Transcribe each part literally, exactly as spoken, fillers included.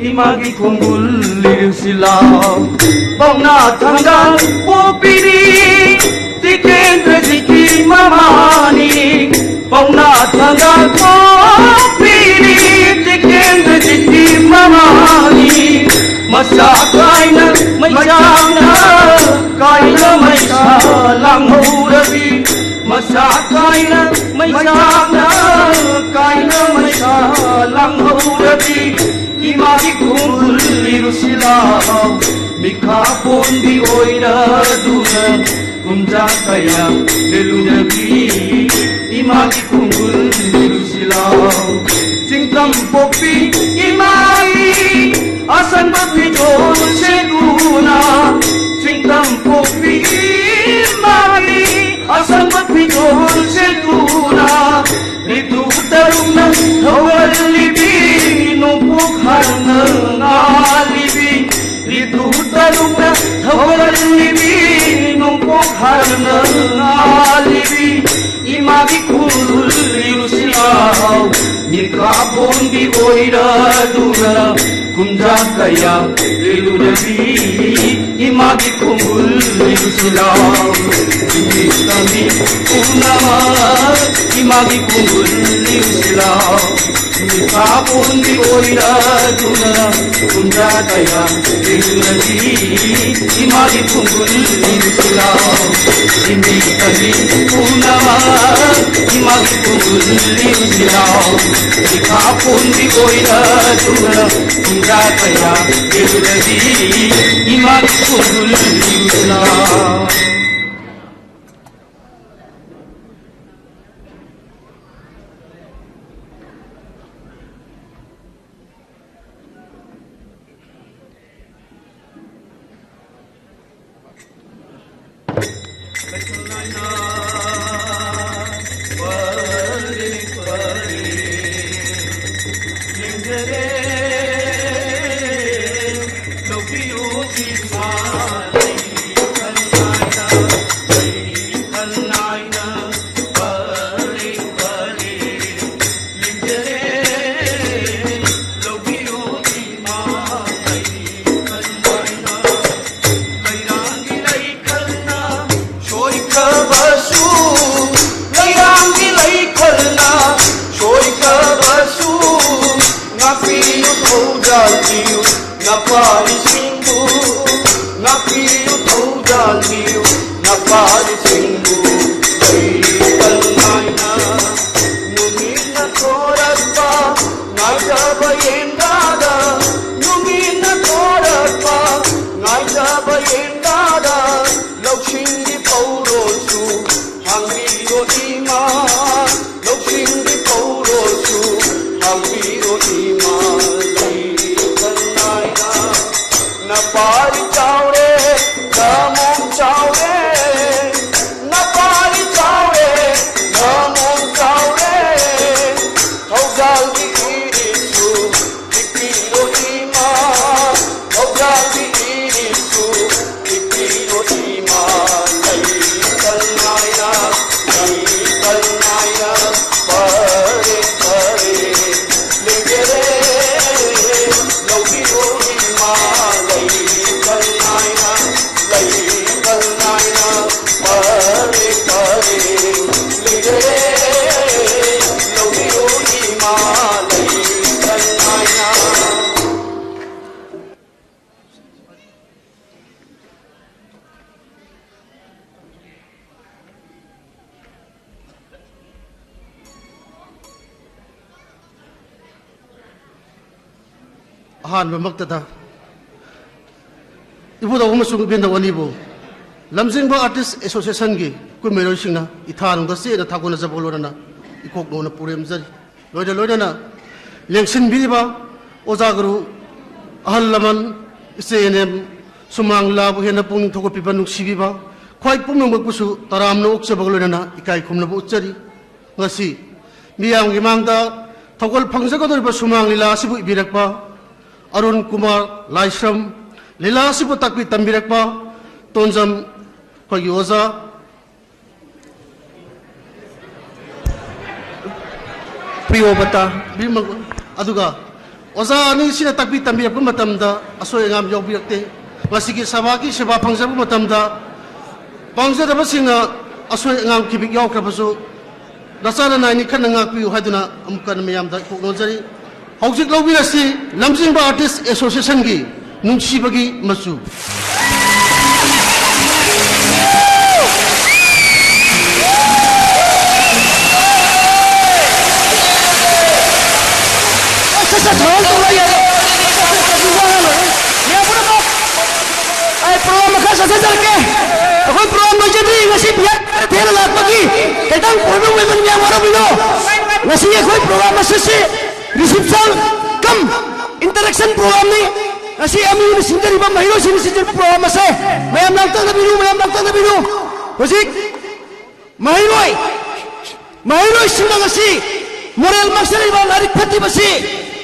ꯏꯃꯥꯒꯤ ꯈꯣꯡꯒꯨꯜ ꯂꯤꯔꯨꯁꯤ ꯂꯥꯎ꯫ ꯄꯥꯎꯅꯥ ꯊꯥꯡꯒꯥꯜ ꯄꯣꯛꯄꯤꯅꯤ, ꯇꯤꯀꯦꯟꯗ꯭ꯔꯖꯤꯠꯀꯤ ꯃꯃꯥꯅꯤ꯫ ꯄꯥꯎꯅꯥ ꯊꯥꯡꯒꯥꯜ ꯄꯣꯛꯄꯤꯅꯤ, ꯇꯤꯀꯦꯟꯗ꯭ꯔꯖꯤꯠꯀꯤ ꯃꯃꯥꯅꯤ꯫ ꯃꯁꯥ ꯀꯥꯏꯅ ꯃꯩꯆꯥꯛꯅ ꯀꯥꯏꯅ ꯃꯩꯁꯥ ꯂꯥꯡꯍꯧꯔꯕꯤ꯫ ꯃꯁꯥ ꯀꯥꯏꯅ ꯃꯩꯆꯥꯛꯅ ꯀꯥꯏꯅ ꯃꯩꯁꯥ ꯂꯥꯡꯍꯧꯔꯕꯤ꯫ ꯏꯃꯥꯒꯤ ꯈꯣꯡꯒꯨꯜ ꯂꯤꯔꯨꯁꯤ ꯂꯥꯎ꯫ ꯃꯤꯈꯥ ꯄꯣꯟꯕꯤ ꯑꯣꯏꯔꯗꯨꯅ ꯀꯨꯝꯖꯥ ꯀꯌꯥ ꯂꯦꯜꯂꯨꯔꯕꯤ꯫ ꯏꯃꯥꯒꯤ ꯈꯣꯡꯒꯨꯜ ꯂꯤꯔꯨꯁꯤ ꯂꯥꯎ꯫ ꯆꯤꯡꯇꯝ ꯄꯣꯛꯄꯤ ꯏꯃꯥꯒꯤ ꯑꯁꯪꯕ ꯐꯤꯖꯣꯜ ꯁꯦꯠꯇꯨꯅ, ꯆꯤꯡꯇꯝ ꯄꯣꯛꯄꯤ ꯏꯃꯥꯒꯤ ꯑꯁꯪꯕ ꯐꯤꯖꯣꯜ ꯁꯦꯠꯇꯨꯅ, ꯔꯤꯇꯨ ꯇꯔꯨꯛꯅ ꯊꯧꯒꯜꯂꯤꯕꯤ, ꯅꯣꯡꯄꯣꯛ ꯍꯥꯔꯅ ꯉꯥꯜꯂꯤꯕꯤ꯫ ꯔꯤꯇꯨ ꯇꯔꯨꯛꯅ ꯊꯧꯒꯜꯂꯤꯕꯤ, ꯅꯣꯡꯄꯣꯛ ꯍꯥꯔꯅ ꯉꯥꯜꯂꯤꯕꯤ꯫ ꯏꯃꯥꯒꯤ ꯈꯣꯡꯒꯨꯜ ꯂꯤꯔꯨꯁꯤ ꯂꯥꯎ꯫ ꯃꯤꯈꯥ ꯄꯣꯟꯕꯤ ꯑꯣꯏꯔꯗꯨꯅ ꯀꯨꯝꯖꯥ ꯀꯌꯥ ꯂꯦꯜꯂꯨꯔꯕꯤ꯫ ꯏꯃꯥꯒꯤ ꯈꯣꯡꯒꯨꯜ ꯂꯤꯔꯨꯁꯤ ꯂꯥꯎ꯫ ꯇꯝꯕꯤ ꯄꯨꯝꯅꯃꯛ ꯏꯃꯥꯒꯤ ꯈꯣꯡꯒꯨꯜ ꯂꯤꯔꯨꯁꯤ ꯂꯥꯎ꯫ ꯃꯤꯈꯥ ꯄꯣꯟꯕꯤ ꯑꯣꯏꯔꯗꯨꯅ ꯀꯨꯝꯖꯥ ꯀꯌꯥ ꯂꯦꯜꯂꯨꯔꯕꯤ꯫ ꯏꯃꯥꯒꯤ ꯈꯣꯡꯒꯨꯜ ꯂꯤꯔꯨꯁꯤ ꯂꯥꯎ꯫ ꯇꯝꯕꯤ ꯄꯨꯝꯅꯃꯛ ꯏꯃꯥꯒꯤ ꯈꯣꯡꯒꯨꯜ ꯂꯤꯔꯨꯁꯤ ꯂꯥꯎ꯫ ꯃꯤꯈꯥ ꯄꯣꯟꯕꯤ ꯑꯣꯏꯔꯗꯨꯅ ꯀꯨꯝꯖꯥ ꯀꯌꯥ ꯂꯦꯜꯂꯨꯔꯕꯤ꯫ ꯏꯃꯥꯒꯤ ꯈꯣꯡꯒꯨꯜ ꯂꯤꯔꯨꯁꯤ ꯂꯥꯎ꯫ ꯅꯄꯥꯔꯤꯁꯤꯡꯕꯨ ꯉꯥꯛꯄꯤꯌꯨ, ꯊꯧꯖꯥꯜꯕꯤꯌꯨ, ꯅꯄꯥꯔꯤꯁꯤꯡꯕꯨ ꯂꯩꯀꯜ ꯅꯥꯏꯅ ꯅꯨꯃꯤꯠꯅ ꯊꯣꯔꯛꯄ ꯉꯥꯏꯖꯕ ꯌꯦꯡꯗꯥꯗ, ꯅꯨꯃꯤꯠꯅ ꯊꯣꯔꯛꯄ ꯉꯥꯏꯖꯕ ꯌꯦꯡꯗꯥꯗ, ꯂꯧꯁꯤꯡꯒꯤ ꯄꯧꯔꯣꯜꯁꯨ ꯍꯥꯡꯕꯤꯌꯣ ꯏꯃꯥ, ꯂꯧꯁꯤꯡꯒꯤ ꯄꯧꯔꯣꯜꯁꯨ ꯍꯥꯡꯕꯤꯌꯣ ꯏꯃꯥ, ꯂꯩꯀꯜ ꯅꯥꯏꯅ꯫ ꯅꯄꯥꯔꯤ ꯆꯥꯎꯔꯦ, ꯅꯃꯣꯝ ꯆꯥꯎꯔꯦ, ꯅꯄꯥꯔꯤ ꯆꯥꯎꯔꯦ, ꯅꯃꯣꯝ ꯆꯥꯎꯔꯦ, ꯊꯧꯖꯥꯜꯒꯤ ꯏꯔꯤꯛꯁꯨ ꯄꯤꯕꯤꯌꯣ ꯏꯃꯥ, ꯊꯧꯖꯥꯜꯒꯤ ꯏꯔꯤꯛꯁꯨ ꯄꯤꯕꯤꯌꯣ ꯏꯃꯥ, ꯂꯩꯀꯜ ꯅꯥꯏꯅ, ꯂꯩꯀꯜ ꯅꯥꯏꯅ, ꯐꯔꯦ, ꯐꯔꯦ, ꯂꯦꯡꯖꯔꯦ, ꯂꯧꯕꯤꯌꯣ ꯏꯃꯥ, ꯂꯩꯀꯜ ꯅꯥꯏꯅ, ꯂꯩꯀꯜ ꯅꯥꯏꯅ, ꯐꯔꯦ, ꯐꯔꯦ, ꯂꯦꯡꯖꯔꯦ, ꯂꯧꯕꯤꯌꯣ ꯏꯃꯥ, ꯂꯩꯀꯜ ꯅꯥꯏꯅ꯫ ꯑꯍꯥꯟꯕꯃꯛꯇꯗ ꯏꯕꯨꯙꯧ ꯑꯃꯁꯨꯡ ꯏꯕꯦꯟꯙꯧ ꯑꯅꯤꯕꯨ ꯂꯝꯖꯤꯡꯕ ꯑꯥꯔꯇꯤꯁ ꯑꯦꯁꯣꯁꯤꯌꯦꯁꯟꯒꯤ ꯀꯨꯝꯃꯩꯔꯣꯏꯁꯤꯡꯅ ꯏꯊꯥꯅꯨꯡꯗ ꯆꯦꯠꯅ ꯊꯥꯒꯣꯟꯅꯖꯕꯒ ꯂꯣꯏꯅꯅ ꯏꯀꯣꯛ ꯅꯣꯟꯅ ꯄꯨꯔꯦꯝꯖꯔꯤ꯫ ꯂꯣꯏꯅ ꯂꯣꯏꯅꯅ ꯂꯦꯡꯁꯤꯟꯕꯤꯔꯤꯕ ꯑꯣꯖꯥ ꯒꯨꯔꯨ, ꯑꯍꯜ ꯂꯃꯟ, ꯏꯆꯦ ꯏꯅꯦꯝ, ꯁꯨꯃꯥꯡ ꯂꯤꯂꯥꯕꯨ ꯍꯦꯟꯅ ꯄꯨꯛꯅꯤꯡ ꯊꯧꯒꯠꯄꯤꯕ, ꯅꯨꯡꯁꯤꯕꯤꯕ, ꯈ꯭ꯋꯥꯏ ꯄꯨꯝꯅꯃꯛꯄꯨꯁꯨ ꯇꯔꯥꯝꯅ ꯑꯣꯛꯆꯕꯒ ꯂꯣꯏꯅꯅ ꯏꯀꯥꯏ ꯈꯨꯝꯅꯕ ꯎꯠꯆꯔꯤ꯫ ꯉꯁꯤ ꯃꯤꯌꯥꯝꯒꯤ ꯃꯥꯡꯗ ꯊꯧꯒꯜ ꯐꯪꯖꯒꯗꯧꯔꯤꯕ ꯁꯨꯃꯥꯡ ꯂꯤꯂꯥ ꯑꯁꯤꯕꯨ ꯏꯕꯤꯔꯛꯄ ꯑꯔꯨꯟ ꯀꯨꯃꯥꯔ ꯂꯥꯏꯁ꯭ꯔꯝ, ꯂꯤꯂꯥ ꯑꯁꯤꯕꯨ ꯇꯥꯛꯄꯤ ꯇꯝꯕꯤꯔꯛꯄ ꯇꯣꯟꯖꯝ ꯑꯩꯈꯣꯏꯒꯤ ꯑꯣꯖꯥ ꯄ꯭ꯔꯤꯌꯣꯕꯇꯥ, ꯕꯤꯃ-, ꯑꯗꯨꯒ ꯑꯣꯖꯥ ꯑꯅꯤꯁꯤꯅ ꯇꯥꯛꯄꯤ ꯇꯝꯕꯤꯔꯛꯄ ꯃꯇꯝꯗ ꯑꯁꯣꯏ ꯑꯉꯥꯝ ꯌꯥꯎꯕꯤꯔꯛꯇꯦ꯫ ꯉꯁꯤꯒꯤ ꯁꯚꯥꯒꯤ ꯁꯦꯕꯥ ꯐꯪꯖꯔꯛꯄ ꯃꯇꯝꯗ ꯄꯥꯡꯖꯗꯕꯁꯤꯡꯅ ꯑꯁꯣꯏ ꯑꯉꯥꯝ ꯈꯤꯕꯤꯛ ꯌꯥꯎꯈ꯭ꯔꯕꯁꯨ ꯅꯆꯥ ꯅꯅꯥꯏꯅꯤ ꯈꯟꯅ ꯉꯥꯛꯄꯤꯌꯨ ꯍꯥꯏꯗꯨꯅ ꯑꯃꯨꯛ ꯍꯟꯅ ꯃꯌꯥꯝꯗ ꯏꯀꯣꯛ ꯅꯣꯟꯖꯔꯤ꯫ ꯍꯧꯖꯤꯛ ꯂꯧꯕꯤꯔꯁꯤ ꯂꯝꯖꯤꯡꯕ ꯑꯥꯔꯇꯤꯁ ꯑꯦꯁꯣꯁꯤꯌꯦꯁꯟꯒꯤ ꯅꯨꯡꯁꯤꯕꯒꯤ ꯃꯆꯨ꯫ ꯑꯁ, ꯑꯁ, ꯑꯁ, ꯊꯧꯔꯥꯡ ꯇꯧꯔꯣ, ꯌꯥꯔꯦ꯫ ꯑꯁ, ꯑꯁ, ꯑꯁ, ꯋꯥ ꯉꯥꯡꯅꯔꯣꯏ꯫ ꯃꯌꯥꯝ ꯄꯨꯝꯅꯃꯛ, ꯑꯩ ꯄ꯭ꯔꯣꯒ꯭ꯔꯥꯝ ꯃꯈꯥ ꯆꯠꯊꯖꯔꯛꯀꯦ꯫ ꯑꯩꯈꯣꯏ ꯄ꯭ꯔꯣꯒ꯭ꯔꯥꯝ ꯂꯣꯏꯖꯗ꯭ꯔꯤ꯫ ꯉꯁꯤ ꯕꯤ ꯑꯥꯔ ꯊꯦꯡꯅ ꯂꯥꯛꯄꯒꯤ ꯈꯤꯇꯪ ꯄ꯭ꯔꯣꯕ꯭ꯂꯦꯝ ꯑꯣꯏꯕꯅꯤ, ꯃꯌꯥꯝ ꯋꯥꯔꯧꯕꯤꯅꯨ꯫ ꯉꯁꯤ ꯑꯩꯈꯣꯏ ꯄ꯭ꯔꯣꯒ꯭ꯔꯥꯝ ꯑꯁꯤꯁꯤ ꯔꯤꯁꯤꯞꯁꯟ ꯀꯝ ꯏꯟꯇꯔꯦꯛꯁꯟ ꯄ꯭ꯔꯣꯒ꯭ꯔꯥꯝꯅꯤ꯫ ꯉꯁꯤ ꯑꯦꯝ ꯌꯨꯅ ꯁꯤꯟꯖꯔꯤꯕ ꯃꯍꯩꯔꯣꯏꯁꯤꯡꯅ ꯁꯤꯟꯖꯔꯤꯕ ꯄ꯭ꯔꯣꯒ꯭ꯔꯥꯝ ꯑꯁꯦ ꯃꯌꯥꯝ ꯂꯥꯡꯇꯛꯅꯕꯤꯔꯨ, ꯃꯌꯥꯝ ꯂꯥꯡꯇꯛꯅꯕꯤꯔꯨ꯫ ꯍꯧꯖꯤꯛ ꯃꯍꯩꯔꯣꯏ, ꯃꯍꯩꯔꯣꯏꯁꯤꯡꯅ ꯉꯁꯤ ꯃꯣꯔꯦꯜ ꯃꯥꯡꯁꯤꯜꯂꯤꯕ, ꯂꯥꯏꯔꯤꯛ ꯐꯠꯇ꯭ꯔꯤꯕꯁꯤ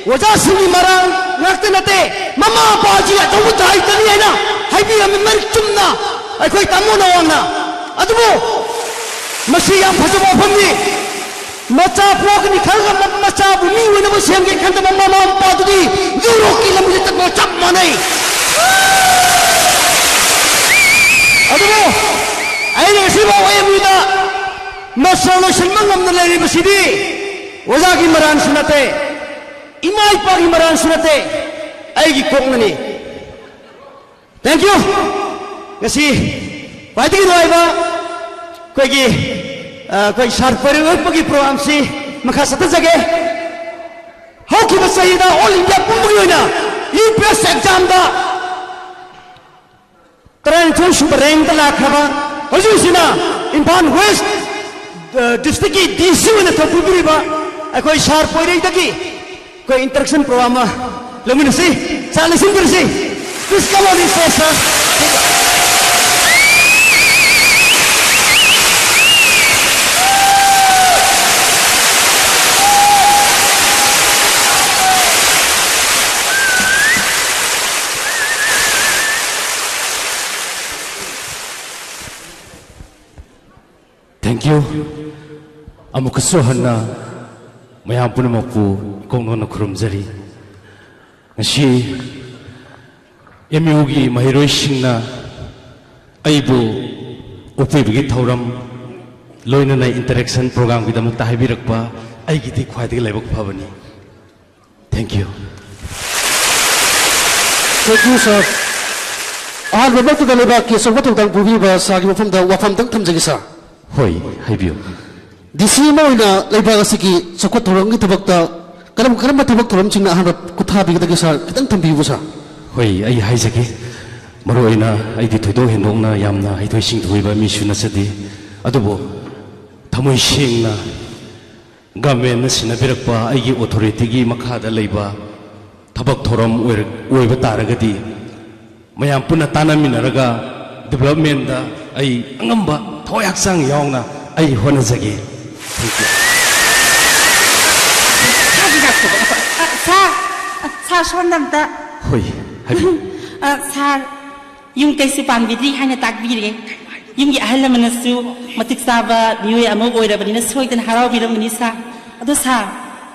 ꯑꯣꯖꯥꯁꯤꯡꯒꯤ ꯃꯔꯥꯜ ꯉꯥꯛꯇ ꯅꯠꯇꯦ, ꯃꯃꯥ ꯃꯄꯥꯁꯤ ꯑꯆꯧꯕ ꯗꯥꯏꯇꯅꯤ ꯍꯥꯏꯅ ꯍꯥꯏꯕꯤꯔꯝꯃꯤ ꯃꯔꯤꯛ ꯆꯨꯝꯅ ꯑꯩꯈꯣꯏ ꯇꯥꯃꯣ ꯅꯋꯥꯡꯅ꯫ ꯑꯗꯨꯕꯨ ꯃꯁꯤ ꯌꯥꯝ ꯐꯖꯕ ꯋꯥꯐꯝꯅꯤ꯫ ꯃꯆꯥ ꯄꯣꯛꯀꯅꯤ ꯈꯜꯂꯒ ꯃ-, ꯃꯆꯥꯕꯨ ꯃꯤ ꯑꯣꯏꯅꯕ ꯁꯦꯝꯒꯦ ꯈꯟꯗꯕ ꯃꯃꯥ ꯃꯄꯥꯗꯨꯗꯤ ꯌꯨꯔꯣꯞꯀꯤ ꯂꯝꯕꯤꯗ ꯆꯠꯄꯒ ꯆꯞ ꯃꯥꯟꯅꯩ꯫ ꯑꯗꯨꯕꯨ ꯑꯩꯅ ꯉꯁꯤꯐꯥꯎ ꯑꯦꯝ ꯌꯨꯗ ꯃꯥꯁꯇꯔ ꯂꯣꯏꯁꯤꯟꯕ ꯉꯝꯅ ꯂꯩꯔꯤꯕꯁꯤꯗꯤ ꯑꯣꯖꯥꯒꯤ ꯃꯔꯥꯟꯁꯨ ꯅꯠꯇꯦ, ꯏꯃꯥ ꯏꯄꯥꯒꯤ ꯃꯔꯥꯟꯁꯨ ꯅꯠꯇꯦ, ꯑꯩꯒꯤ ꯀꯣꯛꯅꯅꯤ꯫ Thank you꯫ ꯉꯁꯤ ꯈ꯭ꯋꯥꯏꯗꯒꯤ ꯅꯨꯡꯉꯥꯏꯕ ꯑꯩꯈꯣꯏꯒꯤ, ꯑ, ꯑꯩꯈꯣꯏ ꯁꯥꯔ ꯄꯣꯏꯔꯩ ꯑꯣꯏꯔꯛꯄꯒꯤ ꯄ꯭ꯔꯣꯒ꯭ꯔꯥꯝꯁꯤ ꯃꯈꯥ ꯆꯠꯊꯖꯒꯦ꯫ ꯍꯧꯈꯤꯕ ꯆꯍꯤꯗ ꯑꯣꯜ ꯏꯟꯗꯤꯌꯥ ꯄꯨꯝꯕꯒꯤ ꯑꯣꯏꯅ ꯌꯨ ꯄꯤ ꯑꯦꯁ ꯑꯦꯛꯖꯥꯝꯗ ꯇꯔꯥꯅꯤꯊꯣꯏ ꯁꯨꯕ ꯔꯦꯡꯗ ꯂꯥꯛꯈ꯭ꯔꯕ, ꯍꯧꯖꯤꯛ ꯍꯧꯖꯤꯛꯅ ꯏꯝꯐꯥꯜ ꯋꯦꯁ, ꯑ, ꯗꯤꯁꯇ꯭ꯔꯤꯛꯀꯤ ꯗꯤ ꯁꯤ ꯑꯣꯏꯅ ꯊꯧꯄꯨꯕꯤꯔꯤꯕ ꯑꯩꯈꯣꯏ ꯁꯥꯔ ꯄꯣꯏꯔꯩꯗꯒꯤ ꯑꯩꯈꯣꯏ ꯏꯟꯇꯔꯦꯛꯁꯟ ꯄ꯭ꯔꯣꯒ꯭ꯔꯥꯝ ꯑꯃ ꯂꯧꯃꯤꯟꯅꯁꯤ, ꯆꯥ ꯂꯩꯁꯤꯟꯕꯤꯔꯁꯤ꯫ Please come on the stage, sir. Thank you꯫ ꯑꯃꯨꯛꯀꯁꯨ ꯍꯟꯅ ꯃꯌꯥꯝ ꯄꯨꯝꯅꯃꯛꯄꯨ ꯏꯀꯣꯛ ꯅꯣꯟꯅ ꯈꯨꯔꯨꯝꯖꯔꯤ꯫ ꯉꯁꯤ ꯑꯦꯝ ꯌꯨꯒꯤ ꯃꯍꯩꯔꯣꯏꯁꯤꯡꯅ ꯑꯩꯕꯨ ꯑꯣꯛꯄꯤꯕꯒꯤ ꯊꯧꯔꯝ, ꯂꯣꯏꯅꯅ ꯏꯟꯇꯔꯦꯛꯁꯟ ꯄ꯭ꯔꯣꯒ꯭ꯔꯥꯝꯒꯤꯗꯃꯛꯇ ꯍꯥꯏꯕꯤꯔꯛꯄ ꯑꯩꯒꯤꯗꯤ ꯈ꯭ꯋꯥꯏꯗꯒꯤ ꯂꯥꯏꯕꯛ ꯐꯕꯅꯤ꯫ Thank you. Thank you, sir. ꯑꯍꯥꯟꯕꯃꯛꯇꯗ ꯂꯩꯕꯥꯛꯀꯤ ꯑꯆꯧꯕ ꯊꯧꯗꯥꯡ ꯄꯨꯕꯤꯕ ꯁꯥꯔꯒꯤ ꯃꯐꯝꯗ ꯋꯥꯐꯝꯗꯪ ꯊꯝꯖꯒꯦ, ꯁꯥꯔ꯫ ꯍꯣꯏ, ꯍꯥꯏꯕꯤꯌꯨ꯫ ꯗꯤ ꯁꯤ ꯑꯃ ꯑꯣꯏꯅ ꯂꯩꯕꯥꯛ ꯑꯁꯤꯒꯤ ꯆꯥꯎꯈꯠ ꯊꯧꯔꯥꯡꯒꯤ ꯊꯕꯛꯇ ꯀꯔꯝ ꯀꯔꯝꯕ ꯊꯕꯛ ꯊꯧꯔꯝꯁꯤꯡꯅ ꯑꯍꯥꯟꯕ ꯈꯨꯠ ꯊꯥꯕꯤꯒꯗꯒꯦ, ꯁꯥꯔ? ꯈꯤꯇꯪ ꯊꯝꯕꯤꯌꯨ, ꯁꯥꯔ꯫ ꯍꯣꯏ, ꯑꯩ ꯍꯥꯏꯖꯒꯦ꯫ ꯃꯔꯨꯑꯣꯏꯅ ꯑꯩꯗꯤ ꯊꯣꯏꯗꯣꯛ ꯍꯦꯟꯗꯣꯛꯅ ꯌꯥꯝꯅ ꯍꯩꯊꯣꯏ ꯁꯤꯡꯊꯣꯏꯕ ꯃꯤꯁꯨ ꯅꯠꯆꯗꯦ, ꯑꯗꯨꯕꯨ ꯊꯃꯣꯏ ꯁꯦꯡꯅ ꯒꯚꯔꯟꯃꯦꯟꯠꯅ ꯁꯤꯟꯅꯕꯤꯔꯛꯄ ꯑꯩꯒꯤ ꯑꯣꯊꯣꯔꯤꯇꯤꯒꯤ ꯃꯈꯥꯗ ꯂꯩꯕ ꯊꯕꯛ ꯊꯧꯔꯝ ꯑꯣꯏꯔ-, ꯑꯣꯏꯕ ꯇꯥꯔꯒꯗꯤ, ꯃꯌꯥꯝ ꯄꯨꯟꯅ ꯇꯥꯟꯅꯃꯤꯟꯅꯔꯒ ꯗꯤꯕꯦꯂꯞꯃꯦꯟꯠꯇ ꯑꯩ ꯑꯉꯝꯕ ꯊꯋꯥꯏ ꯍꯛꯆꯥꯡ ꯌꯥꯎꯅ ꯑꯩ ꯍꯣꯠꯅꯖꯒꯦ꯫ Thank you꯫ ꯑ, ꯁꯥꯔ, ꯑ, ꯁꯥꯔ, ꯁꯣꯝꯗ ꯑꯝꯇ꯫ ꯍꯣꯏ, ꯍꯥꯏꯕꯤꯌꯨ꯫ ꯑ, ꯁꯥꯔ, ꯌꯨꯝ ꯀꯩꯁꯨ ꯄꯥꯟꯕꯤꯗ꯭ꯔꯤ ꯍꯥꯏꯅ ꯇꯥꯛꯄꯤꯔꯦ꯫ ꯌꯨꯝꯒꯤ ꯑꯍꯜ ꯂꯃꯟꯅꯁꯨ ꯃꯇꯤꯛ ꯆꯥꯕ ꯃꯤꯑꯣꯏ ꯑꯃ ꯑꯣꯏꯔꯕꯅꯤꯅ ꯁꯣꯏꯗꯅ ꯍꯔꯥꯎꯕꯤꯔꯝꯒꯅꯤ, ꯁꯥꯔ꯫ ꯑꯗꯣ ꯁꯥꯔ,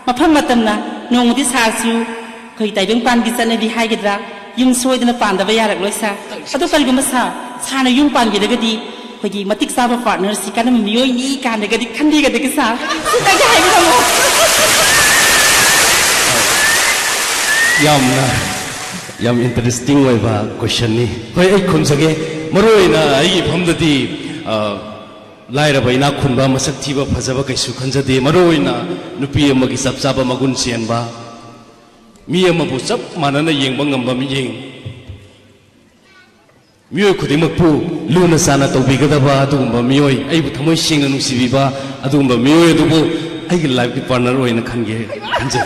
ꯃꯐꯝ ꯃꯇꯝꯅ ꯅꯣꯡꯃꯗꯤ ꯁꯥꯔꯁꯨ ꯑꯩꯈꯣꯏ ꯇꯥꯏꯕꯪ ꯄꯥꯟꯒꯤ ꯆꯠꯅꯕꯤ ꯍꯥꯏꯒꯗ꯭ꯔꯥ, ꯌꯨꯝ ꯁꯣꯏꯗꯅ ꯄꯥꯟꯗꯕ ꯌꯥꯔꯛꯂꯣꯏ, ꯁꯥꯔ꯫ ꯑꯗꯣ ꯀꯔꯤꯒꯨꯝꯕ ꯁꯥꯔ, ꯁꯥꯔꯅ ꯌꯨꯝ ꯄꯥꯟꯕꯤꯔꯒꯗꯤ ꯑꯩꯈꯣꯏꯒꯤ ꯃꯇꯤꯛ ꯆꯥꯕ ꯄꯥꯔꯠꯅꯔꯁꯤ ꯀꯔꯝꯕ ꯃꯤꯑꯣꯏꯅꯤ ꯀꯥꯟꯗꯒꯗꯤ ꯈꯟꯕꯤꯒꯗꯒꯦ, ꯁꯥꯔ? ꯁꯤꯇꯪꯗꯤ ꯍꯥꯏꯕꯤꯔꯝꯃꯣ꯫ ꯌꯥꯝꯅ, ꯌꯥꯝ ꯏꯟꯇꯔꯦꯁꯇꯤꯡ ꯑꯣꯏꯕ ꯀꯣꯏꯁꯟꯅꯤ꯫ ꯍꯣꯏ, ꯑꯩ ꯈꯨꯝꯖꯒꯦ꯫ ꯃꯔꯨꯑꯣꯏꯅ ꯑꯩꯒꯤ ꯏꯐꯝꯗꯗꯤ, ꯑ, ꯂꯥꯏꯔꯕ ꯏꯅꯥꯛ ꯈꯨꯟꯕ, ꯃꯁꯛ ꯊꯤꯕ ꯐꯖꯕ ꯀꯩꯁꯨ ꯈꯟꯖꯗꯦ꯫ ꯃꯔꯨꯑꯣꯏꯅ ꯅꯨꯄꯤ ꯑꯃꯒꯤ ꯆꯞ ꯆꯥꯕ ꯃꯒꯨꯟ ꯆꯦꯟꯕ, ꯃꯤ ꯑꯃꯕꯨ ꯆꯞ ꯃꯥꯟꯅꯅ ꯌꯦꯡꯕ ꯉꯝꯕ ꯃꯤꯠꯌꯦꯡ, ꯃꯤꯑꯣꯏ ꯈꯨꯗꯤꯡꯃꯛꯄꯨ ꯂꯨꯅ ꯆꯥꯟꯅ ꯇꯧꯕꯤꯒꯗꯕ ꯑꯗꯨꯒꯨꯝꯕ ꯃꯤꯑꯣꯏ, ꯑꯩꯕꯨ ꯊꯃꯣꯏ ꯁꯦꯡꯅ ꯅꯨꯡꯁꯤꯕꯤꯕ ꯑꯗꯨꯒꯨꯝꯕ ꯃꯤꯑꯣꯏ ꯑꯗꯨꯕꯨ ꯑꯩꯒꯤ ꯂꯥꯏꯐꯀꯤ ꯄꯥꯔꯠꯅꯔ ꯑꯣꯏꯅ ꯈꯟꯒꯦ ꯈꯟꯖꯩ꯫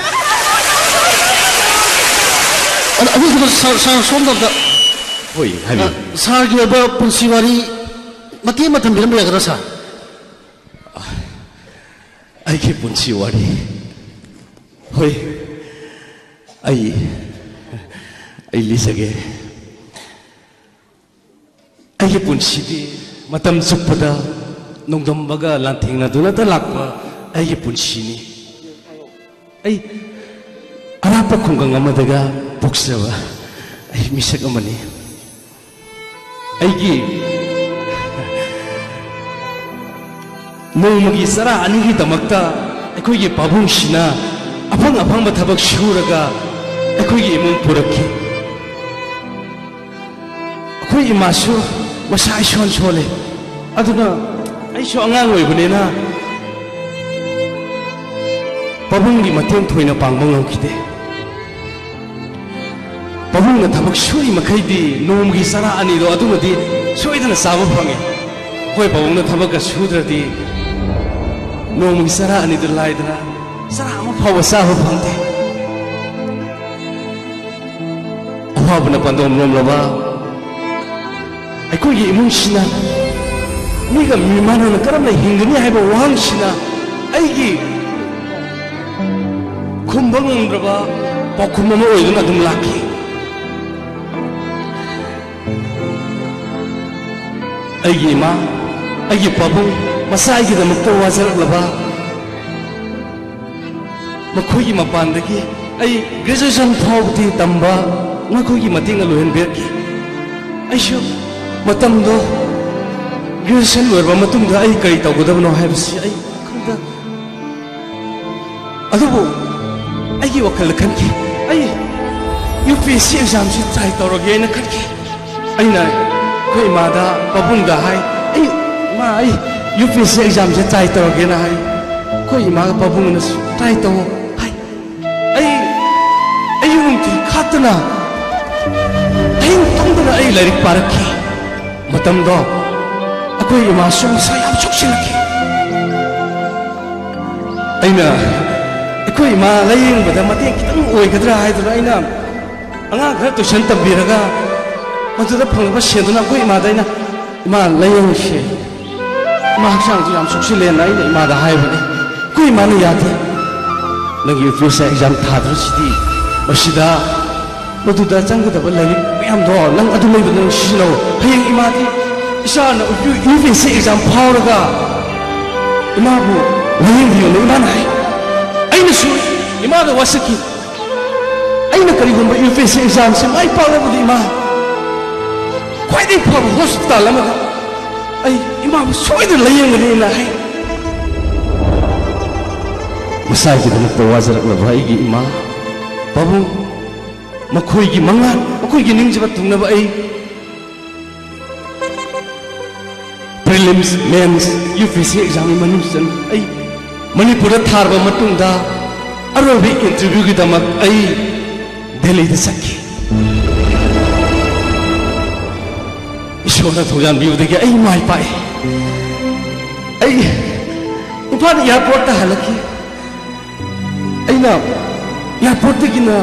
ꯑꯗ ꯑꯗꯨꯒ ꯁꯥꯔ, ꯁꯥꯔ, ꯁꯣꯝꯗ ꯑꯝꯇ, ꯍꯣꯏ, ꯍꯥꯏꯕꯤꯌꯨ꯫ ꯑ, ꯁꯥꯔꯒꯤ ꯑꯣꯏꯕ ꯄꯨꯟꯁꯤ ꯋꯥꯔꯤ ꯃꯇꯦꯛ ꯑꯃ ꯊꯝꯕꯤꯔꯝꯕ ꯌꯥꯒꯗ꯭ꯔꯥ, ꯁꯥꯔ? ꯑꯩꯒꯤ ꯄꯨꯟꯁꯤ ꯋꯥꯔꯤ꯫ ꯍꯣꯏ, ꯑꯩ, ꯑꯩ ꯂꯤꯖꯒꯦ꯫ ꯑꯩꯒꯤ ꯄꯨꯟꯁꯤꯗꯤ ꯃꯇꯝ ꯆꯨꯞꯄꯗ ꯅꯣꯡꯗꯝꯕꯒ ꯂꯥꯟꯊꯦꯡꯅꯗꯨꯅꯇ ꯂꯥꯛꯄ ꯑꯩꯒꯤ ꯄꯨꯟꯁꯤꯅꯤ꯫ ꯑꯩ ꯑꯔꯥꯞꯄ ꯈꯨꯡꯒꯪ ꯑꯃꯗꯒ ꯄꯣꯛꯆꯕ ꯑꯩ ꯃꯤꯁꯛ ꯑꯃꯅꯤ꯫ ꯑꯩꯒꯤ ꯅꯣꯡꯃꯒꯤ ꯆꯔꯥ ꯑꯅꯤꯒꯤꯗꯃꯛꯇ ꯑꯩꯈꯣꯏꯒꯤ ꯄꯥꯕꯨꯡꯁꯤꯅ ꯑꯐꯪ ꯑꯐꯪꯕ ꯊꯕꯛ ꯁꯨꯔꯒ ꯑꯩꯈꯣꯏꯒꯤ ꯏꯃꯨꯡ ꯄꯨꯔꯛꯈꯤ꯫ ꯑꯩꯈꯣꯏ ꯏꯃꯥꯁꯨ ꯃꯁꯥ ꯏꯁꯣꯟ ꯁꯣꯜꯂꯤ꯫ ꯑꯗꯨꯅ ꯑꯩꯁꯨ ꯑꯉꯥꯡ ꯑꯣꯏꯕꯅꯤꯅ ꯄꯥꯕꯨꯡꯒꯤ ꯃꯇꯦꯡ ꯊꯣꯏꯅ ꯄꯥꯡꯕ ꯉꯝꯈꯤꯗꯦ꯫ ꯄꯥꯕꯨꯡꯅ ꯊꯕꯛ ꯁꯨꯔꯤ ꯃꯈꯩꯗꯤ ꯅꯣꯡꯃꯒꯤ ꯆꯔꯥ ꯑꯅꯤꯗꯣ ꯑꯗꯨꯃꯗꯤ ꯁꯣꯏꯗꯅ ꯆꯥꯕ ꯐꯪꯉꯤ꯫ ꯑꯩꯈꯣꯏ ꯄꯥꯕꯨꯡꯅ ꯊꯕꯛꯀ ꯁꯨꯗ꯭ꯔꯗꯤ ꯅꯣꯡꯃꯒꯤ ꯆꯔꯥ ꯑꯅꯤꯗꯨ ꯂꯥꯏꯗꯅ ꯆꯔꯥ ꯑꯃ ꯐꯥꯎꯕ ꯆꯥꯕ ꯐꯪꯗꯦ꯫ ꯑꯋꯥꯕꯅ ꯄꯥꯟꯗꯣꯝ ꯂꯣꯝꯂꯕ ꯑꯩꯈꯣꯏꯒꯤ ꯏꯃꯨꯡꯁꯤꯅ ꯃꯤꯒ ꯃꯤꯃꯥꯟꯅꯅ ꯀꯔꯝꯅ ꯍꯤꯡꯒꯅꯤ ꯍꯥꯏꯕ ꯋꯥꯍꯪꯁꯤꯅ ꯑꯩꯒꯤ ꯈꯨꯝꯕ ꯉꯝꯗ꯭ꯔꯕ ꯄꯥꯎꯈꯨꯝ ꯑꯃ ꯑꯣꯏꯗꯨꯅ ꯑꯗꯨꯝ ꯂꯥꯛꯈꯤ꯫ ꯑꯩꯒꯤ ꯏꯃꯥ, ꯑꯩꯒꯤ ꯄꯥꯕꯨꯡ, ꯃꯆꯥ ꯑꯩꯒꯤꯗꯃꯛꯇ ꯋꯥꯖꯔꯛꯂꯕ ꯃꯈꯣꯏꯒꯤ ꯃꯄꯥꯟꯗꯒꯤ ꯑꯩ graduation ꯐꯥꯎꯕꯗꯤ ꯇꯝꯕ ꯃꯈꯣꯏꯒꯤ ꯃꯇꯦꯡꯅ ꯂꯣꯏꯍꯟꯕꯤꯔꯛꯈꯤ꯫ ꯑꯩꯁꯨ ꯃꯇꯝꯗꯣ graduation ꯂꯣꯏꯔꯕ ꯃꯇꯨꯡꯗ ꯑꯩ ꯀꯔꯤ ꯇꯧꯒꯗꯕꯅꯣ ꯍꯥꯏꯕꯁꯤ ꯑꯩ ꯈꯪꯗ ꯑꯗꯨꯕꯨ ꯑꯩꯒꯤ ꯋꯥꯈꯜꯗ ꯈꯟꯈꯤ, ꯑꯩ UPSC examꯁꯤ try ꯇꯧꯔꯒꯦꯅ ꯈꯟꯈꯤ꯫ ꯑꯩꯅ ꯑꯩꯈꯣꯏ ꯏꯃꯥꯗ, ꯄꯥꯕꯨꯡꯗ ꯍꯥꯏ, "ꯑꯩ, ꯏꯃꯥ, ꯑꯩ UPSC examꯁꯦ try ꯇꯧꯔꯒꯦꯅ" ꯍꯥꯏ꯫ ꯑꯩꯈꯣꯏ ꯏꯃꯥꯒ ꯄꯥꯕꯨꯡꯅꯁꯨ "Try ꯇꯧꯑꯣ" ꯍꯥꯏ꯫ ꯑꯩ, ꯑꯩ ꯅꯨꯡꯊꯤꯜ ꯈꯥꯛꯇꯅ, ꯑꯍꯤꯡ ꯇꯨꯝꯗꯅ ꯑꯩ ꯂꯥꯏꯔꯤꯛ ꯄꯥꯔꯛꯈꯤ꯫ ꯃꯇꯝꯗꯣ ꯑꯩꯈꯣꯏ ꯏꯃꯥꯁꯨ ꯃꯁꯥ ꯌꯥꯝ ꯁꯣꯛꯆꯤꯜꯂꯛꯈꯤ꯫ ꯑꯩꯅ ꯑꯩꯈꯣꯏ ꯏꯃꯥ ꯂꯥꯌꯦꯡꯕꯗ ꯃꯇꯦꯡ ꯈꯤꯇꯪ ꯑꯣꯏꯒꯗ꯭ꯔꯥ ꯍꯥꯏꯗꯨꯅ ꯑꯩꯅ ꯑꯉꯥꯡ ꯈꯔ tuition ꯇꯝꯕꯤꯔꯒ ꯃꯗꯨꯗ ꯐꯪꯂꯛꯄ ꯁꯦꯟꯗꯨꯅ ꯑꯩꯈꯣꯏ ꯏꯃꯥꯗ ꯑꯩꯅ, "ꯏꯃꯥ, ꯂꯥꯌꯦꯡꯁꯦ, ꯏꯃꯥ ꯍꯛꯆꯥꯡꯁꯨ ꯌꯥꯝ ꯁꯣꯛꯆꯤꯜꯂꯦꯅ" ꯑꯩꯅ ꯏꯃꯥꯗ ꯍꯥꯏꯕꯅꯤ꯫ ꯑꯩꯈꯣꯏ ꯏꯃꯥꯅ ꯌꯥꯗꯦ, "ꯅꯪꯒꯤ UPSC exam ꯊꯥꯗ꯭ꯔꯁꯤꯗꯤ ꯃꯁꯤꯗ ꯃꯗꯨꯗ ꯆꯪꯒꯗꯕ ꯂꯥꯏꯔꯤꯛ ꯃꯌꯥꯝꯗꯣ ꯅꯪ ꯑꯗꯨ ꯂꯩꯕꯗ ꯅꯪ ꯁꯤꯖꯤꯟꯅꯧ꯫ ꯍꯌꯦꯡ ꯏꯃꯥꯗꯤ ꯏꯆꯥꯅ UPSC exam ꯐꯥꯎꯔꯒ ꯏꯃꯥꯕꯨ ꯂꯥꯌꯦꯡꯕꯤꯌꯨꯅ" ꯏꯃꯥꯅ ꯍꯥꯏ꯫ ꯑꯩꯅꯁꯨ ꯏꯃꯥꯗ ꯋꯥꯁꯛꯈꯤ꯫ ꯑꯩꯅ ꯀꯔꯤꯒꯨꯝꯕ UPSC examꯁꯤ ꯃꯥꯏ ꯄꯥꯛꯂꯕꯗꯤ ꯏꯃꯥ, ꯈ꯭ꯋꯥꯏꯗꯒꯤ ꯐꯕ hospital ꯑꯃꯗ ꯑꯩ ꯏꯃꯥꯕꯨ ꯁꯣꯏꯗꯅ ꯂꯥꯌꯦꯡꯒꯅꯤꯅ ꯍꯥꯏ꯫ ꯃꯁꯥꯒꯤꯗꯃꯛꯇ ꯋꯥꯖꯔꯛꯂꯕ ꯑꯩꯒꯤ ꯏꯃꯥ, ꯄꯥꯕꯨꯡ, ꯃꯈꯣꯏꯒꯤ ꯃꯪꯂꯥꯟ, ꯃꯈꯣꯏꯒꯤ ꯅꯤꯡꯖꯕ ꯊꯨꯡꯅꯕ ꯑꯩ prelims, mains, U P S C examꯒꯤ ꯃꯅꯨꯡ ꯆꯟ ꯑꯩ ꯃꯅꯤꯄꯨꯔꯗ ꯊꯥꯔꯕ ꯃꯇꯨꯡꯗ ꯑꯔꯣꯏꯕ interviewꯒꯤꯗꯃꯛ ꯑꯩ ꯗꯦꯜꯂꯤꯗ ꯆꯠꯈꯤ꯫ ꯏꯁꯣꯔꯅ ꯊꯧꯖꯥꯟꯕꯤꯕꯗꯒꯤ ꯑꯩ ꯃꯥꯏ ꯄꯥꯛꯏ꯫ ꯑꯩ ꯏꯝꯐꯥꯜ airportꯇ ꯍꯜꯂꯛꯈꯤ꯫ ꯑꯩꯅ airportꯇꯒꯤꯅ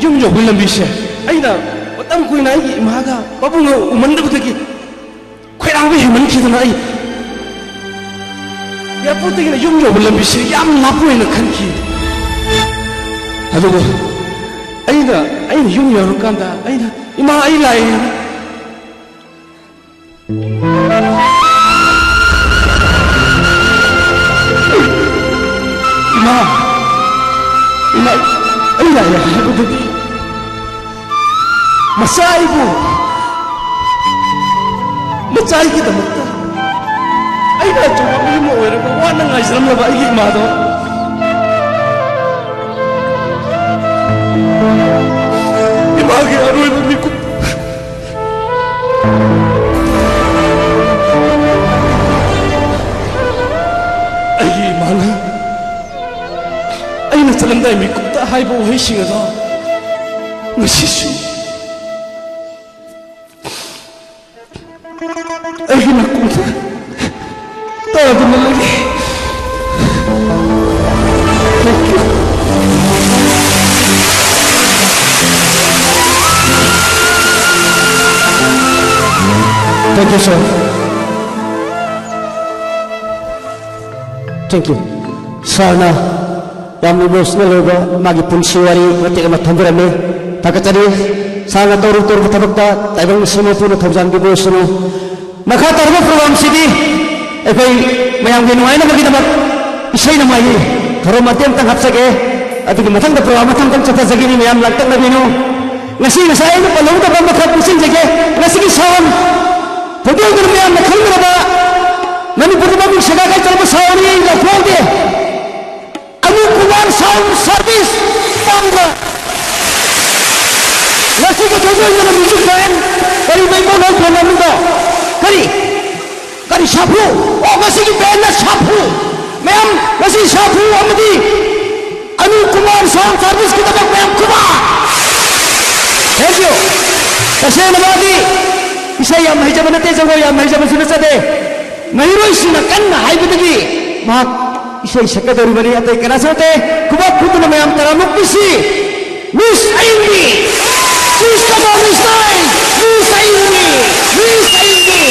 ꯌꯨꯝ ꯌꯧꯕꯒꯤ ꯂꯝꯕꯤꯁꯦ ꯑꯩꯅ ꯃꯇꯝ ꯀꯨꯏꯅ ꯑꯩꯒꯤ ꯏꯃꯥꯒ ꯄꯥꯕꯨꯡꯒ ꯎꯃꯟꯗꯕꯗꯒꯤ ꯈꯣꯏꯔꯥꯡꯕ ꯍꯦꯟꯃꯟꯈꯤꯗꯅ ꯑꯩ airportꯇꯒꯤꯅ ꯌꯨꯝ ꯌꯧꯕ ꯂꯝꯕꯤꯁꯦ ꯌꯥꯝ ꯂꯥꯞꯄ ꯑꯣꯏꯅ ꯈꯟꯈꯤ꯫ ꯑꯗꯨꯕꯨ ꯑꯩꯅ, ꯑꯩꯅ ꯌꯨꯝ ꯌꯧꯔꯀꯥꯟꯗ ꯑꯩꯅ, "ꯏꯃꯥ, ꯑꯩ ꯂꯥꯛꯑꯦ꯫ ꯏꯃꯥ, ꯏꯃꯥ, ꯑꯩ ꯂꯥꯛꯑꯦ" ꯍꯥꯏꯕꯗꯨꯗꯤ ꯃꯆꯥ ꯑꯩꯕꯨ, ꯃꯆꯥ ꯑꯩꯒꯤꯗꯃꯛꯇ ꯑꯩꯅ ꯑꯆꯧꯕ ꯃꯤ ꯑꯃ ꯑꯣꯏꯔꯒ ꯋꯥꯅ ꯉꯥꯏꯖꯔꯝꯂꯕ ꯑꯩꯒꯤ ꯏꯃꯥꯗꯣ, ꯏꯃꯥꯒꯤ ꯑꯔꯣꯏꯕ ꯃꯤꯀꯨꯞ, ꯑꯩꯒꯤ ꯏꯃꯥꯅ ꯑꯩꯅ ꯆꯠꯂꯝꯗꯥꯏ ꯃꯤꯀꯨꯞꯇ ꯍꯥꯏꯕ ꯋꯥꯍꯩꯁꯤꯡ ꯑꯗꯣ ꯉꯁꯤꯁꯨ ꯑꯩꯒꯤ ꯅꯥꯀꯣꯡꯗ ꯇꯥꯗꯨꯅ ꯂꯩꯔꯤ꯫ Thank you. Thank you, sir. Thank you. ꯁꯥꯔꯅ ꯌꯥꯝꯅ emotional ꯑꯣꯏꯕ ꯃꯥꯒꯤ ꯄꯨꯟꯁꯤ ꯋꯥꯔꯤ ꯃꯇꯦꯛ ꯑꯃ ꯊꯝꯕꯤꯔꯝꯃꯤ꯫ ꯊꯥꯒꯠꯆꯔꯤ꯫ ꯁꯥꯔꯅ ꯇꯧꯔꯨ ꯇꯧꯔꯨꯕ ꯊꯕꯛꯇ ꯇꯥꯏꯕꯪ ꯃꯤꯁꯛ ꯃꯄꯨꯅ ꯊꯧꯖꯥꯟꯕꯤꯕ ꯑꯣꯏꯁꯅꯨ꯫ ꯃꯈꯥ ꯇꯥꯔꯤꯕ program ꯁꯤꯗꯤ ꯑꯩꯈꯣꯏ ꯃꯌꯥꯝꯒꯤ ꯅꯨꯡꯉꯥꯏꯅꯕꯒꯤꯗꯃꯛ ꯏꯁꯩ ꯅꯣꯡꯃꯥꯏꯒꯤ ꯊꯧꯔꯝ ꯃꯇꯦꯛ ꯑꯃꯇꯪ ꯍꯥꯞꯆꯒꯦ꯫ ꯑꯗꯨꯒꯤ ꯃꯊꯪꯗ program ꯃꯊꯪ ꯃꯊꯪ ꯆꯠꯊꯖꯒꯅꯤ꯫ ꯃꯌꯥꯝ ꯂꯥꯡꯇꯛꯅꯕꯤꯅꯨ꯫ ꯉꯁꯤ ꯉꯁꯥꯏ ꯑꯩꯅ ꯄꯜꯍꯧꯗꯕ ꯑꯃꯈꯛ ꯅꯤꯡꯁꯤꯡꯖꯒꯦ꯫ ꯉꯁꯤꯒꯤ ꯁꯥꯎꯟ ꯍꯣꯇꯦꯜꯗꯨꯅ ꯃꯌꯥꯝꯅ ꯈꯪꯅꯔꯕ ꯃꯅꯤꯄꯨꯔꯗ ꯃꯃꯤꯡ ꯁꯦꯒꯥꯏ ꯀꯥꯏ ꯆꯠꯂꯕ ꯁꯥꯎꯟꯅꯤ ꯂꯥꯎꯊꯣꯛꯍꯧꯗꯦ꯫ ꯀꯨꯃꯥꯔ ꯁꯥꯎꯟ ꯁꯥꯔꯚꯤꯁ ꯄꯥꯡꯕ ꯉꯁꯤꯒꯤ ꯊꯣꯏꯗꯣꯛ ꯍꯦꯟꯗꯣꯛꯄ ꯃ꯭ꯌꯨꯖꯤꯛ ꯕꯦꯟ꯫ ꯀꯔꯤ ꯃꯩꯃꯣꯟ ꯍꯣꯏ ꯐꯣꯟ ꯅꯝꯕꯔꯗꯣ? ꯀꯔꯤ? ꯀꯔꯤ ꯁꯥꯐꯨ? ꯑꯣ, ꯉꯁꯤꯒꯤ ꯕꯦꯟꯅ ꯁꯥꯐꯨ꯫ ꯃꯌꯥꯝ, ꯉꯁꯤ ꯁꯥꯐꯨ ꯑꯃꯗꯤ ꯑꯅꯨꯞ ꯀꯨꯃꯥꯔ ꯁꯥꯎꯟ ꯁꯥꯔꯚꯤꯁꯀꯤꯗꯃꯛ ꯃꯌꯥꯝ ꯈꯨꯕꯥꯛ꯫ Thank you꯫ ꯇꯁꯦꯡꯅ ꯃꯥꯗꯤ ꯏꯁꯩ ꯌꯥꯝ ꯍꯩꯖꯕ ꯅꯠꯇꯦ, ꯖꯒꯣꯏ ꯌꯥꯝ ꯍꯩꯖꯕꯁꯨ ꯅꯠꯆꯗꯦ꯫ ꯃꯍꯩꯔꯣꯏꯁꯤꯡꯅ ꯀꯟꯅ ꯍꯥꯏꯕꯗꯒꯤ ꯃꯍꯥꯛ ꯏꯁꯩ ꯁꯛꯀꯗꯧꯔꯤꯕꯅꯤ꯫ ꯑꯇꯩ ꯀꯅꯥꯁꯨ ꯅꯠꯇꯦ, ꯈꯨꯕꯥꯛ ꯈꯨꯗꯨꯅ ꯃꯌꯥꯝ ꯇꯔꯥꯃꯨꯛ ꯄꯤꯁꯤ꯫ Miss ꯑꯌꯤꯡꯕꯤ! Please come on, Miss Nine! Miss ꯑꯌꯤꯡꯕꯤ! Miss ꯑꯌꯤꯡꯕꯤ!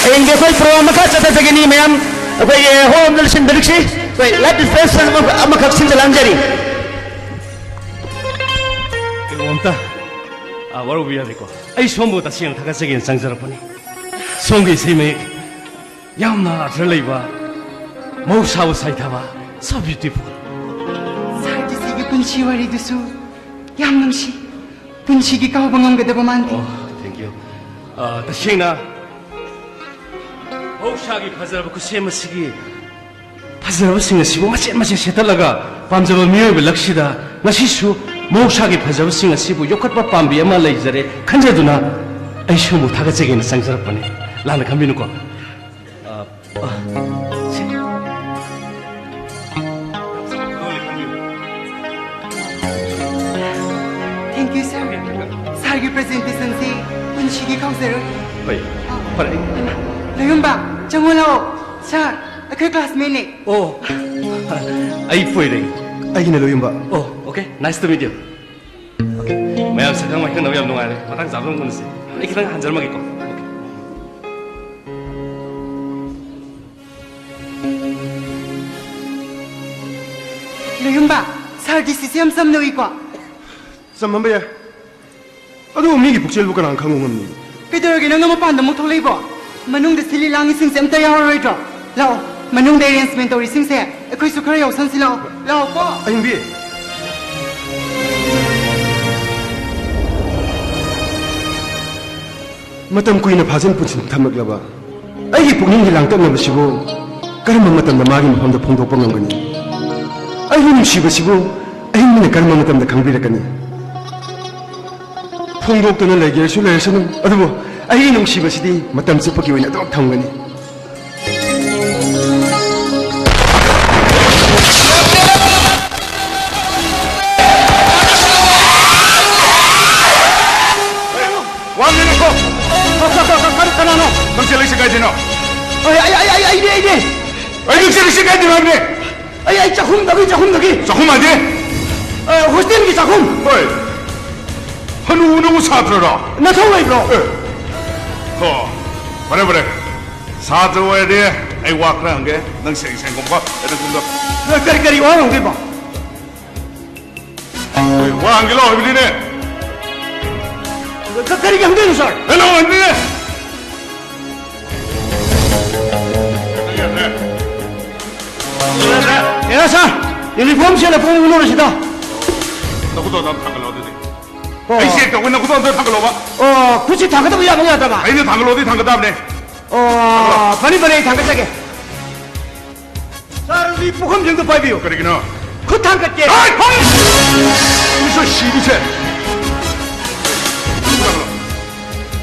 ꯍꯌꯦꯡꯗꯤ ꯑꯩꯈꯣꯏ ꯄ꯭ꯔꯣꯒ꯭ꯔꯥꯝ ꯃꯈꯥ ꯆꯠꯊꯖꯒꯅꯤ ꯃꯌꯥꯝ꯫ ꯑꯩꯈꯣꯏꯒꯤ ꯍꯣꯜ ꯑꯃꯗ ꯂꯣꯏꯁꯤꯟꯕꯤꯔꯛꯁꯤ꯫ ꯑꯩꯈꯣꯏ ꯂꯥꯏꯐ ꯗꯤꯁꯄꯦꯟꯁꯔ ꯑꯃ-, ꯑꯃꯈꯛ ꯁꯤꯟꯖ ꯂꯥꯡꯖꯔꯤ꯫ ꯀꯩꯅꯣꯝꯇ, ꯑ, ꯋꯥꯔꯧꯕ ꯌꯥꯗꯦꯀꯣ꯫ ꯑꯩ ꯁꯣꯝꯕꯨ ꯇꯁꯦꯡꯅ ꯊꯥꯒꯠꯆꯒꯦꯅ ꯆꯪꯖꯔꯛꯄꯅꯤ꯫ ꯁꯣꯝꯒꯤ ꯏꯁꯩ ꯃꯌꯦꯛ ꯌꯥꯝꯅ ꯑꯔꯊ ꯂꯩꯕ, ꯃꯍꯧꯁꯥꯕꯨ ꯁꯥꯏꯊꯕ, so beautiful꯫ ꯁꯥꯔꯒꯤ ꯁꯤꯒꯤ ꯄꯨꯟꯁꯤ ꯋꯥꯔꯤꯗꯨꯁꯨ ꯌꯥꯝ ꯅꯨꯡꯁꯤ꯫ ꯄꯨꯟꯁꯤꯒꯤ ꯀꯥꯎꯕ ꯉꯝꯒꯗꯕ ꯃꯥꯟꯗꯦ꯫ ꯑꯣ, thank you꯫ ꯑ, ꯇꯁꯦꯡꯅ ꯃꯍꯧꯁꯥꯒꯤ ꯐꯖꯔꯕ ꯈꯨꯠꯁꯦꯝ ꯑꯁꯤꯒꯤ ꯐꯖꯔꯕꯁꯤꯡ ꯑꯁꯤꯕꯨ ꯃꯆꯦꯠ ꯃꯆꯦꯠ ꯁꯦꯠꯇꯠꯂꯒ ꯄꯥꯝꯖꯕ ꯃꯤꯑꯣꯏꯕ ꯂꯛꯁꯤꯗ ꯉꯁꯤꯁꯨ ꯃꯍꯧꯁꯥꯒꯤ ꯐꯖꯕꯁꯤꯡ ꯑꯁꯤꯕꯨ ꯌꯣꯛꯈꯠꯄ ꯄꯥꯝꯕꯤ ꯑꯃ ꯂꯩꯖꯔꯦ ꯈꯟꯖꯗꯨꯅ ꯑꯩ ꯁꯣꯝꯕꯨ ꯊꯥꯒꯠꯆꯒꯦꯅ ꯆꯪꯖꯔꯛꯄꯅꯤ꯫ ꯂꯥꯟꯅ ꯈꯟꯕꯤꯅꯨꯀꯣ꯫ ꯑ, ꯑ, ꯁꯤ꯫ Thank you, sir꯫ ꯁꯥꯔꯒꯤ ꯄ꯭ꯔꯖꯦꯟꯇꯦꯁꯟꯁꯤ ꯄꯨꯟꯁꯤꯒꯤ ꯀꯥꯎꯖꯔꯣꯏ꯫ ꯍꯣꯏ, ꯐꯔꯦ꯫ ꯂꯣꯌꯨꯝꯕ, ꯆꯪꯉꯣ ꯂꯥꯛꯑꯣ꯫ ꯁꯥꯔ, ꯑꯩꯈꯣꯏ ꯀ꯭ꯂꯥꯁꯃꯦꯠꯅꯦ꯫ ꯑꯣ, ꯑꯩ ꯄꯣꯏꯔꯩ꯫ ꯑꯩꯒꯤꯅ ꯂꯣꯌꯨꯝꯕ꯫ ꯑꯣ, okay, nice to meet you꯫ Okay, ꯃꯌꯥꯝ ꯁꯛꯈꯪ ꯃꯥꯏꯈꯪꯅꯕ ꯌꯥꯝ ꯅꯨꯡꯉꯥꯏꯔꯦ꯫ ꯃꯇꯥꯡ ꯆꯥꯕꯗ ꯑꯃꯨꯛ ꯎꯅꯁꯤ꯫ ꯑꯩ ꯈꯤꯇꯪ ꯍꯟꯖꯔꯝꯃꯒꯦꯀꯣ꯫ ꯂꯣꯌꯨꯝꯕ, ꯁꯥꯔꯒꯤ ꯁꯤꯁꯦ ꯌꯥꯝ ꯆꯝꯅ ꯎꯏꯀꯣ꯫ ꯆꯝꯃꯝꯕ ꯌꯥꯏ꯫ ꯑꯗꯨꯕꯨ ꯃꯤꯒꯤ ꯄꯨꯛꯆꯦꯜꯕꯨ ꯀꯅꯥꯅ ꯈꯪꯕ ꯉꯝꯅꯤ? ꯀꯩꯗꯧꯔꯒꯦ ꯅꯪꯅ ꯃꯄꯥꯟꯗ ꯑꯃꯨꯛ ꯊꯣꯛꯂꯛꯏꯕꯣ? ꯃꯅꯨꯡꯗ ꯁꯤꯜꯂꯤ ꯂꯥꯡꯉꯤꯁꯤꯡꯁꯦ ꯑꯝꯇ ꯌꯥꯎꯔꯔꯣꯏꯗ꯭ꯔꯣ? ꯂꯥꯛꯑꯣ, ꯃꯅꯨꯡꯗ ꯑꯦꯔꯦꯟꯖꯃꯦꯟ ꯇꯧꯔꯤꯁꯤꯡꯁꯦ ꯑꯩꯈꯣꯏꯁꯨ ꯈꯔ ꯌꯥꯎꯁꯟꯁꯤ ꯂꯥꯛꯑꯣ꯫ ꯂꯥꯛꯑꯣꯀꯣ꯫ ꯑꯍꯤꯡꯕꯤ꯫ ꯃꯇꯝ ꯀꯨꯏꯅ ꯐꯥꯖꯤꯟ ꯄꯨꯟꯁꯤꯟ ꯊꯝꯂꯛꯂꯕ ꯑꯩꯒꯤ ꯄꯨꯛꯅꯤꯡꯒꯤ ꯂꯥꯡꯇꯛꯅꯕꯁꯤꯕꯨ ꯀꯔꯝꯕ ꯃꯇꯝꯗ ꯃꯥꯒꯤ ꯃꯐꯝꯗ ꯐꯣꯡꯗꯣꯛꯄ ꯉꯝꯒꯅꯤ? ꯑꯩꯒꯤ ꯅꯨꯡꯁꯤꯕꯁꯤꯕꯨ ꯑꯍꯤꯡꯕꯅ ꯀꯔꯝꯕ ꯃꯇꯝꯗ ꯈꯪꯕꯤꯔꯛꯀꯅꯤ? ꯐꯣꯡꯗꯣꯛꯇꯨꯅ ꯂꯩꯒꯦꯁꯨ ꯂꯩꯔꯁꯅꯨ, ꯑꯗꯨꯕꯨ ꯑꯩꯒꯤ ꯅꯨꯡꯁꯤꯕꯁꯤꯗꯤ ꯃꯇꯝ ꯆꯨꯞꯄꯒꯤ ꯑꯣꯏꯅ ꯑꯗꯨꯃꯛ ꯊꯝꯒꯅꯤ꯫ ꯋꯥ ꯉꯥꯡꯉꯛꯑꯣ꯫ ꯀ-, ꯀ-, ꯀ-, ꯀ-, ꯀꯅꯥꯅꯣ? ꯅꯪ ꯆꯦꯜꯂꯛꯏꯁꯦ ꯀꯥꯏꯗꯩꯅꯣ? ꯑꯩ, ꯑꯩ, ꯑꯩ, ꯑꯩ, ꯑꯩꯅꯦ, ꯑꯩꯅꯦ꯫ ꯑꯩ ꯅꯪ ꯆꯦꯜꯂꯛꯏꯁꯦ ꯀꯥꯏꯗꯩꯅꯣ ꯍꯥꯏꯕꯅꯦ? ꯑꯩ, ꯑꯩ ꯆꯥꯛꯈꯨꯝꯗꯒꯤ, ꯆꯥꯛꯈꯨꯝꯗꯒꯤ꯫ ꯆꯥꯛꯈꯨꯝ ꯍꯥꯏꯗꯤ? ꯑ, ꯍꯣꯁꯇꯦꯜꯒꯤ ꯆꯥꯛꯈꯨꯝ꯫ ꯍꯣꯏ꯫ ꯍꯅꯨ, ꯅꯪꯕꯨ ꯁꯥꯇ꯭ꯔꯔꯣ? ꯅꯊꯧ ꯂꯩꯕ꯭ꯔꯣ? ꯑꯦ꯫ ꯍꯣ꯫ ꯐꯔꯦ, ꯐꯔꯦ꯫ ꯁꯥꯇ꯭ꯔ ꯑꯣꯏꯔꯗꯤ ꯑꯩ ꯋꯥ ꯈꯔ ꯍꯪꯒꯦ, ꯅꯪ ꯁꯦꯡ ꯁꯦꯡ ꯈꯨꯝꯃꯨꯀꯣ꯫ ꯑꯩ ꯅꯪ ꯈꯨꯝꯗꯣ꯫ ꯀꯔꯤ, ꯀꯔꯤ ꯋꯥ ꯍꯪꯗꯣꯏꯕ? ꯑꯦ, ꯋꯥ ꯍꯪꯒꯦ ꯂꯥꯎ ꯍꯥꯏꯕꯅꯤꯅꯦ꯫ ꯀ-, ꯀꯔꯤꯒꯤ ꯍꯪꯗꯣꯏꯅꯣ, ꯁꯥꯔ? ꯍꯦ, ꯂꯥꯎ ꯍꯥꯏꯕꯅꯤꯅꯦ꯫ ꯅꯪ ꯌꯥꯗ꯭ꯔꯦ? ꯅꯪ ꯌꯥꯗ꯭ꯔꯦ? ꯑꯦꯔꯥ, ꯁꯥꯔ, ꯌꯨꯅꯤꯐꯣꯔꯝ ꯁꯦꯠꯂ ꯄꯨꯡ ꯎꯅꯔꯁꯤꯗ꯫ ꯅꯈꯨꯠꯇꯣ ꯑꯝꯇ ꯊꯥꯡꯒꯠꯂꯣ ꯑꯗꯨꯗꯤ꯫ ꯑꯣ꯫ ꯑꯩ ꯆꯦꯛ ꯇꯧꯒꯦ, ꯅꯈꯨꯠꯇꯣ ꯑꯝꯇ ꯊꯥꯡꯒꯠꯂꯣꯕ꯫ ꯑꯣ, ꯈꯨꯠꯁꯤ ꯊꯥꯡꯒꯠꯇꯕ ꯌꯥꯕ ꯌꯥꯗꯕ? ꯑꯩꯅ ꯊꯥꯡꯒꯠꯂꯣꯗꯤ ꯊꯥꯡꯒꯠ ꯇꯥꯕꯅꯦ꯫ ꯑꯣ, ꯐꯅꯤ, ꯐꯅꯤ, ꯑꯩ ꯊꯥꯡꯒꯠꯆꯒꯦ꯫ ꯁꯥꯔ, ꯑꯗꯨꯗꯤ ꯄꯨꯈꯝꯁꯤꯡꯗꯣ ꯄꯥꯏꯕꯤꯌꯨ꯫ ꯀꯔꯤꯒꯤꯅꯣ? ꯈꯨꯠ ꯊꯥꯡꯒꯠꯀꯦ꯫ ꯍꯥꯏ! ꯍꯣꯏ! ꯃꯤꯁꯣ ꯁꯤꯔꯤꯁꯦ꯫ ꯈꯨꯗꯥꯡꯂꯣ?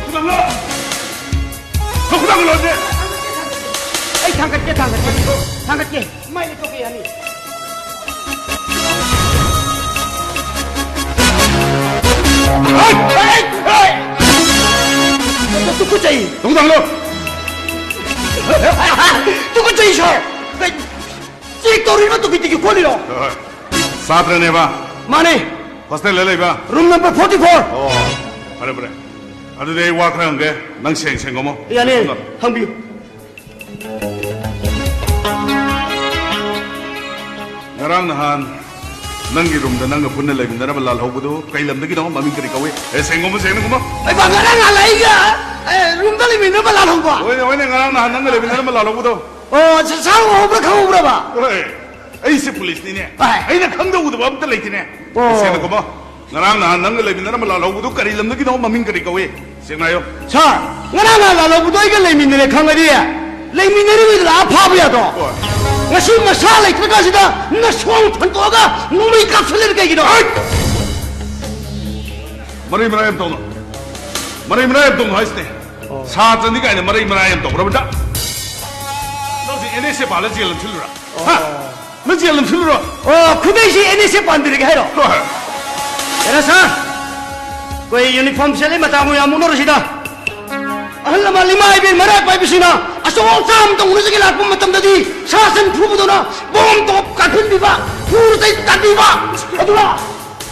ꯈꯨꯗꯥꯡꯂꯣ? ꯈꯨꯗꯥꯡꯂꯣ? ꯑꯩ ꯊꯥꯡꯒꯠꯀꯦ, ꯊꯥꯡꯒꯠꯀꯦ꯫ ꯊꯥꯡꯒꯠꯀꯦ꯫ ꯃꯥꯏ ꯂꯩꯊꯣꯛꯀꯦ ꯌꯥꯅꯤ꯫ ꯍꯥꯏ! ꯍꯥꯏ! ꯍꯥꯏ! ꯇꯨꯀꯠꯆꯩ꯫ ꯈꯨꯗꯥꯡꯂꯣ? ꯇꯨꯀꯠꯆꯩ, ꯁꯥꯔ꯫ ꯀꯩ, ꯆꯦꯛ ꯇꯧꯔꯤꯔꯣ, ꯇꯨꯀꯤ ꯇꯤꯀꯤ ꯈꯣꯠꯂꯤꯔꯣ? ꯍꯣꯏ, ꯍꯣꯏ꯫ ꯁꯥꯇ꯭ꯔꯅꯦꯕ? ꯃꯥꯅꯦ꯫ ꯍꯣꯁꯇꯦꯜꯗ ꯂꯩꯕ? Room number forty four. ꯑꯣ, ꯐꯔꯦ, ꯐꯔꯦ꯫ ꯑꯗꯨꯗꯤ ꯑꯩ ꯋꯥ ꯈꯔ ꯍꯪꯒꯦ, ꯅꯪ ꯁꯦꯡ ꯁꯦꯡ ꯈꯨꯝꯃꯣ꯫ ꯌꯥꯅꯤ, ꯍꯪꯕꯤꯌꯨ꯫ ꯉꯔꯥꯡ ꯅꯍꯥꯟ ꯅꯪꯒꯤ ꯔꯨꯝꯗ ꯅꯪꯒ ꯄꯨꯟꯅ ꯂꯩꯃꯤꯟꯅꯔꯝꯕ ꯂꯥꯜꯍꯧꯕꯗꯨ ꯀꯩ ꯂꯝꯗꯒꯤꯅꯣ? ꯃꯃꯤꯡ ꯀꯔꯤ ꯀꯧꯏ? ꯑꯦ, ꯁꯦꯡꯒꯨꯝꯕ, ꯁꯦꯡꯅ ꯈꯨꯝꯃꯣ꯫ ꯑꯩ ꯕꯥ, ꯉꯔꯥꯡ ꯅꯍꯥꯟ ꯑꯩꯒ, ꯑꯦ, ꯔꯨꯝꯗ ꯂꯩꯃꯤꯟꯅꯔꯝꯕ ꯂꯥꯜꯍꯧꯕ? ꯍꯣꯏꯅꯦ, ꯍꯣꯏꯅꯦ, ꯉꯔꯥꯡ ꯅꯍꯥꯟ ꯅꯪꯒ ꯂꯩꯃꯤꯟꯅꯔꯝꯕ ꯂꯥꯜꯍꯧꯕꯗꯣ꯫ ꯑꯣ, ꯁ-, ꯁꯥꯔ ꯎꯍꯧꯕ꯭ꯔꯥ, ꯈꯪꯍꯧꯕ꯭ꯔꯕ? ꯍꯣꯏ, ꯑꯩꯁꯦ ꯄꯨꯂꯤꯁꯅꯤꯅꯦ꯫ ꯍꯣꯏ꯫ ꯑꯩꯅ ꯈꯪꯗ ꯎꯗꯕ ꯑꯝꯇ ꯂꯩꯇꯦꯅꯦ꯫ ꯑꯣ꯫ ꯁꯦꯡꯅ ꯈꯨꯝꯃꯣ꯫ ꯉꯔꯥꯡ ꯅꯍꯥꯟ ꯅꯪꯒ ꯂꯩꯃꯤꯟꯅꯔꯝꯕ ꯂꯥꯜꯍꯧꯕꯗꯨ ꯀꯔꯤ ꯂꯝꯗꯒꯤꯅꯣ? ꯃꯃꯤꯡ ꯀꯔꯤ ꯀꯧꯏ? ꯁꯦꯡꯅ ꯍꯥꯏꯌꯣ꯫ ꯁꯥꯔ, ꯉꯔꯥꯡ ꯅꯍꯥꯟ ꯂꯥꯜꯍꯧꯕꯗꯣ ꯑꯩꯒ ꯂꯩꯃꯤꯟꯅꯔꯦ ꯈꯪꯉꯗꯤ, ꯂꯩꯃꯤꯟꯅꯔꯤꯉꯩꯗ ꯂꯥꯛꯑ ꯐꯥꯕ ꯌꯥꯗ꯭ꯔꯣ? ꯍꯣꯏ꯫ ꯉꯁꯤ ꯃꯁꯥ ꯂꯩꯇ꯭ꯔꯀꯥꯟꯁꯤꯗ ꯅꯁꯣꯡ ꯐꯟꯗꯣꯛꯑꯒ ꯅꯣꯡꯃꯩ ꯀꯥꯞꯁꯤꯜꯂꯤꯅ ꯀꯩꯒꯤꯅꯣ? ꯍꯩꯠ! ꯃꯔꯩ ꯃꯔꯥꯡ ꯌꯥꯝ ꯇꯧꯅꯨ꯫ ꯃꯔꯩ ꯃꯔꯥꯡ ꯌꯥꯝ ꯇꯧꯅꯨ ꯍꯥꯏꯁꯤꯅꯦ꯫ ꯑꯣ꯫ ꯁꯥꯇ꯭ꯔꯅꯤ ꯀꯥꯏꯅ ꯃꯔꯩ ꯃꯔꯥꯡ ꯌꯥꯝ ꯇꯧꯕ꯭ꯔꯕ? ꯅꯪꯁꯦ ꯑꯦꯟ ꯑꯦꯁ ꯑꯦ ꯄꯥꯜꯂ ꯖꯦꯜ ꯑꯃ ꯊꯤꯜꯂꯨꯔꯥ? ꯍꯥ? ꯅꯪ ꯖꯦꯜ ꯑꯗꯨꯝ ꯁꯤꯜꯂꯨꯔꯣ? ꯑꯣ, ꯈꯨꯗꯩꯁꯤ ꯑꯦꯟ ꯑꯦꯁ ꯑꯦ ꯄꯥꯟꯕꯤꯔꯒꯦ ꯍꯥꯏꯔꯣ? ꯍꯣꯏ꯫ ꯍꯦꯔꯥ ꯁꯥꯔ, ꯑꯩꯈꯣꯏ ꯌꯨꯅꯤꯐꯣꯔꯝ ꯁꯦꯠꯂꯤ ꯃꯇꯥ ꯃꯣꯏ ꯌꯥꯝ ꯃꯨꯛꯅꯔꯨꯁꯤꯗ꯫ ꯑꯍꯜ ꯂꯃꯟ ꯏꯃꯥ ꯏꯕꯦꯟ ꯃꯔꯥꯏ ꯄꯥꯏꯕꯁꯤꯡꯅ ꯑꯆꯧ ꯑꯆꯥ ꯑꯃꯇ ꯎꯅꯖꯒꯦ ꯂꯥꯛꯄ ꯃꯇꯝꯗꯗꯤ ꯁꯥ ꯁꯟ ꯐꯨꯕꯗꯧꯅ ꯕꯣꯝ ꯇꯣꯞ ꯀꯥꯞꯍꯟꯕꯤꯕ, ꯐꯨꯔ ꯆꯩ ꯇꯥꯟꯕꯤꯕ, ꯑꯗꯨꯒ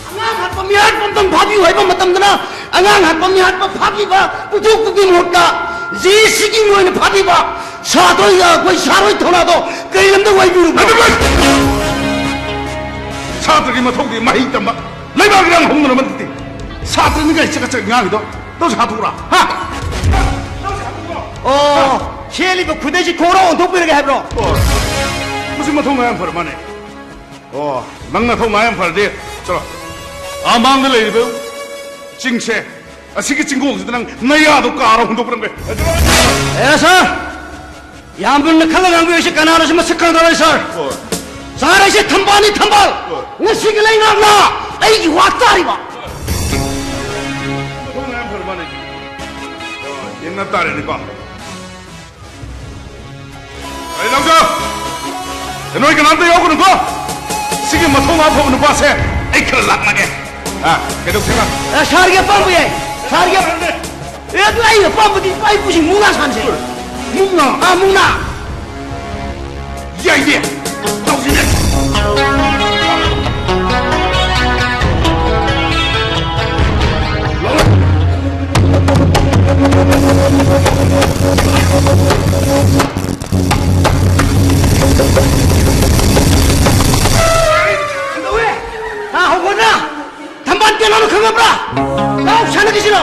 ꯑꯉꯥꯡ ꯍꯥꯠꯄ ꯃꯤꯍꯥꯠꯄ ꯑꯝꯇꯪ ꯐꯥꯕꯤꯌꯨ ꯍꯥꯏꯕ ꯃꯇꯝꯗꯅ ꯑꯉꯥꯡ ꯍꯥꯠꯄ ꯃꯤꯍꯥꯠꯄ ꯐꯥꯕꯤꯕ ꯄꯨꯊꯣꯛꯄꯒꯤ ꯃꯍꯨꯠꯇ ꯖꯤ ꯁꯤꯒꯤ ꯃꯣꯏꯅ ꯐꯥꯕꯤꯕ ꯁꯥꯇ꯭ꯔ, ꯑꯩꯈꯣꯏ ꯁꯥꯔꯣꯏ ꯊꯧꯅꯥꯗꯣ ꯀꯔꯤ ꯂꯝꯗ ꯋꯥꯏꯕꯤꯔꯨꯕꯅꯣ? ꯑꯗꯨꯃꯛ! ꯁꯥꯇ꯭ꯔꯒꯤ ꯃꯊꯧꯗꯤ ꯃꯍꯩ ꯇꯝꯕ, ꯂꯩꯕꯥꯛ ꯏꯔꯥꯡ ꯍꯧꯅꯅꯕ ꯅꯠꯇꯦ꯫ ꯁꯥꯇ꯭ꯔꯅꯤ ꯀꯥꯏ ꯆꯀꯠ ꯆꯀꯠ ꯉꯥꯡꯉꯤꯗꯣ ꯇꯧꯁꯤ ꯍꯥꯊꯨꯔꯥ? ꯍꯥ? ꯑꯣ, ꯁꯦꯠꯂꯤꯕ ꯈꯨꯗꯩꯁꯤ ꯈꯣꯡꯒ꯭ꯔꯥꯎ ꯑꯣꯟꯊꯣꯛꯄꯤꯔꯒꯦ ꯍꯥꯏꯕ꯭ꯔꯣ? ꯑꯣ, ꯃꯁꯤ ꯃꯊꯧꯅꯥ ꯌꯥꯝ ꯐꯔ ꯃꯥꯅꯦ꯫ ꯑꯣ, ꯅꯪ ꯅꯊꯧꯅꯥ ꯌꯥꯝ ꯐꯔꯗꯤ, ꯆꯠꯂꯣ꯫ ꯑꯥ ꯃꯥꯡꯗ ꯂꯩꯔꯤꯕ ꯆꯤꯡꯁꯦ, ꯑꯁꯤꯒꯤ ꯆꯤꯡꯒꯣꯡꯁꯤꯗ ꯅꯪ ꯅꯌꯥꯗꯣ ꯀꯥꯔ ꯍꯣꯡꯗꯣꯛꯄꯤꯔꯝꯒꯦ꯫ ꯑꯦ, ꯁꯥꯔ! ꯌꯥꯝ ꯃꯨꯟꯅ ꯈꯜꯂ ꯉꯥꯡꯕꯤꯌꯨ, ꯑꯩꯁꯦ ꯀꯅꯥꯅꯣꯁꯨ ꯃꯁꯛ ꯈꯪꯗꯕꯅꯤ, ꯁꯥꯔ꯫ ꯍꯣꯏ꯫ ꯁꯥꯔ, ꯑꯩꯁꯦ ꯊꯝꯕꯥꯜꯅꯤ, ꯊꯝꯕꯥꯜ! ꯍꯣꯏ꯫ ꯉꯁꯤꯒꯤ ꯂꯩꯉꯥꯛꯅ ꯑꯩꯒꯤ ꯋꯥ ꯇꯥꯔꯤꯕ꯫ ꯃꯊꯧꯅꯥ ꯌꯥꯝ ꯐꯔ ꯃꯥꯅꯦ꯫ ꯑꯣ, ꯌꯦꯡꯅ ꯇꯥꯔꯦꯅꯦꯀꯣ꯫ ꯑꯩ ꯂꯧꯖ! ꯅꯣꯏ ꯀꯅꯥꯝꯇ ꯌꯥꯎꯒꯅꯨꯀꯣ꯫ ꯁꯤꯒꯤ ꯃꯊꯧꯅꯥ ꯐꯕ ꯅꯨꯄꯥꯁꯦ ꯑꯩ ꯈꯔ ꯂꯥꯛꯅꯒꯦ꯫ ꯑ, ꯀꯩꯗꯧꯁꯦꯕ? ꯑ, ꯁꯥꯔꯒꯤ ꯑꯄꯥꯝꯕ ꯌꯥꯏ꯫ ꯁꯥꯔꯒꯤ ꯑꯄꯥꯝꯕ꯫ ꯑꯦ, ꯑꯗꯨ ꯑꯩ ꯑꯄꯥꯝꯕꯗꯤ ꯏꯄꯥ ꯏꯄꯨꯁꯤꯡ ꯃꯨꯛꯅꯥ ꯁꯥꯟꯁꯦ꯫ ꯃꯨꯛꯅꯥ? ꯑ, ꯃꯨꯛꯅꯥ꯫ ꯌꯥꯏꯅꯦ꯫ ꯇꯧꯁꯤꯅꯦ꯫ ꯀꯩꯗꯧꯋꯦ? ꯍꯥ, ꯍꯧꯒꯠꯂ! ꯊꯝꯕꯥꯜ ꯀꯅꯥꯅꯣ ꯈꯪꯉꯕ꯭ꯔꯥ? ꯂꯥꯎ ꯁꯥꯟꯅꯈꯤꯁꯤꯔꯣ?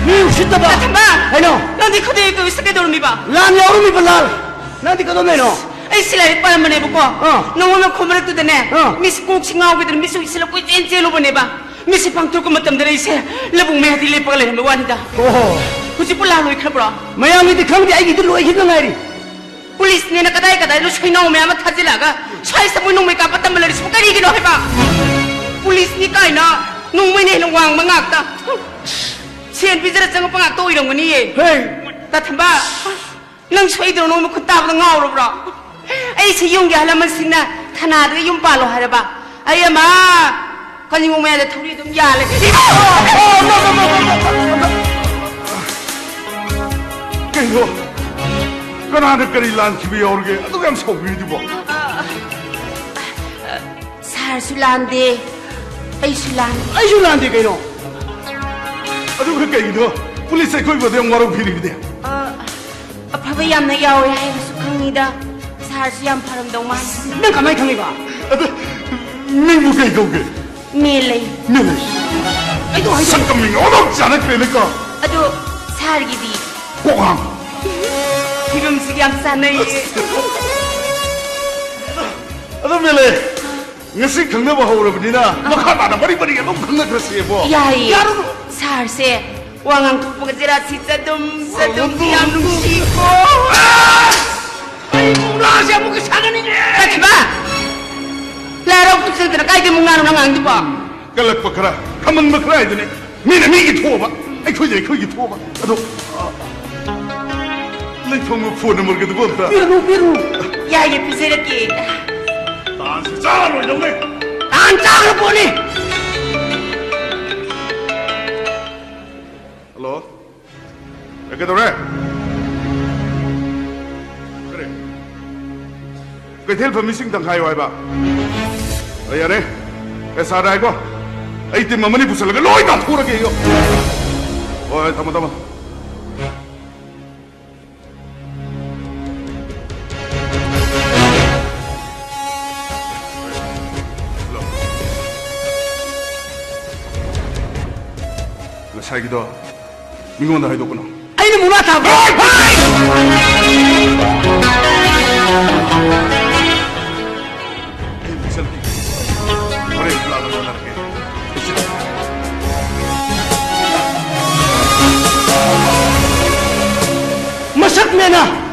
ꯃꯤ ꯎꯁꯤꯠꯇꯕ! ꯊꯝꯕꯥꯜ! ꯀꯩꯅꯣ? ꯅꯪꯗꯤ ꯈꯨꯗꯩ ꯀꯩ ꯎꯁꯤꯠ ꯀꯩꯗꯧꯔꯝꯃꯤꯕ? ꯂꯥꯟ ꯌꯥꯎꯔꯝꯃꯤꯕ, ꯂꯥꯟ! ꯅꯪꯗꯤ ꯀꯩꯗꯧꯗꯣꯏꯅꯣ? ꯑꯩ ꯁꯤ ꯂꯥꯏꯔꯤꯛ ꯄꯥꯔꯝꯕꯅꯦꯕꯀꯣ꯫ ꯑꯥ꯫ ꯅꯉꯣꯟꯗ ꯈꯣꯝ ꯃꯔꯛꯇꯨꯗꯅꯦ, ꯑꯥ꯫ ꯃꯤꯁꯤ ꯀꯣꯛꯁꯤ ꯉꯥꯎꯈꯤꯗꯅ ꯃꯤꯁꯨ ꯎꯏꯁꯤꯜꯂ ꯀꯣꯏꯆꯦꯟ ꯆꯦꯜꯂꯨꯕꯅꯦꯕ꯫ ꯃꯤꯁꯤ ꯄꯥꯡꯊꯣꯔꯛꯄ ꯃꯇꯝꯗ ꯑꯩꯁꯦ ꯂꯧꯕꯨꯛ ꯃꯌꯥꯗꯤ ꯂꯦꯞꯄꯒ ꯂꯩꯔꯝꯕ ꯋꯥꯅꯤꯗ꯫ ꯑꯣꯍꯣ꯫ ꯍꯧꯖꯤꯛꯄꯨ ꯂꯥꯟ ꯂꯣꯏꯈ꯭ꯔꯕ꯭ꯔꯣ? ꯃꯌꯥꯝꯒꯤꯗꯤ ꯈꯪꯗꯦ, ꯑꯩꯒꯤꯗꯤ ꯂꯣꯏꯈꯤꯕꯗ ꯉꯥꯏꯔꯤ꯫ ꯄꯨꯂꯤꯁꯅꯦꯅ ꯀꯗꯥꯏ ꯀꯗꯥꯏꯗꯅꯣ ꯁꯣꯏꯅꯥꯎ ꯃꯌꯥꯝ ꯑꯃ ꯊꯥꯖꯤꯜꯂꯛꯑꯒ ꯁ꯭ꯋꯥꯏꯁꯤꯗ ꯃꯣꯏ ꯅꯣꯡꯃꯩ ꯀꯥꯞꯄ ꯇꯝꯕ ꯂꯩꯔꯤꯁꯤꯕꯨ ꯀꯔꯤꯒꯤꯅꯣ ꯍꯥꯏꯕ? ꯄꯨꯂꯤꯁꯅꯤ ꯀꯥꯏꯅ ꯅꯣꯡꯃꯩꯅ ꯍꯦꯟꯅ ꯋꯥꯡꯕ ꯉꯥꯛꯇ꯫ ꯁꯦꯟ ꯄꯤꯖꯔ ꯆꯪꯉꯛꯄ ꯉꯥꯛꯇ ꯑꯣꯏꯔꯝꯒꯅꯤꯌꯦ꯫ ꯍꯦ! ꯇꯥ ꯊꯝꯕꯥꯜ, ꯅꯪ ꯁꯣꯏꯗ꯭ꯔꯣ? ꯅꯣꯡꯃ ꯈꯨꯠ ꯇꯥꯕꯗ ꯉꯥꯎꯔꯕ꯭ꯔꯣ? ꯑꯩꯁꯦ ꯌꯨꯝꯒꯤ ꯑꯍꯜ ꯂꯃꯟꯁꯤꯡꯅ ꯊꯅꯥꯗꯒ ꯌꯨꯝ ꯄꯥꯜꯂꯣ ꯍꯥꯏꯔꯕ? ꯑꯩ ꯑꯃ ꯀꯥꯂꯤꯡꯒꯣꯡ ꯃꯌꯥꯗ ꯊꯧꯔꯤ ꯑꯗꯨꯝ ꯌꯥꯜꯂꯦ꯫ ꯀꯩꯅꯣ? ꯀꯅꯥꯅ ꯀꯔꯤ ꯂꯥꯟꯈꯤꯕ ꯌꯥꯎꯔꯒꯦ? ꯑꯗꯨꯛ ꯌꯥꯝ ꯁꯥꯎꯕꯤꯔꯤꯗꯨꯕꯣ? ꯁꯥꯔꯁꯨ ꯂꯥꯟꯗꯦ, ꯑꯩꯁꯨ ꯂꯥꯟꯗꯦ꯫ ꯑꯩꯁꯨ ꯂꯥꯟꯗꯦ ꯀꯩꯅꯣ? ꯑꯗꯨꯒ ꯀꯩꯒꯤꯅꯣ ꯄꯨꯂꯤꯁ ꯑꯩꯈꯣꯏꯕꯨ ꯑꯗꯨ ꯌꯥꯝ ꯋꯥꯔꯧꯕꯤꯔꯤꯕꯗꯤ? ꯑ, ꯑꯐꯕ ꯌꯥꯝꯅ ꯌꯥꯎꯋꯦ ꯍꯥꯏꯕꯁꯨ ꯈꯪꯉꯤꯗ꯫ ꯁꯥꯔꯁꯨ ꯌꯥꯝ ꯐꯔꯝꯗꯧ ꯃꯥꯜꯂꯤ꯫ ꯅꯪ ꯀꯃꯥꯏꯅ ꯈꯪꯉꯤꯕ? ꯑꯗꯨ, ꯃꯤꯡꯕꯨ ꯀꯩ ꯀꯧꯒꯦ? ꯃꯦꯂꯩ꯫ ꯃꯦꯂꯩ꯫ ꯑꯩꯗꯣ ꯍꯥꯏꯗꯣ ꯁꯛꯀ ꯃꯤꯡꯒ ꯑꯣꯟꯊꯣꯛ ꯆꯥꯟꯅꯈ꯭ꯔꯦꯅꯦꯀꯣ꯫ ꯑꯗꯣ ꯁꯥꯔꯒꯤꯗꯤ? ꯀꯣꯛꯉꯥꯡ꯫ ꯐꯤꯕꯝꯁꯤꯒ ꯌꯥꯝ ꯆꯥꯟꯅꯩꯌꯦ꯫ ꯑꯗꯣ ꯃꯦꯂꯩ, ꯉꯁꯤ ꯈꯪꯅꯕ ꯍꯧꯔꯕꯅꯤꯅ, ꯑꯥ, ꯃꯈꯥ ꯇꯥꯅ ꯃꯔꯤ ꯃꯔꯤ ꯑꯗꯨꯝ ꯈꯪꯅꯈ꯭ꯔꯁꯦꯕꯣ꯫ ꯌꯥꯏꯌꯦ꯫ ꯌꯥꯔꯕꯣ? ꯁꯥꯔꯁꯦ ꯋꯥ ꯉꯥꯡꯊꯣꯛꯄꯒ ꯆꯦꯔꯥ ꯁꯤ ꯆꯗꯨꯝ ꯆꯗꯨꯝ ꯌꯥꯝ ꯅꯨꯡꯁꯤꯀꯣ꯫ ꯑꯩ ꯃꯨꯛꯅꯥꯁꯦ ꯑꯃꯨꯛꯀ ꯁꯥꯟꯅꯅꯤꯡꯉꯦ꯫ ꯆꯠꯈꯤꯕ! ꯂꯥꯏ ꯍꯔꯥꯎ ꯆꯠꯇꯅ ꯀꯥꯏꯗꯩ ꯃꯨꯛꯅꯥꯅꯣ ꯅꯪ ꯉꯥꯡꯗꯨꯕꯣ? ꯀꯜꯂꯛꯄ ꯈꯔ, ꯈꯝꯃꯟꯕ ꯈꯔ ꯍꯥꯏꯗꯨꯅꯦ꯫ ꯃꯤꯅ ꯃꯤꯒꯤ ꯊꯣꯛꯑꯕ, ꯑꯩꯈꯣꯏꯅ ꯑꯩꯈꯣꯏꯒꯤ ꯊꯣꯛꯑꯕ꯫ ꯑꯗꯣ, ꯑ, ꯂꯩꯐꯝꯒ ꯐꯣꯟ ꯅꯝꯕꯔꯒꯗꯨꯕꯨ ꯑꯝꯇ꯫ ꯄꯤꯔꯨ, ꯄꯤꯔꯨ꯫ ꯌꯥꯏꯌꯦ, ꯄꯤꯖꯔꯛꯀꯦ꯫ ꯇꯥꯟꯁꯤ ꯆꯥ ꯂꯣꯏꯗꯧꯅꯦ꯫ ꯇꯥꯟ ꯆꯥꯈ꯭ꯔ ꯄꯣꯠꯅꯤ꯫ ꯍꯜꯂꯣ? ꯑꯦ, ꯀꯩꯗꯧꯔꯦ? ꯀꯔꯤ? ꯀꯩꯊꯦꯜ ꯐꯝꯃꯤꯁꯤꯡ ꯇꯪꯈꯥꯏꯌꯣ ꯍꯥꯏꯕ? ꯑ, ꯌꯥꯔꯦ꯫ ꯑꯦ, ꯁꯥꯔ ꯍꯥꯏꯀꯣ꯫ ꯑꯩ ꯇꯤꯝ ꯑꯃꯅꯤ ꯄꯨꯁꯜꯂꯒ ꯂꯣꯏ ꯇꯥꯟꯊꯣꯛꯎꯔꯒꯦ ꯑꯩ꯫ ꯍꯣꯏ, ꯍꯣꯏ, ꯊꯝꯃꯣ, ꯊꯝꯃꯣ꯫ ꯉꯁꯥꯏꯒꯤꯗꯣ ꯃꯤꯉꯣꯟꯗ ꯍꯥꯏꯗꯣꯛꯀꯅꯨ꯫ ꯑꯩꯅ ꯃꯨꯛꯅꯥ ꯊꯥꯕ꯭ꯔꯣ? ꯑꯩ ꯃꯤꯆꯪ ꯊꯤꯒꯦ꯫ ꯍꯣꯔꯦꯟ ꯂꯥꯛꯑꯒ ꯂꯣꯟꯅꯔꯒꯦ꯫ ꯃꯁꯛ ꯃꯦꯅ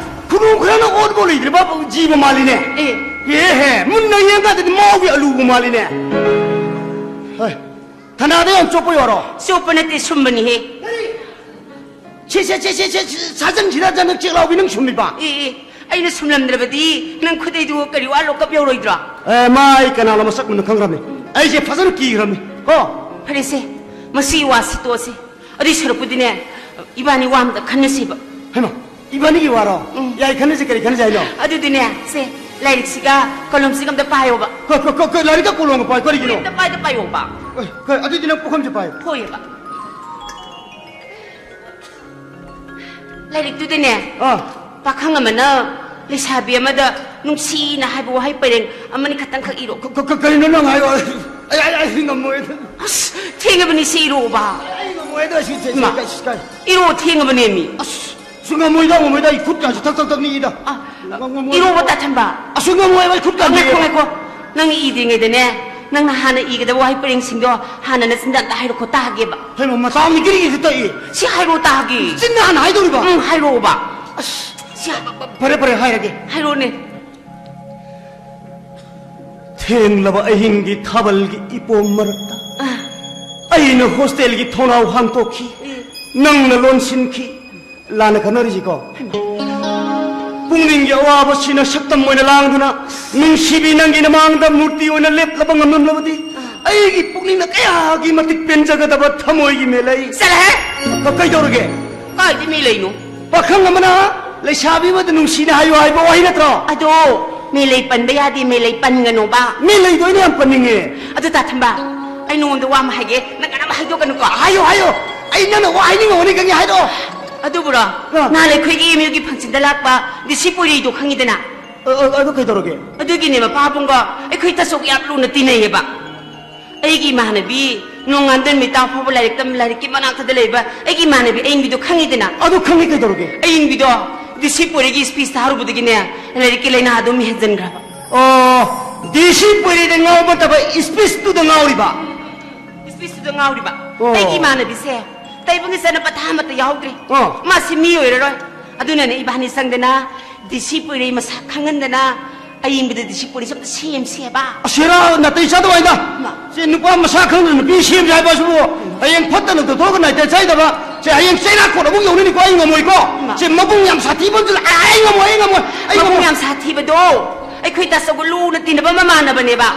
ꯈꯨꯅꯨ ꯈꯔꯅ ꯑꯣꯟꯕ ꯂꯩꯇ꯭ꯔꯕ ꯖꯤꯕ ꯃꯥꯜꯂꯤꯅꯦ꯫ ꯑꯦ꯫ ꯑꯦꯍꯦ, ꯃꯨꯟꯅ ꯌꯦꯡꯀꯥꯟꯗꯗꯤ ꯃꯥꯎꯒꯤ ꯑꯂꯨꯕꯨ ꯃꯥꯜꯂꯤꯅꯦ꯫ ꯍꯣꯏ, ꯊꯅꯥꯗ ꯌꯥꯝ ꯆꯣꯞꯄ ꯌꯥꯔꯣ? ꯆꯣꯞꯄ ꯅꯠꯇꯦ, ꯁꯨꯝꯕꯅꯤꯍꯦ꯫ ꯁꯦ, ꯁꯦ, ꯁꯦ, ꯁꯦ, ꯁꯦ, ꯁꯥꯖꯟꯁꯤꯗ ꯅꯪ ꯆꯦꯛꯂꯥꯎꯕꯤ ꯅꯪ ꯁꯨꯝꯃꯤꯕ? ꯑꯦ, ꯑꯦ, ꯑꯩꯅ ꯁꯨꯝꯂꯝꯗ꯭ꯔꯕꯗꯤ ꯅꯪ ꯈꯨꯗꯩꯗꯨ ꯀꯔꯤ ꯋꯥ ꯂꯣꯛꯀꯞ ꯌꯧꯔꯣꯏꯗ꯭ꯔꯣ? ꯑꯦ, ꯃꯥ ꯑꯩ ꯀꯅꯥꯅꯣ ꯃꯁꯛ ꯃꯨꯟꯅ ꯈꯪꯈ꯭ꯔꯕꯅꯤ꯫ ꯑꯩꯁꯦ ꯐꯖꯅ ꯀꯤꯈ꯭ꯔꯕꯅꯤ ꯀꯣ꯫ ꯐꯔꯦꯁꯦ, ꯃꯁꯤ ꯋꯥꯁꯤ ꯇꯣꯛꯑꯁꯤ꯫ ꯑꯗꯨꯏ ꯁꯔꯨꯛꯄꯨꯗꯤꯅꯦ, ꯏꯕꯥꯅꯤ ꯋꯥ ꯑꯝꯇ ꯈꯟꯅꯁꯤꯕ꯫ ꯍꯩꯃꯥ, ꯏꯕꯥꯅꯤꯒꯤ ꯋꯥꯔꯣ? ꯎꯝ꯫ ꯌꯥꯏ, ꯈꯟꯅꯁꯤ꯫ ꯀꯔꯤ ꯈꯟꯅꯁꯤ ꯍꯥꯏꯅꯣ? ꯑꯗꯨꯗꯤꯅꯦ, ꯁꯦ, ꯂꯥꯏꯔꯤꯛꯁꯤꯒ ꯀꯣꯂꯣꯝꯁꯤꯒ ꯑꯝꯇ ꯄꯥꯏꯌꯣꯕ꯫ ꯀ-, ꯀ-, ꯀ-, ꯀ-, ꯂꯥꯏꯔꯤꯛꯀ ꯀꯣꯂꯣꯝꯒ ꯄꯥꯏ ꯀꯔꯤꯒꯤꯅꯣ? ꯑꯝꯇ ꯄꯥꯏꯗ ꯄꯥꯏꯌꯣꯕ꯫ ꯑꯦ, ꯀ-, ꯑꯗꯨꯗꯤ ꯅꯪ ꯄꯨꯈꯝꯁꯦ ꯄꯥꯏꯌꯨ꯫ ꯍꯣꯏꯑꯕ꯫ ꯂꯥꯏꯔꯤꯛꯇꯨꯗꯅꯦ, ꯑꯥ꯫ ꯄꯥꯈꯪ ꯑꯃꯅ ꯂꯩꯁꯥꯕꯤ ꯑꯃꯗ ꯅꯨꯡꯁꯤꯅ ꯍꯥꯏꯕ ꯋꯥꯍꯩ ꯄꯔꯦꯡ ꯑꯃꯅꯤ ꯈꯛꯇꯪꯈꯛ ꯏꯔꯣ꯫ ꯀ-, ꯀ-, ꯀ-, ꯀꯔꯤꯅꯣ ꯅꯪ ꯍꯥꯏꯌꯣ? ꯑꯩ, ꯑꯩ, ꯑꯩ ꯉꯝꯃꯣꯏ꯫ ꯑꯁ, ꯊꯦꯡꯉꯕꯅꯤ, ꯁꯤ ꯏꯔꯣꯕ꯫ ꯑꯩ ꯉꯝꯃꯣꯏ, ꯑꯗꯣ ꯁꯤ, ꯁꯤ, ꯁꯤ, ꯏꯃꯥ, ꯀꯩ-, ꯀꯩ-, ꯏꯔꯣ, ꯊꯦꯡꯉꯕꯅꯦ ꯃꯤ꯫ ꯑꯁ, ꯁꯨ ꯉꯝꯃꯣꯏꯗ, ꯉꯝꯃꯣꯏꯗ, ꯑꯩ ꯈꯨꯠ ꯀꯥꯁꯦ ꯊꯛ, ꯊꯛ, ꯊꯛ ꯅꯤꯛꯏꯗ꯫ ꯑ, ꯉꯝ-, ꯉꯝꯃꯣꯏ꯫ ꯏꯔꯣꯕ, ꯇꯥ ꯊꯝꯕ꯫ ꯑꯁꯨ ꯉꯝꯃꯣꯏꯕ, ꯑꯩ ꯈꯨꯠ ꯀꯥ ꯉꯥꯏꯈꯣ, ꯅꯤꯛꯑꯦꯕ꯫ ꯉꯥꯏꯈꯣ꯫ ꯅꯪꯅ ꯏꯗ꯭ꯔꯤꯉꯩꯗꯅꯦ, ꯅꯪꯅ ꯍꯥꯟꯅ ꯏꯒꯗꯕ ꯋꯥꯍꯩ ꯄꯔꯦꯡꯁꯤꯡꯗꯣ ꯍꯥꯟꯅ ꯅꯆꯤꯟꯗ ꯑꯝꯇ ꯍꯥꯏꯔꯛꯈꯣ ꯇꯥꯒꯦꯕ꯫ ꯍꯩꯃꯥ, ꯃꯇꯥ ꯑꯃ ꯒꯤꯔꯤ ꯒꯤꯔꯤ ꯇꯛꯏ꯫ ꯁꯤ ꯍꯥꯏꯔꯣ ꯇꯥꯒꯦ꯫ ꯆꯤꯟꯅ ꯍꯥꯟꯅ ꯍꯥꯏꯗꯧꯔꯤꯕ? ꯎꯝ, ꯍꯥꯏꯔꯛꯑꯣꯕ꯫ ꯑꯁ, ꯁꯤ ꯍꯥꯏ- ꯐꯔꯦ, ꯐꯔꯦ, ꯍꯥꯏꯔꯒꯦ꯫ ꯍꯥꯏꯔꯣꯅꯦ꯫ ꯊꯦꯡꯂꯕ ꯑꯍꯤꯡꯒꯤ ꯊꯥꯕꯜꯒꯤ ꯏꯄꯣꯝ ꯃꯔꯛꯇ ꯑ꯫ ꯑꯩꯅ ꯍꯣꯁꯇꯦꯜꯒꯤ ꯊꯣꯡꯅꯥꯎ ꯍꯥꯡꯗꯣꯛꯈꯤ꯫ ꯎꯝ꯫ ꯅꯪꯅ ꯂꯣꯟꯁꯤꯟꯈꯤ꯫ ꯂꯥꯟꯅ ꯈꯟꯅꯔꯤꯁꯤꯀꯣ꯫ ꯄꯨꯛꯅꯤꯡꯒꯤ ꯑꯋꯥꯕꯁꯤꯅ ꯁꯛꯇꯝ ꯑꯣꯏꯅ ꯂꯥꯡꯗꯨꯅ, ꯅꯨꯡꯁꯤꯕꯤ, ꯅꯪꯒꯤ ꯅꯃꯥꯡꯗ ꯃꯨꯔꯇꯤ ꯑꯣꯏꯅ ꯂꯦꯞꯂꯕ ꯉꯝꯂꯝꯂꯕꯗꯤ, ꯑꯩꯒꯤ ꯄꯨꯛꯅꯤꯡꯅ ꯀꯌꯥꯒꯤ ꯃꯇꯤꯛ ꯄꯦꯟꯖꯒꯗꯕ ꯊꯃꯣꯏꯒꯤ ꯃꯦꯂꯩ꯫ ꯆꯠꯂꯍꯦ! ꯀ-, ꯀꯩꯗꯧꯔꯒꯦ? ꯀꯥꯏꯗ ꯃꯦꯂꯩꯅꯣ? ꯄꯥꯈꯪ ꯑꯃꯅ ꯂꯩꯁꯥꯕꯤ ꯑꯃꯗ ꯅꯨꯡꯁꯤꯅ ꯍꯥꯏꯌꯨ ꯍꯥꯏꯕ ꯋꯥꯍꯩ ꯅꯠꯇ꯭ꯔꯣ? ꯑꯗꯣ, ꯃꯦꯂꯩ ꯄꯟꯕ ꯌꯥꯗꯦ, ꯃꯦꯂꯩ ꯄꯟꯒꯅꯣꯕ꯫ ꯃꯦꯂꯩꯗꯣ ꯑꯩꯅ ꯌꯥꯝ ꯄꯟꯅꯤꯡꯉꯦ꯫ ꯑꯗꯨ ꯇꯥ ꯊꯝꯕ, ꯑꯩ ꯅꯉꯣꯟꯗ ꯋꯥ ꯑꯃ ꯍꯥꯏꯒꯦ, ꯅꯪ ꯀꯅꯥꯝ ꯍꯥꯏꯗꯣꯛꯀꯅꯨꯀꯣ꯫ ꯍꯥꯏꯌꯣ, ꯍꯥꯏꯌꯣ꯫ ꯑꯩ ꯅꯪꯅ ꯋꯥ ꯍꯥꯏꯅꯤꯡꯉꯝꯒꯅꯤ ꯈꯪꯉꯦ, ꯍꯥꯏꯔꯛꯑꯣ꯫ ꯑꯗꯨꯕꯨꯔꯣ, ꯑ꯫ ꯅꯍꯥꯟ ꯑꯩꯈꯣꯏꯒꯤ ꯑꯦꯝ ꯌꯨꯒꯤ ꯐꯪꯁꯟꯗ ꯂꯥꯛꯄ ꯗꯤ ꯁꯤ ꯄꯨꯔꯤꯗꯣ ꯈꯪꯉꯤꯗꯅ? ꯑ, ꯑ, ꯑꯗꯨ ꯀꯩꯗꯧꯔꯒꯦ? ꯑꯗꯨꯒꯤꯅꯦ ꯃꯄꯥꯕꯨꯡꯒ ꯑꯩꯈꯣꯏ ꯇꯥꯆꯧꯒ ꯌꯥꯝ ꯂꯨꯅ ꯇꯤꯟꯅꯩꯌꯦꯕ꯫ ꯑꯩꯒꯤ ꯏꯃꯥꯟꯅꯕꯤ ꯅꯣꯡꯉꯥꯟꯗꯣꯏ ꯅꯨꯃꯤꯠ ꯇꯥ ꯐꯥꯎꯕ ꯂꯥꯏꯔꯤꯛ ꯇꯝ, ꯂꯥꯏꯔꯤꯛꯀꯤ ꯃꯅꯥꯛꯇꯗ ꯂꯩꯕ ꯑꯩꯒꯤ ꯏꯃꯥꯟꯅꯕꯤ ꯑꯏꯪꯕꯤꯗꯣ ꯈꯪꯉꯤꯗꯅ? ꯑꯗꯨ ꯈꯪꯉꯤ, ꯀꯩꯗꯧꯔꯒꯦ? ꯑꯏꯪꯕꯤꯗꯣ ꯗꯤ ꯁꯤ ꯄꯨꯔꯤꯒꯤ ꯁ꯭ꯄꯤꯆ ꯇꯥꯔꯨꯕꯗꯒꯤꯅꯦ, ꯂꯥꯏꯔꯤꯛꯀꯤ ꯂꯥꯏꯅꯥ ꯑꯗꯨꯝ ꯍꯦꯟꯖꯟꯈ꯭ꯔꯕ꯫ ꯑꯣ, ꯗꯤ ꯁꯤ ꯄꯨꯔꯤꯗ ꯉꯥꯎꯕ ꯅꯠꯇꯕ ꯁ꯭ꯄꯤꯆꯇꯨꯗ ꯉꯥꯎꯔꯤꯕ? ꯁ꯭ꯄꯤꯆꯇꯨꯗ ꯉꯥꯎꯔꯤꯕ꯫ ꯑꯣ꯫ ꯑꯩꯒꯤ ꯏꯃꯥꯟꯅꯕꯤꯁꯦ ꯇꯩꯕꯪꯒꯤ ꯆꯠꯅ ꯄꯊꯥ ꯑꯃꯠꯇ ꯌꯥꯎꯗ꯭ꯔꯦ꯫ ꯑꯣ꯫ ꯃꯥꯁꯤ ꯃꯤ ꯑꯣꯏꯔꯔꯣꯏ꯫ ꯑꯗꯨꯅꯅꯦ ꯏꯕꯥꯅꯤ ꯆꯪꯗꯅ ꯗꯤ ꯁꯤ ꯄꯨꯔꯤ ꯃꯁꯛ ꯈꯪꯍꯟꯗꯅ ꯑꯏꯪꯕꯗ ꯗꯤ ꯁꯤ ꯄꯨꯔꯤꯁꯦ ꯑꯝꯇ ꯁꯦꯝꯁꯦꯕ꯫ ꯑꯁꯦꯔꯥ ꯅꯥꯇꯩ ꯆꯥꯗꯕ ꯍꯥꯏꯗ꯫ ꯃꯥ꯫ ꯁꯤ ꯅꯨꯄꯥ ꯃꯁꯥ ꯈꯪꯗꯅ ꯅꯨꯄꯤ ꯁꯦꯝꯁꯦ ꯍꯥꯏꯕ ꯑꯁꯤꯕꯨ ꯍꯌꯦꯡ ꯐꯠꯇꯅ ꯇꯧꯊꯣꯛꯑꯒ ꯅꯥꯇꯩ ꯆꯥꯏꯗꯕ꯫ ꯁꯦ ꯍꯌꯦꯡ ꯆꯩꯔꯥꯛ ꯀꯣꯟ ꯑꯃꯨꯛ ꯌꯧꯅꯤꯀꯣ, ꯑꯩ ꯉꯝꯃꯣꯏꯀꯣ꯫ ꯃꯥ꯫ ꯁꯦ ꯃꯕꯨꯡ ꯌꯥꯝ ꯁꯥꯊꯤꯕ ꯑꯃꯁꯨ ꯂꯥꯛ-, ꯑꯩ ꯉꯝꯃꯣꯏ, ꯑꯩ ꯉꯝꯃꯣꯏ, ꯑꯩ ꯃꯕꯨꯡ ꯉꯝꯃꯣꯏ꯫ ꯌꯥꯝ ꯁꯥꯊꯤꯕꯗꯣ ꯑꯩꯈꯣꯏ ꯇꯥꯆꯧꯒ ꯂꯨꯅ ꯇꯤꯟꯅꯕ ꯃꯃꯥꯟꯅꯕꯅꯦꯕ꯫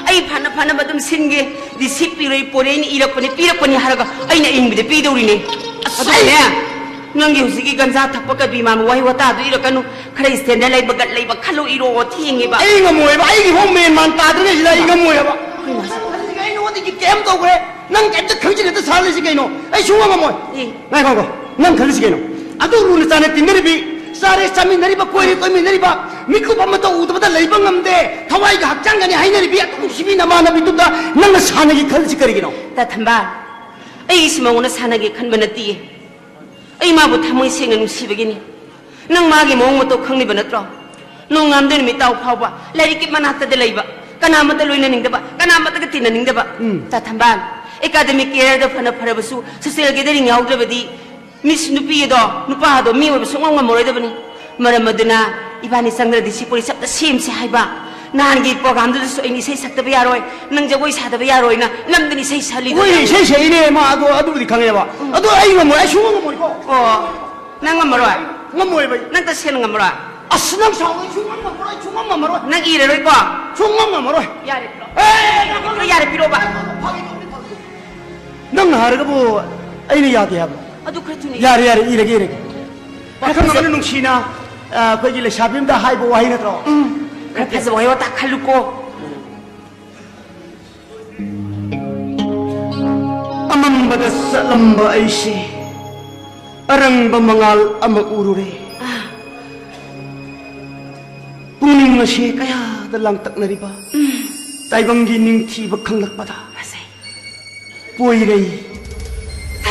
ꯑꯩ ꯐꯅ ꯐꯅꯕ ꯑꯗꯨꯝ ꯁꯤꯟꯒꯦ꯫ ꯗꯤ ꯁꯤ ꯄꯨꯔꯤ ꯄꯣꯔꯦꯅ ꯏꯔꯛꯄꯅꯦ, ꯄꯤꯔꯛꯄꯅꯤ ꯍꯥꯏꯔꯒ ꯑꯩꯅ ꯑꯏꯪꯕꯗ ꯄꯤꯗꯧꯔꯤꯅꯦ꯫ ꯑꯁ, ꯑꯗꯨꯒꯅꯦ, ꯑꯩ ꯅꯪꯒꯤ ꯍꯧꯖꯤꯛꯀꯤ ꯒꯟꯖꯥ ꯊꯛꯄ ꯀꯕꯤ ꯃꯥꯟꯕ ꯋꯥꯍꯩ ꯋꯥꯇꯥꯗꯨ ꯏꯔꯛꯀꯅꯨ꯫ ꯈꯔ ꯁ꯭ꯇꯦꯟꯗꯔ ꯂꯩꯕ, ꯒꯠ ꯂꯩꯕ ꯈꯜꯂꯨ, ꯏꯔꯣ, ꯊꯦꯡꯉꯦꯕ꯫ ꯑꯩ ꯉꯝꯃꯣꯏꯕ, ꯑꯩꯒꯤ ꯐꯥꯎ ꯃꯦꯟ ꯃꯥꯟ ꯇꯥꯗ꯭ꯔꯤꯉꯩꯁꯤꯗ ꯑꯩ ꯉꯝꯃꯣꯏꯕ꯫ ꯀꯩꯅꯣ ꯍꯥꯏꯁꯤꯕꯣ? ꯑꯩ ꯅꯉꯣꯟꯗꯒꯤ ꯀꯩꯝ ꯇꯧꯈ꯭ꯔꯦ, ꯅꯪ ꯀꯩꯝꯇ ꯈꯪꯖꯤꯜꯂꯦ, ꯁꯥꯔ ꯂꯩꯁꯤ ꯀꯩꯅꯣ? ꯑꯩ ꯁꯨꯡꯉꯝ ꯉꯝꯃꯣꯏ꯫ ꯑꯦ꯫ ꯉꯥꯏꯈꯣ, ꯉꯥꯏꯈꯣ, ꯅꯪ ꯈꯜꯂꯤꯁꯤ ꯀꯩꯅꯣ? ꯑꯗꯨ ꯂꯨꯅ ꯆꯥꯟꯅ ꯇꯤꯟꯅꯔꯤꯕꯤ, ꯆꯥꯔꯦ ꯆꯥꯃꯤꯟꯅꯔꯤꯕ, ꯀꯣꯏꯔꯦ ꯀꯣꯏꯃꯤꯟꯅꯔꯤꯕ, ꯃꯤꯀꯨꯞ ꯑꯃꯠꯇ ꯎꯗꯕꯗ ꯂꯩꯕ ꯉꯝꯗꯦ, ꯊꯋꯥꯏꯒ ꯍꯛꯆꯥꯡꯒꯅꯤ ꯍꯥꯏꯅꯔꯤꯕꯤ ꯑꯗꯨ ꯅꯨꯡꯁꯤꯕꯤ ꯅꯃꯥꯟꯅꯕꯤꯗꯨꯗ ꯅꯪꯅ ꯁꯥꯟꯅꯒꯦ ꯈꯜꯂꯤꯁꯤ ꯀꯔꯤꯒꯤꯅꯣ? ꯇꯥ ꯊꯝꯕꯥꯜ, ꯑꯩ ꯏꯁ ꯃꯉꯣꯟꯗ ꯁꯥꯟꯅꯒꯦ ꯈꯟꯕ ꯅꯠꯇꯤꯌꯦ꯫ ꯑꯩ ꯃꯥꯕꯨ ꯊꯃꯣꯏ ꯁꯦꯡꯅ ꯅꯨꯡꯁꯤꯕꯒꯤꯅꯤ꯫ ꯅꯪ ꯃꯥꯒꯤ ꯃꯑꯣꯡ ꯃꯇꯧ ꯈꯪꯂꯤꯕ ꯅꯠꯇ꯭ꯔꯣ? ꯅꯣꯡꯉꯥꯟꯕꯗꯩ ꯅꯨꯃꯤꯠ ꯇꯥꯕ ꯐꯥꯎꯕ ꯂꯥꯏꯔꯤꯛꯀꯤ ꯃꯅꯥꯛꯇꯗ ꯂꯩꯕ, ꯀꯅꯥꯃꯠꯇ ꯂꯣꯏꯅꯅꯤꯡꯗꯕ, ꯀꯅꯥꯃꯠꯇꯒ ꯇꯤꯟꯅꯅꯤꯡꯗꯕ꯫ ꯎꯝ꯫ ꯇꯥ ꯊꯝꯕꯥꯜ, academic careerꯗ ꯐꯅ ꯐꯔꯕꯁꯨ social gathering ꯌꯥꯎꯗ꯭ꯔꯕꯗꯤ Miss ꯅꯨꯄꯤ ꯑꯗꯣ, ꯅꯨꯄꯥ ꯑꯗꯣ ꯃꯤ ꯑꯣꯏꯕ ꯁꯨꯡꯉꯝ ꯉꯝꯃꯔꯣꯏꯗꯕꯅꯤ꯫ ꯃꯔꯝ ꯑꯗꯨꯅ ꯏꯕꯥꯅꯤ ꯆꯪꯗ꯭ꯔꯗꯤ ꯁꯤ ꯄꯣꯔꯤꯁ ꯑꯝꯇ ꯁꯦꯝꯁꯦ ꯍꯥꯏꯕ꯫ ꯅꯍꯥꯟꯒꯤ programꯗꯨꯗꯁꯨ ꯑꯩꯅ ꯏꯁꯩ ꯁꯛꯇꯕ ꯌꯥꯔꯣꯏ, ꯅꯪ ꯖꯒꯣꯏ ꯁꯥꯗꯕ ꯌꯥꯔꯣꯏꯅ ꯅꯝꯗꯅ ꯏꯁꯩ ꯁꯛꯍꯜꯂꯤꯗꯣ ꯍꯣꯏ, ꯌꯥꯔꯣꯏ꯫ ꯏꯁꯩ ꯁꯛꯏꯅꯦ ꯃꯥ, ꯑꯗꯣ ꯑꯗꯨꯕꯨꯗꯤ ꯈꯪꯉꯦꯕ꯫ ꯎꯝ꯫ ꯑꯗꯣ ꯑꯩ ꯉꯝꯃꯣꯏ, ꯑꯩ ꯁꯨꯡꯉꯝ ꯉꯝꯃꯣꯏꯀꯣ꯫ ꯑꯣ, ꯅꯪ ꯉꯝꯃꯔꯣꯏ? ꯉꯝꯃꯣꯏꯕ ꯑꯩ꯫ ꯅꯪ ꯇꯁꯦꯡꯅ ꯉꯝꯃꯔꯣꯏ? ꯑꯁ, ꯅꯪ ꯁꯥꯎꯔꯣꯏ, ꯁꯨꯡꯉꯝ ꯉꯝꯃꯔꯣꯏ, ꯁꯨꯡꯉꯝ ꯉꯝꯃꯔꯣꯏ꯫ ꯅꯪ ꯏꯔꯔꯣꯏꯀꯣ? ꯁꯨꯡꯉꯝ ꯉꯝꯃꯔꯣꯏ꯫ ꯌꯥꯔꯦ, ꯄꯤꯔꯣ꯫ ꯑꯦ, ꯌꯥꯔꯦ, ꯄꯤꯔꯣꯕ꯫ ꯐꯥꯒꯤ ꯇꯧꯕꯅꯤ, ꯐꯥꯒꯤ ꯇꯧꯕꯅꯤ꯫ ꯅꯪꯅ ꯍꯥꯏꯔꯒꯕꯨ ꯑꯩꯅ ꯌꯥꯗꯦ ꯍꯥꯏꯕ? ꯑꯗꯨ ꯈꯔ ꯊꯨꯅ ꯌꯥꯔꯦ, ꯌꯥꯔꯦ, ꯏꯔꯒꯦ, ꯏꯔꯒꯦ꯫ ꯄꯥꯈꯪ ꯑꯃꯅ ꯅꯨꯡꯁꯤꯅ, ꯑ, ꯑꯩꯈꯣꯏꯒꯤ ꯂꯩꯁꯥꯕꯤ ꯑꯃꯗ ꯍꯥꯏꯕ ꯋꯥꯍꯩ ꯅꯠꯇ꯭ꯔꯣ? ꯎꯝ, ꯈꯔ ꯐꯖꯕ ꯋꯥꯍꯩ ꯋꯥꯇꯥ ꯈꯜꯂꯨꯀꯣ꯫ ꯑꯃꯝꯕꯗ ꯆꯠꯂꯝꯕ ꯑꯩꯁꯦ ꯑꯔꯪꯕ ꯃꯉꯥꯜ ꯑꯃ ꯎꯔꯨꯔꯦ꯫ ꯄꯨꯛꯅꯤꯡ ꯑꯁꯤ ꯀꯌꯥꯗ ꯂꯥꯡꯇꯛꯅꯔꯤꯕ ꯇꯥꯏꯕꯪꯒꯤ ꯅꯤꯡꯊꯤꯕ ꯈꯪꯂꯛꯄꯗ ꯄꯣꯏꯔꯩ꯫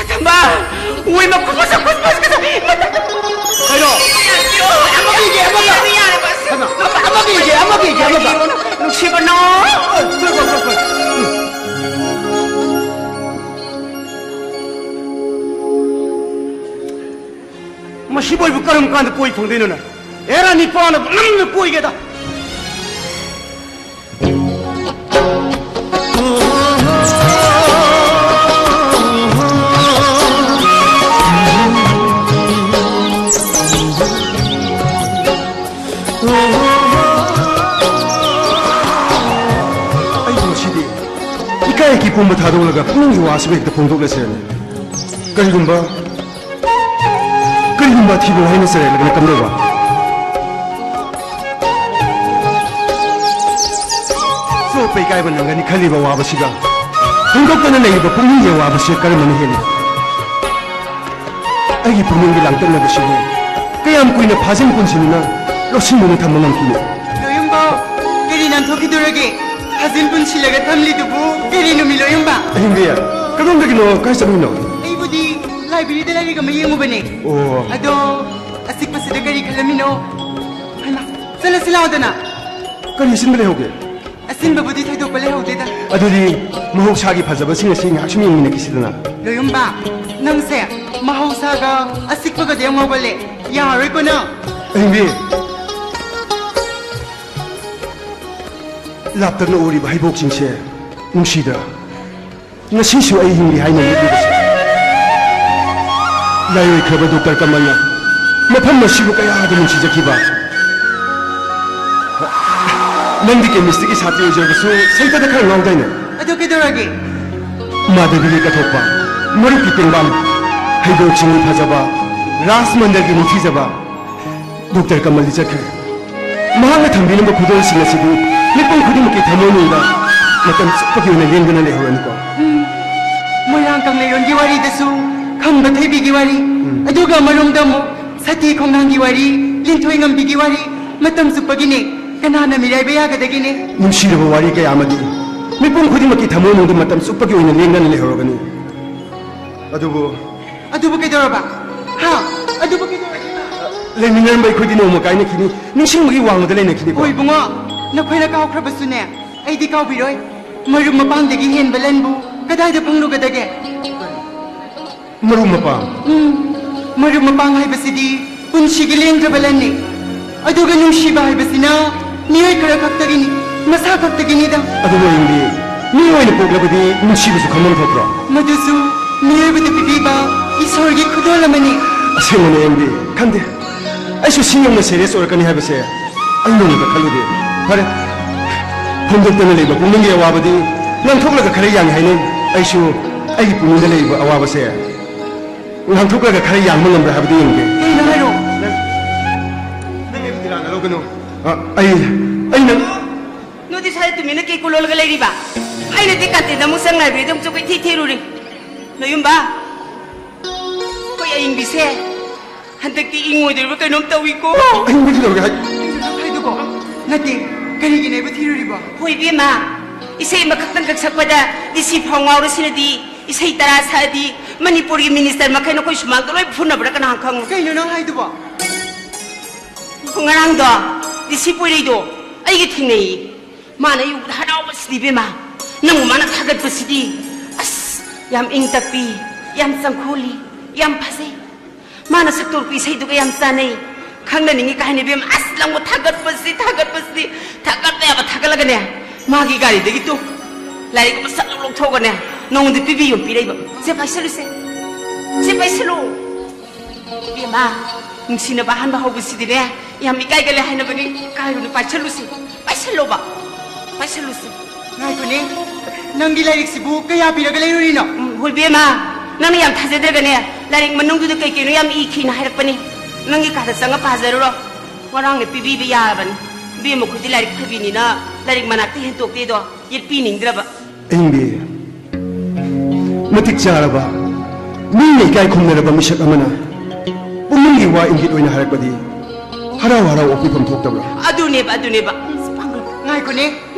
ꯊꯝꯕꯥꯜ! ꯎꯏ, ꯃꯈꯨꯠ ꯃꯁꯛ ꯈꯨꯠ ꯃꯁꯛ ꯀꯩꯅꯣ? ꯑꯃ ꯄꯤꯒꯦ, ꯑꯃꯒ꯫ ꯌꯥꯔꯦ, ꯕꯁ꯫ ꯀꯩꯅꯣ? ꯑꯃ, ꯑꯃ ꯄꯤꯒꯦ, ꯑꯃ ꯄꯤꯒꯦ, ꯑꯃꯒ꯫ ꯅꯨꯡꯁꯤꯕꯅꯣ꯫ ꯀꯣꯏ, ꯀꯣꯏ, ꯀꯣꯏ, ꯀꯣꯏ꯫ ꯃꯁꯤꯕꯨ ꯑꯩꯕꯨ ꯀꯔꯝ ꯀꯥꯟꯗ ꯀꯣꯏ ꯐꯪꯗꯣꯏꯅꯣꯅꯦ? ꯑꯦ, ꯔꯥꯅꯤ, ꯄꯥꯅꯕ ꯅꯪꯅ ꯀꯣꯏꯒꯦꯗ꯫ ꯑꯩꯕꯨ ꯉꯁꯤꯗꯤ ꯏꯀꯥꯏ ꯏꯀꯤ ꯄꯨꯝꯕ ꯊꯥꯗꯣꯛꯂꯒ ꯄꯨꯛꯅꯤꯡꯒꯤ ꯋꯥꯁꯤꯕꯨ ꯍꯦꯛꯇ ꯐꯣꯡꯗꯣꯛꯂꯁꯤꯔꯅꯦ꯫ ꯀꯔꯤꯒꯨꯝꯕ ꯀꯔꯤꯒꯨꯝꯕ ꯑꯊꯤꯕ ꯋꯥꯍꯩꯅ ꯆꯩꯔꯛꯂꯒꯅ ꯀꯝꯗꯧꯕ? ꯆꯣꯞꯄ ꯏꯀꯥꯏꯕ ꯅꯪꯒꯅꯤ ꯈꯜꯂꯤꯕ ꯋꯥꯕꯁꯤꯒ ꯐꯣꯡꯗꯣꯛꯇꯅ ꯂꯩꯔꯤꯕ ꯄꯨꯛꯅꯤꯡꯒꯤ ꯑꯋꯥꯕꯁꯤ ꯀꯔꯝꯕꯅ ꯍꯦꯜꯂꯤ? ꯑꯩꯒꯤ ꯄꯨꯛꯅꯤꯡꯒꯤ ꯂꯥꯡꯇꯛꯅꯕꯁꯤꯕꯨ ꯀꯌꯥꯝ ꯀꯨꯏꯅ ꯐꯥꯖꯤꯟ ꯄꯨꯟꯁꯤꯟꯗꯨꯅ ꯂꯣꯠꯁꯤꯟꯗꯨꯅ ꯊꯝꯕ ꯉꯝꯈꯤꯅꯤ? ꯂꯣꯌꯨꯝꯕꯥꯎ, ꯀꯔꯤ ꯅꯥꯟꯊꯣꯛꯈꯤꯗꯣꯔꯒꯦ? ꯐꯥꯖꯤꯟ ꯄꯨꯟꯁꯤꯜꯂꯒ ꯊꯝꯂꯤꯗꯨꯕꯨ ꯀꯔꯤꯅꯣꯃꯤ ꯂꯣꯌꯨꯝꯕ? ꯑꯍꯤꯡꯕꯤ, ꯀꯗꯣꯝꯗꯒꯤꯅꯣ? ꯀꯥꯏ ꯆꯠꯂꯨꯏꯅꯣ? ꯑꯩꯕꯨꯗꯤ ꯂꯥꯏꯕ꯭ꯔꯦꯔꯤꯗ ꯂꯥꯏꯔꯤꯛ ꯑꯃ ꯌꯦꯡꯉꯨꯕꯅꯦ꯫ ꯑꯣ꯫ ꯑꯗꯣ ꯑꯆꯤꯛꯄꯁꯤꯗ ꯀꯔꯤ ꯈꯜꯂꯝꯃꯤꯅꯣ? ꯍꯩꯃꯥ, ꯆꯠꯂꯁꯤ ꯂꯥꯎꯗꯅ꯫ ꯀꯔꯤ ꯑꯁꯤꯟꯕ ꯂꯩꯍꯧꯒꯦ? ꯑꯁꯤꯟꯕꯕꯨꯗꯤ ꯊꯣꯏꯗꯣꯛꯄ ꯂꯩꯍꯧꯗꯦꯗ꯫ ꯑꯗꯨꯗꯤ ꯃꯍꯧꯁꯥꯒꯤ ꯐꯖꯕꯁꯤꯡ ꯑꯁꯤ ꯉꯥꯏꯍꯥꯛ ꯁꯨꯝ ꯌꯦꯡꯃꯤꯟꯅꯈꯤꯁꯤꯗꯅ꯫ ꯂꯣꯌꯨꯝꯕ, ꯅꯪꯁꯦ ꯃꯍꯧꯁꯥꯒ ꯑꯆꯤꯛꯄꯒꯗꯤ ꯌꯥꯝ ꯉꯥꯎꯒꯜꯂꯦ꯫ ꯌꯥꯔꯣꯏꯀꯣ ꯅꯪ꯫ ꯑꯍꯤꯡꯕꯤ, ꯂꯥꯞꯇꯛꯅ ꯎꯔꯤꯕ ꯍꯩꯕꯣꯛꯁꯤꯡꯁꯦ ꯅꯨꯡꯁꯤꯗ꯭ꯔꯥ? ꯉꯁꯤꯁꯨ ꯑꯩ ꯍꯤꯡꯂꯤ ꯍꯥꯏꯅ ꯂꯦꯞꯂꯤꯕꯁꯦ꯫ ꯂꯥꯏꯑꯣꯏꯈ꯭ꯔꯕ ꯗꯣꯛꯇꯔ ꯀꯃꯜꯅ ꯃꯐꯝ ꯑꯁꯤꯕꯨ ꯀꯌꯥꯗ ꯅꯨꯡꯁꯤꯖꯈꯤꯕ꯫ ꯅꯪꯗꯤ ꯀꯦꯃꯤꯁꯇ꯭ꯔꯤꯒꯤ ꯁꯥꯇ꯭ꯔꯤ ꯑꯣꯏꯖꯔꯕꯁꯨ ꯁꯩꯇꯗ ꯈꯔ ꯉꯥꯎꯗꯥꯏꯅꯦ? ꯑꯗꯨ ꯀꯩꯗꯧꯔꯒꯦ? ꯃꯥꯙꯕꯤꯒꯤ ꯀꯠꯊꯣꯛꯄ, ꯃꯔꯨꯞꯀꯤ ꯇꯦꯡꯕꯥꯡ, ꯍꯩꯕꯣꯛꯁꯤꯡꯒꯤ ꯐꯖꯕ, ꯔꯥꯖ ꯃꯟꯗꯜꯒꯤ ꯅꯤꯡꯊꯤꯖꯕ, ꯗꯣꯛꯇꯔ ꯀꯃꯜꯗꯤ ꯆꯠꯈ꯭ꯔꯦ꯫ ꯃꯍꯥꯛꯅ ꯊꯝꯕꯤꯔꯝꯕ ꯈꯨꯗꯣꯜꯁꯤꯡ ꯑꯁꯤꯗꯤ ꯃꯤꯄꯨꯝ ꯈꯨꯗꯤꯡꯃꯛꯀꯤ ꯊꯃꯣꯏꯅꯨꯡꯗ ꯃꯇꯝ ꯆꯨꯞꯄꯒꯤ ꯑꯣꯏꯅ ꯂꯦꯡꯗꯅ ꯂꯩꯍꯧꯔꯅꯤꯀꯣ꯫ ꯎꯝ꯫ ꯃꯣꯏꯔꯥꯡ ꯀꯪꯂꯩꯔꯣꯟꯒꯤ ꯋꯥꯔꯤꯗꯁꯨ ꯈꯝꯕ ꯊꯣꯏꯕꯤꯒꯤ ꯋꯥꯔꯤ, ꯎꯝ꯫ ꯑꯗꯨꯒ ꯑꯃꯔꯣꯝꯗ ꯑꯃꯨꯛ ꯁꯇꯤ ꯈꯣꯡꯅꯥꯡꯒꯤ ꯋꯥꯔꯤ, ꯂꯤꯟꯊꯣꯏ ꯉꯝꯕꯤꯒꯤ ꯋꯥꯔꯤ ꯃꯇꯝ ꯆꯨꯞꯄꯒꯤꯅꯦ꯫ ꯀꯅꯥꯅ ꯃꯤꯔꯥꯏꯕ ꯌꯥꯒꯗꯒꯦꯅꯦ? ꯅꯨꯡꯁꯤꯔꯕ ꯋꯥꯔꯤ ꯀꯌꯥ ꯑꯃꯗꯤ ꯃꯤꯄꯨꯝ ꯈꯨꯗꯤꯡꯃꯛꯀꯤ ꯊꯃꯣꯏꯅꯨꯡꯗ ꯃꯇꯝ ꯆꯨꯞꯄꯒꯤ ꯑꯣꯏꯅ ꯂꯦꯡꯗꯅ ꯂꯩꯍꯧꯔꯒꯅꯤ꯫ ꯑꯗꯨꯕꯨ ꯑꯗꯨꯕꯨ ꯀꯩꯗꯧꯔꯕ? ꯍꯥ? ꯑꯗꯨꯕꯨ ꯀꯩꯗꯧꯔꯕ? ꯂꯩꯃꯤꯟꯅꯔꯝꯕ ꯑꯩꯈꯣꯏꯗꯤ ꯅꯣꯡꯃ ꯀꯥꯏꯅꯈꯤꯅꯤ, ꯅꯤꯡꯁꯤꯡꯕꯒꯤ ꯋꯥꯡꯃꯗ ꯂꯩꯅꯈꯤꯅꯤꯀꯣ꯫ ꯍꯣꯏ ꯏꯕꯨꯡꯉꯣ, ꯅꯈꯣꯏꯅ ꯀꯥꯎꯈ꯭ꯔꯕꯁꯨꯅꯦ, ꯑꯩꯗꯤ ꯀꯥꯎꯕꯤꯔꯣꯏ꯫ ꯃꯔꯨꯞ ꯃꯄꯥꯡꯗꯒꯤ ꯍꯦꯟꯕ ꯂꯟꯕꯨ ꯀꯗꯥꯏꯗ ꯐꯪꯂꯨꯒꯗꯒꯦ? ꯃꯔꯨꯞ ꯃꯄꯥꯡ? ꯎꯝ, ꯃꯔꯨꯞ ꯃꯄꯥꯡ ꯍꯥꯏꯕꯁꯤꯗꯤ ꯄꯨꯟꯁꯤꯒꯤ ꯂꯦꯡꯗ꯭ꯔꯕ ꯂꯟꯅꯤ꯫ ꯑꯗꯨꯒ ꯅꯨꯡꯁꯤꯕ ꯍꯥꯏꯕꯁꯤꯅ ꯃꯤꯑꯣꯏ ꯈꯔ ꯈꯛꯇꯒꯤꯅꯤ, ꯃꯁꯥ ꯈꯛꯇꯒꯤꯅꯤꯗ꯫ ꯑꯗꯨꯕꯨ ꯑꯌꯤꯡꯕꯤ, ꯃꯤ ꯑꯣꯏꯅ ꯄꯣꯛꯂꯕꯗꯤ ꯅꯨꯡꯁꯤꯕꯁꯨ ꯈꯪꯐꯝ ꯊꯣꯛꯄ꯭ꯔꯣ? ꯃꯗꯨꯁꯨ ꯃꯤꯑꯣꯏꯕꯗ ꯄꯤꯕꯤꯕ ꯏꯁꯣꯔꯒꯤ ꯈꯨꯗꯣꯜ ꯑꯃꯅꯤ꯫ ꯑꯁꯦꯡꯕꯅꯦ ꯑꯌꯤꯡꯕꯤ, ꯈꯪꯗꯦ꯫ ꯑꯩꯁꯨ ꯁꯤ ꯌꯧꯅ ꯁꯦꯔꯤꯌꯁ ꯑꯣꯏꯔꯛꯀꯅꯤ ꯍꯥꯏꯕꯁꯦ ꯑꯩ ꯅꯣꯡꯃꯇ ꯈꯜꯂꯨꯗꯦ꯫ ꯐꯔꯦ, ꯐꯣꯡꯗꯣꯛꯇꯅ ꯂꯩꯕ ꯄꯨꯛꯅꯤꯡꯒꯤ ꯑꯋꯥꯕꯗꯤ ꯉꯥꯡꯊꯣꯛꯂꯒ ꯈꯔ ꯌꯥꯡꯉꯤ ꯍꯥꯏꯅꯩ꯫ ꯑꯩꯁꯨ ꯑꯩꯒꯤ ꯄꯨꯛꯅꯤꯡꯗ ꯂꯩꯔꯤꯕ ꯑꯋꯥꯕꯁꯦ ꯉꯥꯡꯊꯣꯛꯂꯒ ꯈꯔ ꯌꯥꯡꯕ ꯉꯝꯕ꯭ꯔꯥ ꯍꯥꯏꯕꯗꯨ ꯌꯦꯡꯒꯦ꯫ ꯀꯩꯅꯣ ꯍꯥꯏꯔꯣ? ꯅꯪ, ꯅꯪ ꯑꯩꯕꯨ ꯗꯤꯂꯥꯟꯅ ꯂꯧꯒꯅꯨ꯫ ꯑ, ꯑꯩ, ꯑꯩ ꯅꯪ ꯅꯣꯏꯗꯤ ꯁ꯭ꯋꯥꯏꯗ ꯇꯨꯃꯤꯟꯅ ꯀꯩ ꯀꯣꯜꯂꯣꯜꯂꯒ ꯂꯩꯔꯤꯕ? ꯑꯩꯅꯗꯤ ꯀꯥꯟꯇꯤꯟꯗ ꯑꯃꯨꯛ ꯆꯪ ꯂꯥꯏꯕ꯭ꯔꯦꯔꯤꯗ ꯑꯃꯨꯛ ꯆꯪ ꯀꯣꯏꯊꯤ ꯊꯤꯔꯨꯔꯤ꯫ ꯅꯣꯌꯨꯝꯕ, ꯑꯩꯈꯣꯏ ꯑꯏꯪꯕꯤꯁꯦ ꯍꯟꯗꯛꯇꯤ ꯏꯪꯉꯣꯏꯗꯣꯔꯤꯕ ꯀꯩꯅꯣꯝ ꯇꯧꯏꯀꯣ꯫ ꯑꯏꯪꯕꯤ ꯀꯩꯗꯧꯔꯒꯦ ꯍꯥꯏ? ꯀꯩꯅꯣ ꯅꯪ ꯍꯥꯏꯗꯨꯕꯣ? ꯅꯠꯇꯦ, ꯀꯔꯤꯒꯤꯅꯦꯕ ꯊꯤꯔꯨꯔꯤꯕꯣ? ꯍꯣꯏ ꯏꯕꯦꯝꯃ, ꯏꯁꯩ ꯑꯃꯈꯛꯇꯪꯈꯛ ꯁꯛꯄꯗ ꯗꯤ ꯁꯤ ꯐꯥꯎ ꯉꯥꯎꯔꯁꯤꯅꯗꯤ, ꯏꯁꯩ ꯇꯔꯥ ꯁꯛꯑꯗꯤ ꯃꯅꯤꯄꯨꯔꯒꯤ ꯃꯤꯅꯤꯁꯇꯔ ꯃꯈꯩꯅ ꯑꯩꯈꯣꯏ ꯁꯨꯃꯥꯡꯗ ꯂꯣꯏ ꯐꯨꯅꯕ꯭ꯔꯥ ꯀꯅꯥ ꯈꯪ? ꯀꯩꯅꯣ ꯅꯪ ꯍꯥꯏꯗꯨꯕꯣ? ꯉꯔꯥꯡꯗꯣ ꯗꯤ ꯁꯤ ꯄꯣꯏꯔꯩꯗꯣ ꯑꯩꯒ ꯊꯦꯡꯅꯩꯌꯦ꯫ ꯃꯥꯅ ꯑꯩ ꯎꯕꯗ ꯍꯔꯥꯎꯕꯁꯤꯗꯤ ꯏꯕꯦꯝꯃ, ꯅꯪꯕꯨ ꯃꯥꯅ ꯊꯥꯒꯠꯄꯁꯤꯗꯤ꯫ ꯑꯁ, ꯌꯥꯝ ꯏꯪ ꯇꯞꯄꯤ, ꯌꯥꯝ ꯆꯪꯈꯣꯜꯂꯤ, ꯌꯥꯝ ꯐꯖꯩ꯫ ꯃꯥꯅ ꯁꯛꯇꯣꯔꯛꯄ ꯏꯁꯩꯗꯨꯒ ꯌꯥꯝ ꯆꯥꯟꯅꯩ꯫ ꯈꯪꯅꯅꯤꯡꯉꯤ ꯀꯥꯏꯅ ꯏꯕꯦꯝꯃ, ꯑꯁ, ꯅꯪꯕꯨ ꯊꯥꯒꯠꯄꯁꯤ, ꯊꯥꯒꯠꯄꯁꯤ, ꯊꯥꯒꯠꯄ ꯌꯥꯕ ꯊꯥꯒꯠꯂꯒꯅꯦ, ꯃꯥꯒꯤ ꯒꯥꯔꯤꯗꯒꯤ ꯇꯨ ꯂꯥꯏꯔꯤꯛ ꯑꯃ ꯁꯠ ꯂꯧ ꯂꯧꯊꯣꯛꯑꯒꯅꯦ, ꯅꯉꯣꯟꯗ ꯄꯤꯕꯤꯌꯨ ꯄꯤꯔꯛꯏꯕ꯫ ꯁꯦ, ꯄꯥꯏꯁꯜꯂꯨꯁꯦ꯫ ꯁꯦ, ꯄꯥꯏꯁꯜꯂꯨ꯫ ꯏꯕꯦꯝꯃ, ꯅꯨꯡꯁꯤꯅꯕ ꯑꯍꯥꯟꯕ ꯍꯧꯕꯁꯤꯗꯤꯅꯦ, ꯌꯥꯝ ꯏꯀꯥꯏꯒꯜꯂꯦ ꯍꯥꯏꯅꯕꯅꯤ꯫ ꯀꯥꯏꯔꯨꯅꯨ, ꯄꯥꯏꯁꯜꯂꯨꯁꯤ꯫ ꯄꯥꯏꯁꯜꯂꯣꯕ꯫ ꯄꯥꯏꯁꯜꯂꯨꯁꯤ꯫ ꯉꯥꯏꯈꯣꯅꯦ, ꯅꯪꯒꯤ ꯂꯥꯏꯔꯤꯛꯁꯤꯕꯨ ꯀꯌꯥ ꯄꯤꯔꯒ ꯂꯩꯔꯨꯔꯤꯅꯣ? ꯎꯝ, ꯍꯣꯏ, ꯏꯕꯦꯝꯃ, ꯅꯪꯅ ꯌꯥꯝ ꯊꯥꯖꯗ꯭ꯔꯒꯅꯦ, ꯂꯥꯏꯔꯤꯛ ꯃꯅꯨꯡꯗꯨꯗ ꯀꯩ ꯀꯩꯅꯣ ꯌꯥꯝ ꯏꯈꯤꯅ ꯍꯥꯏꯔꯛꯄꯅꯤ꯫ ꯅꯪꯒꯤ ꯀꯥꯗ ꯆꯪꯉ ꯄꯥꯖꯔꯨꯔꯣ꯫ ꯉꯔꯥꯡꯅ ꯄꯤꯕꯤꯕ ꯌꯥꯔꯕꯅꯤ꯫ ꯏꯕꯦꯝꯃ, ꯑꯩꯈꯣꯏꯗꯤ ꯂꯥꯏꯔꯤꯛ ꯐꯕꯤꯅꯤꯅ ꯂꯥꯏꯔꯤꯛ ꯃꯅꯥꯛꯇ ꯍꯦꯟꯇꯣꯛꯇꯦꯗꯣ, ꯌꯦꯠꯄꯤꯅꯤꯡꯗ꯭ꯔꯕ꯫ ꯑꯍꯤꯡꯕꯤ, ꯃꯇꯤꯛ ꯆꯥꯔꯕ, ꯃꯤꯅ ꯏꯀꯥꯏ ꯈꯨꯝꯅꯔꯕ ꯃꯤꯁꯛ ꯑꯃꯅ ꯄꯨꯛꯅꯤꯡꯒꯤ ꯋꯥ ꯏꯪꯒꯤꯠ ꯑꯣꯏꯅ ꯍꯥꯏꯔꯛꯄꯗꯤ ꯍꯔꯥꯎ ꯍꯔꯥꯎ ꯑꯣꯛꯄꯤꯐꯝ ꯊꯣꯛꯇꯕ꯭ꯔꯥ? ꯑꯗꯨꯅꯦꯕ, ꯑꯗꯨꯅꯦꯕ꯫ ꯉꯥꯏꯈꯣꯅꯦ,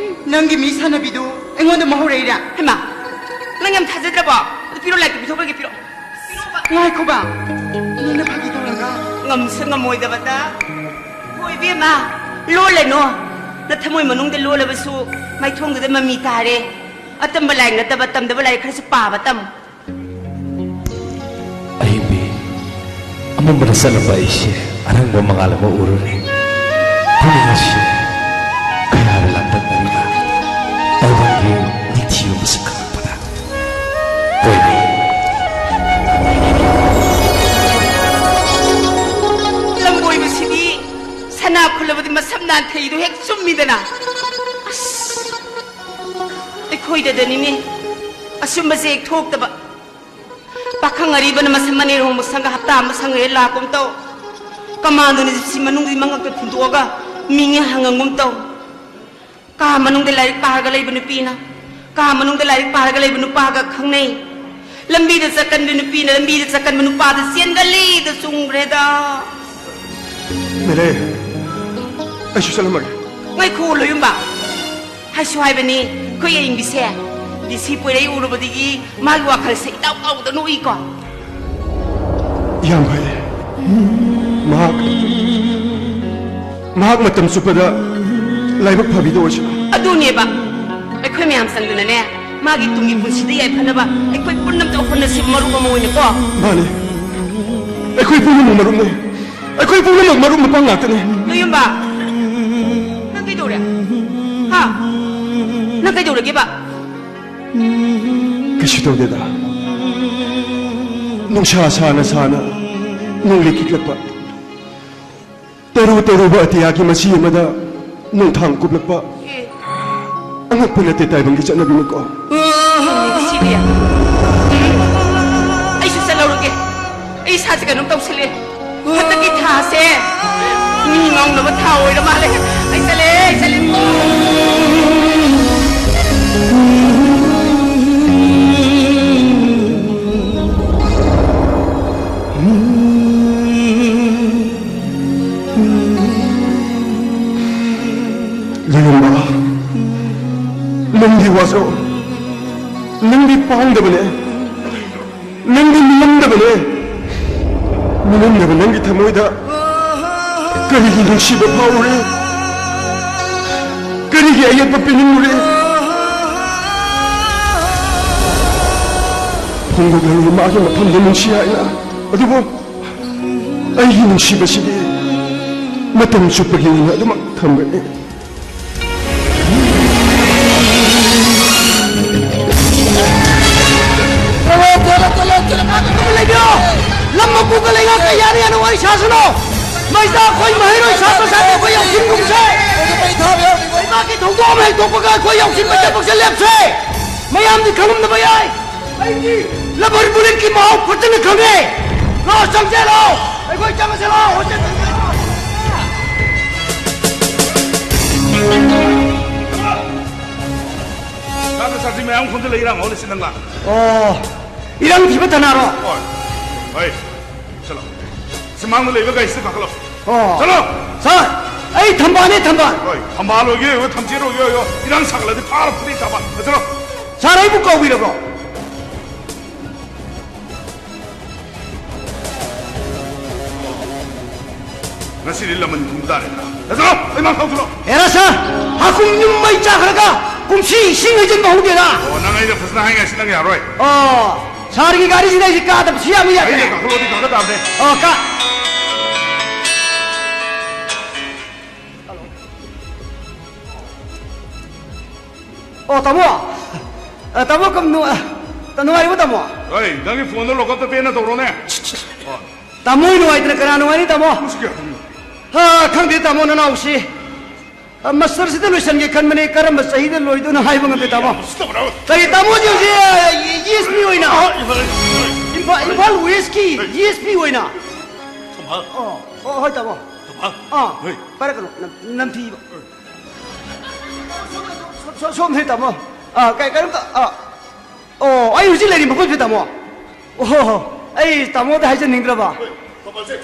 ꯅꯪꯒꯤ ꯃꯤ ꯁꯥꯟꯅꯕꯤꯗꯨ ꯑꯩꯉꯣꯟꯗ ꯃꯍꯧꯔꯛꯏꯔꯥ? ꯍꯩꯃꯥ, ꯅꯪ ꯌꯥꯝ ꯊꯥꯖꯗ꯭ꯔꯕꯣ? ꯑꯗꯨ ꯄꯤꯔꯣ, ꯂꯥꯏꯔꯤꯛꯇꯨ ꯄꯤꯊꯣꯛꯈ꯭ꯔꯒꯦ, ꯄꯤꯔꯣ꯫ ꯉꯥꯏꯈꯣꯕ, ꯅꯪꯅ ꯐꯥꯒꯤ ꯇꯧꯔꯒ꯫ ꯉꯝꯁꯨ ꯉꯝꯃꯣꯏꯗꯕꯗ꯫ ꯍꯣꯏ, ꯏꯕꯦꯝꯃ, ꯂꯣꯜꯂꯅꯨ꯫ ꯅꯊꯃꯣꯏ ꯃꯅꯨꯡꯗ ꯂꯣꯜꯂꯕꯁꯨ ꯃꯥꯏꯊꯣꯡꯗꯨꯗ ꯃꯃꯤ ꯇꯥꯔꯦ꯫ ꯑꯇꯝꯕ ꯂꯥꯏꯔꯤꯛ ꯅꯠꯇꯕ, ꯇꯝꯗꯕ ꯂꯥꯏꯔꯤꯛ ꯈꯔꯁꯨ ꯄꯥꯕ ꯇꯝꯃꯨ꯫ ꯑꯍꯤꯡꯕꯤ, ꯑꯃꯝꯕꯗ ꯆꯠꯂꯝꯕ ꯑꯩꯁꯦ ꯑꯔꯪꯕ ꯃꯉꯥꯜ ꯑꯃ ꯎꯔꯨꯔꯦ꯫ ꯄꯨꯛꯅꯤꯡ ꯑꯁꯤ ꯀꯌꯥꯗ ꯂꯥꯡꯇꯛꯅꯔꯤꯕ ꯇꯥꯏꯕꯪꯒꯤ ꯅꯤꯡꯊꯤꯕ ꯃꯁꯛ ꯈꯪꯂꯛꯄꯗ꯫ ꯍꯣꯏꯅꯦ꯫ ꯂꯝꯕꯣꯏꯕꯁꯤꯗꯤ ꯁꯅꯥ ꯈꯨꯜꯂꯕꯗꯤ ꯃꯁꯝ ꯅꯥꯟꯊꯩꯗꯣ ꯍꯦꯛ ꯆꯨꯝꯃꯤꯗꯅ꯫ ꯑꯁ, ꯑꯩꯈꯣꯏꯗꯗꯅꯤꯅꯦ ꯑꯆꯨꯝꯕꯁꯦ ꯍꯦꯛ ꯊꯣꯛꯇꯕ꯫ ꯄꯥꯈꯪ ꯑꯔꯤꯕꯅ ꯃꯁꯝ ꯑꯅꯤꯔꯣꯝ ꯁꯪꯒ ꯍꯞꯇꯥ ꯑꯃ ꯁꯪꯉ ꯍꯦꯛ ꯂꯥꯛꯀꯨꯝ ꯇꯧ꯫ ꯀꯃꯥꯟꯗꯣꯅ ꯖꯤꯞꯁꯤ ꯃꯅꯨꯡꯒꯤ ꯃꯉꯛꯇ ꯊꯤꯟꯗꯣꯛꯑꯒ ꯃꯤꯡꯉꯦ ꯍꯪꯉꯝꯒꯨꯝ ꯇꯧ꯫ ꯀꯥ ꯃꯅꯨꯡꯗ ꯂꯥꯏꯔꯤꯛ ꯄꯥꯔꯒ ꯂꯩꯕ ꯅꯨꯄꯤꯅ ꯀꯥ ꯃꯅꯨꯡꯗ ꯂꯥꯏꯔꯤꯛ ꯄꯥꯔꯒ ꯂꯩꯕ ꯅꯨꯄꯥꯒ ꯈꯪꯅꯩ꯫ ꯂꯝꯕꯤꯗ ꯆꯠꯀꯟꯕ ꯅꯨꯄꯤꯅ ꯂꯝꯕꯤꯗ ꯆꯠꯀꯟꯕ ꯅꯨꯄꯥꯗ ꯆꯦꯟꯒꯜꯂꯤꯗ ꯆꯨꯝꯈ꯭ꯔꯦꯗ꯫ ꯃꯦꯂꯦ, ꯑꯩꯁꯨ ꯆꯠꯂꯝꯃꯒꯦ꯫ ꯉꯥꯏꯈꯣ ꯂꯣꯌꯨꯝꯕ, ꯍꯥꯏꯁꯨ ꯍꯥꯏꯕꯅꯤ, ꯑꯩꯈꯣꯏ ꯑꯏꯪꯕꯤꯁꯦ ꯗꯤ ꯁꯤ ꯄꯣꯏꯔꯩ ꯎꯔꯨꯕꯗꯒꯤ ꯃꯥꯒꯤ ꯋꯥꯈꯜꯁꯦ ꯏꯇꯥꯎ ꯇꯥꯎꯗ ꯅꯣꯛꯏꯀꯣ꯫ ꯌꯥꯝ ꯐꯩ꯫ ꯃꯍꯥꯛ, ꯃꯍꯥꯛ ꯃꯇꯝ ꯆꯨꯞꯄꯗ ꯂꯥꯏꯕꯛ ꯐꯕꯤꯗ ꯑꯣꯏꯁꯅꯨ꯫ ꯑꯗꯨꯅꯦꯕ, ꯑꯩꯈꯣꯏ ꯃꯌꯥꯝ ꯆꯪꯗꯅꯅꯦ, ꯃꯥꯒꯤ ꯇꯨꯡꯒꯤ ꯄꯨꯟꯁꯤꯗ ꯌꯥꯏꯐꯅꯕ ꯑꯩꯈꯣꯏ ꯄꯨꯝꯅꯃꯛꯇ ꯍꯣꯠꯅꯁꯤ, ꯃꯔꯨꯞ ꯑꯃ ꯑꯣꯏꯅꯀꯣ꯫ ꯃꯥꯅꯤ, ꯑꯩꯈꯣꯏ ꯄꯨꯝꯅꯃꯛ ꯃꯔꯨꯞꯅꯤ꯫ ꯑꯩꯈꯣꯏ ꯄꯨꯝꯅꯃꯛ ꯃꯔꯨꯞ ꯃꯄꯥꯡ ꯉꯥꯛꯇꯅꯤ꯫ ꯂꯣꯌꯨꯝꯕ, ꯅꯪ ꯀꯩꯗꯧꯔꯦ? ꯍꯥ? ꯅꯪ ꯀꯩꯗꯧꯔꯒꯦꯕ? ꯀꯩꯁꯨ ꯇꯧꯗꯦꯗ꯫ ꯅꯨꯡꯁꯥ ꯁꯥꯅ ꯁꯥꯅ ꯅꯣꯡꯂꯩ ꯈꯤꯛꯂꯛꯄ, ꯇꯔꯨ ꯇꯔꯨꯕ ꯑꯇꯤꯌꯥꯒꯤ ꯃꯆꯤ ꯑꯃꯗ ꯅꯣꯡꯊꯥꯡ ꯀꯨꯞꯂꯛꯄ꯫ ꯑꯦ꯫ ꯑꯉꯛꯄ ꯅꯠꯇꯦ ꯇꯥꯏꯕꯪꯒꯤ ꯆꯠꯅꯕꯤꯅꯤꯀꯣ꯫ ꯁꯤꯗꯤ꯫ ꯑꯩꯁꯨ ꯆꯠꯍꯧꯔꯒꯦ꯫ ꯑꯩ ꯏꯁꯥꯁꯦ ꯀꯩꯅꯣꯝ ꯇꯧꯁꯤꯜꯂꯦ꯫ ꯍꯟꯗꯛꯀꯤ ꯊꯥꯁꯦ ꯃꯤ ꯉꯥꯎꯅꯕ ꯊꯥ ꯑꯣꯏꯔ ꯃꯥꯜꯂꯦ꯫ ꯑꯩ ꯆꯠꯂꯦ, ꯑꯩ ꯆꯠꯂꯦ꯫ ꯂꯣꯌꯨꯝꯕ, ꯅꯪꯗꯤ ꯋꯥꯖꯧ꯫ ꯅꯪꯗꯤ ꯄꯥꯡꯗꯕꯅꯦ꯫ ꯅꯪꯗꯤ ꯃꯤꯉꯝꯗꯕꯅꯦ꯫ ꯃꯤꯉꯝꯗꯕ ꯅꯪꯒꯤ ꯊꯃꯣꯏꯗ ꯀꯔꯤꯒꯤ ꯅꯨꯡꯁꯤꯕ ꯐꯥꯎꯔꯦ? ꯀꯔꯤꯒꯤ ꯑꯌꯦꯠꯄ ꯄꯤꯅꯤꯡꯂꯨꯔꯦ? ꯐꯣꯡꯗꯣꯛꯂꯔꯣꯏ ꯃꯥꯒꯤ ꯃꯐꯝꯗ ꯅꯨꯡꯁꯤ ꯍꯥꯏꯅ꯫ ꯑꯗꯨꯕꯨ ꯑꯩꯒꯤ ꯅꯨꯡꯁꯤꯕꯁꯤꯗꯤ ꯃꯇꯝ ꯆꯨꯞꯄꯒꯤ ꯑꯣꯏꯅ ꯑꯗꯨꯃꯛ ꯊꯝꯒꯅꯤ꯫ ꯆꯠꯂꯣ, ꯆꯠꯂꯣ, ꯆꯠꯂꯣ, ꯆꯠꯂꯣ, ꯉꯥꯛꯇ ꯇꯨꯃꯤꯟ ꯂꯩꯕꯤꯌꯣ꯫ ꯂꯝ ꯃꯄꯨꯒ ꯂꯩꯉꯥꯛꯀ ꯌꯥꯅ ꯌꯥꯅ ꯋꯥꯔꯤ ꯁꯥꯁꯅꯨ꯫ ꯃꯁꯤꯗ ꯑꯩꯈꯣꯏ ꯃꯍꯩꯔꯣꯏ ꯁꯥꯇ꯭ꯔ ꯁꯥꯇ꯭ꯔꯤ ꯑꯩꯈꯣꯏ ꯌꯥꯎꯁꯤꯟꯒꯨꯝꯁꯦ꯫ ꯂꯩꯕꯥꯛꯀꯤ ꯊꯧꯗꯣꯛ ꯑꯃ ꯍꯦꯛ ꯊꯣꯛꯄꯒ ꯑꯩꯈꯣꯏ ꯌꯥꯎꯁꯤꯟꯕ ꯆꯠꯄꯁꯦ ꯂꯦꯞꯁꯦ꯫ ꯃꯌꯥꯝꯗꯤ ꯈꯪꯂꯝꯗꯕ ꯌꯥꯏ꯫ ꯑꯩꯗꯤ ꯂꯕꯔ ꯕꯨꯂꯦꯠꯀꯤ ꯃꯍꯥꯎ ꯐꯖꯅ ꯈꯪꯉꯦ꯫ ꯂꯥꯛꯑꯣ, ꯆꯪꯁꯦ, ꯂꯥꯛꯑꯣ꯫ ꯑꯩꯈꯣꯏ ꯆꯪꯉꯁꯦ, ꯂꯥꯛꯑꯣ꯫ ꯍꯣꯁꯇꯦꯜ ꯆꯪꯁꯦ, ꯂꯥꯛꯑꯣ꯫ ꯁꯥꯇ꯭ꯔ ꯁꯥꯇ꯭ꯔꯤ ꯃꯌꯥꯝ ꯈꯣꯝꯖꯤꯜꯂ ꯏꯔꯥꯡ ꯍꯧꯍꯜꯂꯤꯁꯤ ꯅꯪ ꯂꯥꯛ꯫ ꯑꯣ, ꯏꯔꯪ ꯊꯤꯕ ꯊꯅꯥꯔꯣ? ꯍꯣꯏ꯫ ꯍꯣꯏ꯫ ꯆꯠꯂꯣ꯫ ꯁꯤ ꯃꯥꯡꯗ ꯂꯩꯕ ꯒꯥꯔꯤꯁꯤꯗ ꯀꯥꯈꯠꯂꯣ꯫ ꯑꯣ꯫ ꯆꯠꯂꯣ꯫ ꯁꯥꯔ, ꯑꯩ ꯊꯝꯕꯥꯜꯅꯦ, ꯊꯝꯕꯥꯜ꯫ ꯍꯣꯏ, ꯊꯝꯕꯥꯜ ꯑꯣꯏꯒꯦ ꯑꯣꯏꯌꯣ, ꯊꯝꯆꯦꯠ ꯑꯣꯏꯒꯦ ꯑꯣꯏꯌꯣ, ꯏꯔꯥꯡ ꯁꯥꯒꯠꯂꯗꯤ ꯐꯥꯔ ꯐꯨꯔꯤ ꯊꯥꯕ꯫ ꯆꯠꯂꯣ꯫ ꯁꯥꯔ, ꯑꯩꯕꯨ ꯀꯧꯕꯤꯔꯕ꯭ꯔꯣ? ꯉꯁꯤꯗꯤ ꯂꯃꯟ ꯈꯨꯝ ꯇꯥꯔꯦꯗꯅ꯫ ꯆꯠꯂꯣ, ꯑꯩ ꯃꯥꯡ ꯊꯧ ꯆꯠꯂꯣ꯫ ꯍꯦꯔꯥ ꯁꯥꯔ, ꯍꯥꯀꯨꯝ ꯌꯨꯝ ꯃꯩ ꯆꯥꯈ꯭ꯔꯒ ꯀꯨꯝꯁꯤ ꯏꯁꯤꯡ ꯍꯩꯖꯤꯟꯕ ꯍꯧꯗꯦꯗ꯫ ꯑꯣ, ꯅꯪ ꯑꯩꯅ ꯐꯖꯅ ꯍꯥꯏꯉꯥꯏꯁꯤ ꯅꯪ ꯌꯥꯔꯣꯏ꯫ ꯑꯣ, ꯁꯥꯔꯒꯤ ꯒꯥꯔꯤꯁꯤꯗ ꯑꯩꯁꯦ ꯀꯥꯗꯕꯁꯨ ꯌꯥꯕ ꯌꯥꯗ꯭ꯔꯦ꯫ ꯑꯩꯅ ꯀꯥꯈꯠꯂꯣꯗꯤ ꯀꯥꯈꯠ ꯇꯥꯕꯅꯦ꯫ ꯑꯣ, ꯀꯥ-, ꯑꯣ, ꯇꯥꯃꯣ꯫ ꯑ, ꯇꯥꯃꯣ, ꯀꯝ-, ꯅꯨ-, ꯑ, ꯅꯨꯡꯉꯥꯏꯔꯤꯕꯣ, ꯇꯥꯃꯣ? ꯍꯣꯏ, ꯅꯪꯒꯤ ꯐꯣꯟꯗꯣ ꯂꯣꯛ ꯑꯞꯇ ꯄꯦꯟꯅ ꯇꯧꯔꯣꯅꯦ꯫ ꯑꯣ꯫ ꯇꯥꯃꯣ ꯍꯣꯏ ꯅꯨꯡꯉꯥꯏꯇꯅ ꯀꯅꯥ ꯅꯨꯡꯉꯥꯏꯅꯤ, ꯇꯥꯃꯣ? ꯃꯁꯤ ꯀꯌꯥ ꯈꯪꯉꯤꯅꯣ? ꯍꯥ, ꯈꯪꯗꯦ, ꯇꯥꯃꯣ, ꯅꯅꯥꯎꯁꯤ꯫ ꯑ, ꯃꯥꯁꯇꯔꯁꯤꯗ ꯂꯣꯏꯁꯟꯒꯦ ꯈꯟꯕꯅꯦ, ꯀꯔꯝꯕ ꯆꯍꯤꯗ ꯂꯣꯏꯗꯣꯏꯅꯣ ꯍꯥꯏꯕ ꯉꯝꯗꯦ, ꯇꯥꯃꯣ꯫ ꯃꯁꯤ ꯇꯧꯔꯣ꯫ ꯀꯔꯤ, ꯇꯥꯃꯣꯁꯦ ꯍꯧꯖꯤꯛ, ꯑ, ꯏ-, ꯏ ꯑꯦꯁ ꯄꯤ ꯑꯣꯏꯅ? ꯑ, ꯏꯝꯐꯥꯜ, ꯏꯝꯐꯥꯜ ꯋꯦꯁꯀꯤ ꯏ ꯑꯦꯁ ꯄꯤ ꯑꯣꯏꯅ? ꯊꯝꯕꯥꯜ꯫ ꯑꯣ, ꯑꯣ, ꯍꯣꯏ, ꯇꯥꯃꯣ꯫ ꯊꯝꯕꯥꯜ꯫ ꯑꯥ, ꯍꯣꯏ꯫ ꯄꯥꯏꯔꯛꯀꯅꯨ, ꯅꯝ-, ꯅꯝꯊꯤꯕ꯫ ꯁꯣ-, ꯁꯣ-, ꯁꯣꯝꯗ, ꯇꯥꯃꯣ꯫ ꯑꯥ, ꯀꯩ-, ꯀꯩꯅꯣꯝꯇ, ꯑꯥ, ꯑꯣ, ꯑꯩ ꯍꯧꯖꯤꯛ ꯂꯩꯔꯤ ꯃꯐꯝꯁꯦ, ꯇꯥꯃꯣ꯫ ꯑꯣ ꯍꯣ ꯍꯣ, ꯑꯩ ꯇꯥꯃꯣꯗ ꯍꯥꯏꯖꯅꯤꯡꯗ꯭ꯔꯕ꯫ ꯊꯝꯕꯥꯜꯁꯦ,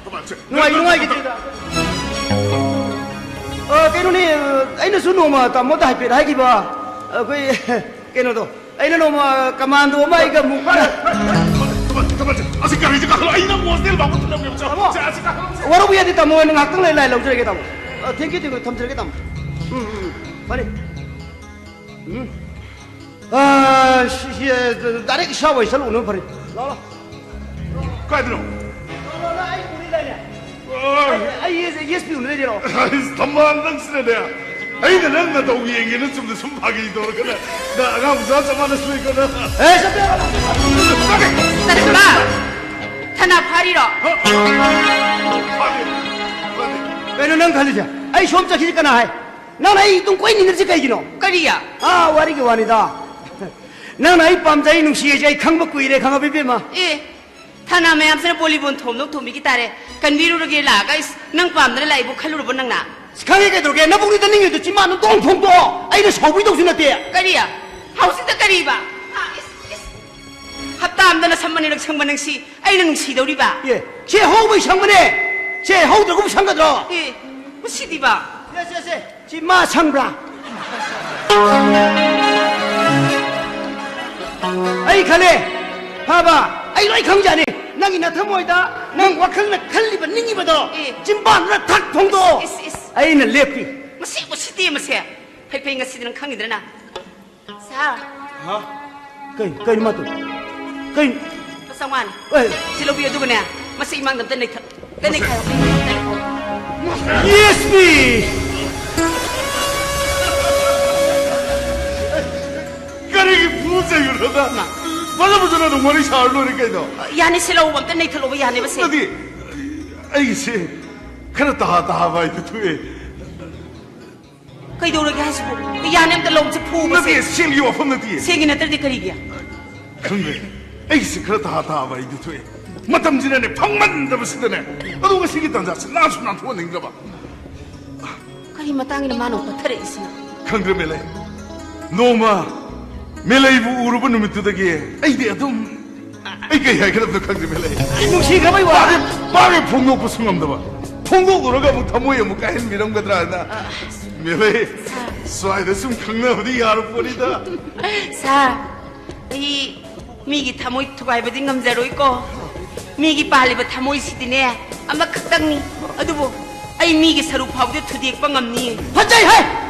ꯊꯝꯕꯥꯜꯁꯦ꯫ ꯅꯨꯡꯉꯥꯏ-, ꯅꯨꯡꯉꯥꯏꯈꯤꯗ꯭ꯔꯦꯗ꯫ ꯑꯥ, ꯀꯩꯅꯣꯅꯦ, ꯑꯩꯅꯁꯨ ꯅꯣꯡꯃ ꯇꯥꯃꯣꯗ ꯍꯥꯏꯐꯦꯠ ꯍꯥꯏꯈꯤꯕ, ꯑꯩꯈꯣꯏ, ꯀꯩꯅꯣꯗꯣ, ꯑꯩꯅ ꯅꯣꯡꯃ ꯀꯃꯥꯟꯗꯣ ꯑꯃ ꯑꯩꯒ ꯑꯃꯨꯛ ꯊꯝꯕꯥꯜꯁꯦ, ꯊꯝꯕꯥꯜꯁꯦ, ꯊꯝꯕꯥꯜꯁꯦ, ꯑꯁꯤ ꯒꯥꯔꯤꯁꯦ ꯀꯥꯈꯠꯂꯣ, ꯑꯩ ꯅꯪ ꯍꯣꯁꯇꯦꯜ ꯐꯥꯎꯕ ꯊꯤꯜꯂꯝꯒꯦꯕ, ꯆꯠꯂꯣ꯫ ꯇꯥꯃꯣ, ꯁꯦ, ꯑꯁꯤ ꯀꯥꯈꯠꯂꯣ, ꯁꯦ꯫ ꯋꯥꯔꯧꯕ ꯌꯥꯗꯦ, ꯇꯥꯃꯣ, ꯑꯩꯅ ꯉꯥꯏꯍꯥꯛꯇꯪ ꯂꯩ, ꯂꯥꯏ ꯂꯧꯖꯔꯒꯦ, ꯇꯥꯃꯣ꯫ ꯑ, thank you, thank you, ꯊꯝꯖꯔꯒꯦ, ꯇꯥꯃꯣ꯫ ꯎꯝ, ꯎꯝ, ꯎꯝ, ꯐꯅꯤ꯫ ꯎꯝ꯫ ꯑ, ꯁꯤ, ꯁꯤ, ꯑ, direct ꯏꯁꯥ ꯑꯣꯏ ꯆꯠꯂꯨꯕꯅ ꯐꯔꯦ꯫ ꯂꯥꯎ, ꯂꯥꯎ꯫ ꯀꯥꯏꯗꯅꯣ? ꯂꯥꯎ, ꯂꯥꯎ, ꯂꯥꯎ, ꯑꯩ ꯎꯔꯤꯗꯥꯏꯅꯦ? ꯑꯣ꯫ ꯑꯩ, ꯑꯩ, ꯑꯩ, ꯌꯦꯁ ꯄꯤ ꯎꯅꯗꯣꯏꯅꯦ, ꯂꯥꯎ꯫ ꯑꯁ, ꯊꯝꯕꯥꯜ ꯅꯪꯁꯤꯅꯅꯦ꯫ ꯑꯩꯅ ꯅꯪ ꯅꯇꯧ ꯌꯦꯡꯒꯦꯅ ꯆꯨꯝꯅ ꯁꯨꯝ ꯐꯥꯒꯤ ꯇꯧꯔꯒꯅꯦ꯫ ꯅꯪ ꯑꯉꯥꯡ ꯃꯆꯥ ꯆꯞ ꯃꯥꯟꯅꯁꯤꯜꯂꯛꯏꯀꯣ ꯅꯪ꯫ ꯑꯦ, ꯆꯠꯄ ꯌꯥꯔꯣꯏ꯫ ꯆꯠꯄ! ꯊꯅꯥ ꯐꯥꯔꯤꯔꯣ? ꯐꯥꯗꯦ, ꯐꯥꯗꯦ꯫ ꯀꯩꯅꯣ ꯅꯪ ꯈꯜꯂꯤꯁꯦ? ꯑꯩ ꯁꯣꯝ ꯆꯠꯈꯤꯁꯦ ꯀꯅꯥ ꯍꯥꯏ? ꯅꯪꯅ ꯑꯩ ꯑꯗꯨꯝ ꯀꯣꯏꯅꯤꯡꯉꯤꯁꯦ ꯀꯩꯒꯤꯅꯣ? ꯀꯔꯤ? ꯑꯥ, ꯋꯥꯔꯤꯒꯤ ꯋꯥꯅꯤꯗ꯫ ꯅꯪꯅ ꯑꯩ ꯄꯥꯝꯖꯩ, ꯅꯨꯡꯁꯤ ꯍꯥꯏꯁꯦ ꯑꯩ ꯈꯪꯕ ꯀꯨꯏꯔꯦ, ꯈꯪꯉꯕ ꯏꯕꯦꯝꯃ? ꯑꯦ, ꯊꯅꯥ ꯃꯌꯥꯝꯁꯤꯅ ꯕꯣꯂꯤꯕꯣꯟ ꯊꯣꯝꯗꯧ ꯊꯣꯝꯕꯤꯈꯤ ꯇꯥꯔꯦ꯫ ꯀꯟꯕꯤꯔꯨꯔꯒꯦ ꯂꯥꯛꯑꯒ, ꯏꯁ, ꯅꯪ ꯄꯥꯝꯗꯅ ꯂꯥꯛꯏꯕꯨ ꯈꯜꯂꯨꯔꯕꯣ ꯅꯪꯅ? ꯈꯪꯉꯦ ꯀꯩꯗꯧꯔꯒꯦ? ꯅꯕꯨꯛꯅꯤꯗ ꯅꯤꯡꯉꯤꯗꯣ ꯆꯤꯟꯕꯥꯟꯗꯣ ꯗꯣꯡ ꯐꯣꯡꯗꯣꯛꯑꯣ꯫ ꯑꯩꯅ ꯁꯥꯎꯕꯤꯗꯧꯁꯨ ꯅꯠꯇꯦ꯫ ꯀꯔꯤ? ꯍꯧꯖꯤꯛꯇ ꯀꯔꯤꯕ? ꯍꯥ, ꯏꯁ, ꯏꯁ꯫ ꯍꯞꯇꯥ ꯑꯃꯗ ꯅꯁꯝ ꯑꯅꯤꯔꯛ ꯁꯪꯕ ꯅꯪꯁꯤ ꯑꯩꯅ ꯅꯨꯡꯁꯤꯗꯧꯔꯤꯕ? ꯑꯦ, ꯁꯦ ꯍꯧꯕꯩ ꯁꯪꯕꯅꯦ꯫ ꯁꯦ ꯍꯧꯗ꯭ꯔꯒꯨꯝ ꯁꯪꯒꯗ꯭ꯔꯣ? ꯑꯦ, ꯃꯁꯤꯗꯤꯕ꯫ ꯁꯦ, ꯁꯦ, ꯁꯦ, ꯁꯤ ꯃꯥ ꯁꯪꯕ꯭ꯔꯥ? ꯑꯩ ꯈꯜꯂꯦ, ꯐꯕ, ꯑꯩ ꯂꯣꯏ ꯈꯪꯖꯅꯤ꯫ ꯅꯪꯒꯤ ꯅꯊꯃꯣꯏꯗ ꯅꯪ ꯋꯥꯈꯜꯅ ꯈꯜꯂꯤꯕ ꯅꯤꯡꯉꯤꯕꯗꯣ ꯑꯦ꯫ ꯆꯤꯝꯕꯥꯟꯗꯨꯗ ꯊꯛ ꯐꯣꯡꯗꯣꯛꯑꯣ꯫ ꯏꯁ, ꯏꯁ꯫ ꯑꯩꯅ ꯂꯦꯞꯄꯤ꯫ ꯃꯁꯤ ꯎꯁꯤꯠꯇꯦ ꯃꯁꯦ꯫ ꯐꯩ ꯐꯩ, ꯉꯁꯤꯗꯤ ꯅꯪ ꯈꯪꯉꯤꯗꯅ꯫ ꯁꯥꯔ꯫ ꯍꯥ? ꯀꯩ, ꯀꯩꯅꯣ ꯃꯥ ꯇꯧ-, ꯀꯩ? ꯂꯨꯄꯥ ꯆꯥꯝꯃꯉꯥꯅꯤ꯫ ꯑꯦ꯫ ꯁꯤ ꯂꯧꯕꯤꯌꯨ, ꯑꯗꯨꯒꯅꯦ, ꯃꯁꯤ ꯏꯃꯥꯡꯗ ꯑꯝꯇ ꯅꯩꯊꯠ-, ꯑꯝꯇ ꯅꯩꯈꯥꯏꯔꯣ꯫ Yes, me! ꯀꯔꯤꯒꯤ ꯐꯨ ꯆꯩꯔꯨꯔꯒ? ꯐꯖ ꯐꯖꯅ ꯑꯗꯨꯝ ꯋꯥꯔꯤ ꯁꯥꯔ ꯂꯣꯏꯔꯦ ꯀꯩꯅꯣ꯫ ꯌꯥꯅꯤ, ꯁꯤ ꯂꯧꯕ ꯑꯝꯇ ꯅꯩꯊꯠꯂꯣꯕ, ꯌꯥꯅꯦꯕ ꯁꯦ꯫ ꯅꯠꯇꯦ, ꯑꯩꯒꯤꯁꯦ ꯈꯔ ꯇꯍꯥ ꯇꯍꯥꯕ ꯍꯥꯏꯗꯨ ꯊꯣꯛꯑꯦ꯫ ꯀꯩꯗꯧꯔꯒꯦ ꯍꯥꯏꯁꯤꯕꯨ? ꯌꯥꯅꯤ, ꯑꯝꯇ ꯂꯧꯁꯦ, ꯐꯨꯕꯁꯦ꯫ ꯅꯠꯇꯦ, ꯁꯦꯜꯒꯤ ꯋꯥꯐꯝ ꯅꯠꯇꯦ꯫ ꯁꯦꯜꯒꯤ ꯅꯠꯇ꯭ꯔꯗꯤ ꯀꯔꯤꯒꯤ? ꯈꯪꯗꯦ, ꯑꯩꯁꯦ ꯈꯔ ꯇꯍꯥ ꯇꯍꯥꯕ ꯑꯩꯗꯤ ꯊꯣꯛꯑꯦ꯫ ꯃꯇꯝꯁꯤꯅꯅꯦ, ꯐꯪꯃꯟꯗꯕꯁꯤꯗꯅꯦ꯫ ꯑꯗꯣ ꯉꯁꯤꯒꯤ ꯇꯥꯟꯖꯥꯁꯦ ꯅꯥꯟꯁꯨ ꯅꯥꯟꯊꯣꯛꯍꯟꯅꯤꯡꯗ꯭ꯔꯕ꯫ ꯀꯔꯤ ꯃꯇꯥꯡꯒꯤꯅꯣ ꯃꯥꯅ ꯑꯃꯨꯛ ꯄꯠꯊꯔꯛꯏꯁꯤꯅ? ꯈꯪꯗ꯭ꯔꯦ, ꯃꯦꯂꯩ꯫ ꯅꯣꯡꯃ ꯃꯦꯂꯩꯕꯨ ꯎꯔꯨꯕ ꯅꯨꯃꯤꯠꯇꯨꯗꯒꯤ ꯑꯩꯗꯤ ꯑꯗꯨꯝ ꯑꯩ ꯀꯩ ꯍꯥꯏꯒꯗꯕꯅꯣ ꯈꯪꯗꯦ, ꯃꯦꯂꯩ꯫ ꯅꯨꯡꯁꯤꯈ꯭ꯔꯕꯩ ꯋꯥ꯫ ꯃꯥꯒꯤ, ꯃꯥꯒꯤ ꯐꯣꯡꯗꯣꯛꯄꯁꯨ ꯉꯝꯗꯕ꯫ ꯐꯣꯡꯗꯣꯛꯂꯨꯔꯒ ꯑꯃꯨꯛ ꯊꯃꯣꯏ ꯑꯃꯨꯛ ꯀꯥꯏꯍꯟꯕꯤꯔꯝꯒꯗ꯭ꯔꯥ ꯍꯥꯏꯅ꯫ ꯃꯦꯂꯩ, ꯁ꯭ꯋꯥꯏꯗ ꯁꯨꯝ ꯈꯪꯅꯕꯗꯤ ꯌꯥꯔ ꯄꯣꯠꯅꯤꯗ꯫ ꯁꯥꯔ, ꯑꯩ ꯃꯤꯒꯤ ꯊꯃꯣꯏ ꯊꯨꯒꯥꯏꯕꯗꯤ ꯉꯝꯖꯔꯣꯏꯀꯣ꯫ ꯃꯤꯒꯤ ꯄꯥꯜꯂꯤꯕ ꯊꯃꯣꯏꯁꯤꯗꯤꯅꯦ, ꯑꯃꯈꯛꯇꯪꯅꯤ꯫ ꯑꯗꯨꯕꯨ ꯑꯩ ꯃꯤꯒꯤ ꯁꯔꯨꯛ ꯐꯥꯎꯕꯗꯤ ꯊꯨꯗꯦꯛꯄ ꯉꯝꯅꯤ꯫ ꯐꯖꯩ ꯍꯦ!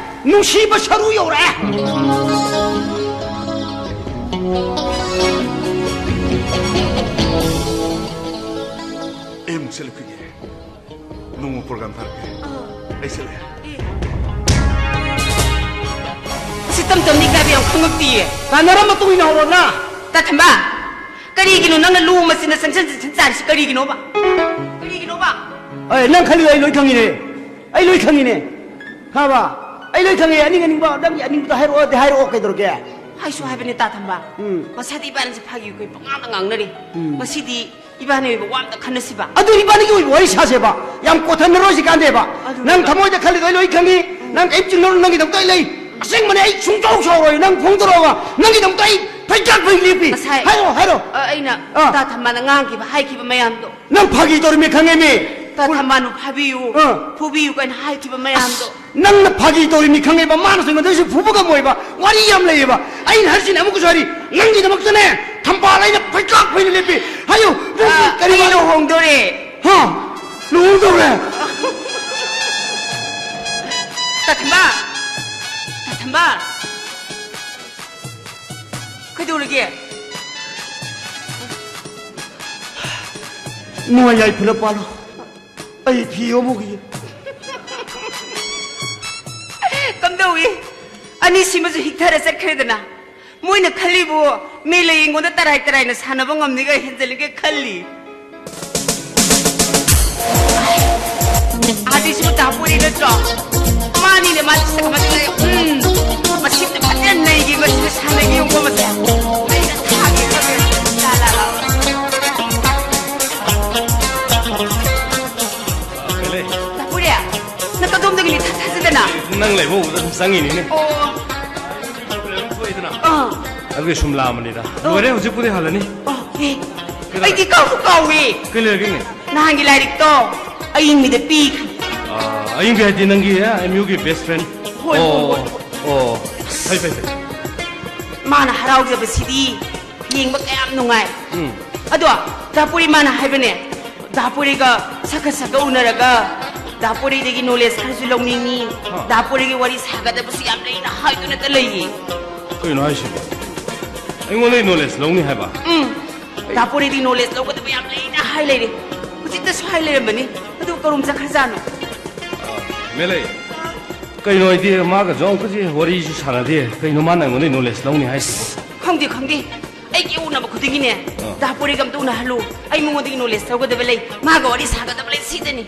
ꯅꯨꯡꯁꯤꯕ ꯁꯔꯨ ꯌꯧꯔꯛꯑꯦ꯫ ꯑꯩ ꯑꯃꯨꯛ ꯆꯠꯂꯨꯈꯤꯒꯦ꯫ ꯅꯣꯡꯃ program ꯊꯥꯔꯛꯀꯦ꯫ ꯑꯥ꯫ ꯑꯩ ꯆꯠꯂꯦ꯫ ꯑꯦ꯫ ꯁꯤ ꯇꯝ ꯇꯝꯅ ꯏꯀꯥꯏꯕ ꯌꯥꯝ ꯈꯪꯉꯛꯇꯤꯌꯦ꯫ ꯇꯥꯟꯅꯔ ꯃꯇꯨꯡ ꯏꯟꯅ ꯍꯧꯔꯣꯅ꯫ ꯇꯥ ꯊꯝꯕ, ꯀꯔꯤꯒꯤꯅꯣ ꯅꯪꯅ ꯂꯨ ꯃꯆꯤꯟꯗ ꯆꯪꯁꯤꯟ ꯆꯪꯁꯤꯟ ꯆꯥꯔꯤꯁꯤ ꯀꯔꯤꯒꯤꯅꯣꯕ? ꯀꯔꯤꯒꯤꯅꯣꯕ? ꯑꯦ, ꯅꯪ ꯈꯜꯂꯤꯗꯣ ꯑꯩ ꯂꯣꯏ ꯈꯪꯉꯤꯅꯦ꯫ ꯑꯩ ꯂꯣꯏ ꯈꯪꯉꯤꯅꯦ꯫ ꯈꯪꯉꯕ? ꯑꯩ ꯂꯣꯏ ꯈꯪꯉꯦ꯫ ꯑꯅꯤꯡ ꯑꯅꯤꯡꯕ, ꯅꯪꯒꯤ ꯑꯅꯤꯡꯕꯗꯣ ꯍꯥꯏꯔꯛꯑꯣꯗꯤ ꯍꯥꯏꯔꯛꯑꯣ, ꯀꯩꯗꯧꯔꯒꯦ? ꯍꯥꯏꯁꯨ ꯍꯥꯏꯕꯅꯦ, ꯇꯥ ꯊꯝꯕ꯫ ꯎꯝ꯫ ꯉꯁꯥꯏꯗꯤ ꯏꯕꯥꯅꯤꯁꯦ ꯐꯥꯒꯤ ꯑꯩꯈꯣꯏ ꯄꯉꯥꯡꯗ ꯉꯥꯡꯅꯔꯤ꯫ ꯎꯝ꯫ ꯉꯁꯤꯗꯤ ꯏꯕꯥꯅꯤ ꯑꯣꯏꯕ ꯋꯥ ꯑꯝꯇ ꯈꯟꯅꯁꯤꯕ꯫ ꯑꯗꯨ ꯏꯕꯥꯅꯤꯒꯤ ꯑꯣꯏꯕ ꯋꯥꯔꯤ ꯁꯥꯁꯦꯕ꯫ ꯌꯥꯝ ꯀꯣꯊꯟꯅꯔꯣꯏꯁꯤ ꯀꯥꯟꯗꯦꯕ꯫ ꯑꯗꯨꯅꯦꯕ꯫ ꯅꯪ ꯊꯃꯣꯏꯗ ꯈꯜꯂꯤꯗꯣ ꯑꯩ ꯂꯣꯏ ꯈꯪꯉꯤ꯫ ꯎꯝ꯫ ꯅꯪ ꯀꯔꯤꯝ ꯆꯤꯡꯅꯔꯨꯅꯨ, ꯅꯪꯒꯤꯗꯃꯛꯇ ꯑꯩ ꯂꯩ꯫ ꯑꯁꯦꯡꯕꯅꯦ, ꯑꯩ ꯁꯨꯡꯁꯥꯎ ꯁꯥꯎꯔꯣꯏ꯫ ꯅꯪ ꯐꯣꯡꯗꯣꯔꯛꯑꯣꯕ꯫ ꯅꯪꯒꯤꯗꯃꯛꯇ ꯑꯩ ꯐꯩꯖꯥꯛ ꯐꯩ ꯂꯦꯞꯄꯤ꯫ ꯉꯁꯥꯏ ꯍꯥꯏꯔꯣ, ꯍꯥꯏꯔꯣ꯫ ꯑ, ꯑꯩꯅ ꯑꯥ꯫ ꯇꯥ ꯊꯝꯕꯥꯅ ꯉꯥꯡꯈꯤꯕ, ꯍꯥꯏꯈꯤꯕ ꯃꯌꯥꯝꯗꯣ꯫ ꯅꯪ ꯐꯥꯒꯤ ꯇꯧꯔꯤꯃꯤ ꯈꯪꯉꯦꯃꯤ꯫ ꯇꯥ ꯊꯝꯕꯥꯅꯨ ꯐꯥꯕꯤꯌꯨ, ꯑꯥ꯫ ꯐꯨꯕꯤꯌꯨ ꯀꯥꯏꯅ ꯍꯥꯏꯈꯤꯕ ꯃꯌꯥꯝꯗꯣ꯫ ꯑꯁ, ꯅꯪꯅ ꯐꯥꯒꯤ ꯇꯧꯔꯤꯃꯤ ꯈꯪꯉꯦꯕ, ꯃꯥꯅꯁꯨ ꯑꯩꯉꯣꯟꯗ ꯑꯩꯁꯨ ꯐꯨꯕ ꯉꯝꯃꯣꯏꯕ꯫ ꯋꯥꯔꯤ ꯌꯥꯝ ꯂꯩꯌꯦꯕ꯫ ꯑꯩꯅ ꯍꯥꯏꯔꯤꯁꯤꯅꯦ, ꯑꯃꯨꯛꯀꯁꯨ ꯍꯥꯏꯔꯤ, ꯅꯪꯒꯤꯗꯃꯛꯇꯅꯦ ꯊꯝꯕꯥꯜ ꯑꯩꯅ ꯐꯩꯖꯥꯛ ꯐꯩꯅ ꯂꯦꯞꯄꯤ꯫ ꯍꯥꯏꯌꯨ, ꯅꯪꯒꯤ ꯑꯥ, ꯀꯔꯤ ꯑꯩ ꯋꯥ-, ꯂꯨꯍꯣꯡꯗꯣꯔꯦ꯫ ꯍꯥ? ꯂꯨꯍꯣꯡꯗꯧꯔꯦ? ꯇꯥ ꯊꯝꯕꯥ! ꯇꯥ ꯊꯝꯕꯥ! ꯀꯩꯗꯧꯔꯒꯦ? ꯅꯨꯡꯉꯥꯏ ꯌꯥꯏꯐꯅ ꯄꯥꯜꯂꯣ꯫ ꯑꯩ ꯐꯤ ꯌꯣꯝꯃꯨꯈꯤꯒꯦ꯫ ꯀꯝꯗꯧꯏ? ꯑꯅꯤꯁꯤꯃꯁꯨ ꯍꯤꯛꯊꯔ ꯆꯠꯈ꯭ꯔꯦꯗꯅ꯫ ꯃꯣꯏꯅ ꯈꯜꯂꯤꯕꯨ ꯃꯤ ꯂꯩ ꯌꯦꯡꯉꯣꯟꯗ ꯇꯔꯥꯏ ꯇꯔꯥꯏꯅ ꯁꯥꯟꯅꯕ ꯉꯝꯅꯤꯒ ꯍꯦꯟꯖꯜꯂꯤꯒ ꯈꯜꯂꯤ꯫ ꯑꯥꯗꯩꯁꯤꯕꯨ ꯗꯥ ꯄꯣꯔꯤ ꯅꯠꯇ꯭ꯔꯣ? ꯃꯥꯅꯤꯅꯦ, ꯃꯥꯗꯤ ꯁꯛ ꯃꯁꯛ ꯂꯩ꯫ ꯎꯝ, ꯃꯁꯤꯗꯤ ꯐꯖꯅ ꯅꯩꯒꯤ, ꯃꯁꯤꯗ ꯁꯥꯟꯅꯒꯤ ꯌꯦꯡꯉꯣ ꯃꯁꯦ꯫ ꯑꯩꯅ ꯊꯥꯒꯦ ꯈꯜꯂꯦ꯫ ꯂꯥ, ꯂꯥ, ꯂꯥ꯫ ꯀꯩ ꯂꯩ? ꯗꯥ ꯄꯣꯔꯤ, ꯅꯪ ꯀꯗꯣꯝꯗꯒꯤꯅꯤ ꯊꯥ ꯊꯥꯖꯗꯅ? ꯅꯪ ꯂꯩꯕ ꯎꯕꯗ ꯑꯗꯨꯝ ꯆꯪꯉꯤꯅꯤꯅꯦ꯫ ꯑꯣ꯫ ꯊꯣꯛꯏꯗꯅ꯫ ꯑꯥ꯫ ꯑꯗꯨꯒꯤ ꯁꯨꯝ ꯂꯥꯛꯑꯝꯕꯅꯤꯗ꯫ ꯑꯣ꯫ ꯂꯣꯏꯔꯦ, ꯍꯧꯖꯤꯛꯄꯨꯗꯤ ꯍꯜꯂꯅꯤ꯫ ꯑꯣ, ꯑꯦ꯫ ꯀꯩꯗꯧꯔꯦ? ꯑꯩꯗꯤ ꯀꯥꯎꯕꯨ ꯀꯥꯎꯏ꯫ ꯀꯩ ꯂꯩꯔꯒꯦꯅꯦ? ꯅꯍꯥꯟꯒꯤ ꯂꯥꯏꯔꯤꯛꯇꯣ ꯑꯌꯤꯡꯕꯤꯗ ꯄꯤꯈ꯭ꯔꯦ꯫ ꯑꯥ, ꯑꯌꯤꯡꯕꯤ ꯍꯥꯏꯗꯤ ꯅꯪꯒꯤ, ꯑ, ꯑꯦꯝ ꯌꯨꯒꯤ best friend? ꯍꯣꯏ, ꯍꯣꯏ, ꯑꯣ, ꯍꯣꯏ, ꯍꯣꯏ꯫ ꯑꯣ, ꯐꯩ, ꯐꯩ, ꯐꯩ꯫ ꯃꯥꯅ ꯍꯔꯥꯎꯖꯕꯁꯤꯗꯤ ꯌꯦꯡꯕ ꯀꯌꯥꯝ ꯅꯨꯡꯉꯥꯏ꯫ ꯎꯝ꯫ ꯑꯗꯣ ꯗꯥ ꯄꯣꯔꯤ ꯃꯥꯅ ꯍꯥꯏꯕꯅꯦ, ꯗꯥ ꯄꯣꯔꯤꯒ ꯁꯛꯀ ꯁꯛꯀ ꯎꯅꯔꯒ ꯗꯥ ꯄꯣꯔꯤꯗꯒꯤ knowledge ꯈꯔꯁꯨ ꯂꯧꯅꯤꯡꯉꯤ, ꯑꯥ꯫ ꯗꯥ ꯄꯣꯔꯤꯒꯤ ꯋꯥꯔꯤ ꯁꯥꯒꯗꯕꯁꯨ ꯌꯥꯝ ꯂꯩꯅ ꯍꯥꯏꯗꯨꯅꯇ ꯂꯩꯌꯦ꯫ ꯀꯩꯅꯣ ꯍꯥꯏꯁꯤꯕꯣ? ꯑꯩꯉꯣꯟꯗꯒꯤ knowledge ꯂꯧꯅꯤ ꯍꯥꯏꯕ? ꯎꯝ꯫ ꯗꯥ ꯄꯣꯔꯤꯗꯤ knowledge ꯂꯧꯒꯗꯕ ꯌꯥꯝ ꯂꯩꯅ ꯍꯥꯏ ꯂꯩꯔꯦ꯫ ꯍꯧꯖꯤꯛꯇꯁꯨ ꯍꯥꯏ ꯂꯩꯔꯝꯕꯅꯤ꯫ ꯑꯗꯨ ꯀꯔꯣꯝ ꯆꯠꯈ꯭ꯔꯖꯥꯠꯅꯣ? ꯑꯥ, ꯃꯦꯂꯩ, ꯀꯩꯅꯣ ꯍꯥꯏꯗꯤ ꯃꯥꯒꯁꯨ ꯑꯃꯨꯛꯀꯁꯤ ꯋꯥꯔꯤꯁꯨ ꯁꯥꯟꯅꯗꯦ꯫ ꯀꯩꯅꯣ ꯃꯥꯅ ꯑꯩꯉꯣꯟꯗꯒꯤ knowledge ꯂꯧꯅꯤ ꯍꯥꯏꯁꯤꯕꯣ? ꯈꯪꯗꯦ, ꯈꯪꯗꯦ꯫ ꯑꯩꯒꯤ ꯎꯅꯕ ꯈꯨꯗꯤꯡꯒꯤꯅꯦ, ꯑꯥ꯫ ꯗꯥ ꯄꯣꯔꯤꯒ ꯑꯝꯇ ꯎꯅꯍꯜꯂꯨ꯫ ꯑꯩ ꯃꯉꯣꯟꯗꯒꯤ knowledge ꯂꯧꯒꯗꯕ ꯂꯩ, ꯃꯥꯒ ꯋꯥꯔꯤ ꯁꯥꯒꯗꯕ ꯂꯩ, ꯁꯤꯗꯅꯤ꯫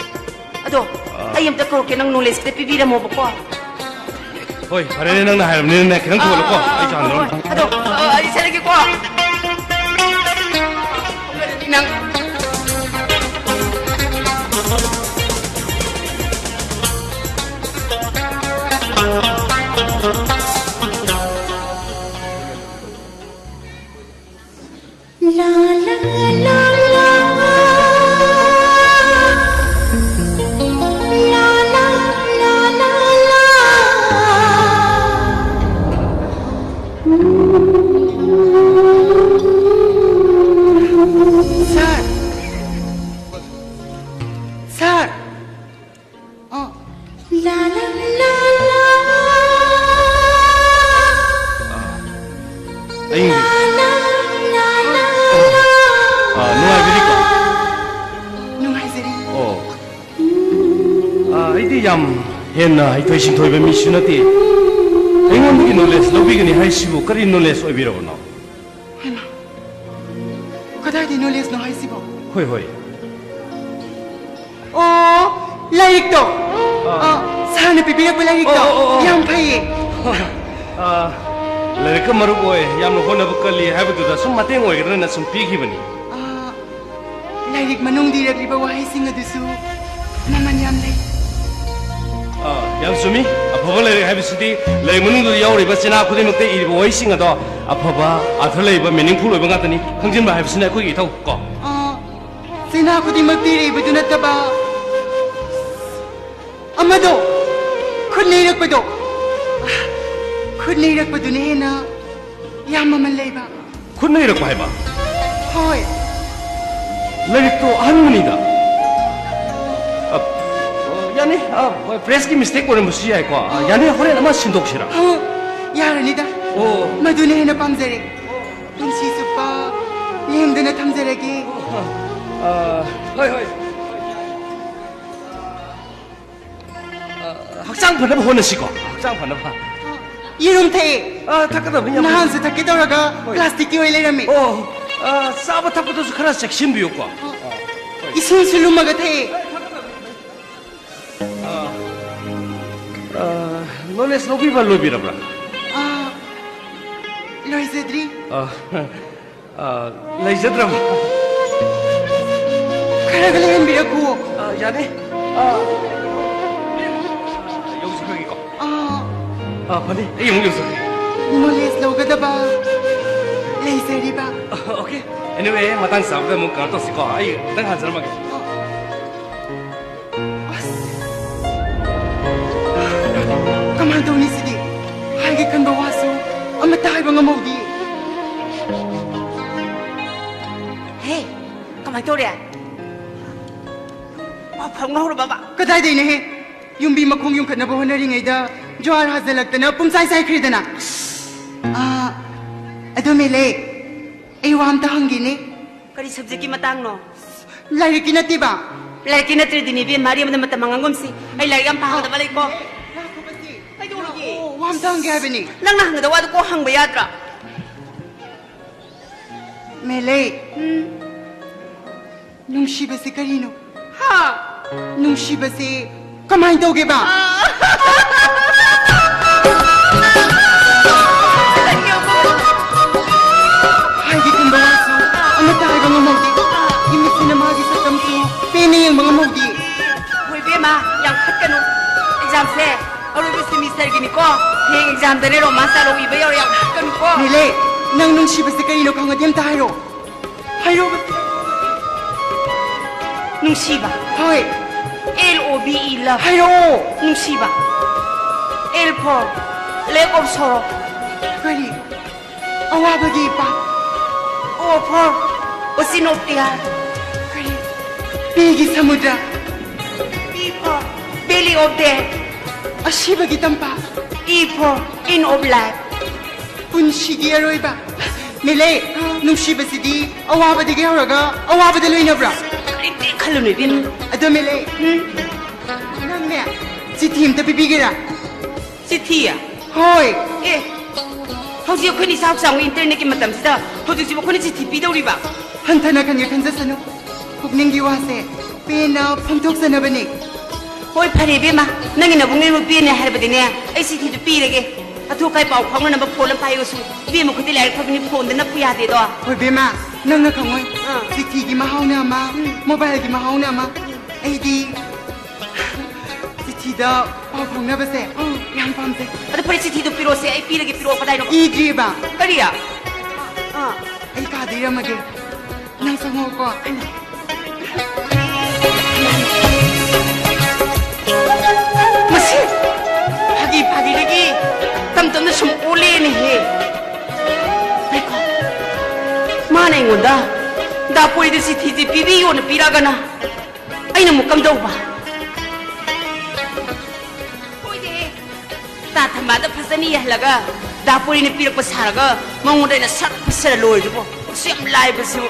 ꯑꯗꯣ, ꯑꯥ꯫ ꯑꯩ ꯑꯝꯇ ꯀꯧꯔꯛꯀꯦ, ꯅꯪ knowledge ꯈꯤꯇ ꯄꯤꯕꯤꯔꯝꯃꯣꯕꯀꯣ꯫ ꯍꯣꯏ, ꯐꯔꯦꯅꯦ, ꯅꯪꯅ ꯍꯥꯏꯔꯕꯅꯤꯅꯅꯦ, ꯈꯤꯇꯪ ꯊꯨꯍꯜꯂꯨꯀꯣ, ꯑꯥ, ꯑꯥ, ꯑꯩ ꯆꯥ ꯑꯥ, ꯂꯣꯟ-, ꯍꯣꯏ꯫ ꯑꯗꯣ, ꯑꯥ, ꯑꯩ ꯆꯠꯂꯒꯦꯀꯣ꯫ ꯅꯪ ꯍꯦꯟꯅ ꯍꯩꯊꯣꯏ ꯁꯤꯡꯊꯣꯏꯕ ꯃꯤꯁꯨ ꯅꯠꯇꯦ꯫ ꯑꯩꯉꯣꯟꯗꯒꯤ ꯅꯣꯂꯦꯖ ꯂꯧꯕꯤꯒꯅꯤ ꯍꯥꯏꯁꯤꯕꯨ ꯀꯔꯤ ꯅꯣꯂꯦꯖ ꯑꯣꯏꯕꯤꯔꯕꯅꯣ? ꯍꯩꯃꯥ, ꯀꯗꯥꯏꯗꯒꯤ ꯅꯣꯂꯦꯖꯅꯣ ꯍꯥꯏꯁꯤꯕꯣ? ꯍꯣꯏ, ꯍꯣꯏ꯫ ꯑꯣ, ꯂꯥꯏꯔꯤꯛꯇꯣ꯫ ꯑꯥ꯫ ꯑꯥ, ꯁꯥꯔꯅ ꯄꯤꯕꯤꯔꯛꯄ ꯂꯥꯏꯔꯤꯛꯇꯣ꯫ ꯑꯣ, ꯑꯣ, ꯑꯣ, ꯑꯣ꯫ ꯌꯥꯝ ꯐꯩꯌꯦ꯫ ꯑꯥ, ꯂꯥꯏꯔꯤꯛꯀ ꯃꯔꯨꯞ ꯑꯣꯏ, ꯌꯥꯝꯅ ꯍꯣꯠꯅꯕ ꯀꯜꯂꯤ ꯍꯥꯏꯕꯗꯨꯗ ꯁꯨꯝ ꯃꯇꯦꯡ ꯑꯣꯏꯒꯗ꯭ꯔꯅ ꯁꯨꯝ ꯄꯤꯈꯤꯕꯅꯤ꯫ ꯑꯥ, ꯂꯥꯏꯔꯤꯛ ꯃꯅꯨꯡꯗ ꯏꯔꯛꯂꯤꯕ ꯋꯥꯍꯩꯁꯤꯡ ꯑꯗꯨꯁꯨ ꯃꯃꯜ ꯌꯥꯝ ꯂꯩ꯫ ꯑꯥ, ꯌꯥꯝ ꯆꯨꯝꯃꯤ꯫ ꯑꯐꯕ ꯂꯥꯏꯔꯤꯛ ꯍꯥꯏꯕꯁꯤꯗꯤ ꯂꯥꯏꯔꯤꯛ ꯃꯅꯨꯡꯗ ꯌꯥꯎꯔꯤꯕ ꯆꯤꯟꯍꯥ ꯈꯨꯗꯤꯡꯃꯛꯇ ꯏꯔꯤꯕ ꯋꯥꯍꯩꯁꯤꯡ ꯑꯗꯣ ꯑꯐꯕ, ꯑꯔꯊ ꯂꯩꯕ, ꯃꯤꯅꯤꯡꯐꯨꯜ ꯑꯣꯏꯕ ꯉꯥꯛꯇꯅꯤ꯫ ꯈꯪꯖꯤꯟꯕ ꯍꯥꯏꯕꯁꯤꯅ ꯑꯩꯈꯣꯏꯒꯤ ꯏꯊꯧ ꯀꯣ꯫ ꯑꯥ, ꯆꯤꯟꯍꯥ ꯈꯨꯗꯤꯡꯃꯛꯇ ꯏꯔꯛꯏꯕꯗꯨ ꯅꯠꯇꯕ ꯑꯃꯗꯣ, ꯈꯨꯠꯅ ꯏꯔꯛꯄꯗꯣ, ꯈꯨꯠꯅ ꯏꯔꯛꯄꯗꯨꯅ ꯍꯦꯟꯅ ꯌꯥꯝ ꯃꯃꯜ ꯂꯩꯕ꯫ ꯈꯨꯠꯅ ꯏꯔꯛꯄ ꯍꯥꯏꯕ? ꯍꯣꯏ꯫ ꯂꯥꯏꯔꯤꯛꯇꯣ ꯑꯍꯟꯕꯅꯤꯗ꯫ ꯑ, ꯑ, ꯌꯥꯅꯤ꯫ ꯑ, ꯍꯣꯏ, ꯄ꯭ꯔꯦꯁꯀꯤ ꯃꯤꯁꯇꯦꯛ ꯑꯣꯏꯔꯝꯕꯁꯨ ꯌꯥꯏꯀꯣ꯫ ꯑ, ꯌꯥꯅꯤ, ꯍꯣꯔꯦꯟ ꯑꯃ ꯁꯤꯟꯗꯣꯛꯁꯤꯔꯥ? ꯑ, ꯌꯥꯔꯅꯤꯗ꯫ ꯑꯣ꯫ ꯃꯗꯨꯅ ꯍꯦꯟꯅ ꯄꯥꯝꯖꯔꯦ꯫ ꯄꯨꯟꯁꯤ ꯆꯨꯞꯄ ꯂꯦꯡꯗꯅ ꯊꯝꯖꯔꯒꯦ꯫ ꯑ, ꯍꯣꯏ, ꯍꯣꯏ꯫ ꯑ, ꯍꯛꯆꯥꯡ ꯐꯅꯕ ꯍꯣꯠꯅꯁꯤꯀꯣ, ꯍꯛꯆꯥꯡ ꯐꯅꯕ꯫ ꯌꯦꯔꯨꯝ ꯊꯛꯑꯦ꯫ ꯑ, ꯊꯛꯀꯗꯕꯅꯤ, ꯌꯥꯝ ꯅꯍꯥꯟꯁꯨ ꯊꯛꯀꯦ ꯇꯧꯔꯒ ꯍꯣꯏ꯫ ꯄ꯭ꯂꯥꯁꯇꯤꯛꯀꯤ ꯑꯣꯏ ꯂꯩꯔꯝꯃꯦ꯫ ꯑꯣ, ꯑ, ꯆꯥꯕ ꯊꯛꯄꯗꯁꯨ ꯈꯔ ꯆꯦꯛꯁꯤꯟꯕꯤꯌꯨꯀꯣ꯫ ꯑ, ꯍꯣꯏ꯫ ꯏꯁꯤꯡꯁꯨ ꯂꯨꯝꯃꯒ ꯊꯛꯑꯦ꯫ ꯑ, ꯑ, ꯅꯣꯂꯦꯖ ꯂꯧꯕꯤꯕ ꯂꯣꯏꯕꯤꯔꯕ꯭ꯔꯥ? ꯑ, ꯂꯣꯏꯖꯗ꯭ꯔꯤ꯫ ꯑ, ꯑ, ꯂꯩꯖꯗ꯭ꯔꯕ? ꯈꯔꯒ ꯂꯩꯍꯟꯕꯤꯔꯛꯈꯨꯋꯣ꯫ ꯑ, ꯌꯥꯅꯤ꯫ ꯑ, ꯌꯧꯖꯈ꯭ꯔꯒꯦꯀꯣ꯫ ꯑ, ꯑ, ꯐꯅꯤ, ꯑꯩ ꯑꯃꯨꯛ ꯌꯧꯖꯈ꯭ꯔꯒꯦ꯫ ꯅꯣꯂꯦꯖ ꯂꯧꯒꯗꯕ ꯂꯩꯖꯔꯤꯕ꯫ ꯑ, ꯑꯣꯀꯦ꯫ ꯑꯦꯅꯤꯋꯦ, ꯃꯇꯥꯡ ꯆꯥꯕꯗ ꯑꯃꯨꯛ ꯀꯩꯅꯣ ꯇꯧꯁꯤꯀꯣ꯫ ꯑꯩ ꯈꯤꯇꯪ ꯍꯥꯟꯖꯔꯝꯃꯒꯦ꯫ ꯑ, ꯑꯁ! ꯀꯃꯥꯏ ꯇꯧꯅꯤ ꯁꯤꯗꯤ? ꯍꯥꯏꯒꯦ ꯈꯟꯕ ꯋꯥꯁꯨ ꯑꯃꯠꯇ ꯍꯥꯏꯕ ꯉꯝꯍꯧꯗꯦ꯫ ꯍꯦ, ꯀꯃꯥꯏ ꯇꯧꯔꯦ? ꯄꯥꯎ ꯐꯥꯎꯅꯍꯧꯔꯕꯕ? ꯀꯗꯥꯏꯗꯩꯅꯣꯍꯦ? ꯌꯨꯝꯕꯤ ꯃꯈꯣꯡ ꯌꯨꯡꯈꯠꯅꯕ ꯍꯣꯠꯅꯔꯤꯉꯩꯗ ꯖ꯭ꯋꯥꯔ ꯍꯥꯖꯤꯜꯂꯛꯇꯅ ꯄꯨꯝꯆꯥꯏ ꯆꯥꯏꯈ꯭ꯔꯦꯗꯅ꯫ ꯑꯥ, ꯑꯗꯨ ꯃꯦꯂꯦ, ꯑꯩ ꯋꯥ ꯑꯝꯇ ꯍꯪꯒꯦꯅꯦ꯫ ꯀꯔꯤ ꯁꯕꯖꯦꯛꯀꯤ ꯃꯇꯥꯡꯅꯣ? ꯂꯥꯏꯔꯤꯛꯀꯤ ꯅꯠꯇꯦꯕ, ꯂꯥꯏꯔꯤꯛꯀꯤ ꯅꯠꯇ꯭ꯔꯗꯤꯅꯦ ꯏꯕꯦꯝꯃ, ꯑꯔꯦꯝꯕꯗ ꯃꯇꯝ ꯃꯥꯡꯍꯟꯒꯨꯝꯁꯤ꯫ ꯑꯩ ꯂꯥꯏꯔꯤꯛ ꯌꯥꯝ ꯄꯥꯒꯗꯕ ꯂꯩꯀꯣ꯫ ꯀꯩꯗꯧꯔꯒꯦ? ꯑꯣ, ꯋꯥ ꯑꯝꯇ ꯍꯪꯒꯦ ꯍꯥꯏꯕꯅꯤ꯫ ꯅꯪꯅ ꯍꯪꯒꯗꯕ ꯋꯥꯗꯣ ꯀꯣꯛ ꯍꯪꯕ ꯌꯥꯗ꯭ꯔꯥ? ꯃꯦꯂꯩ, ꯎꯝ꯫ ꯅꯨꯡꯁꯤꯕꯁꯤ ꯀꯔꯤꯅꯣ? ꯍꯥ? ꯅꯨꯡꯁꯤꯕꯁꯤ ꯀꯃꯥꯏꯅ ꯇꯧꯒꯦꯕ? ꯑꯥ꯫ ꯍꯥꯏꯒꯦ ꯈꯟꯕ ꯋꯥꯁꯨ ꯑꯃꯠꯇ ꯍꯥꯏꯕ ꯉꯝꯍꯧꯗꯦ꯫ ꯏꯃꯤꯠꯁꯤꯅ ꯃꯥꯒꯤ ꯁꯛꯇꯝꯁꯨ ꯄꯦꯟꯅ ꯌꯦꯡꯕ ꯉꯝꯍꯧꯗꯦ꯫ ꯍꯣꯏ ꯏꯕꯦꯝꯃ, ꯌꯥꯝ ꯈꯠꯀꯅꯨ꯫ ꯑꯦꯛꯖꯥꯝꯁꯦ ꯑꯔꯣꯏꯕ ꯁꯦꯃꯤꯁꯇꯔꯒꯤꯅꯤꯀꯣ꯫ ꯍꯌꯦꯡ ꯑꯦꯛꯖꯥꯝꯗꯅꯦ ꯔꯣꯃꯥꯟꯁ ꯗꯥꯏꯂꯣꯛ ꯏꯕ ꯌꯥꯎꯔꯦ, ꯌꯥꯝ ꯈꯠꯀꯅꯨꯀꯣ꯫ ꯃꯦꯂꯩ, ꯅꯪ ꯅꯨꯡꯁꯤꯕꯁꯦ ꯀꯔꯤꯅꯣ ꯈꯪꯉꯗꯤ ꯑꯝꯇ ꯍꯥꯏꯔꯣ꯫ ꯍꯥꯏꯔꯣ꯫ ꯅꯨꯡꯁꯤꯕ꯫ ꯍꯣꯏ꯫ L O V E, love꯫ ꯍꯥꯏꯔꯛꯑꯣ꯫ ꯅꯨꯡꯁꯤꯕ꯫ L for lack of sorrow꯫ ꯀꯔꯤ? ꯑꯋꯥꯕꯒꯤ ꯏꯄꯥꯛ꯫ O for ocean of tear꯫ ꯀꯔꯤ? ꯄꯤꯒꯤ ꯁꯃꯨꯗ꯭ꯔ꯫ P for belly of death꯫ ꯑꯁꯤꯕꯒꯤ ꯇꯝꯄꯥꯛ꯫ E for end of life꯫ ꯄꯨꯟꯁꯤꯒꯤ ꯑꯔꯣꯏꯕ꯫ ꯃꯦꯂꯩ, ꯅꯨꯡꯁꯤꯕꯁꯤꯗꯤ ꯑꯋꯥꯕꯗꯒꯤ ꯍꯧꯔꯒ ꯑꯋꯥꯕꯗ ꯂꯣꯏꯅꯕ꯭ꯔꯥ? ꯀꯔꯤꯝꯇ ꯈꯜꯂꯨꯅꯨ ꯏꯕꯦꯝꯃ꯫ ꯑꯗꯣ ꯃꯦꯂꯩ, ꯎꯝ? ꯅꯪꯅꯦ ꯆꯤꯊꯤ ꯑꯝꯇ ꯄꯤꯕꯤꯒꯦꯔꯥ? ꯆꯤꯊꯤ? ꯍꯣꯏ꯫ ꯑꯦ, ꯍꯧꯖꯤꯛ ꯑꯩꯈꯣꯏꯅ ꯏꯆꯥꯎ ꯆꯥꯎꯕ ꯏꯟꯇꯔꯅꯦꯠꯀꯤ ꯃꯇꯝꯁꯤꯗ ꯍꯧꯖꯤꯛꯁꯤꯕꯨ ꯑꯩꯈꯣꯏꯅ ꯆꯤꯊꯤ ꯄꯤꯗꯧꯔꯤꯕ? ꯍꯟꯊꯅ ꯈꯟꯒꯦ ꯈꯟꯖꯁꯅꯨ꯫ ꯄꯨꯛꯅꯤꯡꯒꯤ ꯋꯥꯁꯦ ꯄꯦꯟꯅ ꯐꯣꯡꯗꯣꯛꯆꯅꯕꯅꯤ꯫ ꯍꯣꯏ, ꯐꯔꯦ ꯏꯕꯦꯝꯃ, ꯅꯪꯒꯤ ꯅꯕꯨꯡꯅ ꯄꯦꯟꯅꯦ ꯍꯥꯏꯔꯕꯗꯤꯅꯦ, ꯑꯩ ꯆꯤꯊꯤꯗꯨ ꯄꯤꯔꯒꯦ꯫ ꯑꯊꯨ ꯑꯀꯥꯏ ꯄꯥꯎ ꯐꯥꯎꯅꯅꯕ ꯐꯣꯟ ꯑꯃ ꯄꯥꯏꯌꯨꯁꯨ꯫ ꯏꯕꯦꯝꯃ ꯈꯨꯗꯤ ꯂꯥꯏꯔꯤꯛ ꯐꯕꯅꯤ, ꯐꯣꯟꯗ ꯅꯞꯄꯨ ꯌꯥꯗꯦꯗꯣ꯫ ꯍꯣꯏ ꯏꯕꯦꯝꯃ, ꯅꯪꯅ ꯈꯪꯉꯣꯏ꯫ ꯑꯥ꯫ ꯆꯤꯊꯤꯒꯤ ꯃꯍꯥꯎꯅ ꯑꯃ, ꯎꯝ꯫ ꯃꯣꯕꯥꯏꯜꯒꯤ ꯃꯍꯥꯎꯅ ꯑꯃ꯫ ꯎꯝ꯫ ꯑꯩꯗꯤ ꯆꯤꯊꯤꯗ ꯄꯥꯎ ꯐꯥꯎꯅꯕꯁꯦ, ꯎꯝ꯫ ꯌꯥꯝ ꯄꯥꯝꯖꯩ꯫ ꯑꯗꯨ ꯐꯔꯦ, ꯆꯤꯊꯤꯗꯨ ꯄꯤꯔꯛꯑꯣꯁꯦ, ꯑꯩ ꯄꯤꯔꯒꯦ, ꯄꯤꯔꯛꯑꯣ, ꯀꯗꯥꯏꯅꯣ? ꯏꯗ꯭ꯔꯤꯕ? ꯀꯔꯤ? ꯑꯥ꯫ ꯑꯩ ꯀꯥꯗ ꯏꯔꯝꯃꯒꯦ꯫ ꯅꯪ ꯆꯪꯉꯛꯑꯣꯀꯣ꯫ ꯃꯁꯤ ꯐꯥꯒꯤ ꯐꯥꯒꯤꯗꯒꯤ ꯇꯝ ꯇꯝꯅ ꯁꯨꯝ ꯑꯣꯜꯂꯦꯅꯦꯍꯦ꯫ ꯉꯥꯏꯈꯣ꯫ ꯃꯥꯅ ꯑꯩꯉꯣꯟꯗ ꯗꯥꯄꯣꯏꯗ ꯆꯤꯊꯤꯁꯤ ꯄꯤꯕꯤꯌꯣꯅ ꯄꯤꯔꯛꯑꯒꯅ ꯑꯩꯅ ꯑꯃꯨꯛ ꯀꯝꯗꯧꯕ? ꯍꯣꯏꯅꯦꯍꯦ꯫ ꯇꯥ ꯊꯝꯕꯥꯗ ꯐꯖꯅ ꯏꯍꯜꯂꯒ ꯗꯥꯄꯨꯔꯤꯅ ꯄꯤꯔꯛꯄ ꯁꯥꯔꯒ ꯃꯉꯣꯟꯗ ꯑꯩꯅ ꯁꯠ ꯄꯤꯁꯜꯂ ꯂꯣꯏꯔꯗꯨꯕꯨ꯫ ꯑꯁꯨꯛ ꯌꯥꯝ ꯂꯥꯏꯕꯁꯤꯕꯨ꯫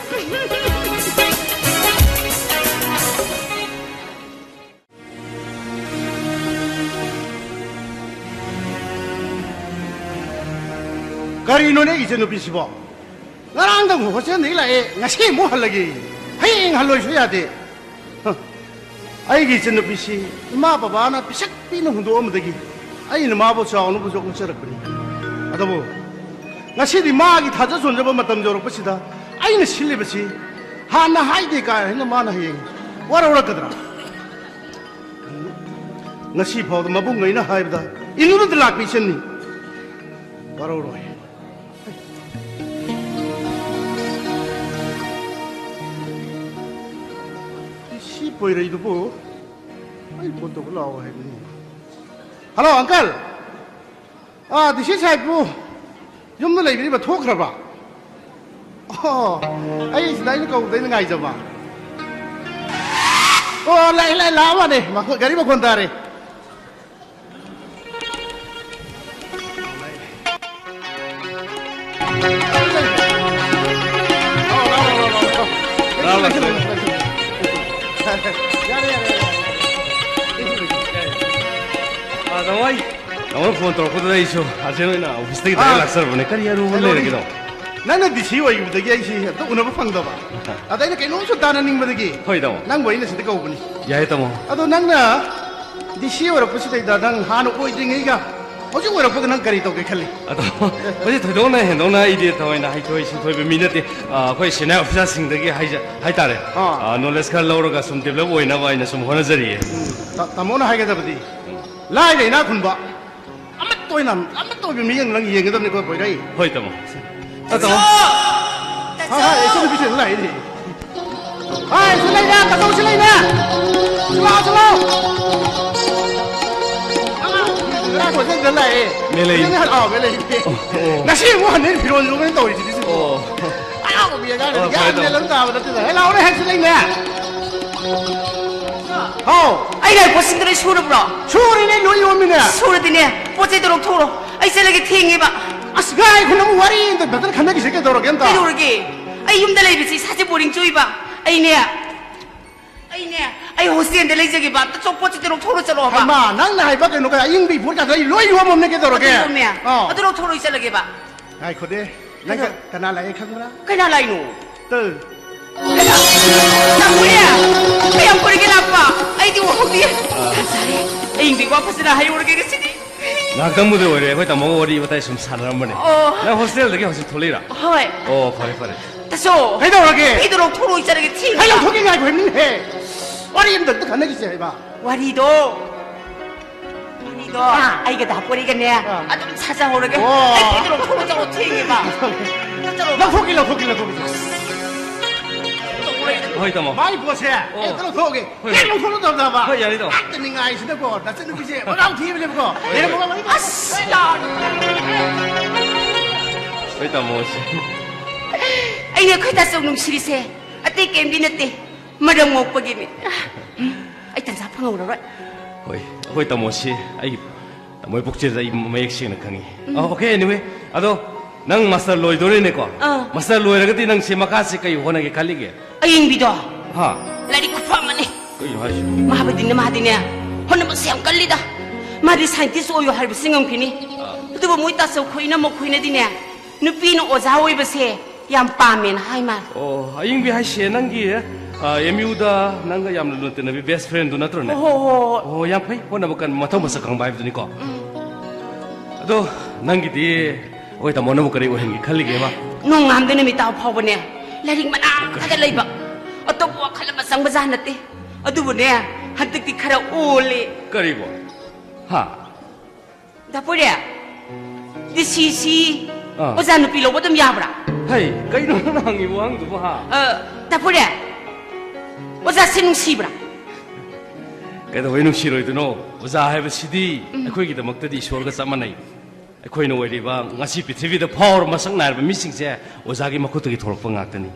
ꯀꯔꯤꯅꯣꯅꯦ ꯑꯩꯒꯤ ꯏꯆꯟꯅꯨꯄꯤꯁꯤꯕꯣ? ꯉꯔꯥꯡꯗꯪ ꯍꯣꯁꯇꯦꯜꯗꯒꯤ ꯂꯥꯛꯑꯦ, ꯉꯁꯤ ꯑꯃꯨꯛ ꯍꯜꯂꯒꯦ꯫ ꯍꯌꯦꯡ ꯍꯜꯂꯣꯏꯁꯨ ꯌꯥꯗꯦ꯫ ꯍ, ꯑꯩꯒꯤ ꯏꯆꯟꯅꯨꯄꯤꯁꯤ ꯏꯃꯥ ꯕꯕꯥꯅ ꯄꯤꯁꯛ ꯄꯤꯛꯅ ꯍꯨꯟꯗꯣꯛꯑꯝꯕꯗꯒꯤ ꯑꯩꯅ ꯃꯥꯕꯨ ꯆꯥꯎꯅꯕꯁꯨ ꯍꯣꯠꯅꯖꯔꯛꯄꯅꯤ꯫ ꯑꯗꯨꯕꯨ ꯉꯁꯤꯗꯤ ꯃꯥꯒꯤ ꯊꯥꯖ ꯁꯣꯟꯖꯕ ꯃꯇꯝ ꯌꯧꯔꯛꯄꯁꯤꯗ ꯑꯩꯅ ꯁꯤꯜꯂꯤꯕꯁꯤ ꯍꯥꯟꯅ ꯍꯥꯏꯗꯦ ꯀꯥꯏꯅ ꯃꯥꯅ ꯍꯌꯦꯡ ꯋꯥꯔꯧꯔꯛꯀꯗ꯭ꯔꯥ? ꯉꯁꯤ ꯐꯥꯎꯗ ꯃꯕꯨꯡ ꯑꯩꯅ ꯍꯥꯏꯕꯗ ꯏꯟꯗꯨꯅꯇ ꯂꯥꯛꯄ ꯏꯆꯟꯅꯤ꯫ ꯋꯥꯔꯧꯔꯣꯏ꯫ ꯁꯤ ꯄꯣꯏꯔꯩꯗꯨꯕꯨ ꯑꯩ ꯐꯣꯟ ꯇꯧꯕ ꯂꯥꯛꯑꯣ ꯍꯥꯏꯕꯅꯤ꯫ ꯍꯜꯂꯣ, ꯑꯪꯀꯜ꯫ ꯑꯥ, ꯗꯤ ꯁꯤ ꯁꯥꯍꯦꯕꯄꯨ ꯌꯨꯝꯗ ꯂꯩꯕꯤꯔꯤꯕ, ꯊꯣꯛꯈ꯭ꯔꯕ? ꯑꯣ, ꯑꯩ ꯁꯤꯗ ꯑꯩꯅ ꯀꯧꯕꯗ ꯑꯩꯅ ꯉꯥꯏꯖꯕ꯫ ꯑꯣ, ꯂꯥꯛꯑꯦ, ꯂꯥꯛꯑꯦ, ꯂꯥꯛꯑ ꯃꯥꯅꯦ꯫ ꯃꯈꯣꯟ, ꯒꯥꯔꯤ ꯃꯈꯣꯟ ꯇꯥꯔꯦ꯫ ꯂꯥꯛꯑꯣ, ꯂꯥꯛꯑꯣ, ꯂꯥꯛꯑꯣ, ꯂꯥꯛꯑꯣ꯫ ꯂꯥꯛꯑꯣ, ꯂꯥꯛꯑꯣ꯫ ꯌꯥꯔꯦ, ꯌꯥꯔꯦ, ꯌꯥꯔꯦ꯫ ꯑꯥ, ꯇꯥꯃꯣ, ꯑꯩ ꯇꯥꯃꯣꯅ ꯐꯣꯟ ꯇꯧꯔꯛꯄꯗꯨꯗ ꯑꯩꯁꯨ ꯑꯔꯖꯦꯟ ꯑꯣꯏꯅ ꯑꯣꯐꯤꯁꯇꯒꯤ ꯗꯥꯏꯔꯦꯛ ꯑꯥ꯫ ꯂꯥꯛꯆꯔꯕꯅꯦ꯫ ꯀꯔꯤ ꯑꯔꯨꯕ ꯀꯩꯅꯣꯅꯤ? ꯂꯩꯔꯒꯦ, ꯇꯥꯃꯣ? ꯅꯪꯅ ꯗꯤ ꯁꯤ ꯑꯣꯏꯈꯤꯕꯗꯒꯤ ꯑꯩꯁꯤ ꯑꯝꯇ ꯎꯅꯕ ꯐꯪꯗꯕ꯫ ꯑꯗ ꯑꯩꯅ ꯀꯩꯅꯣꯝꯁꯨ ꯇꯥꯟꯅꯅꯤꯡꯕꯗꯒꯤ ꯍꯣꯏ, ꯇꯥꯃꯣ꯫ ꯅꯪꯕꯨ ꯑꯩꯅ ꯁꯤꯗ ꯀꯧꯕꯅꯤ꯫ ꯌꯥꯏ, ꯇꯥꯃꯣ꯫ ꯑꯗꯣ ꯅꯪꯅ ꯗꯤ ꯁꯤ ꯑꯣꯏꯔꯛꯄꯁꯤꯗꯩꯗ ꯅꯪ ꯍꯥꯟꯅ ꯑꯣꯏꯗ꯭ꯔꯤꯉꯩꯒ ꯍꯧꯖꯤꯛ ꯑꯣꯏꯔꯛꯄꯒ ꯅꯪ ꯀꯔꯤ ꯇꯧꯒꯦ ꯈꯜꯂꯤ? ꯑꯗꯣ ꯃꯁꯤ ꯊꯣꯏꯗꯣꯛꯅ ꯍꯦꯟꯗꯣꯛꯅ ꯑꯩꯗꯤ ꯊꯑꯣꯏꯅ ꯍꯩꯊꯣꯏ ꯁꯤꯡꯊꯣꯏꯕ ꯃꯤ ꯅꯠꯇꯦ꯫ ꯑ, ꯑꯩꯈꯣꯏ ꯁꯦꯅꯤꯌꯔ ꯑꯣꯐꯤꯁꯥꯔꯁꯤꯡꯗꯒꯤ ꯍꯥꯏꯖ-, ꯍꯥꯏꯇꯥꯔꯦ꯫ ꯑꯥ꯫ ꯑ, ꯅꯣꯂꯦꯖ ꯈꯔ ꯂꯧꯔꯒ ꯁꯨꯝ ꯗꯤꯕꯂꯞ ꯑꯣꯏꯅꯕ ꯑꯩꯅ ꯁꯨꯝ ꯍꯣꯠꯅꯖꯔꯤꯌꯦ꯫ ꯎꯝ, ꯇꯥ-, ꯇꯥꯃꯣꯅ ꯍꯥꯏꯒꯗꯕꯗꯤ ꯂꯥꯏꯔ ꯏꯅꯥꯛ ꯈꯨꯟꯕ ꯑꯃꯠꯇ ꯑꯣꯏꯅ, ꯑꯃꯠꯇ ꯑꯣꯏꯕ ꯃꯤꯠꯌꯦꯡ ꯅꯪ ꯌꯦꯡꯒꯗꯕꯅꯤꯀꯣ, ꯄꯣꯏꯔꯩ꯫ ꯍꯣꯏ, ꯇꯥꯃꯣ꯫ ꯑ, ꯇꯥꯃꯣ꯫ ꯍꯣꯏ, ꯍꯣꯏ, ꯑꯩ ꯁꯤ ꯅꯨꯄꯤꯁꯦ ꯑꯗꯨꯝ ꯂꯥꯛꯏꯅꯦ꯫ ꯍꯣꯏ, ꯁꯤ ꯂꯩꯅꯦ, ꯇꯥꯃꯣ, ꯁꯤ ꯂꯩꯅꯦ꯫ ꯁꯤ ꯂꯥꯛꯑꯣ, ꯁꯤ ꯂꯥꯛꯑꯣ꯫ ꯑꯉꯥꯡ ꯉꯔꯥꯡ ꯍꯣꯁꯇꯦꯜꯗ ꯂꯥꯛꯑꯦ꯫ ꯃꯦꯂꯩ꯫ ꯁꯤꯅꯦ, ꯑꯥꯎ, ꯃꯦꯂꯩ꯫ ꯑꯣ, ꯑꯣ꯫ ꯉꯁꯤ ꯑꯃꯨꯛ ꯍꯟꯅꯩ ꯐꯤꯔꯣꯜ ꯌꯣꯟꯕꯅ ꯇꯧꯔꯤꯁꯤꯗꯤ ꯁꯤꯕꯣ꯫ ꯑꯣ꯫ ꯑꯉꯥꯡ ꯑꯣꯏꯕꯤ ꯑꯉꯥꯡꯅ ꯑꯣ, ꯒ꯭ꯌꯥꯟ ꯐꯔꯦ, ꯃꯦꯟ ꯇꯥꯃꯣ꯫ ꯑꯃ ꯇꯥꯕ ꯅꯠꯇꯦꯗ꯫ ꯍꯦ, ꯂꯥꯛꯑꯣꯅꯦ, ꯍꯦ, ꯁꯤ ꯂꯩꯅꯦ꯫ ꯍꯥꯎ꯫ ꯑꯩ ꯂꯥꯏ ꯄꯣꯠꯁꯤꯡꯗꯣ ꯂꯣꯏ ꯁꯨꯔꯕ꯭ꯔꯣ? ꯁꯨꯔꯤꯅꯦ, ꯂꯣꯏ ꯌꯣꯝꯃꯤꯅꯦ꯫ ꯁꯨꯔꯗꯤꯅꯦ, ꯄꯣꯠ ꯆꯩꯗꯣ ꯂꯧꯊꯣꯛꯎꯔꯣ꯫ ꯑꯩ ꯆꯠꯂꯒꯦ, ꯊꯦꯡꯉꯦꯕ꯫ ꯑꯁ, ꯉꯥꯏꯈꯣ, ꯅꯪ ꯋꯥꯔꯤ ꯑꯝꯇ ꯐꯖꯅ ꯈꯟꯅꯈꯤꯁꯦ, ꯀꯩꯗꯧꯔꯒꯦ ꯑꯝꯇ? ꯀꯩꯗꯧꯔꯒꯦ? ꯑꯩ ꯌꯨꯝꯗ ꯂꯩꯕꯁꯤ ꯏꯁꯥꯁꯦ ꯕꯣꯔꯤꯡ ꯆꯨꯏꯕ꯫ ꯑꯩꯅꯦ, ꯑꯩꯅꯦ, ꯑꯩ ꯍꯣꯁꯇꯦꯜꯗ ꯂꯩꯖꯒꯦꯕ꯫ ꯑꯝꯇ ꯆꯣ-, ꯄꯣꯠ ꯆꯩꯗꯣ ꯂꯧꯊꯣꯛꯎꯔꯣ ꯆꯠꯂꯣ ꯍꯥꯏꯕ꯫ ꯍꯩꯃꯥ, ꯅꯪꯅ ꯍꯥꯏꯕ ꯀꯩꯅꯣ, ꯀꯩ ꯑꯌꯤꯡꯕꯤ ꯐꯨꯔꯤꯠ ꯀꯥꯗꯣ ꯑꯩ ꯂꯣꯏ ꯌꯣꯝꯃꯝꯅꯦ, ꯀꯩꯗꯧꯔꯒꯦ? ꯑꯗꯨ ꯌꯣꯝꯃꯦ꯫ ꯑꯥ꯫ ꯑꯗꯨ ꯂꯧꯊꯣꯛꯎꯔꯣ, ꯑꯩ ꯆꯠꯂꯒꯦꯕ꯫ ꯉꯥꯏꯈꯣꯅꯦ, ꯅꯪ ꯀꯩꯅꯣ? ꯀ-, ꯀꯅꯥ ꯂꯥꯛꯑꯦ ꯈꯪꯕ꯭ꯔꯥ? ꯀꯅꯥ ꯂꯥꯛꯏꯅꯣ? ꯇꯨ꯫ ꯀꯅꯥ? ꯂꯥꯛꯄꯅꯦ? ꯀꯌꯥꯝ ꯀꯨꯏꯔꯒꯦ ꯂꯥꯛꯄ? ꯑꯩꯗꯤ ꯎꯍꯧꯗꯦ꯫ ꯑꯥ꯫ ꯇꯟꯖꯥꯔꯦ꯫ ꯑꯌꯤꯡꯕꯤ ꯋꯥ ꯐꯖꯅ ꯍꯥꯏꯍꯧꯔꯒꯦ ꯉꯁꯤꯗꯤ꯫ ꯉꯥꯏꯍꯥꯛꯇꯪꯕꯨꯗꯤ ꯑꯣꯏꯔꯦ, ꯑꯩꯈꯣꯏ ꯇꯥꯃꯣꯒ ꯋꯥꯔꯤ ꯋꯥꯇꯥꯏ ꯁꯨꯝ ꯁꯥꯟꯅꯔꯝꯕꯅꯦ꯫ ꯑꯣ꯫ ꯅꯪ ꯍꯣꯁꯇꯦꯜꯗꯒꯤ ꯍꯧꯖꯤꯛ ꯊꯣꯛꯂꯛꯏꯔꯥ? ꯍꯣꯏ꯫ ꯑꯣ, ꯐꯔꯦ, ꯐꯔꯦ꯫ ꯇꯥꯆꯧ꯫ ꯀꯩꯗꯧꯔꯒꯦ? ꯐꯤꯗꯣ ꯂꯧꯊꯣꯛꯂꯣ, ꯆꯠꯂꯒꯦ, ꯊꯦꯡꯉꯦ꯫ ꯑꯩ ꯂꯧꯊꯣꯛꯀꯦ ꯉꯥꯏꯈꯣ ꯍꯥꯏꯕꯅꯤꯅꯦꯍꯦ꯫ ꯋꯥꯔꯤ ꯑꯃꯇ ꯈꯟꯅꯈꯤꯁꯦ ꯍꯥꯏꯕ꯫ ꯋꯥꯔꯤꯗꯣ꯫ ꯋꯥꯔꯤꯗꯣ ꯑꯥ꯫ ꯑꯩꯒ ꯗꯥ ꯄꯣꯔꯤꯒꯅꯦ ꯑꯥ꯫ ꯑꯗꯨꯝ ꯁꯥꯖꯍꯧꯔꯒꯦ꯫ ꯑꯣ꯫ ꯑꯩ ꯐꯤꯗꯣ ꯂꯧꯊꯣꯛꯂꯣ, ꯆꯠꯂꯣ, ꯊꯦꯡꯉꯦꯕ꯫ ꯆꯠꯂꯣ꯫ ꯂꯧꯊꯣꯛꯀꯦ, ꯂꯧꯊꯣꯛꯀꯦ, ꯂꯧꯊꯣꯛꯀꯦ꯫ ꯍꯣꯏ, ꯇꯥꯃꯣ꯫ ꯃꯥꯏ ꯄꯣꯠꯁꯦ ꯑꯣ꯫ ꯍꯦꯛꯇ ꯂꯧꯊꯣꯛꯑꯒꯦ꯫ ꯍꯣꯏ, ꯍꯦꯛ ꯍꯣꯏ꯫ ꯂꯧꯊꯣꯛꯂꯗꯕꯅꯦꯕ꯫ ꯍꯣꯏ, ꯌꯥꯅꯤ, ꯇꯥꯃꯣ꯫ ꯍꯦꯛꯇ ꯅꯤꯡꯉꯥꯏꯁꯤꯅꯀꯣ, ꯅꯆꯟꯅꯨꯄꯤꯁꯦ ꯃꯗꯥꯎ ꯊꯤꯕꯅꯦꯕꯀꯣ꯫ ꯍꯣꯏ, ꯍꯣꯏ꯫ ꯂꯩꯔꯝꯃꯣ, ꯂꯩꯔꯝꯃꯣ꯫ ꯑꯁ, ꯌꯥꯔꯦ꯫ ꯍꯣꯏ, ꯇꯥꯃꯣꯁꯦ꯫ ꯑꯩꯅ ꯑꯩꯈꯣꯏ ꯇꯥꯆꯧ ꯅꯨꯡꯁꯤꯔꯤꯁꯦ ꯑꯇꯩ ꯀꯩꯝꯗꯤ ꯅꯠꯇꯦ, ꯃꯔꯝ ꯃꯣꯛꯄꯒꯤꯅꯤ꯫ ꯑꯩ ꯇꯟꯖꯥ ꯐꯪꯍꯧꯔꯔꯣꯏ꯫ ꯍꯣꯏ, ꯑꯩꯈꯣꯏ ꯇꯥꯃꯣꯁꯤ ꯑꯩꯒꯤ ꯇꯥꯃꯣꯒꯤ ꯄꯨꯛꯆꯦꯜꯗ ꯑꯩ ꯃꯌꯦꯛ ꯁꯦꯡꯅ ꯈꯪꯉꯤ꯫ ꯎꯝ꯫ ꯑ, okay, anyway, ꯑꯗꯣ ꯅꯪ ꯃꯥꯁꯇꯔ ꯂꯣꯏꯗꯣꯔꯦꯅꯦꯀꯣ? ꯑꯥ꯫ ꯃꯥꯁꯇꯔ ꯂꯣꯏꯔꯒꯗꯤ ꯅꯪꯁꯦ ꯃꯈꯥꯁꯦ ꯀꯩ ꯍꯣꯠꯅꯒꯦ ꯈꯜꯂꯤꯒꯦ? ꯑꯌꯤꯡꯕꯤꯗꯣ꯫ ꯍꯥ? ꯂꯥꯏꯔꯤꯛ ꯈꯨꯐ ꯑꯃꯅꯤ꯫ ꯀꯩꯅꯣ ꯍꯥꯏꯁꯤꯕꯣ? ꯃꯥꯕꯨꯗꯤꯅꯦ, ꯃꯥꯗꯤꯅꯦ, ꯍꯣꯠꯅꯕꯁꯦ ꯌꯥꯝ ꯀꯜꯂꯤꯗ꯫ ꯃꯥꯗꯤ scientist ꯑꯣꯏꯌꯣ ꯍꯥꯏꯕꯁꯦ ꯉꯝꯈꯤꯅꯤ꯫ ꯑꯥ꯫ ꯑꯗꯨꯕꯨ ꯃꯣꯏ ꯇꯥꯆꯧ ꯈꯣꯏ ꯏꯅꯝꯃ ꯈꯣꯏꯅꯗꯤꯅꯦ, ꯅꯨꯄꯤꯅ ꯑꯣꯖꯥ ꯑꯣꯏꯕꯁꯦ ꯌꯥꯝ ꯄꯥꯝꯃꯦꯅ ꯍꯥꯏ ꯃꯥꯜꯂꯦ꯫ ꯑꯣ, ꯑꯌꯤꯡꯕꯤ ꯍꯥꯏꯁꯦ ꯅꯪꯒꯤ, ꯑ, M U ꯗ ꯅꯪꯒ ꯌꯥꯝꯅ ꯂꯨꯅ ꯇꯤꯟꯅꯕꯤ best friend ꯗꯨ ꯅꯠꯇ꯭ꯔꯣꯅꯦ? ꯍꯣ, ꯍꯣ, ꯍꯣ, ꯍꯣ꯫ ꯑꯣ, ꯌꯥꯝ ꯐꯩ, ꯍꯣꯠꯅꯕ ꯀꯟꯕ, ꯃꯊꯧ ꯃꯁꯛ ꯈꯪꯕ ꯍꯥꯏꯕꯗꯨꯅꯤꯀꯣ꯫ ꯎꯝ꯫ ꯑꯗꯣ ꯅꯪꯒꯤꯗꯤ ꯑꯩꯈꯣꯏ ꯇꯥꯃꯣꯅꯕꯨ ꯀꯔꯤ ꯑꯣꯏꯍꯟꯒꯦ ꯈꯜꯂꯤꯒꯦꯕ? ꯅꯣꯡꯉꯥꯟꯕꯗꯩ ꯅꯨꯃꯤꯠ ꯇꯥꯕ ꯐꯥꯎꯕꯅꯦ, ꯂꯥꯏꯔꯤꯛ ꯃꯅꯥ ꯑꯃꯈꯛꯇ ꯂꯩꯕ꯫ ꯑꯇꯣꯞꯄ ꯋꯥꯈꯜ ꯑꯃ ꯆꯪꯕꯖꯥꯠ ꯅꯠꯇꯦ꯫ ꯑꯗꯨꯕꯨꯅꯦ, ꯍꯟꯗꯛꯇꯤ ꯈꯔ ꯑꯣꯜꯂꯦ꯫ ꯀꯔꯤꯕꯣ? ꯍꯥ? ꯗꯥ ꯄꯣꯏꯔꯦ, D C C ꯑꯥ꯫ ꯑꯣꯖꯥ ꯅꯨꯄꯤ ꯂꯧꯕ ꯑꯗꯨꯝ ꯌꯥꯕ꯭ꯔꯥ? ꯍꯩ, ꯀꯩꯅꯣ ꯅꯪꯅ ꯍꯪꯉꯤꯕ ꯋꯥꯍꯪꯗꯨꯕꯨ, ꯍꯥ? ꯑ, ꯗꯥ ꯄꯣꯏꯔꯦ, ꯑꯣꯖꯥꯁꯦ ꯅꯨꯡꯁꯤꯕ꯭ꯔꯥ? ꯀꯩꯗꯧꯕꯩ ꯅꯨꯡꯁꯤꯔꯣꯏꯗꯣꯏꯅꯣ? ꯑꯣꯖꯥ ꯍꯥꯏꯕꯁꯤꯗꯤ ꯎꯝ꯫ ꯑꯩꯈꯣꯏꯒꯤꯗꯃꯛꯇꯗꯤ ꯏꯁꯣꯔꯒ ꯆꯞ ꯃꯥꯟꯅꯩ꯫ ꯑꯩꯈꯣꯏꯅ ꯑꯣꯏꯔꯤꯕ ꯉꯁꯤ ꯄ꯭ꯔꯤꯊꯤꯕꯤꯗ ꯐꯥꯎꯔꯕ ꯃꯁꯛ ꯅꯥꯏꯔꯕ ꯃꯤꯁꯤꯡꯁꯦ ꯑꯣꯖꯥꯒꯤ ꯃꯈꯨꯠꯇꯒꯤ ꯊꯣꯛꯂꯛꯄ ꯉꯥꯛꯇꯅꯤ꯫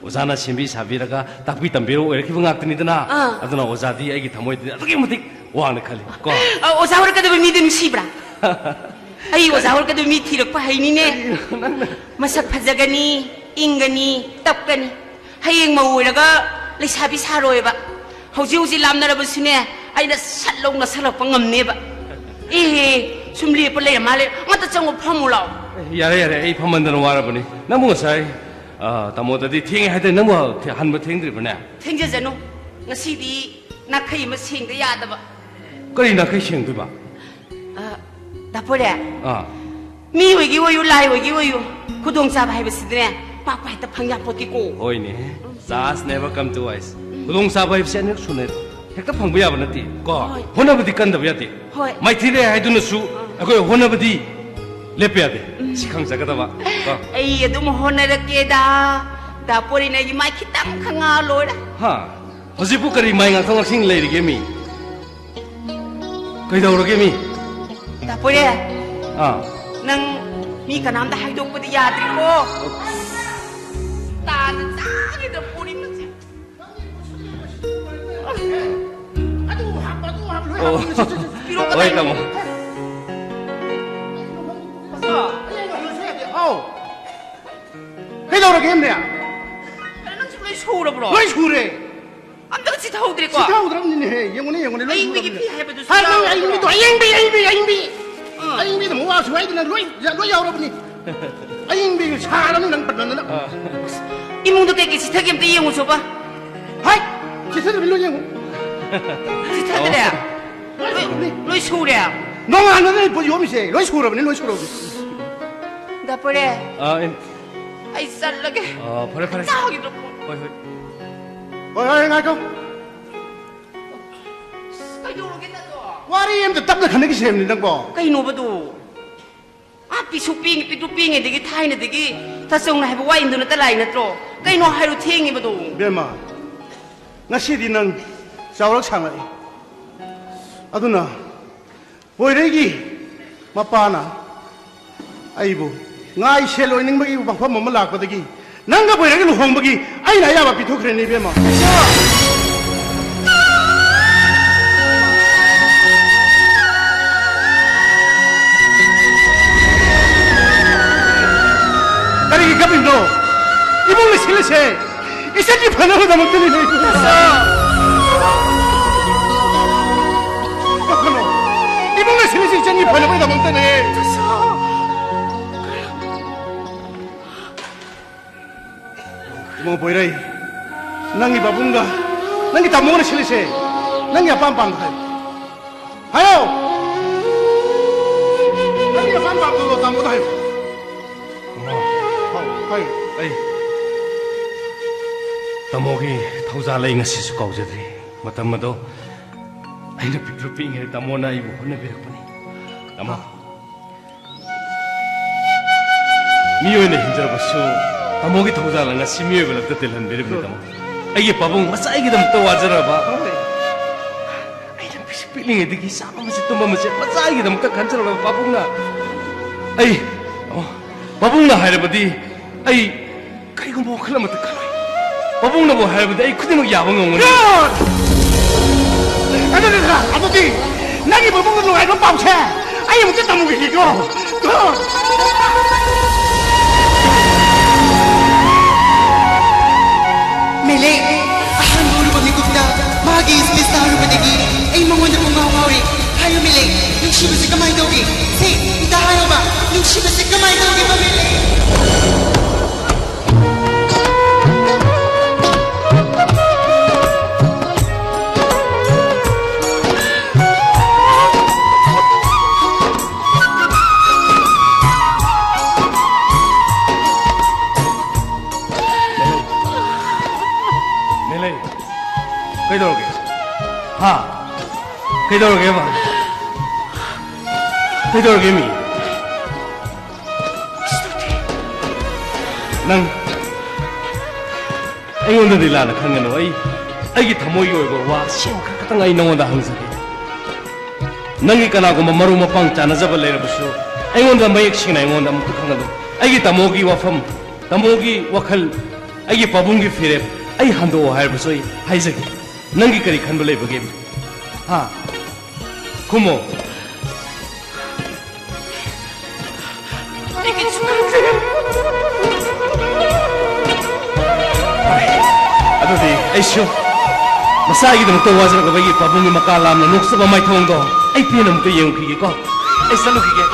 ꯑꯣꯖꯥꯅ ꯁꯦꯝꯕꯤ ꯁꯥꯕꯤꯔꯒ ꯇꯥꯛꯄꯤ ꯇꯝꯕꯤꯔꯒ ꯑꯣꯏꯔꯛꯈꯤꯕ ꯉꯥꯛꯇꯅꯤꯗꯅ꯫ ꯑꯥ꯫ ꯑꯗꯨꯅ ꯑꯣꯖꯥꯗꯤ ꯑꯩꯒꯤ ꯊꯃꯣꯏꯗꯗꯤ ꯑꯗꯨꯛꯀꯤ ꯃꯇꯤꯛ ꯋꯥꯡꯅ ꯈꯜꯂꯤ ꯀꯣ꯫ ꯑ, ꯑꯣꯖꯥ ꯑꯣꯏꯔꯛꯀꯗꯕ ꯃꯤꯗꯤ ꯅꯨꯡꯁꯤꯕ꯭ꯔꯥ? ꯑꯩ ꯑꯣꯖꯥ ꯑꯣꯏꯔꯛꯀꯗꯕ ꯃꯤ ꯊꯤꯔꯛꯄ ꯍꯩꯅꯤꯅꯦ꯫ ꯀꯔꯤꯅꯣ ꯅꯪꯅ? ꯃꯁꯛ ꯐꯖꯒꯅꯤ, ꯏꯪꯒꯅꯤ, ꯇꯞꯀꯅꯤ꯫ ꯍꯌꯦꯡ ꯃꯧ ꯑꯣꯏꯔꯒ ꯂꯩꯁꯥꯕꯤ ꯁꯥꯔꯣꯏꯕ꯫ ꯍꯧꯖꯤꯛ ꯍꯧꯖꯤꯛ ꯂꯥꯞꯅꯔꯕꯁꯨꯅꯦ, ꯑꯩꯅ ꯁꯠ ꯂꯧꯅ ꯁꯜꯂꯛꯄ ꯉꯝꯅꯦꯕ꯫ ꯑꯦꯍꯦ, ꯁꯨꯝ ꯂꯦꯞꯄ ꯂꯩꯔ ꯃꯥꯜꯂꯦ꯫ ꯑꯃꯇ ꯆꯪꯉꯣ, ꯐꯝꯃꯨ ꯂꯥꯎ꯫ ꯑꯦ, ꯌꯥꯔꯦ, ꯌꯥꯔꯦ, ꯑꯩ ꯐꯝꯃꯟꯗꯅ ꯋꯥꯔꯕꯅꯤ꯫ ꯅꯪꯕꯨ ꯉꯁꯥꯏ, ꯑ, ꯇꯥꯃꯣꯗꯗꯤ ꯊꯦꯡꯉꯦ ꯍꯥꯏꯗꯥꯏ? ꯅꯪꯕꯨ ꯊꯦ-, ꯍꯟꯕ ꯊꯦꯡꯗ꯭ꯔꯤꯕꯅꯦ? ꯊꯦꯡꯖꯖꯅꯨ, ꯉꯁꯤꯗꯤ ꯅꯥꯈꯩ ꯑꯃ ꯁꯦꯡꯗ ꯌꯥꯗꯕ꯫ ꯀꯔꯤ ꯅꯥꯈꯩ ꯁꯦꯡꯗꯣꯏꯕ? ꯑ, ꯗꯥ ꯄꯣꯏꯔꯦ, ꯑꯥ꯫ ꯃꯤ ꯑꯣꯏꯒꯤ ꯑꯣꯏꯌꯨ, ꯂꯥꯏ ꯑꯣꯏꯒꯤ ꯑꯣꯏꯌꯨ, ꯈꯨꯗꯣꯡꯆꯥꯕ ꯍꯥꯏꯕꯁꯤꯗꯤꯅꯦ ꯄꯥꯛ ꯄꯥꯛ ꯍꯦꯛꯇ ꯐꯪ ꯌꯥꯄꯣꯠꯇꯦꯀꯣ꯫ ꯍꯣꯏꯅꯦ, chance never come twice꯫ ꯈꯨꯗꯣꯡꯆꯥꯕ ꯍꯥꯏꯕꯁꯤ ꯑꯅꯤꯔꯛ ꯁꯨꯅ ꯍꯦꯛꯇ ꯐꯪꯕ ꯌꯥꯕ ꯅꯠꯇꯦ ꯀꯣ꯫ ꯍꯣꯏ꯫ ꯍꯣꯠꯅꯕꯗꯤ ꯀꯟꯗꯕ ꯌꯥꯗꯦ꯫ ꯍꯣꯏ꯫ ꯃꯥꯏꯊꯤ ꯂꯩ ꯍꯥꯏꯗꯨꯅꯁꯨ ꯑꯩꯈꯣꯏ ꯍꯣꯠꯅꯕꯗꯤ ꯂꯦꯞꯄ ꯌꯥꯗꯦ꯫ ꯁꯤ ꯈꯪꯖꯒꯗꯕ ꯀꯣ꯫ ꯑꯩ ꯑꯗꯨꯝ ꯍꯣꯠꯅꯔꯛꯀꯦꯗ꯫ ꯗꯥ ꯄꯣꯏꯔꯦꯅ ꯑꯩꯒꯤ ꯃꯥꯏ ꯈꯤꯇꯪ ꯈꯪꯉꯛꯑ ꯂꯣꯏꯔꯦ꯫ ꯍꯥ? ꯍꯧꯖꯤꯛꯄꯨ ꯀꯔꯤ ꯃꯥꯏ ꯉꯥꯛꯊꯣꯛ ꯉꯥꯛꯁꯤꯟ ꯂꯩꯔꯤꯒꯦ ꯃꯤ? ꯀꯩꯗꯧꯔꯒꯦ ꯃꯤ? ꯗꯥ ꯄꯣꯏꯔꯦ, ꯑꯥ꯫ ꯅꯪ ꯃꯤ ꯀꯅꯥꯝꯗ ꯍꯥꯏꯗꯣꯛꯄꯗꯤ ꯌꯥꯗ꯭ꯔꯤꯀꯣ꯫ ꯇꯥꯗ ꯆꯥꯒꯦꯗ ꯄꯣꯔꯤ ꯃꯁꯦ꯫ ꯑꯗꯨ ꯍꯥꯞꯄ, ꯑꯗꯨ ꯍꯥꯞꯄ, ꯂꯣꯏ ꯑꯣ꯫ ꯍꯥꯞꯄ꯫ ꯄꯤꯔꯛꯑꯣ, ꯍꯣꯏ, ꯀꯗꯥꯏꯅꯣ? ꯇꯥꯃꯣ꯫ ꯑꯁ꯫ ꯑꯥꯎ꯫ ꯀꯩꯗꯧꯔꯒꯦ, ꯌꯦꯡꯗꯦ? ꯀꯩꯅꯣ, ꯅꯪꯁꯨ ꯂꯣꯏ ꯁꯨꯔꯕ꯭ꯔꯣ? ꯂꯣꯏ ꯁꯨꯔꯦ꯫ ꯑꯝꯇꯒ ꯆꯤꯊꯍꯧꯗ꯭ꯔꯦꯀꯣ? ꯆꯤꯊꯍꯧꯗ꯭ꯔꯕꯅꯤꯅꯦꯍꯦ, ꯌꯦꯡꯉꯨꯅꯦ, ꯌꯦꯡꯉꯨꯅꯦ, ꯂꯣꯏ ꯑꯌꯤꯡꯕꯤꯒꯤ ꯁꯨꯔꯕꯅꯦ꯫ ꯐꯤ ꯍꯥꯏꯕꯗꯨꯁꯨ ꯍꯥꯏ, ꯅꯪ ꯌꯥꯎꯔꯕ꯭ꯔꯣ? ꯑꯌꯤꯡꯕꯤꯗꯣ, ꯑꯌꯤꯡꯕꯤ, ꯑꯌꯤꯡꯕꯤ, ꯑꯌꯤꯡꯕꯤ꯫ ꯑꯥ꯫ ꯑꯌꯤꯡꯕꯤꯗ ꯑꯃꯨꯛ ꯋꯥꯁꯨ ꯍꯥꯏꯗꯅ ꯂꯣꯏ, ꯂꯣꯏ ꯌꯥꯎꯔꯕꯅꯤ꯫ ꯑꯌꯤꯡꯕꯤꯒꯤ ꯁꯥꯔꯕꯅꯤ ꯅꯪ ꯄꯟꯃꯟꯗꯅ꯫ ꯑꯥ꯫ ꯏꯃꯨꯡꯗ ꯀꯩꯀꯩ ꯆꯤꯊꯒꯦ ꯑꯝꯇ ꯌꯦꯡꯉꯨꯆꯣꯕ꯫ ꯍꯥꯏ! ꯆꯤꯊꯗ꯭ꯔꯕꯅꯤ, ꯂꯣꯏ ꯌꯦꯡꯉꯨ꯫ ꯆꯤꯊꯗ꯭ꯔꯦ? ꯑꯣ꯫ ꯂꯣꯏ ꯂꯣꯏ, ꯁꯨꯔꯕꯅꯤ꯫ ꯂꯣꯏ ꯁꯨꯔꯦ? ꯅꯣꯡꯉꯥꯟꯕꯗꯩ ꯄꯣꯠ ꯌꯣꯝꯃꯤꯁꯦ ꯂꯣꯏ ꯁꯨꯔꯕꯅꯤ, ꯂꯣꯏ ꯁꯨꯔꯕꯅꯤ꯫ ꯗꯥ ꯄꯣꯏꯔꯦ꯫ ꯑꯥ, ꯑꯦ꯫ ꯑꯩ ꯆꯠꯂꯒꯦ꯫ ꯑꯥ, ꯐꯔꯦ, ꯐꯔꯦ꯫ ꯆꯥꯈꯤꯗ꯭ꯔꯣ? ꯍꯣꯏ, ꯍꯣꯏ꯫ ꯍꯣꯏ, ꯍꯣꯏ, ꯉꯥꯏꯈꯣ꯫ ꯀꯩꯗꯧꯔꯒꯦ ꯅꯪꯗꯣ? ꯋꯥꯔꯤ ꯑꯝꯇ ꯇꯞꯅ ꯈꯟꯅꯈꯤꯁꯦ ꯍꯥꯏꯕꯅꯤ ꯅꯪꯕꯣ꯫ ꯀꯩꯅꯣꯕꯗꯣ? ꯑꯥ, ꯄꯤꯁꯨ ꯄꯤꯛ-, ꯄꯤꯛꯇ꯭ꯔꯨ ꯄꯤꯛꯏꯉꯩꯗꯒꯤ, ꯊꯥꯏꯅꯗꯒꯤ ꯇꯥꯆꯧꯅ ꯍꯥꯏꯕ ꯋꯥ ꯏꯟꯗꯨ ꯅꯠꯇ ꯂꯥꯏ ꯅꯠꯇ꯭ꯔꯣ? ꯀꯩꯅꯣ ꯍꯥꯏꯔꯣ, ꯊꯦꯡꯉꯤꯕꯗꯣ꯫ ꯏꯕꯦꯝꯃ, ꯉꯁꯤꯗꯤ ꯅꯪ ꯆꯥꯎꯔꯛ ꯁꯥꯡꯉꯛꯏ꯫ ꯑꯗꯨꯅ ꯄꯣꯏꯔꯩꯒꯤ ꯃꯄꯥꯅ ꯑꯩꯕꯨ ꯉꯥꯏ ꯁꯦꯜ ꯑꯣꯏꯅꯤꯡꯕꯒꯤ ꯋꯥꯐꯝ ꯑꯃ ꯂꯥꯛꯄꯗꯒꯤ ꯅꯪꯒ ꯄꯣꯏꯔꯩꯒ ꯂꯨꯍꯣꯡꯕꯒꯤ ꯑꯩꯅ ꯑꯌꯥꯕ ꯄꯤꯊꯣꯛꯈ꯭ꯔꯦꯅꯦ, ꯏꯕꯦꯝꯃ꯫ ꯀꯔꯤꯒꯤ ꯀꯞꯄꯤꯅꯣ? ꯏꯃꯨꯡ ꯂꯩꯁꯤꯜꯂꯤꯁꯦ ꯏꯆꯟꯒꯤ ꯐꯅꯕꯗꯃꯛꯇꯅꯤ, ꯂꯩ꯫ ꯀꯞꯀꯅꯣ꯫ ꯏꯃꯨꯡ ꯂꯩꯁꯤꯜꯂꯤꯁꯦ ꯏꯆꯟ ꯐꯅꯕꯒꯤꯗꯃꯛꯇꯅꯦ꯫ ꯏꯕꯨꯡꯉꯣ ꯄꯣꯏꯔꯩ, ꯅꯪꯒꯤ ꯄꯥꯕꯨꯡꯒ ꯅꯪꯒꯤ ꯇꯥꯃꯣꯅ ꯁꯤꯜꯂꯤꯁꯦ ꯅꯪꯒꯤ ꯑꯄꯥꯝ ꯑꯄꯥꯝꯕ ꯍꯥꯏꯌꯨ꯫ ꯍꯥꯏꯌꯣ! ꯅꯪꯒꯤ ꯑꯄꯥꯝ ꯑꯄꯥꯝꯕꯗꯣ ꯇꯥꯃꯣꯗ ꯍꯥꯏꯌꯨ꯫ ꯍꯥꯏꯌꯨ, ꯍꯥꯏꯌꯨ꯫ ꯑꯩ ꯇꯥꯃꯣꯒꯤ ꯊꯧꯖꯥꯜ ꯑꯩ ꯉꯁꯤꯁꯨ ꯀꯥꯎꯖꯗ꯭ꯔꯤ꯫ ꯃꯇꯝ ꯑꯗꯣ ꯑꯩꯅ ꯄꯤꯛꯇ꯭ꯔꯨ ꯄꯤꯛꯏꯉꯩꯗ ꯇꯥꯃꯣꯅ ꯑꯩꯕꯨ ꯍꯣꯠꯅꯕꯤꯔꯛꯄꯅꯤ꯫ ꯇꯥꯃꯣ, ꯃꯤꯑꯣꯏꯅ ꯍꯤꯡꯖꯔꯕꯁꯨ ꯇꯥꯃꯣꯒꯤ ꯊꯧꯖꯥꯜꯅ ꯉꯁꯤ ꯃꯤꯑꯣꯏꯕ ꯂꯛꯇ ꯇꯤꯜꯍꯟꯕꯤꯔꯤꯕꯅꯤ, ꯇꯥꯃꯣ꯫ ꯑꯩꯒꯤ ꯄꯥꯕꯨꯡ ꯃꯆꯥ ꯑꯩꯒꯤꯗꯃꯛꯇ ꯋꯥꯖꯔꯕ, ꯑꯩꯅ ꯄꯤꯁꯛ ꯄꯤꯛꯂꯤꯉꯩꯗꯒꯤ ꯆꯥꯕ ꯃꯆꯦꯠ ꯇꯨꯝꯕ ꯃꯆꯦꯠ ꯃꯆꯥ ꯑꯩꯒꯤꯗꯃꯛꯇ ꯈꯟꯖꯔꯕ ꯄꯥꯕꯨꯡꯅ, ꯑꯩ, ꯇꯥꯃꯣ, ꯄꯥꯕꯨꯡꯅ ꯍꯥꯏꯔꯕꯗꯤ ꯑꯩ ꯀꯔꯤꯒꯨꯝꯕ ꯋꯥꯈꯜ ꯑꯃꯠꯇ ꯈꯜꯂꯣꯏ꯫ ꯄꯥꯕꯨꯡꯅꯕꯨ ꯍꯥꯏꯔꯕꯗꯤ ꯑꯩ ꯈꯨꯗꯤꯡꯃꯛ ꯌꯥꯕ ꯉꯝꯒꯅꯤ꯫ ꯑꯗꯨꯗꯤ, ꯑꯗꯨꯗꯤ ꯅꯪꯒꯤ ꯄꯥꯕꯨꯡꯅ ꯅꯨꯡꯉꯥꯏꯕ ꯄꯥꯎꯁꯦ ꯑꯩ ꯑꯃꯨꯛꯇ ꯇꯝꯃꯨꯈꯤꯒꯦꯀꯣ꯫ ꯃꯦꯂꯩ, ꯑꯍꯥꯟꯕ ꯎꯔꯨꯕ ꯃꯤꯀꯨꯞꯇ ꯃꯥꯒꯤ ꯏꯁꯄꯤꯁ ꯇꯥꯔꯨꯕꯗꯒꯤ ꯑꯩ ꯃꯉꯣꯟꯗ ꯄꯨꯡꯉꯥꯎ ꯉꯥꯎꯔꯦ꯫ ꯍꯥꯏꯌꯨ ꯃꯦꯂꯩ, ꯅꯨꯡꯁꯤꯕꯁꯤ ꯀꯃꯥꯏꯅ ꯇꯧꯒꯦ? ꯁꯦ, ꯏꯇꯥ ꯍꯥꯏꯌꯣꯕ, ꯅꯨꯡꯁꯤꯕꯁꯤ ꯀꯃꯥꯏꯅ ꯇꯧꯒꯦꯕ ꯃꯦꯂꯩ? ꯃꯦꯂꯩ, ꯀꯩꯗꯧꯔꯒꯦ? ꯍꯥ? ꯀꯩꯗꯧꯔꯒꯦꯕ? ꯀꯩꯗꯧꯔꯒꯦ ꯃꯤ? ꯅꯪ ꯑꯩꯉꯣꯟꯗꯗꯤ ꯂꯥꯟꯅ ꯈꯟꯒꯅꯨ꯫ ꯑꯩ, ꯑꯩꯒꯤ ꯊꯃꯣꯏꯒꯤ ꯑꯣꯏꯕ ꯋꯥ ꯑꯁꯦꯡꯕ ꯈꯔ ꯈꯛꯇꯪ ꯑꯩ ꯅꯉꯣꯟꯗ ꯍꯪꯖꯒꯦ꯫ ꯅꯪꯒꯤ ꯀꯅꯥꯒꯨꯝꯕ ꯃꯔꯨꯞ ꯃꯄꯥꯡ ꯆꯥꯟꯅꯖꯕ ꯂꯩꯔꯕꯁꯨ ꯑꯩꯉꯣꯟꯗ ꯃꯌꯦꯛ ꯁꯦꯡꯅ ꯑꯩꯉꯣꯟꯗ ꯑꯃꯨꯛꯇ ꯈꯪꯍꯜꯂꯨ꯫ ꯑꯩꯒꯤ ꯇꯥꯃꯣꯒꯤ ꯋꯥꯐꯝ, ꯇꯥꯃꯣꯒꯤ ꯋꯥꯈꯜ, ꯑꯩꯒꯤ ꯄꯥꯕꯨꯡꯒꯤ ꯐꯤꯔꯦꯞ ꯑꯩ ꯍꯟꯗꯣꯛꯑꯣ ꯍꯥꯏꯔꯕꯁꯨ ꯑꯩ ꯍꯥꯏꯖꯒꯦ꯫ ꯅꯪꯒꯤ ꯀꯔꯤ ꯈꯟꯕ ꯂꯩꯕꯒꯦ? ꯍꯥ? ꯈꯨꯝꯃꯣ꯫ ꯑꯗꯨꯗꯤ ꯑꯩꯁꯨ ꯃꯁꯥꯒꯤꯗꯃꯛꯇ ꯋꯥꯖꯔꯛꯂꯕ ꯑꯩꯒꯤ ꯄꯥꯕꯨꯡꯒꯤ ꯃꯀꯥ ꯂꯥꯝꯅ ꯅꯣꯛꯆꯕ ꯃꯥꯏꯊꯣꯡꯗꯣ ꯑꯩ ꯄꯦꯟꯅ ꯑꯃꯨꯛꯇ ꯌꯦꯡꯉꯨꯈꯤꯒꯦꯀꯣ꯫ ꯑꯩ ꯆꯠꯂꯨꯈꯤꯒꯦ꯫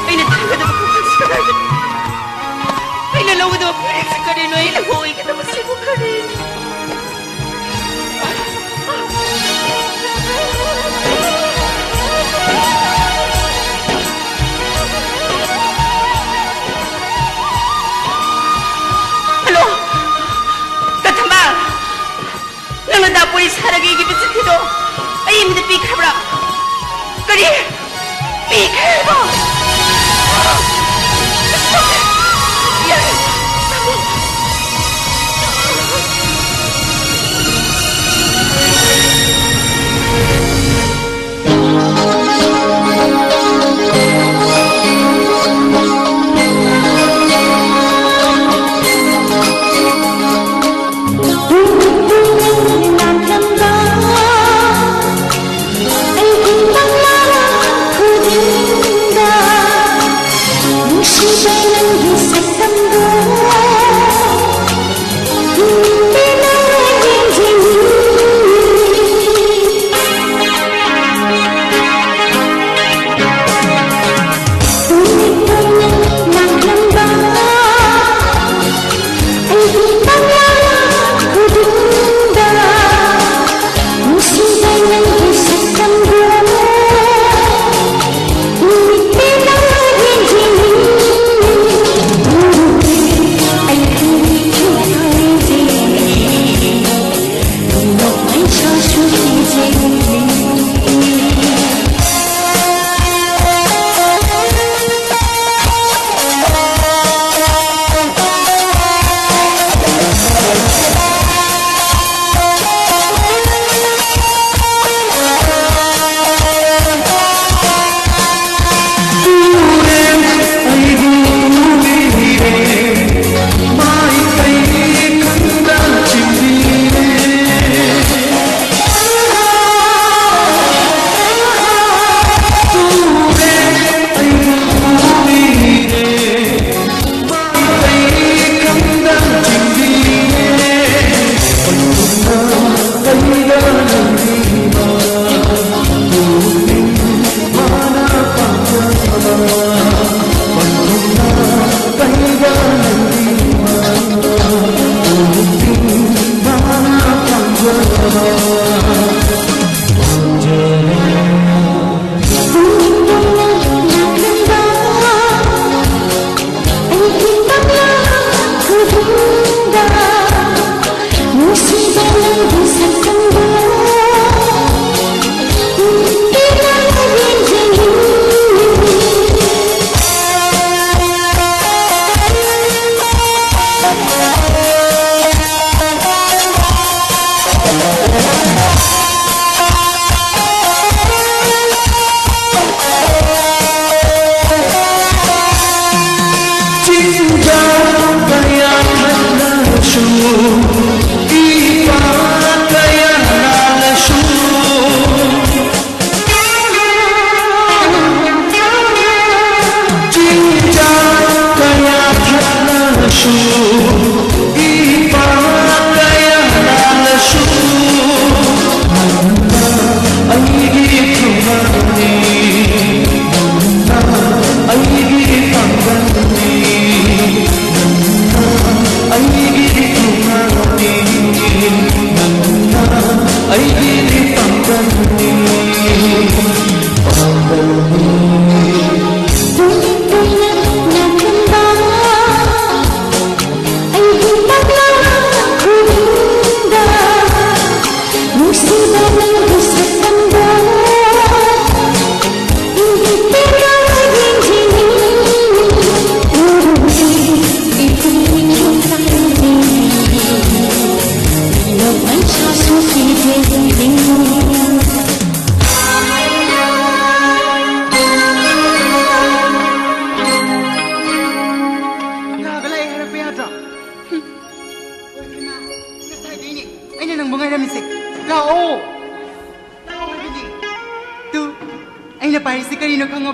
ꯑꯩꯅ ꯊꯥꯒꯗꯕ ꯈꯣꯡꯊꯥꯡꯁꯤ ꯀꯗꯥꯏꯗꯅꯣ? ꯑꯩꯅ ꯂꯧꯒꯗꯕ ꯐꯤꯔꯦꯞꯁꯤ ꯀꯔꯤꯅꯣ? ꯑꯩꯅ ꯑꯣꯏꯒꯗꯕꯁꯤꯕꯨ ꯀꯔꯤꯅꯣ? ꯍꯜꯂꯣ, ꯀꯊꯝꯕ, ꯅꯪꯅ ꯗꯥ ꯄꯣꯔꯤ ꯁꯥꯔꯒ ꯏꯈꯤꯕ ꯆꯤꯊꯤꯗꯣ ꯑꯩ ꯃꯤꯗ ꯄꯤꯈ꯭ꯔꯕ꯭ꯔꯥ? ꯀꯔꯤ? ꯄꯤꯈ꯭ꯔꯦꯕ? ꯌꯥꯔꯦ꯫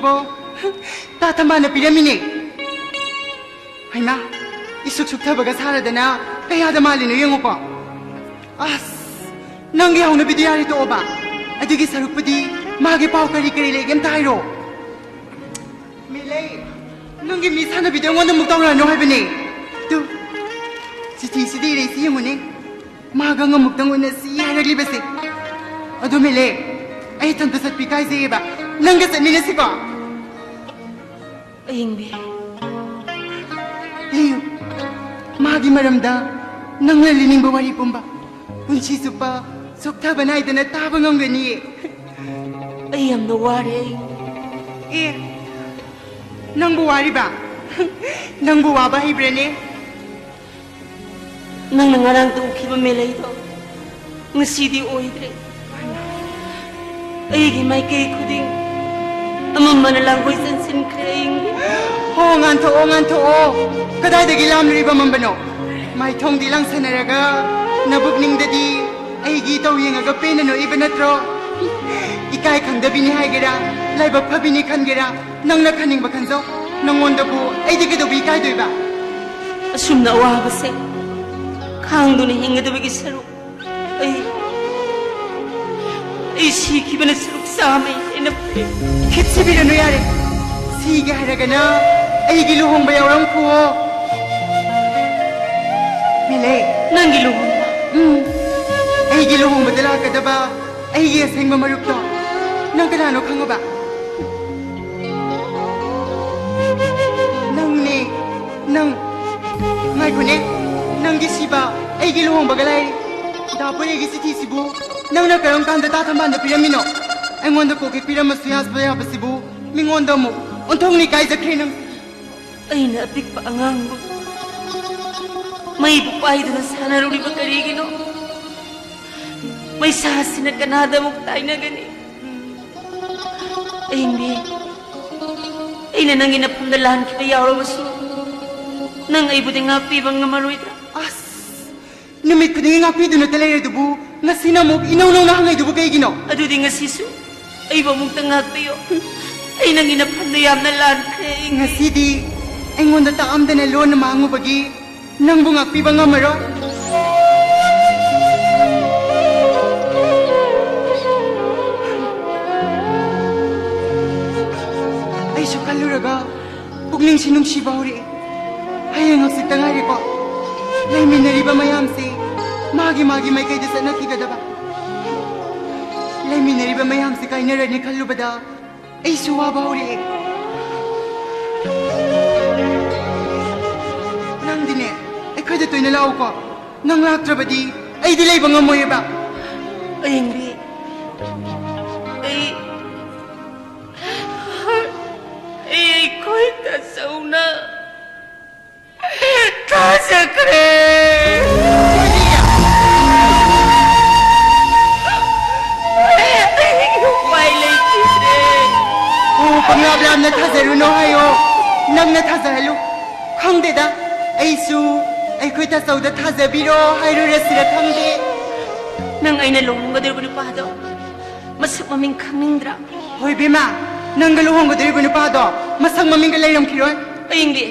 ꯑꯣ, ꯇꯥ ꯊꯝꯕꯥꯜꯅ ꯄꯤꯔꯝꯃꯤꯅꯦ꯫ ꯍꯩꯃꯥ, ꯏꯁꯨꯛ ꯁꯨꯛꯊꯕꯒ ꯁꯥꯔꯗꯅ ꯀꯌꯥꯗ ꯃꯥꯜꯂꯤꯅꯣ ꯌꯦꯡꯉꯨꯀꯣ꯫ ꯑꯁ, ꯅꯪꯒꯤ ꯍꯧꯅꯕꯤꯗꯨ ꯌꯥꯔꯦ ꯇꯣꯛꯑꯣꯕ꯫ ꯑꯗꯨꯒꯤ ꯁꯔꯨꯛꯄꯨꯗꯤ ꯃꯥꯒꯤ ꯄꯥꯎ ꯀꯔꯤ ꯀꯔꯤ ꯂꯩꯒꯦ ꯑꯝꯇ ꯍꯥꯏꯔꯣ꯫ ꯃꯤꯂꯩ, ꯅꯪꯒꯤ ꯃꯤ ꯁꯥꯟꯅꯕꯤꯗꯣ ꯑꯩꯉꯣꯟꯗ ꯑꯃꯨꯛ ꯇꯧꯔꯛꯑꯅꯨ ꯍꯥꯏꯕꯅꯦ꯫ ꯇꯨ, ꯆꯤꯊꯤꯁꯤꯗ ꯏꯔꯛꯏꯁꯤ ꯌꯦꯡꯉꯨꯅꯦ꯫ ꯃꯥꯒ ꯑꯃꯨꯛꯇꯪ ꯎꯅꯁꯤ ꯍꯥꯏꯔꯛꯂꯤꯕꯁꯦ꯫ ꯑꯗꯨ ꯃꯤꯂꯩ, ꯑꯩ ꯏꯊꯟꯇ ꯆꯠꯄꯤ ꯀꯥꯏꯖꯩꯌꯦꯕ꯫ ꯅꯪꯒ ꯆꯠꯃꯤꯟꯅꯁꯤꯀꯣ? ꯑꯌꯤꯡꯕꯤ꯫ ꯂꯤꯌꯨ꯫ ꯃꯥꯒꯤ ꯃꯔꯝꯗ ꯅꯪꯅ ꯂꯤꯅꯤꯡꯕ ꯋꯥꯔꯤ ꯄꯨꯝꯕ ꯄꯨꯟꯁꯤ ꯆꯨꯞꯄ ꯆꯣꯛꯊꯕ ꯅꯥꯏꯗꯅ ꯇꯥꯕ ꯉꯝꯒꯅꯤꯌꯦ꯫ ꯑꯩ ꯌꯥꯝꯅ ꯋꯥꯔꯦ, ꯑꯌꯤꯡꯕꯤ꯫ ꯑꯦ, ꯅꯪꯕꯨ ꯋꯥꯔꯤꯕ? ꯅꯪꯕꯨ ꯋꯥꯕ ꯍꯩꯕ꯭ꯔꯅꯦ? ꯅꯪꯅ ꯉꯔꯥꯡ ꯇꯧꯈꯤꯕ ꯃꯦꯂꯩꯗꯣ ꯉꯁꯤꯗꯤ ꯑꯣꯏꯗ꯭ꯔꯦ꯫ ꯑꯩꯒꯤ ꯃꯥꯏꯀꯩ ꯈꯨꯗꯤꯡ ꯑꯃꯝꯕꯅ ꯂꯥꯡꯒꯣꯏ ꯆꯟꯁꯤꯟꯈ꯭ꯔꯦ, ꯑꯌꯤꯡꯕꯤ꯫ ꯍꯣ, ꯉꯥꯟꯊꯣꯛꯑꯣ, ꯉꯥꯟꯊꯣꯛꯑꯣ꯫ ꯀꯗꯥꯏꯗꯒꯤ ꯂꯥꯝꯂꯨꯔꯤꯕ ꯑꯃꯝꯕꯅꯣ? ꯃꯥꯏꯊꯣꯡꯗꯤ ꯂꯥꯡꯁꯟꯅꯔꯒ ꯅꯕꯨꯛꯅꯤꯡꯗꯗꯤ ꯑꯩꯒꯤ ꯏꯇꯧ ꯌꯦꯡꯉꯒ ꯄꯦꯟꯅ ꯅꯣꯛꯏꯕ ꯅꯠꯇ꯭ꯔꯣ? ꯏꯀꯥꯏ ꯈꯪꯗꯕꯤꯅꯤ ꯍꯥꯏꯒꯦꯔꯥ, ꯂꯥꯏꯕꯛ ꯐꯕꯤꯅꯤ ꯈꯟꯒꯦꯔꯥ, ꯅꯪꯅ ꯈꯟꯅꯤꯡꯕ ꯈꯟꯖꯧ꯫ ꯅꯪꯉꯣꯟꯗꯕꯨ ꯑꯩꯗꯤ ꯀꯩꯗꯧꯕ ꯏꯀꯥꯏꯗꯣꯏꯕ? ꯑꯁꯨꯝꯅ ꯑꯋꯥꯕꯁꯦ ꯈꯥꯡꯗꯨꯅ ꯍꯤꯡꯒꯗꯕꯒꯤ ꯁꯔꯨꯛ ꯑꯩ, ꯑꯩ ꯁꯤꯈꯤꯕꯅ ꯁꯔꯨꯛ ꯆꯥꯝꯃ ꯍꯦꯟꯅ ꯐꯩ꯫ ꯈꯤꯠ ꯁꯤꯕꯤꯔꯅꯨ ꯌꯥꯔꯦ꯫ ꯁꯤꯒꯦ ꯍꯥꯏꯔꯒꯅ ꯑꯩꯒꯤ ꯂꯨꯍꯣꯡꯕ ꯌꯥꯎꯔꯝꯈꯨꯑꯣ꯫ ꯃꯤꯂꯩ꯫ ꯅꯪꯒꯤ ꯂꯨꯍꯣꯡꯕ? ꯎꯝ꯫ ꯑꯩꯒꯤ ꯂꯨꯍꯣꯡꯕꯗ ꯂꯥꯛꯀꯗꯕ ꯑꯩꯒꯤ ꯑꯁꯦꯡꯕ ꯃꯔꯨꯞꯇꯣ ꯅꯪ ꯀꯅꯥꯅꯣ ꯈꯪꯉꯕ? ꯅꯪꯅꯦ, ꯅꯪ꯫ ꯉꯥꯏꯈꯣꯅꯦ, ꯅꯪꯒꯤ ꯁꯤꯕ ꯑꯩꯒꯤ ꯂꯨꯍꯣꯡꯕꯒ ꯂꯥꯏꯔꯤ꯫ ꯗꯥ ꯄꯣꯏꯔꯩꯒꯤ ꯆꯤꯊꯤꯁꯤꯕꯨ ꯅꯪꯅ ꯀꯔꯝ ꯀꯥꯟꯗ ꯇꯥ ꯊꯝꯕꯥꯜꯗ ꯄꯤꯔꯝꯃꯤꯅꯣ? ꯑꯩꯉꯣꯟꯗ ꯀꯣꯛ ꯍꯦꯛ ꯄꯤꯔꯝꯃꯁꯨ ꯌꯥꯕ ꯌꯥꯕꯁꯤꯕꯨ ꯃꯤꯉꯣꯟꯗ ꯑꯃꯨꯛ ꯑꯣꯟꯊꯣꯛꯅ ꯏꯀꯥꯏꯖꯈ꯭ꯔꯦ ꯅꯪ꯫ ꯑꯩꯅ ꯑꯄꯤꯛꯄ ꯑꯉꯥꯡꯕꯨ ꯃꯩꯕꯨ ꯄꯥꯏꯗꯨꯅ ꯁꯥꯟꯅꯔꯨꯔꯤꯕ ꯀꯔꯤꯒꯤꯅꯣ? ꯃꯩꯁꯥꯁꯤꯅ ꯀꯅꯥꯗ ꯑꯃꯨꯛ ꯇꯥꯏꯅꯒꯅꯤ? ꯑꯌꯤꯡꯕꯤ, ꯑꯩꯅ ꯅꯪꯒꯤ ꯅꯐꯝꯗ ꯂꯥꯟꯈꯤꯕ ꯌꯥꯎꯔꯕꯁꯨ ꯅꯪ ꯑꯩꯕꯨꯗꯤ ꯉꯥꯛꯄꯤꯕ ꯉꯝꯃꯔꯣꯏꯗ꯭ꯔꯥ? ꯑꯁ, ꯅꯨꯃꯤꯠ ꯈꯨꯗꯤꯡꯒꯤ ꯉꯥꯛꯄꯤꯗꯨꯅꯇ ꯂꯩꯔꯗꯨꯕꯨ ꯉꯁꯤꯅ ꯑꯃꯨꯛ ꯏꯅꯧ ꯅꯧꯅ ꯍꯪꯉꯩꯗꯨꯕꯨ ꯀꯩꯒꯤꯅꯣ? ꯑꯗꯨꯗꯤ ꯉꯁꯤꯁꯨ ꯑꯩꯕꯨ ꯑꯃꯨꯛꯇ ꯉꯥꯛꯄꯤꯌꯨ꯫ ꯑꯩ ꯅꯪꯒꯤ ꯅꯐꯝꯗ ꯌꯥꯝꯅ ꯂꯥꯟꯈ꯭ꯔꯦ꯫ ꯉꯁꯤꯗꯤ ꯑꯩꯉꯣꯟꯗ ꯇꯥꯛꯑꯝꯗꯅ ꯂꯣꯟꯅ ꯃꯥꯡꯉꯨꯕꯒꯤ ꯅꯪꯕꯨ ꯉꯥꯛꯄꯤꯕ ꯉꯝꯃꯔꯣꯏ꯫ ꯑꯩꯁꯨ ꯈꯜꯂꯨꯔꯒ ꯄꯨꯛꯅꯤꯡꯁꯤ ꯅꯨꯡꯁꯤꯕ ꯍꯧꯔꯛꯏ꯫ ꯍꯌꯦꯡ ꯍꯪꯆꯤꯠꯇ ꯉꯥꯏꯔꯦꯀꯣ꯫ ꯂꯩꯃꯤꯟꯅꯔꯤꯕ ꯃꯌꯥꯝꯁꯤ ꯃꯥꯒꯤ ꯃꯥꯒꯤ ꯃꯥꯏꯀꯩꯗ ꯆꯠꯅꯈꯤꯒꯗꯕ꯫ ꯂꯩꯃꯤꯟꯅꯔꯤꯕ ꯃꯌꯥꯝꯁꯤ ꯀꯥꯏꯅꯔꯅꯤ ꯈꯜꯂꯨꯕꯗ ꯑꯩꯁꯨ ꯋꯥꯕ ꯍꯧꯔꯛꯑꯦ꯫ ꯅꯪꯗꯤꯅꯦ, ꯑꯩꯈꯣꯏꯗ ꯇꯣꯏꯅ ꯂꯥꯛꯎꯀꯣ꯫ ꯅꯪ ꯂꯥꯛꯇ꯭ꯔꯕꯗꯤ ꯑꯩꯗꯤ ꯂꯩꯕ ꯉꯝꯃꯣꯏꯌꯦꯕ꯫ ꯑꯌꯤꯡꯕꯤ, ꯑꯩ, ꯑꯩ, ꯑꯩꯈꯣꯏ ꯇꯥꯆꯧꯅ ꯊꯥꯖꯈ꯭ꯔꯦ꯫ ꯑꯩ ꯎꯄꯥꯏ ꯂꯩꯈꯤꯗ꯭ꯔꯦ꯫ ꯑꯣ, ꯄꯪꯂꯥꯞ ꯂꯥꯞꯅ ꯊꯥꯖꯔꯨꯅꯣ ꯍꯥꯏꯌꯣ꯫ ꯅꯪꯅ ꯊꯥꯖꯍꯜꯂꯨ꯫ ꯈꯪꯗꯦꯗ, ꯑꯩꯁꯨ ꯑꯩꯈꯣꯏ ꯇꯥꯆꯧꯗ ꯊꯥꯖꯕꯤꯔꯣ ꯍꯥꯏꯔꯨꯔꯁꯤꯔ ꯈꯪꯗꯦ꯫ ꯅꯪ ꯑꯩꯅ ꯂꯨꯍꯣꯡꯒꯗꯧꯔꯤꯕ ꯅꯨꯄꯥꯗꯣ ꯃꯁꯛ ꯃꯃꯤꯡ ꯈꯪꯅꯤꯡꯗ꯭ꯔꯥ? ꯍꯣꯏ ꯕꯦꯝꯃ, ꯅꯪꯒ ꯂꯨꯍꯣꯡꯒꯗꯧꯔꯤꯕ ꯅꯨꯄꯥꯗꯣ ꯃꯁꯛ ꯃꯃꯤꯡꯒ ꯂꯩꯔꯝꯈꯤꯔꯣꯏ꯫ ꯑꯌꯤꯡꯕꯤ,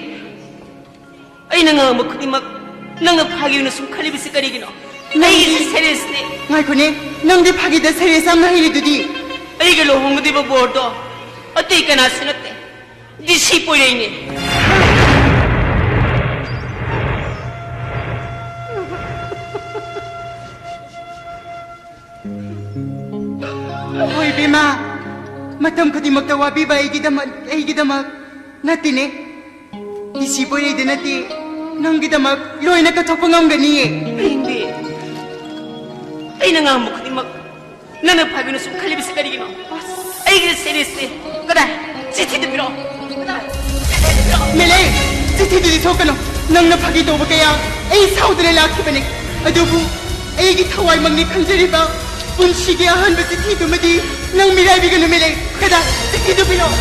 ꯑꯩꯅ ꯉꯥꯡꯕ ꯈꯨꯗꯤꯡꯃꯛ ꯅꯪꯅ ꯐꯥꯒꯤ ꯑꯣꯏꯅ ꯁꯨꯝ ꯈꯜꯂꯤꯕꯁꯤ ꯀꯔꯤꯒꯤꯅꯣ? ꯅꯪꯗꯤ ꯑꯩꯒꯤꯁꯤ serious ꯅꯤ꯫ ꯉꯥꯏꯈꯣꯅꯦ, ꯅꯪꯗꯤ ꯐꯥꯒꯤꯗ serious ꯌꯥꯝꯅ ꯍꯩꯔꯤꯗꯨꯗꯤ꯫ ꯑꯩꯒ ꯂꯨꯍꯣꯡꯒꯗꯧꯔꯤꯕ ꯕꯣꯔꯗꯣ ꯑꯇꯩ ꯀꯅꯥꯁꯨ ꯅꯠꯇꯦ, ꯗꯤ ꯁꯤ ꯄꯣꯏꯔꯩꯅꯦ꯫ ꯍꯣꯏ ꯏꯕꯦꯝꯃ, ꯃꯇꯝ ꯈꯨꯗꯤꯡꯃꯛꯇ ꯋꯥꯕꯤꯕ ꯑꯩꯒꯤꯗꯃꯛ, ꯑꯩꯒꯤꯗꯃꯛ ꯅꯠꯇꯦꯅꯦ꯫ ꯗꯤ ꯁꯤ ꯄꯣꯏꯔꯩꯗ ꯅꯠꯇꯦ, ꯅꯪꯒꯤꯗꯃꯛ ꯂꯣꯏꯅ ꯀꯠꯊꯣꯛꯄ ꯉꯝꯒꯅꯤꯌꯦ꯫ ꯑꯌꯤꯡꯕꯤ, ꯑꯩꯅ ꯉꯥꯡꯕ ꯈꯨꯗꯤꯡꯃꯛ ꯅꯪꯅ ꯐꯥꯒꯤ ꯑꯣꯏꯅ ꯁꯨꯝ ꯈꯜꯂꯤꯕꯁꯤ ꯀꯔꯤꯒꯤꯅꯣ? ꯑꯩꯒꯤꯗꯤ serious ꯅꯤ꯫ ꯀꯗꯥꯏ? ꯆꯤꯊꯤꯗꯨ ꯄꯤꯔꯛꯑꯣ꯫ ꯀꯗꯥꯏ? ꯆꯤꯊꯤꯗꯨ ꯄꯤꯔꯛꯑꯣ꯫ ꯃꯦꯂꯩ, ꯆꯤꯊꯤꯗꯨꯗꯤ ꯊꯣꯛꯀꯅꯨ꯫ ꯅꯪꯅ ꯐꯥꯒꯤ ꯇꯧꯕ ꯀꯌꯥ ꯑꯩ ꯁꯥꯎꯗꯅ ꯂꯥꯛꯈꯤꯕꯅꯤ꯫ ꯑꯗꯨꯕꯨ ꯑꯩꯒꯤ ꯊꯋꯥꯏꯃꯛꯅꯤ ꯈꯟꯖꯔꯤꯕ ꯄꯨꯟꯁꯤꯒꯤ ꯑꯍꯥꯟꯕ ꯆꯤꯊꯤꯗꯨꯃꯗꯤ ꯅꯪ ꯃꯤꯔꯥꯏꯕꯤꯒꯅꯨ ꯃꯦꯂꯩ꯫ ꯀꯗꯥꯏ? ꯆꯤꯊꯤꯗꯨ ꯄꯤꯔꯛꯑꯣ꯫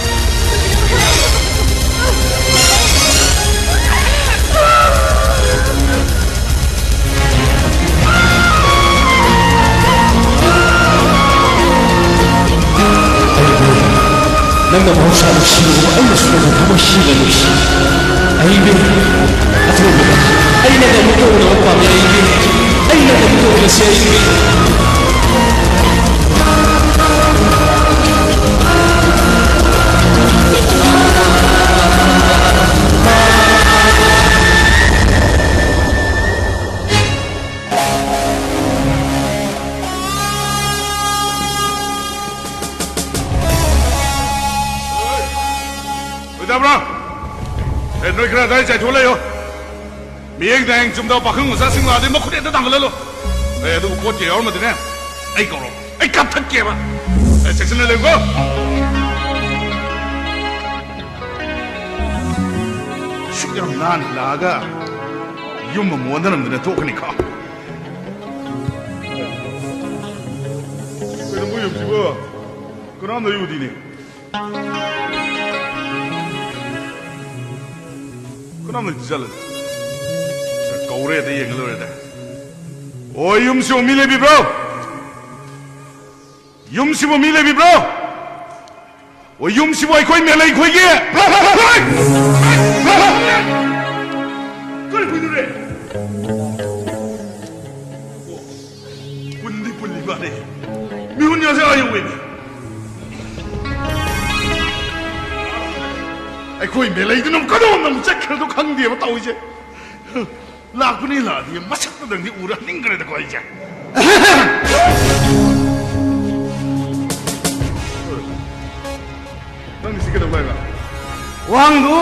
ꯅꯪꯅ ꯃꯍꯧꯁꯥ ꯅꯨꯡꯁꯤꯕꯕꯨ ꯑꯩꯅꯁꯨ ꯅꯪꯕꯨ ꯊꯃꯣꯏ ꯁꯦꯡꯅ ꯅꯨꯡꯁꯤ꯫ ꯑꯏꯕꯤ, ꯑꯊꯣꯏꯕꯗ ꯑꯩꯅ ꯅꯪꯕꯨ ꯇꯧꯅꯕ ꯄꯥꯝꯃꯤ ꯑꯏꯕꯤ꯫ ꯑꯩꯅ ꯅꯪꯕꯨ ꯇꯧꯅꯁꯤ ꯑꯏꯕꯤ꯫ ꯑꯣꯏꯗꯕ꯭ꯔꯥ? ꯑꯦ, ꯅꯣꯏ ꯈꯔ ꯑꯗꯥꯏ ꯆꯥꯏꯊꯣꯛ ꯂꯩꯌꯣ꯫ ꯃꯤꯠꯌꯦꯡ ꯅꯥꯌꯦꯡ ꯆꯨꯝꯗꯕ ꯄꯥꯈꯪ ꯃꯆꯥꯁꯤꯡ ꯂꯥꯛꯑꯗꯤ ꯃꯈꯨꯠ ꯍꯦꯛꯇ ꯊꯥꯡꯒꯠꯍꯜꯂꯣ꯫ ꯑꯦ, ꯑꯗꯨꯕꯨ ꯀꯣꯠꯀꯦ ꯌꯥꯎꯔꯝꯃꯗꯤꯅꯦ, ꯑꯩ ꯀꯧꯔꯣ꯫ ꯑꯩ ꯀꯥꯞꯊꯠꯀꯦꯕ꯫ ꯑꯦ, ꯆꯦꯛꯁꯤꯟꯅ ꯂꯩꯌꯨꯀꯣ꯫ ꯁꯨꯛ ꯌꯥꯝ ꯅꯥꯟꯅ ꯂꯥꯛꯑꯒ ꯌꯨꯝ ꯑꯃꯨꯛ ꯑꯣꯟꯅꯔꯝꯗꯅ ꯊꯣꯛꯀꯅꯤꯀꯣ꯫ ꯀꯩꯅꯣ ꯃꯣꯏ ꯌꯨꯝꯁꯤꯕꯨ? ꯀꯅꯥꯝ ꯂꯩ ꯎꯗꯤꯅꯦ꯫ ꯀꯅꯥꯝ ꯂꯩꯇ ꯖꯥꯠꯂ? ꯀꯧꯔꯦꯗ, ꯌꯦꯡꯉ ꯂꯣꯏꯔꯦꯗ꯫ ꯑꯣ, ꯌꯨꯝꯁꯤꯕꯨ ꯃꯤ ꯂꯩꯕꯤꯕ꯭ꯔꯣ? ꯌꯨꯝꯁꯤꯕꯨ ꯃꯤ ꯂꯩꯕꯤꯕ꯭ꯔꯣ? ꯑꯣ, ꯌꯨꯝꯁꯤꯕꯨ ꯑꯩꯈꯣꯏ ꯃꯦꯂꯩ ꯈꯣꯏꯒꯤ? ꯀꯔꯤ ꯈꯣꯏꯗꯨꯔꯦ? ꯄꯨꯟꯗꯤ ꯄꯨꯜꯂꯤ ꯃꯥꯜꯂꯦ꯫ ꯃꯤꯍꯨꯟ ꯌꯥꯁꯦ ꯑꯥ ꯌꯧꯋꯦꯅꯦ꯫ ꯑꯩꯈꯣꯏ ꯃꯦꯂꯩꯗꯨꯅ ꯑꯃꯨꯛ ꯀꯗꯣꯝꯗ ꯑꯃꯨꯛ ꯆꯠꯈ꯭ꯔꯗꯣ ꯈꯪꯗꯦꯕ ꯇꯧꯔꯤꯁꯦ꯫ ꯂꯥꯛꯄꯅꯤ ꯂꯥꯛꯑꯗꯤ ꯃꯁꯛꯇꯨꯗꯪꯗꯤ ꯎꯔ ꯍꯟꯅꯤꯡꯈ꯭ꯔꯦꯗꯀꯣ ꯑꯩꯁꯦ꯫ ꯅꯪ ꯁꯤ ꯀꯩꯗꯧ ꯂꯥꯛꯏꯕ? ꯋꯥꯍꯪꯗꯨ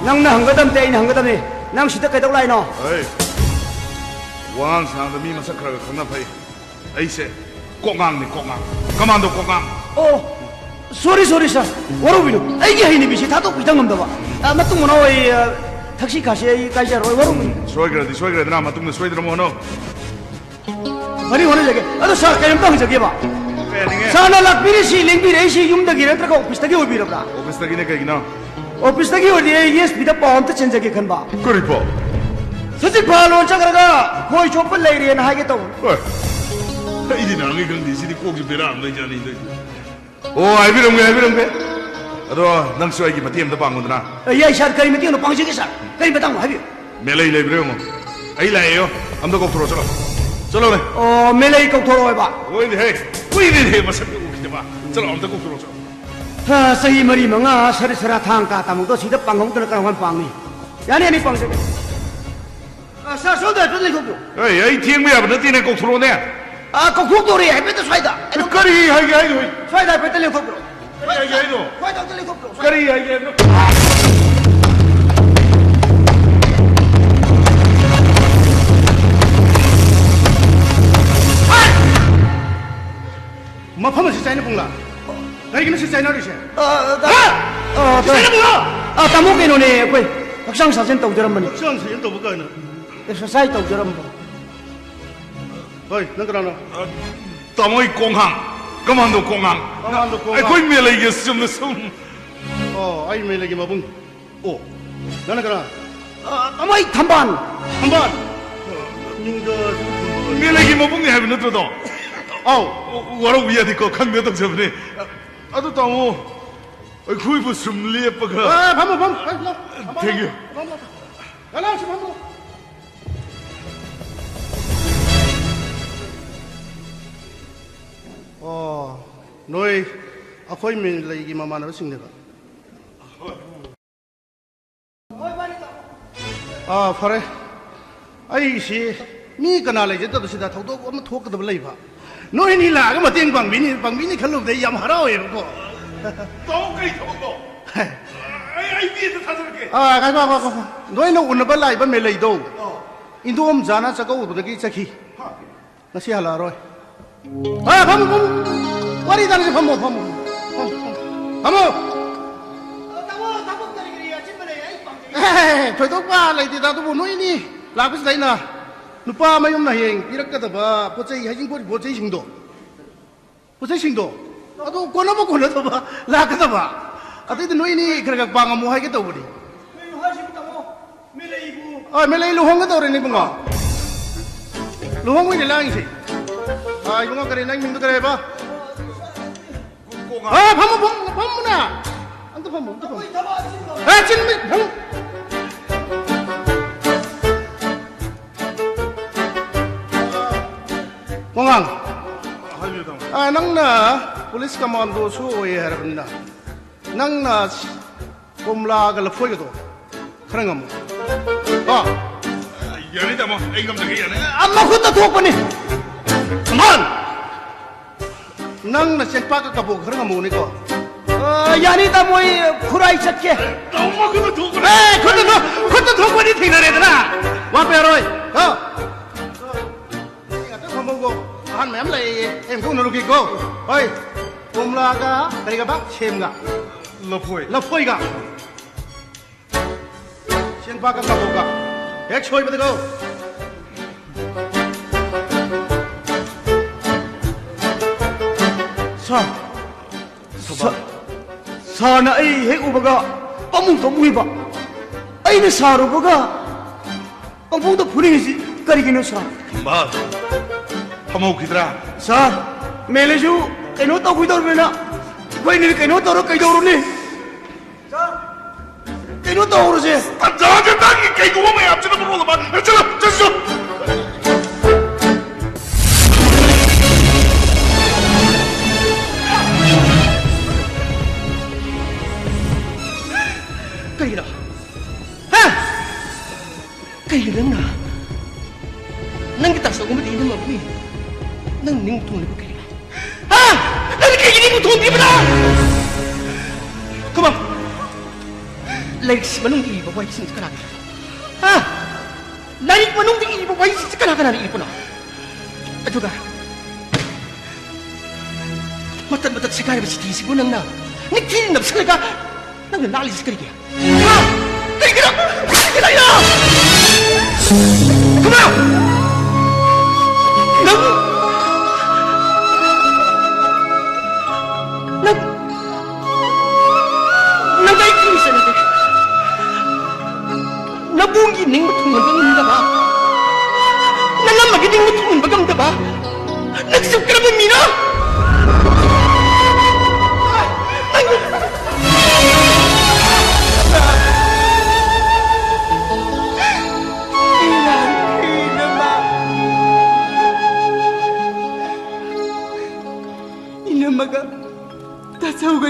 ꯅꯪꯅ ꯍꯪꯒꯗꯕꯗꯤ ꯑꯩꯅ ꯍꯪꯒꯗꯕꯅꯤ꯫ ꯅꯪ ꯁꯤꯗ ꯀꯩꯗꯧ ꯂꯥꯛꯏꯅꯣ? ꯍꯩ, ꯋꯥꯉꯥꯡ ꯁꯉꯥꯡꯗ ꯃꯤ ꯃꯁꯛ ꯈꯔ ꯈꯔ ꯈꯪꯅ ꯐꯩ꯫ ꯑꯩꯁꯦ ꯀꯣꯛꯉꯥꯡꯅꯤ, ꯀꯣꯛꯉꯥꯡ꯫ ꯀꯃꯥꯟꯗꯣ ꯀꯣꯛꯉꯥꯡ꯫ ꯑꯣ, ꯁꯣꯔꯤ, ꯁꯣꯔꯤ, ꯁꯥꯔ꯫ ꯋꯥꯔꯧꯕꯤꯅꯨ꯫ ꯑꯩꯒꯤ ꯍꯩꯅꯕꯤꯁꯤ ꯊꯥꯗꯣꯛꯄꯤꯗ ꯉꯝꯗꯕ꯫ ꯑ, ꯃꯇꯨꯡ ꯃꯅꯥꯎ ꯑꯩ, ꯑ, ꯊꯛꯁꯤ ꯈꯥꯁꯤ ꯑꯩ ꯀꯥꯏꯖꯔꯣꯏ, ꯋꯥꯔꯧꯕꯤꯅꯨ꯫ ꯁꯣꯏꯈ꯭ꯔꯗꯤ ꯁꯣꯏꯈ꯭ꯔꯦꯗꯅ, ꯃꯇꯨꯡꯗ ꯁꯣꯏꯗꯅꯕ ꯍꯣꯠꯅꯧ꯫ ꯐꯅꯤ, ꯍꯣꯠꯅꯖꯒꯦ꯫ ꯑꯗꯣ ꯁꯥꯔ, ꯀꯩꯅꯣꯝꯇ ꯍꯪꯖꯒꯦꯕ꯫ ꯀꯩ ꯍꯥꯏꯅꯤꯡꯉꯦ? ꯁꯥꯔꯅ ꯂꯥꯛꯄꯤꯔꯤꯁꯤ, ꯂꯦꯡꯕꯤꯔꯛꯏꯁꯤ ꯌꯨꯝꯗꯒꯤ ꯅꯠꯇ꯭ꯔꯒ ꯑꯣꯐꯤꯁꯇꯒꯤ ꯑꯣꯏꯕꯤꯔꯕ꯭ꯔꯥ? ꯑꯣꯐꯤꯁꯇꯒꯤꯅꯦ, ꯀꯩꯒꯤꯅꯣ? ꯑꯣꯐꯤꯁꯇꯒꯤ ꯑꯣꯏꯔꯗꯤ ꯑꯩ ꯑꯦꯁ ꯄꯤꯗ ꯄꯥꯎ ꯑꯝꯇ ꯆꯦꯟꯖꯒꯦ ꯈꯟꯕ꯫ ꯀꯔꯤ ꯄꯥꯎ? ꯁꯖꯤꯛ ꯐꯥ ꯂꯣꯟ ꯆꯠꯈ꯭ꯔꯒ ꯈꯣꯏ ꯆꯣꯞꯄ ꯂꯩꯔꯦꯅ ꯍꯥꯏꯒꯦ ꯇꯧꯕ꯫ ꯍꯣꯏ꯫ ꯑꯩꯗꯤ ꯅꯍꯥꯟꯒꯩ ꯈꯪꯗꯦ, ꯁꯤꯗꯤ ꯀꯣꯛꯁꯤ ꯕꯦꯔꯥ ꯑꯃ ꯂꯩꯖꯥꯠꯅꯤ ꯇꯧꯏꯁꯦ꯫ ꯑꯣ, ꯍꯥꯏꯕꯤꯔꯝꯒꯦ, ꯍꯥꯏꯕꯤꯔꯝꯒꯦ꯫ ꯑꯗꯣ ꯅꯪꯁꯨ ꯑꯩꯒꯤ ꯃꯇꯦꯡ ꯑꯝꯇ ꯄꯥꯡꯉꯨꯗꯅ꯫ ꯑꯦ, ꯌꯥꯏ ꯁꯥꯔ, ꯀꯔꯤ ꯃꯇꯦꯡꯅꯣ? ꯄꯥꯡꯖꯒꯦ ꯁꯥꯔ꯫ ꯀꯔꯤ ꯃꯇꯥꯡꯅꯣ ꯍꯥꯏꯕꯤꯌꯨ꯫ ꯃꯦꯂꯩ ꯂꯩꯕ꯭ꯔꯥ ꯌꯦꯡꯉꯣ꯫ ꯑꯩ ꯂꯥꯛꯑꯦꯌꯣ꯫ ꯑꯝꯇ ꯀꯧꯊꯣꯔꯛꯑꯣ, ꯆꯠꯂꯣ꯫ ꯆꯠꯂꯣꯅꯦ꯫ ꯑꯣ, ꯃꯦꯂꯩ ꯀꯧꯊꯣꯔꯛꯑꯣ ꯍꯥꯏꯕ? ꯍꯣꯏꯅꯦ ꯍꯦ꯫ ꯀꯨꯏꯔꯦꯅꯦꯍꯦ ꯃꯁꯛꯇ ꯎꯈꯤꯗꯕ꯫ ꯆꯠꯂꯣ, ꯑꯝꯇ ꯀꯧꯊꯣꯔꯛꯑꯣ, ꯆꯠꯂꯣ꯫ ꯍꯥ, ꯆꯍꯤ ꯃꯔꯤ ꯃꯉꯥ ꯁꯔꯤ ꯁꯔꯥ ꯊꯥꯡ ꯇꯥ ꯇꯥꯃꯨꯛꯇꯣ ꯁꯤꯗ ꯄꯥꯡꯍꯧꯗꯅ ꯀꯔꯝ ꯀꯥꯟ ꯄꯥꯡꯅꯤ? ꯌꯥꯅꯤ, ꯌꯥꯅꯤ, ꯄꯥꯡꯖꯒꯦ꯫ ꯑ, ꯁꯥꯔ, ꯁꯣꯝꯗ ꯍꯥꯏꯐꯦꯠ ꯂꯦꯡꯊꯣꯛꯄꯤꯌꯨ꯫ ꯑꯦ, ꯑꯩ ꯊꯦꯡꯕ ꯌꯥꯕ ꯅꯠꯇꯦꯅꯦ, ꯀꯧꯊꯣꯔꯛꯑꯣꯅꯦ꯫ ꯑ, ꯀꯧꯊꯣꯛꯇꯧꯔꯦ, ꯍꯥꯏꯐꯦꯠꯇ ꯁ꯭ꯋꯥꯏꯗ꯫ ꯑꯦ, ꯀꯔꯤ ꯍꯥꯏꯒꯦ ꯍꯥꯏꯅꯣ? ꯁ꯭ꯋꯥꯏꯗ ꯍꯥꯏꯐꯦꯠꯇ ꯂꯦꯡꯊꯣꯛꯄꯤꯔꯣ꯫ ꯀꯔꯤ ꯍꯥꯏꯒꯦ ꯍꯥꯏꯅꯣ? ꯁ꯭ꯋꯥꯏꯗ ꯑꯝꯇ ꯂꯦꯡꯊꯣꯛꯄꯤꯔꯣ꯫ ꯀꯔꯤ ꯍꯥꯏꯒꯦ ꯍꯥꯏꯅꯣ? ꯃꯐꯝ ꯑꯁꯤ ꯆꯥꯏꯅ ꯄꯨꯡꯂꯥ? ꯀꯔꯤꯒꯤꯅꯣ ꯁꯤ ꯆꯥꯏꯅꯔꯤꯁꯦ? ꯑ, ꯇꯥ-, ꯍꯥ? ꯑ, ꯇꯥ-, ꯆꯥꯏꯅ ꯄꯨꯡꯂꯥ? ꯑ, ꯇꯥꯃꯣ, ꯀꯩꯅꯣꯅꯦ, ꯑꯩꯈꯣꯏ ꯍꯛꯆꯥꯡ ꯁꯥꯖꯦꯜ ꯇꯧꯖꯔꯝꯕꯅꯤ꯫ ꯍꯛꯆꯥꯡ ꯁꯥꯖꯦꯜ ꯇꯧꯕ ꯀꯥꯏꯅ꯫ ꯑꯦꯛꯁꯔꯁꯥꯏꯁ ꯇꯧꯖꯔꯝꯕ꯫ ꯍꯣꯏ, ꯅꯪ ꯀꯅꯥꯅꯣ? ꯑ, ꯇꯥꯃꯣ, ꯑꯩ ꯀꯣꯡꯍꯥꯡ, ꯀꯃꯥꯟꯗꯣ ꯀꯣꯡꯍꯥꯡ꯫ ꯀꯃꯥꯟꯗꯣ ꯀꯣꯡꯍꯥꯡ꯫ ꯑꯩꯈꯣꯏ ꯃꯦꯂꯩꯒꯤ ꯆꯨꯝꯅ ꯁꯨꯝ꯫ ꯑꯣ, ꯑꯩ ꯃꯦꯂꯩꯒꯤ ꯃꯕꯨꯡ꯫ ꯑꯣ, ꯅꯪꯅ ꯀꯅꯥ? ꯑ, ꯇꯥꯃꯣ, ꯑꯩ ꯊꯝꯕꯥꯜ꯫ ꯊꯝꯕꯥꯜ? ꯃꯤꯡꯗꯣ ꯃꯦꯂꯩꯒꯤ ꯃꯕꯨꯡꯅꯤ ꯍꯥꯏꯕ ꯅꯠꯇ꯭ꯔꯣ, ꯇꯥꯃꯣ? ꯑꯧ꯫ ꯋꯥꯔꯧꯕ ꯌꯥꯗꯦꯀꯣ, ꯈꯪꯗꯅ ꯇꯧꯖꯕꯅꯦ꯫ ꯑꯗꯨ ꯇꯥꯃꯣ, ꯑꯩꯈꯣꯏꯕꯨ ꯁꯨꯝ ꯂꯦꯞꯄꯒ꯫ ꯑ, ꯐꯝꯃꯣ, ꯐꯝꯃꯣ, ꯐꯝꯃꯣ, ꯐꯝꯃꯣ, Thank you. ꯐꯝꯃꯣ, ꯐꯝꯃꯣ꯫ ꯂꯥꯛꯑꯣ, ꯁꯤ ꯐꯝꯃꯣ꯫ ꯑꯣ, ꯅꯣꯏ ꯑꯩꯈꯣꯏ ꯃꯦꯂꯩꯒꯤ ꯃꯃꯥꯟꯅꯕꯁꯤꯡꯅꯦꯕ? ꯑꯥ, ꯐꯔꯦ꯫ ꯑꯩꯁꯤ ꯃꯤ ꯀꯅꯥ ꯂꯩꯖꯗꯕꯁꯤꯗ ꯊꯧꯗꯣꯛ ꯑꯃ ꯊꯣꯛꯀꯗꯕ ꯂꯩꯕ꯫ ꯅꯣꯏꯅꯤ ꯂꯥꯛꯑꯒ ꯃꯇꯦꯡ ꯄꯥꯡꯕꯤꯅꯤ, ꯄꯥꯡꯕꯤꯅꯤ ꯈꯜꯂꯨꯕꯗ ꯑꯩ ꯌꯥꯝ ꯍꯔꯥꯎꯋꯦꯕꯀꯣ꯫ ꯇꯧ, ꯀꯩ ꯊꯕꯛꯅꯣ? ꯑꯩ, ꯑꯩ ꯃꯤ ꯑꯝꯇ ꯊꯥꯖꯔꯛꯀꯦ꯫ ꯑꯥ, ꯉꯥꯏꯈꯣ, ꯉꯥꯏꯈꯣ, ꯉꯥꯏꯈꯣ꯫ ꯅꯣꯏꯅ ꯎꯅꯕ ꯂꯥꯛꯏꯕ ꯃꯦꯂꯩꯗꯣ, ꯑꯥ꯫ ꯏꯟꯗꯣꯝꯆꯥꯅ ꯆꯥꯛꯀꯧꯕꯗꯒꯤ ꯆꯠꯈꯤ꯫ ꯍꯥ? ꯉꯁꯤ ꯍꯜꯂꯛꯑꯔꯣꯏ꯫ ꯑꯥ, ꯐꯝꯃꯨ, ꯐꯝꯃꯨ꯫ ꯋꯥꯔꯤ ꯇꯥꯔꯁꯤ, ꯐꯝꯃꯣ, ꯐꯝꯃꯣ꯫ ꯐꯝꯃꯣ, ꯐꯝꯃꯣ꯫ ꯐꯝꯃꯣ꯫ ꯑ, ꯇꯥꯃꯣ, ꯊꯕꯛ ꯀꯔꯤ ꯀꯔꯤ ꯑꯆꯤꯟꯕ ꯂꯩ? ꯑꯩ ꯄꯥꯡꯖꯒꯦ꯫ ꯑꯦ, ꯊꯣꯏꯗꯣꯛꯄ ꯂꯩꯇꯦꯗ, ꯑꯗꯨꯕꯨ ꯅꯣꯏꯅꯤ ꯂꯥꯛꯄꯁꯤꯗ ꯑꯩꯅ ꯅꯨꯄꯥ ꯃꯌꯨꯝꯅ ꯍꯌꯦꯡ ꯄꯤꯔꯛꯀꯗꯕ ꯄꯣꯠ ꯆꯩ, ꯍꯩꯖꯤꯡꯄꯣꯠꯀꯤ ꯄꯣꯠ ꯆꯩꯁꯤꯡꯗꯣ, ꯄꯣꯠ ꯆꯩꯁꯤꯡꯗꯣ, ꯑꯗꯨ ꯀꯣꯟꯅꯕ ꯀꯣꯟꯅꯗꯕ ꯂꯥꯛꯀꯗꯕ꯫ ꯑꯗꯩꯗ ꯅꯣꯏꯅꯤ ꯈꯔ ꯈꯔ ꯄꯥꯡꯉꯝꯃꯣ ꯍꯥꯏꯒꯦ ꯇꯧꯕꯅꯤ꯫ ꯀꯩꯅꯣ ꯍꯥꯏꯁꯤꯕꯨ, ꯇꯥꯃꯣ? ꯃꯦꯂꯩꯕꯨ? ꯑ, ꯃꯦꯂꯩ ꯂꯨꯍꯣꯡꯒꯗꯧꯔꯦꯅꯦ, ꯏꯕꯨꯡꯉꯣ꯫ ꯂꯨꯍꯣꯡꯕꯩꯅꯦ ꯂꯥꯡꯉꯤꯁꯦ꯫ ꯑ, ꯏꯕꯨꯡꯉꯣ, ꯀꯔꯤ, ꯅꯪ ꯃꯤꯡꯗꯣ ꯀꯔꯤ ꯍꯥꯏꯕ? ꯑ, ꯐꯝꯃꯨ, ꯐꯝꯃꯨ, ꯐꯝꯃꯨꯅ꯫ ꯐꯝꯃꯣ, ꯑꯝꯇ ꯐꯝꯃꯣ꯫ ꯑꯦ, ꯆꯤꯟ ꯃꯤ ꯐꯝꯃꯣ꯫ ꯋꯥꯉꯥꯡ꯫ ꯍꯥꯏꯕꯤꯌꯨ, ꯇꯥꯃꯣ꯫ ꯑ, ꯅꯪꯅ ꯄꯨꯂꯤꯁ ꯀꯃꯥꯟꯗꯣꯁꯨ ꯑꯣꯏ ꯍꯥꯏꯔꯕꯅꯤꯅ, ꯅꯪꯅ ꯀꯣꯝꯂꯥꯒ ꯂꯐꯣꯏꯒꯗꯣ ꯈꯔ ꯉꯝꯃꯨ꯫ ꯑ꯫ ꯌꯥꯅꯤ, ꯇꯥꯃꯣ, ꯑꯩ ꯉꯝꯖꯒꯦ, ꯌꯥꯅꯤ꯫ ꯑ, ꯃꯈꯨꯠꯇ ꯊꯣꯛꯄꯅꯤ꯫ ꯀꯃꯥꯟ! ꯅꯪꯅ ꯆꯦꯡꯄꯥꯛꯀ ꯀꯕꯣꯛ ꯈꯔ ꯉꯝꯃꯨꯅꯤꯀꯣ꯫ ꯑ, ꯌꯥꯅꯤ, ꯇꯥꯃꯣ, ꯑꯩ ꯈꯨꯔꯥꯏ ꯆꯠꯀꯦ꯫ ꯇꯥꯃꯣ, ꯃꯈꯨꯠꯇ ꯊꯣꯛꯄꯅꯤ꯫ ꯑꯦ, ꯈꯨꯠꯇ ꯊꯣꯛ-, ꯈꯨꯠꯇ ꯊꯣꯛꯄꯗꯤ ꯊꯦꯡꯅꯔꯦꯗꯅ꯫ ꯋꯥꯠꯄ ꯌꯥꯔꯣꯏ꯫ ꯀꯣ? ꯃꯤ ꯉꯥꯛꯇ ꯐꯝꯃꯧꯀꯣ꯫ ꯑꯍꯟ ꯃꯌꯥꯝ ꯂꯩꯌꯦ꯫ ꯑꯩ ꯑꯃꯨꯛ ꯎꯅꯔꯨꯒꯦꯀꯣ꯫ ꯍꯣꯏ꯫ ꯀꯣꯝꯂꯥꯒ ꯀꯔꯤꯒꯕ? ꯁꯦꯝꯒ꯫ ꯂꯐꯣꯏ꯫ ꯂꯐꯣꯏꯒ꯫ ꯆꯦꯡꯄꯥꯛꯀ ꯀꯕꯣꯛꯀ꯫ ꯍꯦꯛ ꯁꯣꯏꯕꯗꯀꯣ꯫ ꯁꯥꯔ, ꯁꯥ-, ꯁꯥꯔꯅ ꯑꯩ ꯍꯦꯛ ꯎꯕꯒ ꯄꯥꯝꯃꯨ ꯄꯥꯝꯃꯨꯏꯕ꯫ ꯑꯩꯅ ꯁꯥꯔ ꯎꯕꯒ ꯄꯪꯐꯨꯗ ꯐꯨꯅꯤꯡꯉꯤꯁꯤ ꯀꯔꯤꯒꯤꯅꯣ, ꯁꯥꯔ? ꯕꯥꯁ, ꯐꯝꯍꯧꯈꯤꯗ꯭ꯔꯥ? ꯁꯥꯔ, ꯃꯦꯂꯦꯁꯨ ꯀꯩꯅꯣ ꯇꯧꯈꯤꯗꯧꯔꯤꯕꯅꯤꯅ ꯑꯩꯈꯣꯏꯅ ꯀꯩꯅꯣ ꯇꯧꯔ ꯀꯩꯗꯧꯔꯨꯅꯤ? ꯁꯥꯔ, ꯀꯩꯅꯣ ꯇꯧꯔꯁꯦ꯫ ꯇꯥꯟꯖꯥꯁꯦ ꯅꯪꯒꯤ ꯀꯩꯅꯣ ꯃꯌꯥꯝꯁꯤꯅ ꯃꯔꯣꯜ ꯑꯃ꯫ ꯆꯠꯂꯣ, ꯆꯠꯁꯣ꯫ ꯀꯩꯒꯤꯅꯣ? ꯍꯥ? ꯀꯩꯒꯤꯅꯣ ꯅꯪꯅ? ꯅꯪꯒꯤ ꯇꯥꯆꯧ ꯑꯃꯗꯤ ꯏꯅꯝꯃ ꯑꯃꯅꯤ꯫ ꯅꯪ ꯅꯤꯡ ꯊꯨꯡꯂꯤꯕ ꯀꯩꯒꯤꯅꯣ? ꯍꯥ? ꯅꯪꯅ ꯀꯩꯒꯤ ꯅꯤꯡ ꯊꯨꯡꯗ꯭ꯔꯤꯕꯅꯣ? ꯀꯃꯥꯟ! ꯂꯥꯏꯔꯤꯛꯁꯤ ꯃꯅꯨꯡꯗ ꯏꯔꯤꯕ ꯋꯥꯍꯩꯁꯤꯡꯁꯤ ꯀꯅꯥꯒꯤꯅꯣ? ꯍꯥ? ꯂꯥꯏꯔꯤꯛ ꯃꯅꯨꯡꯗ ꯏꯔꯤꯕ ꯋꯥꯍꯩꯁꯤꯡꯁꯤ ꯀꯅꯥ ꯀꯅꯥꯅ ꯏꯔꯤꯕꯅꯣ? ꯑꯗꯨꯒ ꯃꯇꯠ ꯃꯇꯠ ꯁꯦꯒꯥꯏꯔꯕ ꯆꯤꯊꯤꯁꯤꯕꯨ ꯅꯪꯅ ꯅꯤꯡꯊꯤꯅ ꯅꯞꯁꯤꯜꯂꯒ ꯅꯪꯅ ꯂꯥꯛꯂꯤꯁꯤ ꯀꯔꯤꯒꯤ? ꯍꯥ? ꯀꯔꯤꯒꯤꯅꯣ? ꯀꯔꯤꯒꯤꯅꯣ? ꯀꯃꯥꯟ! ꯅꯪ, ꯅꯪ, ꯅꯪ ꯑꯩ ꯀꯔꯤ ꯆꯠꯅꯗꯦ? ꯅꯕꯨꯡꯒꯤ ꯅꯤꯡꯕ ꯊꯨꯡꯍꯟꯕ ꯉꯝꯗꯕ, ꯅꯅꯝꯃꯒꯤ ꯅꯤꯡꯕ ꯊꯨꯡꯍꯟꯕ ꯉꯝꯗꯕ, ꯅꯪꯁꯨ ꯀꯔꯝꯕ ꯃꯤꯅꯣ? ꯅꯪ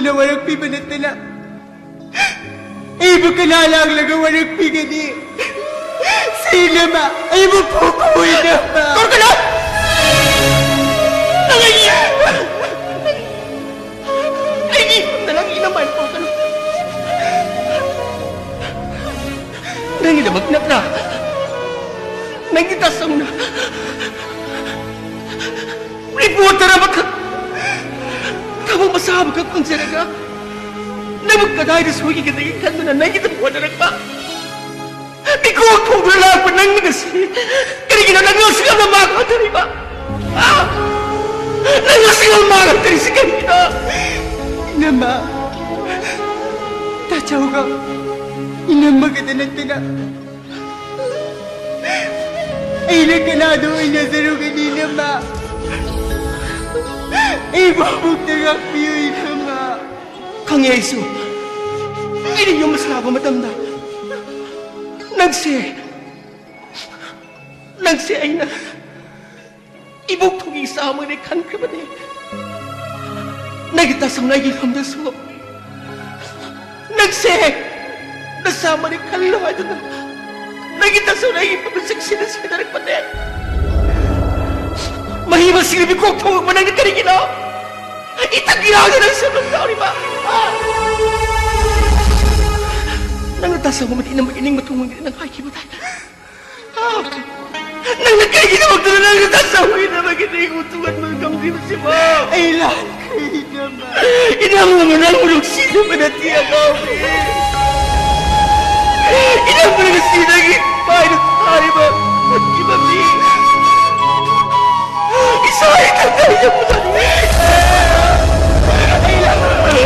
ꯅ ꯋꯥꯔꯛꯄꯤꯕ ꯅꯠꯇꯅ ꯑꯩꯕꯨ ꯀꯅꯥ ꯂꯥꯛꯂꯒ ꯋꯥꯔꯛꯄꯤꯒꯅꯤ? ꯁꯤ ꯏꯅꯝꯃ, ꯑꯩꯕꯨ ꯐꯨꯕꯤꯌꯨ ꯏꯅꯝꯃ꯫ ꯇꯧꯔꯛꯀꯅꯨ! ꯅꯪ ꯑꯩꯒꯤ, ꯑꯩꯒꯤ ꯏꯃꯨꯡꯗ ꯅꯪꯒꯤ ꯏꯅꯝꯃ ꯍꯥꯏꯅ ꯇꯧꯔꯛꯀꯅꯨ꯫ ꯅꯪꯒꯤꯗꯃꯛ ꯅꯠꯇ꯭ꯔꯥ ꯅꯪꯒꯤ ꯇꯥꯆꯧꯅ ꯔꯤꯄꯣꯔꯇꯔ ꯑꯃꯈꯛ, ꯊꯕꯛ ꯃꯆꯥ ꯑꯃꯈꯛ ꯐꯪꯖꯔꯒ ꯅꯪꯕꯨ ꯀꯗꯥꯏꯗ ꯁꯣꯏꯈꯤꯒꯗꯒꯦ ꯈꯟꯗꯨꯅ ꯅꯪꯒꯤꯗꯃꯛ ꯍꯣꯠꯅꯔꯛꯄ? ꯃꯤꯀꯣꯛ ꯊꯣꯡꯗꯨꯅ ꯂꯥꯛꯄ ꯅꯪꯅ ꯉꯁꯤ ꯀꯔꯤꯒꯤꯅꯣ ꯅꯪ ꯑꯁꯨꯛ ꯌꯥꯝꯅ ꯃꯥꯡ ꯍꯟꯊꯔꯤꯕ? ꯍꯥ? ꯅꯪ ꯑꯁꯨꯛ ꯌꯥꯝꯅ ꯃꯥꯡ ꯍꯟꯊꯔꯤꯁꯤ ꯀꯔꯤꯒꯤꯅꯣ? ꯏꯅꯝꯃ, ꯇꯥꯆꯧꯒ ꯏꯅꯝꯃꯒꯗ ꯅꯠꯇꯅ ꯑꯩꯅ ꯀꯅꯥꯗ ꯑꯣꯏꯅꯖꯔꯨꯒꯅꯤ, ꯏꯅꯝꯃ? ꯑꯩꯕꯨ ꯑꯃꯨꯛꯇ ꯉꯥꯛꯄꯤꯌꯨ, ꯏꯅꯝꯃ꯫ ꯈꯪꯉꯦ ꯑꯩꯁꯨ꯫ ꯑꯩꯅ ꯌꯨꯝ ꯑꯁꯤ ꯂꯥꯛꯄ ꯃꯇꯝꯗ ꯅꯪꯁꯦ, ꯅꯪꯁꯦ ꯑꯩꯅ ꯏꯕꯣꯛ ꯊꯣꯡꯒꯤ ꯏꯆꯥ ꯑꯃꯅꯤ ꯈꯟꯈ꯭ꯔꯕꯅꯤ꯫ ꯅꯪꯒꯤ ꯇꯥꯆꯧꯅ ꯑꯩꯒꯤ ꯐꯝꯗꯁꯨ ꯅꯪꯁꯦ ꯅꯆꯥ ꯑꯃꯅꯤ ꯈꯜꯂꯣ ꯍꯥꯏꯗꯨꯅ ꯅꯪꯒꯤ ꯇꯥꯆꯧꯅ ꯑꯩꯒꯤ ꯐꯝꯗ ꯆꯦꯛꯁꯤꯟꯅ ꯁꯦꯟꯅꯔꯛꯄꯅꯦ꯫ ꯃꯍꯩ ꯃꯁꯤꯡ ꯃꯤꯀꯣꯛ ꯊꯣꯡꯂꯛꯄ ꯅꯪꯅ ꯀꯔꯤꯒꯤꯅꯣ ꯏꯊꯛ ꯏꯔꯥꯡꯗ ꯅꯪ ꯁꯦꯝꯕ ꯇꯧꯔꯤꯕ? ꯅꯪꯅ ꯇꯥꯆꯧ ꯑꯃꯗꯤ ꯏꯅꯝꯃꯒꯤ ꯅꯤꯡꯕ ꯊꯨꯡꯍꯟꯒꯅꯤ ꯅꯪ ꯍꯥꯏꯈꯤꯕ ꯇꯥꯏ꯫ ꯅꯪꯅ ꯀꯩꯒꯤꯗꯃꯛꯇꯅꯣ ꯅꯪꯅ ꯇꯥꯆꯧꯒꯤꯗꯃꯛ ꯏꯅꯦ ꯏꯀꯨ ꯊꯨꯒꯟꯕ ꯉꯝꯗ꯭ꯔꯤꯕꯁꯤꯕꯣ? ꯑꯩ ꯂꯥꯟꯈ꯭ꯔꯦ, ꯏꯅꯝꯃ꯫ ꯏꯅꯝꯃ ꯅꯪꯕꯨ ꯅꯨꯡꯁꯤꯖꯕ ꯅꯠꯇꯦ, ꯑꯉꯥꯎꯕꯤ꯫ ꯏꯅꯝꯃꯅ ꯉꯁꯤ ꯅꯪꯒꯤ ꯃꯥꯏꯗ ꯊꯥꯔꯤꯕ ꯈꯨꯠꯀꯤ ꯃꯃꯤ꯫ ꯏꯁꯥ ꯏꯊꯟꯇ ꯍꯩꯖꯕ ꯉꯝꯗ꯭ꯔꯦ꯫ ꯑꯩ ꯂꯥꯟꯈ꯭ꯔꯦ꯫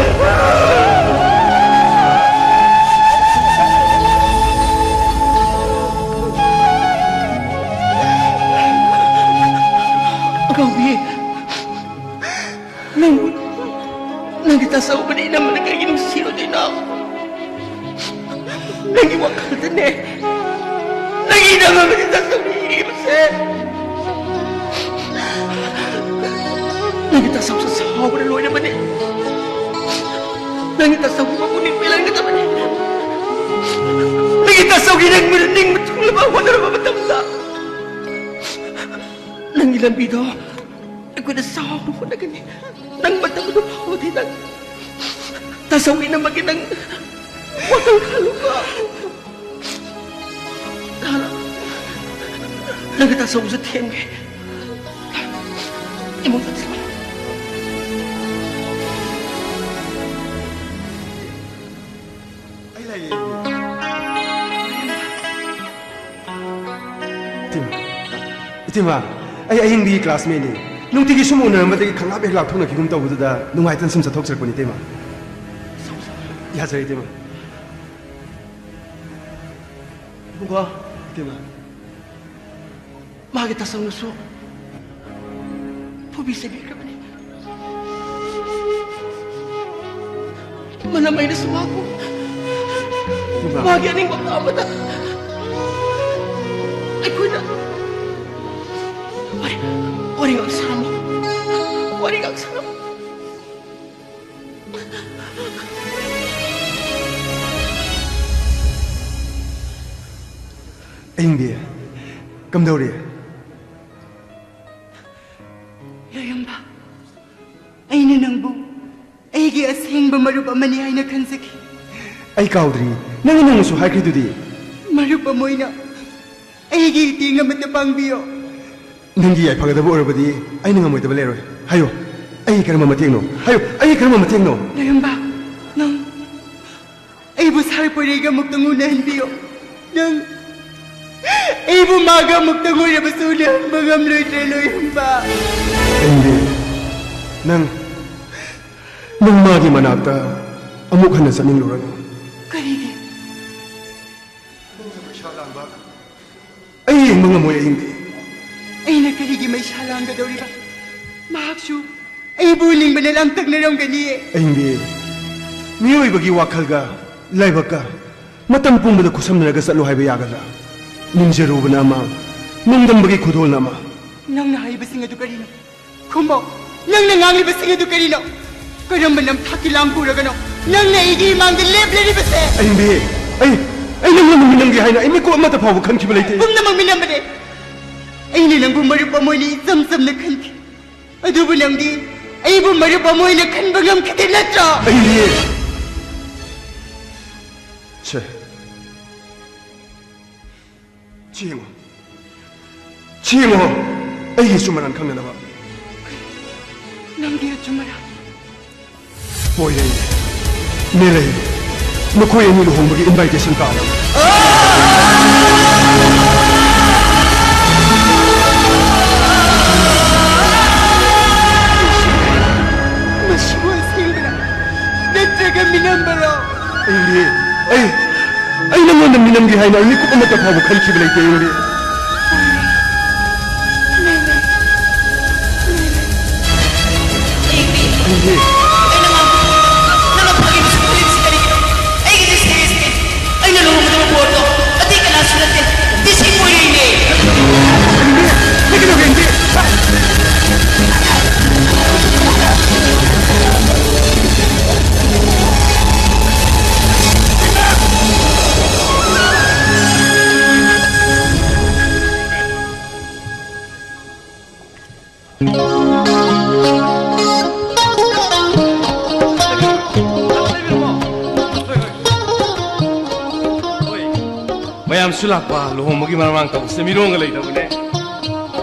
ꯑꯉꯥꯎꯕꯤ, ꯅꯪ, ꯅꯪꯒꯤ ꯇꯥꯆꯧꯕꯅꯤ ꯏꯅꯝꯃꯅ ꯀꯩꯒꯤ ꯅꯨꯡꯁꯤꯔꯣꯏꯗꯣꯏꯅꯣ? ꯅꯪꯒꯤ ꯋꯥꯈꯜꯗꯅꯦ, ꯅꯪꯒꯤ ꯏꯅꯝꯃ ꯑꯃꯗꯤ ꯇꯥꯆꯧꯅ ꯏꯔꯤꯕꯁꯦ꯫ ꯅꯪꯒꯤ ꯇꯥꯆꯧꯁꯨ ꯁꯥꯎꯕꯅ ꯂꯣꯏꯔꯕꯅꯤ꯫ ꯅꯪꯒꯤ ꯇꯥꯆꯧꯒꯤ ꯃꯄꯨꯛꯅꯤꯡ ꯄꯦꯜꯍꯟꯒꯗꯕꯅꯤ꯫ ꯅꯪꯒꯤ ꯇꯥꯆꯧꯒꯤ ꯅꯪꯕꯨ ꯅꯤꯡꯕ ꯊꯨꯡꯅꯕ ꯍꯣꯠꯅꯔꯕ ꯃꯇꯝꯗ, ꯅꯪꯒꯤ ꯂꯝꯕꯤꯗꯣ ꯑꯩꯈꯣꯏꯅ ꯆꯥꯎꯅ ꯍꯣꯠꯅꯒꯅꯤ꯫ ꯅꯪ ꯃꯇꯝ ꯑꯗꯨ ꯐꯥꯎꯕꯗꯤ ꯅꯪ ꯇꯥꯆꯧꯒꯤꯗꯃꯛꯀꯤ ꯅꯪ ꯋꯥꯈꯜ ꯈꯜꯂꯨꯀꯣ꯫ ꯅꯪꯒꯤ ꯇꯥꯆꯧꯁꯨ ꯊꯦꯝꯒꯦ꯫ ꯏꯃꯨꯡꯗ ꯆꯪꯉꯣ꯫ ꯑꯩ ꯂꯩꯌꯦ꯫ ꯏꯇꯩꯃ, ꯏꯇꯩꯃ, ꯑꯩ ꯑꯌꯤꯡꯕꯤꯒꯤ classmateꯅꯤ꯫ ꯅꯨꯡꯇꯤꯒꯤ ꯁꯨꯝ ꯎꯅꯔꯝꯕꯗꯒꯤ ꯈꯪꯂꯥꯞ ꯍꯦꯛ ꯂꯥꯞꯊꯣꯛꯅꯈꯤꯒꯨꯝ ꯇꯧꯕꯗꯨꯗ ꯅꯨꯡꯉꯥꯏꯇꯅ ꯁꯨꯝ ꯆꯠꯊꯣꯛꯆꯔꯛꯄꯅꯤ, ꯏꯇꯩꯃ꯫ ꯌꯥꯖꯔꯦ, ꯏꯇꯩꯃ꯫ ꯏꯕꯨꯡꯉꯣ꯫ ꯏꯇꯩꯃ꯫ ꯃꯥꯒꯤ ꯇꯥꯆꯧꯅꯁꯨ ꯐꯨꯕꯤ ꯆꯩꯕꯤꯈ꯭ꯔꯕꯅꯤ꯫ ꯃꯅꯝ ꯑꯩꯅꯁꯨ ꯃꯥꯕꯨ ꯏꯃꯥ꯫ ꯃꯥꯒꯤ ꯑꯅꯤꯡꯕ ꯄꯥꯝꯕꯗ ꯑꯩꯈꯣꯏꯅ ꯋꯥꯔꯤ, ꯋꯥꯔꯤ ꯉꯥꯛ ꯁꯥꯔꯝꯃꯣ꯫ ꯋꯥꯔꯤ ꯉꯥꯛ ꯁꯥꯔꯝꯃꯣ꯫ ꯑꯌꯤꯡꯕꯤ, ꯀꯝꯗꯧꯔꯤ? ꯂꯣꯏꯔꯝꯕ, ꯑꯩꯅ ꯅꯪꯕꯨ ꯑꯩꯒꯤ ꯑꯁꯦꯡꯕ ꯃꯔꯨꯞ ꯑꯃꯅꯤ ꯍꯥꯏꯅ ꯈꯟꯖꯈꯤ꯫ ꯑꯩ ꯀꯥꯎꯗ꯭ꯔꯤ, ꯅꯪꯅ ꯅꯣꯡꯃꯁꯨ ꯍꯥꯏꯈ꯭ꯔꯤꯗꯨꯗꯤ꯫ ꯃꯔꯨꯞ ꯑꯃ ꯑꯣꯏꯅ ꯑꯩꯒꯤ ꯏꯇꯦꯡ ꯑꯃꯠꯇ ꯄꯥꯡꯕꯤꯌꯣ꯫ ꯅꯪꯒꯤ ꯌꯥꯏꯐꯒꯗꯕ ꯑꯣꯏꯔꯕꯗꯤ ꯑꯩꯅ ꯉꯝꯃꯣꯏꯗꯕ ꯂꯩꯔꯣꯏ꯫ ꯍꯥꯏꯌꯣ, ꯑꯩꯒꯤ ꯀꯔꯝꯕ ꯃꯇꯦꯡꯅꯣ? ꯍꯥꯏꯌꯣ, ꯑꯩꯒꯤ ꯀꯔꯝꯕ ꯃꯇꯦꯡꯅꯣ? ꯂꯣꯏꯔꯝꯕ, ꯅꯪ ꯑꯩꯕꯨ ꯁꯥꯔ ꯄꯣꯏꯔꯩꯒ ꯑꯃꯨꯛꯇꯪ ꯎꯅꯍꯟꯕꯤꯌꯣ꯫ ꯅꯪ, ꯑꯩꯕꯨ ꯃꯥꯒ ꯑꯃꯨꯛꯇꯪ ꯑꯣꯏꯔꯕꯁꯨ ꯎꯅꯍꯟꯕ ꯉꯝꯂꯣꯏꯗ꯭ꯔꯦ, ꯂꯣꯏꯔꯝꯕ꯫ ꯑꯦꯟꯗꯤ, ꯅꯪ, ꯅꯪ ꯃꯥꯒꯤ ꯃꯅꯥꯛꯇ ꯑꯃꯨꯛ ꯍꯟꯅ ꯆꯠꯅꯤꯡꯂꯨꯔꯅꯨ꯫ ꯀꯔꯤꯒꯤ? ꯅꯪꯁꯨ ꯄꯩꯁꯥ ꯂꯥꯡꯕ ꯑꯩ ꯌꯦꯡꯕ ꯉꯝꯃꯣꯏ, ꯑꯌꯤꯡꯕꯤ꯫ ꯑꯩꯅ ꯀꯔꯤꯒꯤ ꯃꯩꯁꯥ ꯂꯥꯡꯒꯗꯧꯔꯤꯕ? ꯃꯍꯥꯛꯁꯨ ꯑꯩꯕꯨ ꯎꯅꯤꯡꯕꯅ ꯂꯥꯡꯇꯛꯅꯔꯝꯒꯅꯤꯌꯦ꯫ ꯑꯌꯤꯡꯕꯤ, ꯃꯤꯑꯣꯏꯕꯒꯤ ꯋꯥꯈꯜꯒ ꯂꯥꯏꯕꯛꯀ ꯃꯇꯝ ꯄꯨꯝꯕꯗ ꯈꯨꯠꯁꯝꯅꯔꯒ ꯆꯠꯂꯨ ꯍꯥꯏꯕ ꯌꯥꯒꯗ꯭ꯔꯥ? ꯅꯤꯡꯖꯔꯨꯕꯅ ꯑꯃ, ꯅꯣꯡꯗꯝꯕꯒꯤ ꯈꯨꯗꯣꯜꯅ ꯑꯃ꯫ ꯅꯪꯅ ꯍꯥꯏꯔꯤꯕꯁꯤꯡ ꯑꯗꯨ ꯀꯔꯤꯅꯣ? ꯈꯨꯝꯃꯣ, ꯅꯪꯅ ꯉꯥꯡꯂꯤꯕꯁꯤꯡ ꯑꯗꯨ ꯀꯔꯤꯅꯣ? ꯀꯔꯝꯕ ꯅꯝꯊꯥꯛꯀꯤ ꯂꯥꯡ ꯄꯨꯔꯒꯅꯣ? ꯅꯪꯅ ꯑꯩꯒꯤ ꯏꯃꯥꯡꯗ ꯂꯦꯞꯂꯤꯕꯁꯦ꯫ ꯑꯌꯤꯡꯕꯤ, ꯑꯩ, ꯑꯩ ꯅꯪꯉꯣꯟꯗ ꯃꯤꯅꯝꯒꯦ ꯍꯥꯏꯅ ꯑꯩ ꯃꯤꯀꯨꯞ ꯑꯃꯠꯇ ꯐꯥꯎꯕ ꯈꯟꯈꯤꯕ ꯂꯩꯇꯦ꯫ ꯄꯨꯝꯅꯃꯛ ꯃꯤꯅꯝꯕꯅꯦ꯫ ꯑꯩꯅ ꯅꯪꯕꯨ ꯃꯔꯨꯞ ꯑꯃ ꯑꯣꯏꯅ ꯏꯆꯝ ꯆꯝꯅ ꯈꯟꯈꯤ꯫ ꯑꯗꯨꯕꯨ ꯅꯪꯗꯤ ꯑꯩꯕꯨ ꯃꯔꯨꯞ ꯑꯃ ꯑꯣꯏꯅ ꯈꯟꯕ ꯉꯝꯈꯤꯗꯦ ꯅꯠꯇ꯭ꯔꯣ? ꯑꯌꯤꯡꯕꯤ꯫ ꯁꯦ꯫ ꯁꯤ ꯌꯦꯡꯉꯣ꯫ ꯁꯤ ꯌꯦꯡꯉꯣ꯫ ꯑꯩꯒꯤ ꯑꯆꯨꯝ ꯑꯔꯥꯟ ꯈꯪꯅꯅꯕ꯫ ꯅꯪꯒꯤ ꯑꯆꯨꯝ ꯑꯔꯥꯟ? ꯄꯣꯏꯔꯩ, ꯃꯦꯂꯩ, ꯃꯈꯣꯏ ꯑꯅꯤ ꯂꯨꯍꯣꯡꯕꯒꯤ invitation card꯫ ꯃꯁꯤꯕꯨ ꯑꯁꯦꯡꯕꯔꯥ? ꯅꯠꯇ꯭ꯔꯒ ꯃꯤꯅꯝꯕꯔꯣ? ꯑꯩ, ꯑꯩ, ꯑꯩ ꯅꯪꯉꯣꯟꯗ ꯃꯤꯅꯝꯒꯦ ꯍꯥꯏꯅ ꯑꯩ ꯃꯤꯀꯨꯞ ꯑꯃꯠꯇ ꯐꯥꯎꯕ ꯈꯟꯈꯤꯕ ꯂꯩꯇꯦ, ꯑꯩ꯫ ꯑꯩꯅ ꯂꯨꯍꯣꯡꯒꯗꯕ ꯄꯣꯠꯇꯣ ꯑꯇꯩ ꯀꯅꯥꯁꯨ ꯅꯠꯇꯦ, ꯗꯤ ꯁꯤ ꯃꯣꯏꯔꯩꯅꯦ꯫ ꯃꯌꯥꯝꯁꯨ ꯂꯥꯛꯄ, ꯂꯨꯍꯣꯡꯕꯒꯤ ꯃꯔꯥꯡ ꯃꯔꯥꯡ ꯇꯧꯕꯁꯤꯗ ꯃꯤꯔꯣꯜꯒ ꯂꯩꯇꯕꯅꯦ꯫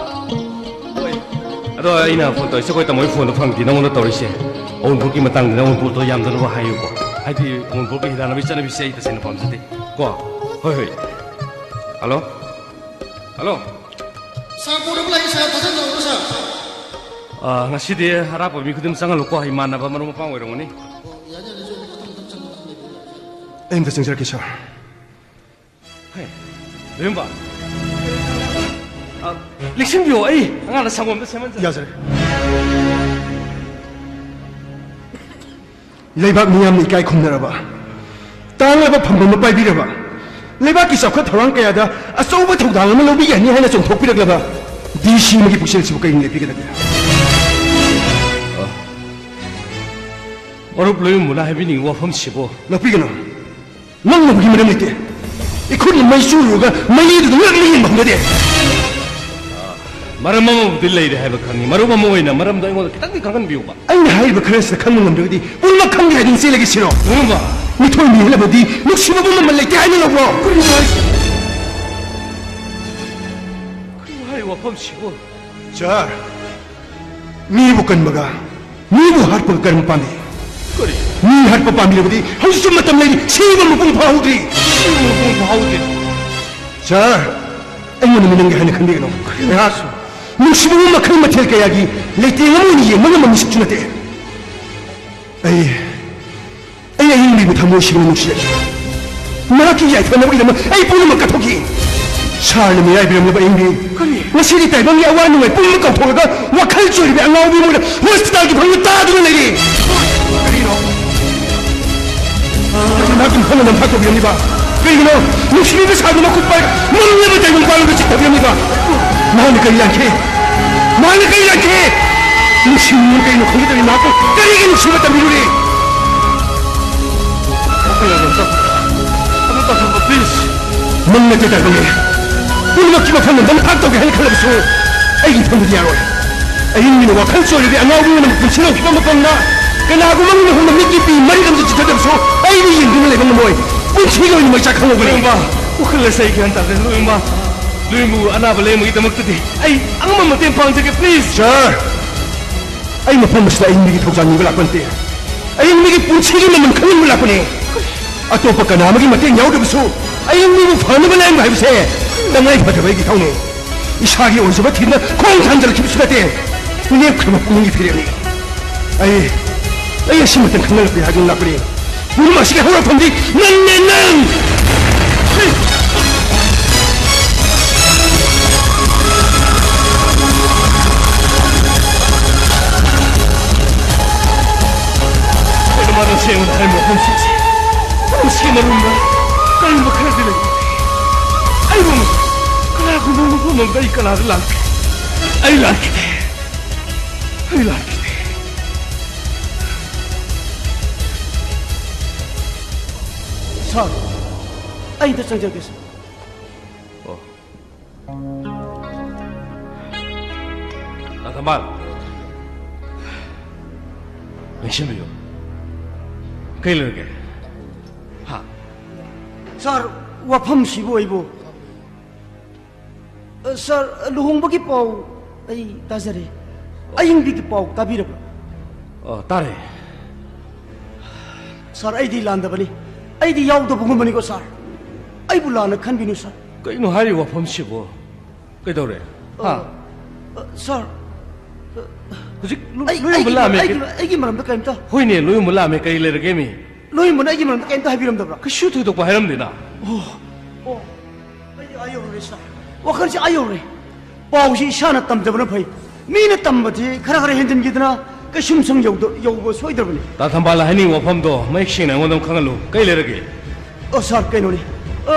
ꯍꯣꯏ꯫ ꯑꯗꯣ ꯑꯩꯅ ꯐꯣꯟ ꯇꯧꯔꯤꯁꯦ, ꯑꯩꯈꯣꯏ ꯇꯥꯃꯣꯒꯤ ꯐꯣꯟꯗꯣ ꯐꯪꯗꯦ, ꯅꯉꯣꯟꯗ ꯇꯧꯔꯤꯁꯦ꯫ ꯑꯋꯨꯟꯄꯣꯠꯀꯤ ꯃꯇꯥꯡꯗ ꯑꯋꯨꯟꯄꯣꯠꯇꯣ ꯌꯥꯝꯗꯅꯕ ꯍꯥꯏꯌꯨꯀꯣ꯫ ꯍꯥꯏꯗꯤ ꯑꯋꯨꯟꯄꯣꯠꯀꯤ ꯍꯤꯗꯥꯟꯅꯕꯒꯤ ꯆꯠꯅꯕꯤꯁꯦ ꯑꯩ ꯇꯁꯦꯡꯅ ꯄꯥꯝꯖꯗꯦ꯫ ꯀꯣ? ꯍꯣꯏ, ꯍꯣꯏ꯫ ꯍꯜꯂꯣ? ꯍꯜꯂꯣ? ꯁꯥꯔ, ꯀꯣꯜ ꯑꯃ ꯂꯥꯛꯏ, ꯁꯥꯔ, ꯊꯥꯖꯟꯗꯧꯔꯕ, ꯁꯥꯔ? ꯑꯥ, ꯉꯁꯤꯗꯤ ꯑꯔꯥꯞꯄ ꯃꯤ ꯈꯨꯗꯤꯡꯃꯛ ꯆꯪꯍꯜꯂꯨꯀꯣ, ꯏꯃꯥꯟꯅꯕ ꯃꯔꯨꯞ ꯃꯄꯥꯡ ꯑꯣꯏꯔꯝꯒꯅꯤ꯫ ꯑꯣ, ꯌꯥꯅꯤ, ꯌꯥꯅꯤ, ꯁꯣꯝ ꯃꯊꯪ, ꯃꯊꯪ ꯆꯪꯕ ꯃꯊꯪ ꯂꯩꯕꯤꯔꯣ, ꯁꯥꯔ꯫ ꯑꯩ ꯑꯝꯇ ꯆꯪꯖꯔꯛꯀꯦ, ꯁꯥꯔ꯫ ꯍꯦ, ꯂꯣꯏꯔꯝꯕ꯫ ꯑꯥ, ꯂꯦꯡꯁꯤꯟꯕꯤꯌꯣ, ꯑꯩ ꯑꯉꯥꯡꯅ ꯁꯪꯒꯣꯝꯗ ꯁꯦꯝꯍꯟꯖꯔꯦ꯫ ꯌꯥꯖꯔꯦ꯫ ꯂꯩꯕꯥꯛ ꯃꯤꯌꯥꯝꯅ ꯏꯀꯥꯏ ꯈꯨꯝꯅꯔꯕ, ꯇꯥꯡꯂꯕ ꯐꯝꯕꯥꯜ ꯑꯃ ꯄꯥꯏꯕꯤꯔꯕ, ꯂꯩꯕꯥꯛꯀꯤ ꯆꯥꯎꯈꯠ ꯊꯧꯔꯥꯡ ꯀꯌꯥꯗ ꯑꯆꯧꯕ ꯊꯧꯗꯥꯡ ꯑꯃ ꯂꯧꯕꯤꯒꯅꯤ ꯍꯥꯏꯅ ꯆꯣꯡꯊꯣꯛꯄꯤꯔꯛꯂꯕ ꯗꯤ ꯁꯤ ꯑꯃꯒꯤ ꯄꯨꯛꯆꯦꯜꯁꯤꯕꯨ ꯀꯔꯤ ꯂꯦꯞꯄꯤꯒꯗꯒꯦ? ꯃꯔꯨꯞ ꯂꯣꯏꯃꯨꯅ ꯍꯥꯏꯕꯤꯅꯤꯡꯕ ꯋꯥꯐꯝꯁꯤꯕꯨ? ꯂꯧꯕꯤꯒꯅꯨ꯫ ꯅꯪꯅꯕꯒꯤ ꯃꯔꯝ ꯂꯩꯇꯦ꯫ ꯏꯈꯨꯠꯅ ꯃꯩ ꯆꯨꯔꯨꯔꯒ ꯃꯩꯗꯨꯗ ꯉꯛꯅ ꯌꯦꯡꯕ ꯍꯧꯅꯗꯦ꯫ ꯃꯔꯝ ꯑꯃꯕꯨꯗꯤ ꯂꯩꯔꯦ ꯍꯥꯏꯕ ꯈꯪꯉꯤ꯫ ꯃꯔꯨꯞ ꯑꯃ ꯑꯣꯏꯅ ꯃꯔꯝꯗꯣ ꯑꯩꯉꯣꯟꯗ ꯈꯤꯇꯪꯗꯤ ꯈꯪꯍꯟꯕꯤꯌꯨꯕ꯫ ꯑꯩꯅ ꯍꯥꯏꯔꯤꯕ ꯈꯔꯁꯤꯗ ꯈꯪꯕ ꯉꯝꯗ꯭ꯔꯒꯗꯤ ꯄꯨꯝꯅꯃꯛ ꯈꯪꯗꯦ ꯍꯥꯏꯗꯨꯅ ꯆꯦꯜꯂꯒꯦ ꯁꯤꯔꯣ? ꯄꯨꯝꯅꯃꯛ? ꯃꯤꯊꯣꯏ ꯃꯤꯍꯦꯜꯂꯕꯗꯤ ꯅꯨꯡꯁꯤꯕꯕꯨ ꯃꯃꯜ ꯂꯩꯇꯦ ꯍꯥꯏꯅ ꯂꯧꯕ꯭ꯔꯣ? ꯀꯔꯤꯅꯣ ꯍꯥꯏꯁꯤ? ꯀꯔꯤꯅꯣ ꯍꯥꯏꯔꯤꯕ ꯋꯥꯐꯝꯁꯤꯕꯨ? ꯁꯥꯔ, ꯃꯤꯕꯨ ꯀꯟꯕꯒ ꯃꯤꯕꯨ ꯍꯥꯠꯄꯒ ꯀꯔꯝꯕ ꯄꯥꯝꯃꯤ? ꯀꯔꯤ? ꯃꯤ ꯍꯥꯠꯄ ꯄꯥꯝꯕꯤꯔꯕꯗꯤ ꯍꯧꯖꯤꯛꯁꯨ ꯃꯇꯝ ꯂꯩꯔꯤ, ꯁꯤꯕ ꯃꯄꯨꯡ ꯐꯥꯍꯧꯗ꯭ꯔꯤ꯫ ꯁꯤꯕ ꯃꯄꯨꯡ ꯐꯥꯍꯧꯗ꯭ꯔꯤ꯫ ꯁꯥꯔ, ꯑꯩꯉꯣꯟꯗ ꯃꯤꯅꯝꯒꯦ ꯍꯥꯏꯅ ꯈꯟꯕꯤꯒꯅꯨ꯫ ꯑꯩꯍꯥꯛꯁꯨ ꯅꯨꯡꯁꯤꯕꯕꯨ ꯃꯈꯜ ꯃꯊꯦꯜ ꯀꯌꯥꯒꯤ ꯂꯩꯇꯦꯡ ꯑꯃ ꯑꯣꯏꯅ ꯌꯦꯡꯕ ꯉꯝꯕ ꯃꯤꯁꯛꯁꯨ ꯅꯠꯇꯦ꯫ ꯑꯩ, ꯑꯩ ꯑꯏꯪꯕꯤꯕꯨ ꯊꯃꯣꯏ ꯁꯦꯡꯅ ꯅꯨꯡꯁꯤꯖꯩ꯫ ꯃꯍꯥꯛꯀꯤ ꯌꯥꯏꯐꯅꯕꯒꯤꯗꯃꯛ ꯑꯩ ꯄꯨꯝꯅꯃꯛ ꯀꯠꯊꯣꯛꯈꯤ꯫ ꯁꯥꯔꯅ ꯃꯤꯔꯥꯏꯕꯤꯔꯝꯂꯕ ꯑꯏꯪꯕꯤ꯫ ꯀꯔꯤ? ꯉꯁꯤꯗꯤ ꯇꯥꯏꯕꯪꯒꯤ ꯑꯋꯥ ꯅꯨꯡꯉꯥꯏ ꯄꯨꯝꯅꯃꯛ ꯀꯥꯎꯊꯣꯛꯂꯒ ꯋꯥꯈꯜ ꯆꯣꯏꯔꯤꯕ ꯑꯉꯥꯎꯕꯤ ꯑꯃ ꯑꯣꯏꯅ ꯍꯣꯁꯄꯤꯇꯥꯜꯒꯤ ꯐꯃꯨꯡꯗ ꯇꯥꯗꯨꯅ ꯂꯩꯔꯤ꯫ ꯀꯔꯤꯅꯣ? ꯀꯔꯤꯒꯤꯅꯣ ꯃꯍꯥꯛꯀꯤ ꯃꯐꯝꯗ ꯅꯝꯊꯥꯛ ꯇꯧꯕꯤꯔꯝꯂꯤꯕ? ꯀꯔꯤꯒꯤꯅꯣ ꯅꯨꯡꯁꯤꯕꯤꯕ ꯁꯥꯗꯨꯅ ꯃꯈꯨꯠ ꯄꯥꯏꯔꯒ ꯃꯝꯂꯕ ꯇꯥꯏꯕꯪ ꯄꯥꯟꯂꯣꯝꯗ ꯆꯤꯛꯊꯕꯤꯔꯝꯂꯤꯕ? ꯃꯍꯥꯛꯅ ꯀꯔꯤ ꯂꯥꯟꯈꯤ? ꯃꯍꯥꯛꯅ ꯀꯔꯤ ꯂꯥꯟꯈꯤ? ꯅꯨꯡꯁꯤꯕꯤꯕ ꯀꯔꯤꯅꯣ ꯈꯪꯖꯗꯕꯤ ꯃꯍꯥꯛꯄꯨ ꯀꯔꯤꯒꯤ ꯅꯨꯡꯁꯤꯕ ꯇꯝꯕꯤꯔꯨꯔꯤ? ꯋꯥꯈꯜ ꯑꯗꯨꯝ ꯇꯞ-, ꯑꯗꯨꯝ ꯇꯞꯊꯣꯛꯄ, please꯫ ꯃꯪ ꯅꯠꯇꯦ ꯇꯥꯏꯕꯪꯅꯦ꯫ ꯄꯨꯝꯅꯃꯛꯀꯤ ꯃꯐꯝꯗ ꯅꯝꯊꯥꯛ ꯇꯧꯒꯦ ꯍꯥꯏꯅ ꯈꯜꯂꯕꯁꯨ ꯑꯩꯒꯤ ꯏꯐꯝꯗꯗꯤ ꯌꯥꯔꯣꯏ꯫ ꯑꯌꯤꯡꯕꯤꯅ ꯋꯥꯈꯜ ꯆꯣꯏꯔꯕꯤ ꯑꯉꯥꯎꯕꯤ ꯑꯣꯏꯅ ꯄꯨꯟꯁꯤ ꯂꯧꯈꯤꯕ ꯃꯐꯝꯗ ꯀꯅꯥꯒꯨꯝꯕ ꯑꯃꯒꯤ ꯃꯐꯝꯗ ꯃꯤꯠꯀꯤ ꯄꯤ ꯃꯔꯤꯛ ꯑꯃꯁꯨ ꯆꯤꯊꯗꯕꯁꯨ ꯑꯩꯅ ꯌꯦꯡꯗꯨꯅ ꯂꯩꯕ ꯉꯝꯃꯣꯏ꯫ ꯄꯨꯟꯁꯤꯒꯤ ꯑꯣꯏꯅ ꯃꯩꯆꯥꯛ ꯈꯪꯍꯧꯒꯅꯤ꯫ ꯂꯣꯏꯃ, ꯋꯥꯈꯜ ꯑꯁꯤ ꯑꯩ ꯒ꯭ꯌꯥꯟ ꯇꯥꯗꯦ꯫ ꯂꯣꯏꯃ, ꯂꯣꯏꯃꯕꯨ ꯑꯅꯥꯕ ꯂꯥꯌꯦꯡꯕꯒꯤꯗꯃꯛꯇꯗꯤ ꯑꯩ ꯑꯉꯝꯕ ꯃꯇꯦꯡ ꯄꯥꯡꯖꯒꯦ, please꯫ ꯁꯥꯔ, ꯑꯩ ꯃꯐꯝ ꯑꯁꯤꯗ ꯑꯏꯪꯕꯤꯒꯤ ꯊꯧꯖꯥꯜ ꯅꯤꯕ ꯂꯥꯛꯄ ꯅꯠꯇꯦ꯫ ꯑꯏꯪꯕꯤꯒꯤ ꯄꯨꯟꯁꯤꯒꯤ ꯃꯃꯜ ꯈꯪꯍꯟꯕ ꯂꯥꯛꯄꯅꯦ꯫ ꯑꯇꯣꯞꯄ ꯀꯅꯥ ꯑꯃꯒꯤ ꯃꯇꯦꯡ ꯌꯥꯎꯗ꯭ꯔꯕꯁꯨ ꯑꯏꯪꯕꯤꯕꯨ ꯐꯅꯕ ꯂꯥꯌꯦꯡꯕ ꯍꯥꯏꯕꯁꯦ ꯇꯉꯥꯏ ꯐꯗꯕ ꯑꯩꯒꯤ ꯏꯊꯧꯅꯦ꯫ ꯏꯁꯥꯒꯤ ꯑꯣꯏꯖꯕ ꯊꯤꯗꯨꯅ ꯈꯣꯡ ꯊꯥꯡꯖꯤꯜꯂꯛꯈꯤꯕꯁꯨ ꯅꯠꯇꯦ꯫ ꯂꯦꯞꯈ꯭ꯔꯕ ꯄꯨꯛꯅꯤꯡꯒꯤ ꯐꯤꯔꯦꯞꯅꯤ꯫ ꯑꯩ, ꯑꯩ ꯑꯁꯤ ꯃꯇꯝ ꯈꯪꯍꯜꯂꯛꯄ ꯍꯥꯏꯗꯨꯅ ꯂꯥꯛꯄꯅꯦ꯫ ꯄꯨꯝꯅꯃꯛ ꯑꯁꯤꯒꯤ ꯍꯧꯔꯛꯐꯝꯗꯤ ꯅꯪꯅꯦ, ꯅꯪ! ꯀꯩꯅꯣ ꯃꯥꯅ ꯁꯦꯡꯅ ꯍꯥꯏꯔꯤꯕ ꯋꯥꯐꯝꯁꯤꯡꯁꯦ? ꯃꯁꯤ ꯃꯅꯨꯡꯗ ꯀꯔꯤꯒꯨꯝꯕ ꯈꯔꯗꯤ ꯂꯩ꯫ ꯑꯩꯕꯨ ꯀꯅꯥꯒꯨꯝꯕ ꯃꯐꯝ ꯑꯃꯗ ꯑꯩ ꯀꯅꯥꯗ ꯂꯥꯟꯈ꯭ꯔꯦ? ꯑꯩ ꯂꯥꯟꯈꯤꯗꯦ꯫ ꯑꯩ ꯂꯥꯟꯈꯤꯗꯦ꯫ ꯁꯥꯔ, ꯑꯩ ꯑꯝꯇ ꯆꯪꯖꯒꯦ, ꯁꯥꯔ꯫ ꯑꯣ꯫ ꯇꯥ ꯊꯝꯕꯥꯜ, ꯂꯦꯡꯁꯤꯟꯕꯤꯌꯨ꯫ ꯀꯩ ꯂꯩꯔꯒꯦ? ꯍꯥ? ꯁꯥꯔ, ꯋꯥꯐꯝꯁꯤꯕꯨ ꯑꯩꯕꯨ ꯑ, ꯁꯥꯔ, ꯂꯨꯍꯣꯡꯕꯒꯤ ꯄꯥꯎ ꯑꯩ ꯇꯥꯖꯔꯦ꯫ ꯑꯌꯤꯡꯕꯤꯒꯤ ꯄꯥꯎ ꯇꯥꯕꯤꯔꯕ꯭ꯔꯥ? ꯑ, ꯇꯥꯔꯦ꯫ ꯁꯥꯔ, ꯑꯩꯗꯤ ꯂꯥꯟꯗꯕꯅꯤ꯫ ꯑꯩꯗꯤ ꯌꯥꯎꯗꯕꯒꯨꯝꯕꯅꯤꯀꯣ, ꯁꯥꯔ꯫ ꯑꯩꯕꯨ ꯂꯥꯟꯅ ꯈꯟꯕꯤꯅꯨ, ꯁꯥꯔ꯫ ꯀꯩꯅꯣ ꯍꯥꯏꯔꯤꯕ ꯋꯥꯐꯝꯁꯤꯕꯨ? ꯀꯩꯗꯧꯔꯦ? ꯍꯥ? ꯑ, ꯑ, ꯁꯥꯔ, ꯍꯧꯖꯤꯛ ꯂꯨ-, ꯑꯩ, ꯂꯣꯏ ꯑꯃ ꯑꯩꯒꯤ, ꯂꯥꯛꯑꯝꯃꯦ꯫ ꯑꯩꯒꯤ, ꯑꯩꯒꯤ ꯃꯔꯝꯗ ꯀꯔꯤꯝꯇ ꯍꯣꯏꯅꯦ, ꯂꯣꯏ ꯑꯃ ꯂꯥꯛꯑꯝꯃꯦ꯫ ꯀꯔꯤ ꯂꯩꯔꯒꯦ, ꯃꯤ? ꯂꯣꯏ ꯑꯃꯅ ꯑꯩꯒꯤ ꯃꯔꯝꯗ ꯀꯔꯤꯝꯇ ꯍꯥꯏꯕꯤꯔꯝꯗꯕ꯭ꯔꯥ? ꯀꯩꯁꯨ ꯊꯣꯏꯗꯣꯛꯄ ꯍꯥꯏꯔꯝꯗꯦꯅ꯫ ꯑꯣ, ꯑꯣ, ꯑꯩꯗꯤ ꯑꯥ ꯌꯧꯔꯨꯔꯦ, ꯁꯥꯔ꯫ ꯋꯥꯈꯜꯁꯦ ꯑꯥ ꯌꯧꯔꯦ꯫ ꯄꯥꯎꯁꯤ ꯏꯁꯥꯅ ꯇꯝꯖꯕꯅ ꯐꯩ꯫ ꯃꯤꯅ ꯇꯝꯕꯗꯤ ꯈꯔ ꯈꯔ ꯍꯦꯟꯖꯤꯟꯈꯤꯗꯅ ꯀꯩꯁꯨꯝꯁꯪ ꯌꯧꯗ-, ꯌꯧꯕ ꯁꯣꯏꯗ꯭ꯔꯕꯅꯤ꯫ ꯇꯥ ꯊꯝꯕꯥꯜꯅ ꯍꯥꯏꯅꯤꯡꯕ ꯋꯥꯐꯝꯗꯣ ꯃꯌꯦꯛ ꯁꯦꯡꯅ ꯑꯩꯉꯣꯟꯗ ꯑꯃ ꯈꯪꯍꯜꯂꯨ꯫ ꯀꯩ ꯂꯩꯔꯒꯦ? ꯑꯣ, ꯁꯥꯔ, ꯀꯩꯅꯣꯅꯤ꯫ ꯑ,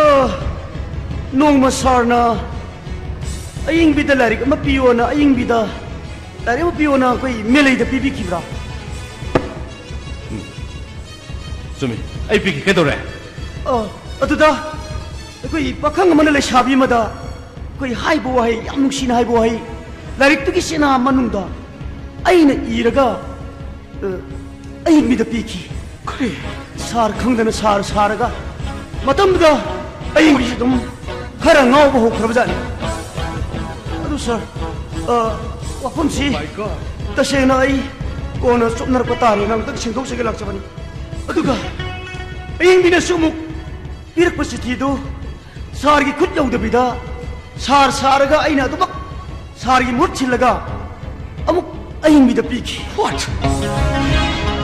ꯅꯣꯡꯃ ꯁꯥꯔꯅ ꯑꯌꯤꯡꯕꯤꯗ ꯂꯥꯏꯔꯤꯛ ꯑꯃ ꯄꯤꯌꯣꯅ, ꯑꯌꯤꯡꯕꯤꯗ ꯂꯥꯏꯔꯤꯛ ꯑꯃ ꯄꯤꯌꯣꯅ ꯑꯩꯈꯣꯏ ꯃꯦꯂꯩꯗ ꯄꯤꯕꯤꯈꯤꯕ꯭ꯔꯥ? ꯎꯝ꯫ ꯆꯨꯝꯃꯤ꯫ ꯑꯩ ꯄꯤꯈꯤ꯫ ꯀꯩꯗꯧꯔꯦ? ꯑ, ꯑꯗꯨꯗ ꯑꯩꯈꯣꯏ ꯄꯥꯈꯪ ꯑꯃꯅ ꯂꯩꯁꯥꯕꯤ ꯑꯃꯗ ꯑꯩꯈꯣꯏ ꯍꯥꯏꯕ ꯋꯥꯍꯩ, ꯌꯥꯝ ꯅꯨꯡꯁꯤꯅ ꯍꯥꯏꯕ ꯋꯥꯍꯩ, ꯂꯥꯏꯔꯤꯛꯇꯨꯒꯤ ꯆꯦꯅꯥ ꯃꯅꯨꯡꯗ ꯑꯩꯅ ꯏꯔꯒ, ꯑ, ꯑꯌꯤꯡꯕꯤꯗ ꯄꯤꯈꯤ꯫ ꯀꯔꯤ? ꯁꯥꯔ ꯈꯪꯗꯅ ꯁꯥꯔ ꯁꯥꯔꯒ ꯃꯇꯝꯗꯨꯗ ꯑꯌꯤꯡꯕꯤꯁꯤ ꯑꯗꯨꯝ ꯈꯔ ꯉꯥꯎꯕ ꯍꯧꯈ꯭ꯔꯕꯖꯥꯠꯅꯤ꯫ ꯑꯗꯨ ꯁꯥꯔ, ꯑ, ꯋꯥꯐꯝꯁꯤ My God. ꯇꯁꯦꯡꯅ ꯑꯩ ꯀꯣꯟꯅ ꯆꯨꯞꯅꯔꯛꯄ ꯇꯥꯔꯦꯅ ꯑꯃꯨꯛꯇꯪ ꯁꯦꯡꯗꯣꯛꯆꯒꯦ ꯂꯥꯛꯆꯕꯅꯤ꯫ ꯑꯗꯨꯒ ꯑꯌꯤꯡꯕꯤꯅꯁꯨ ꯑꯃꯨꯛ ꯄꯤꯔꯛꯄ ꯆꯤꯊꯤꯗꯨ ꯁꯥꯔꯒꯤ ꯈꯨꯠ ꯌꯧꯗꯕꯤꯗ ꯁꯥꯔ ꯁꯥꯔꯒ ꯑꯩꯅ ꯑꯗꯨꯃꯛ ꯁꯥꯔꯒꯤ ꯃꯍꯨꯠ ꯁꯤꯜꯂꯒ ꯑꯃꯨꯛ ꯑꯌꯤꯡꯕꯤꯗ ꯄꯤꯈꯤ꯫ What?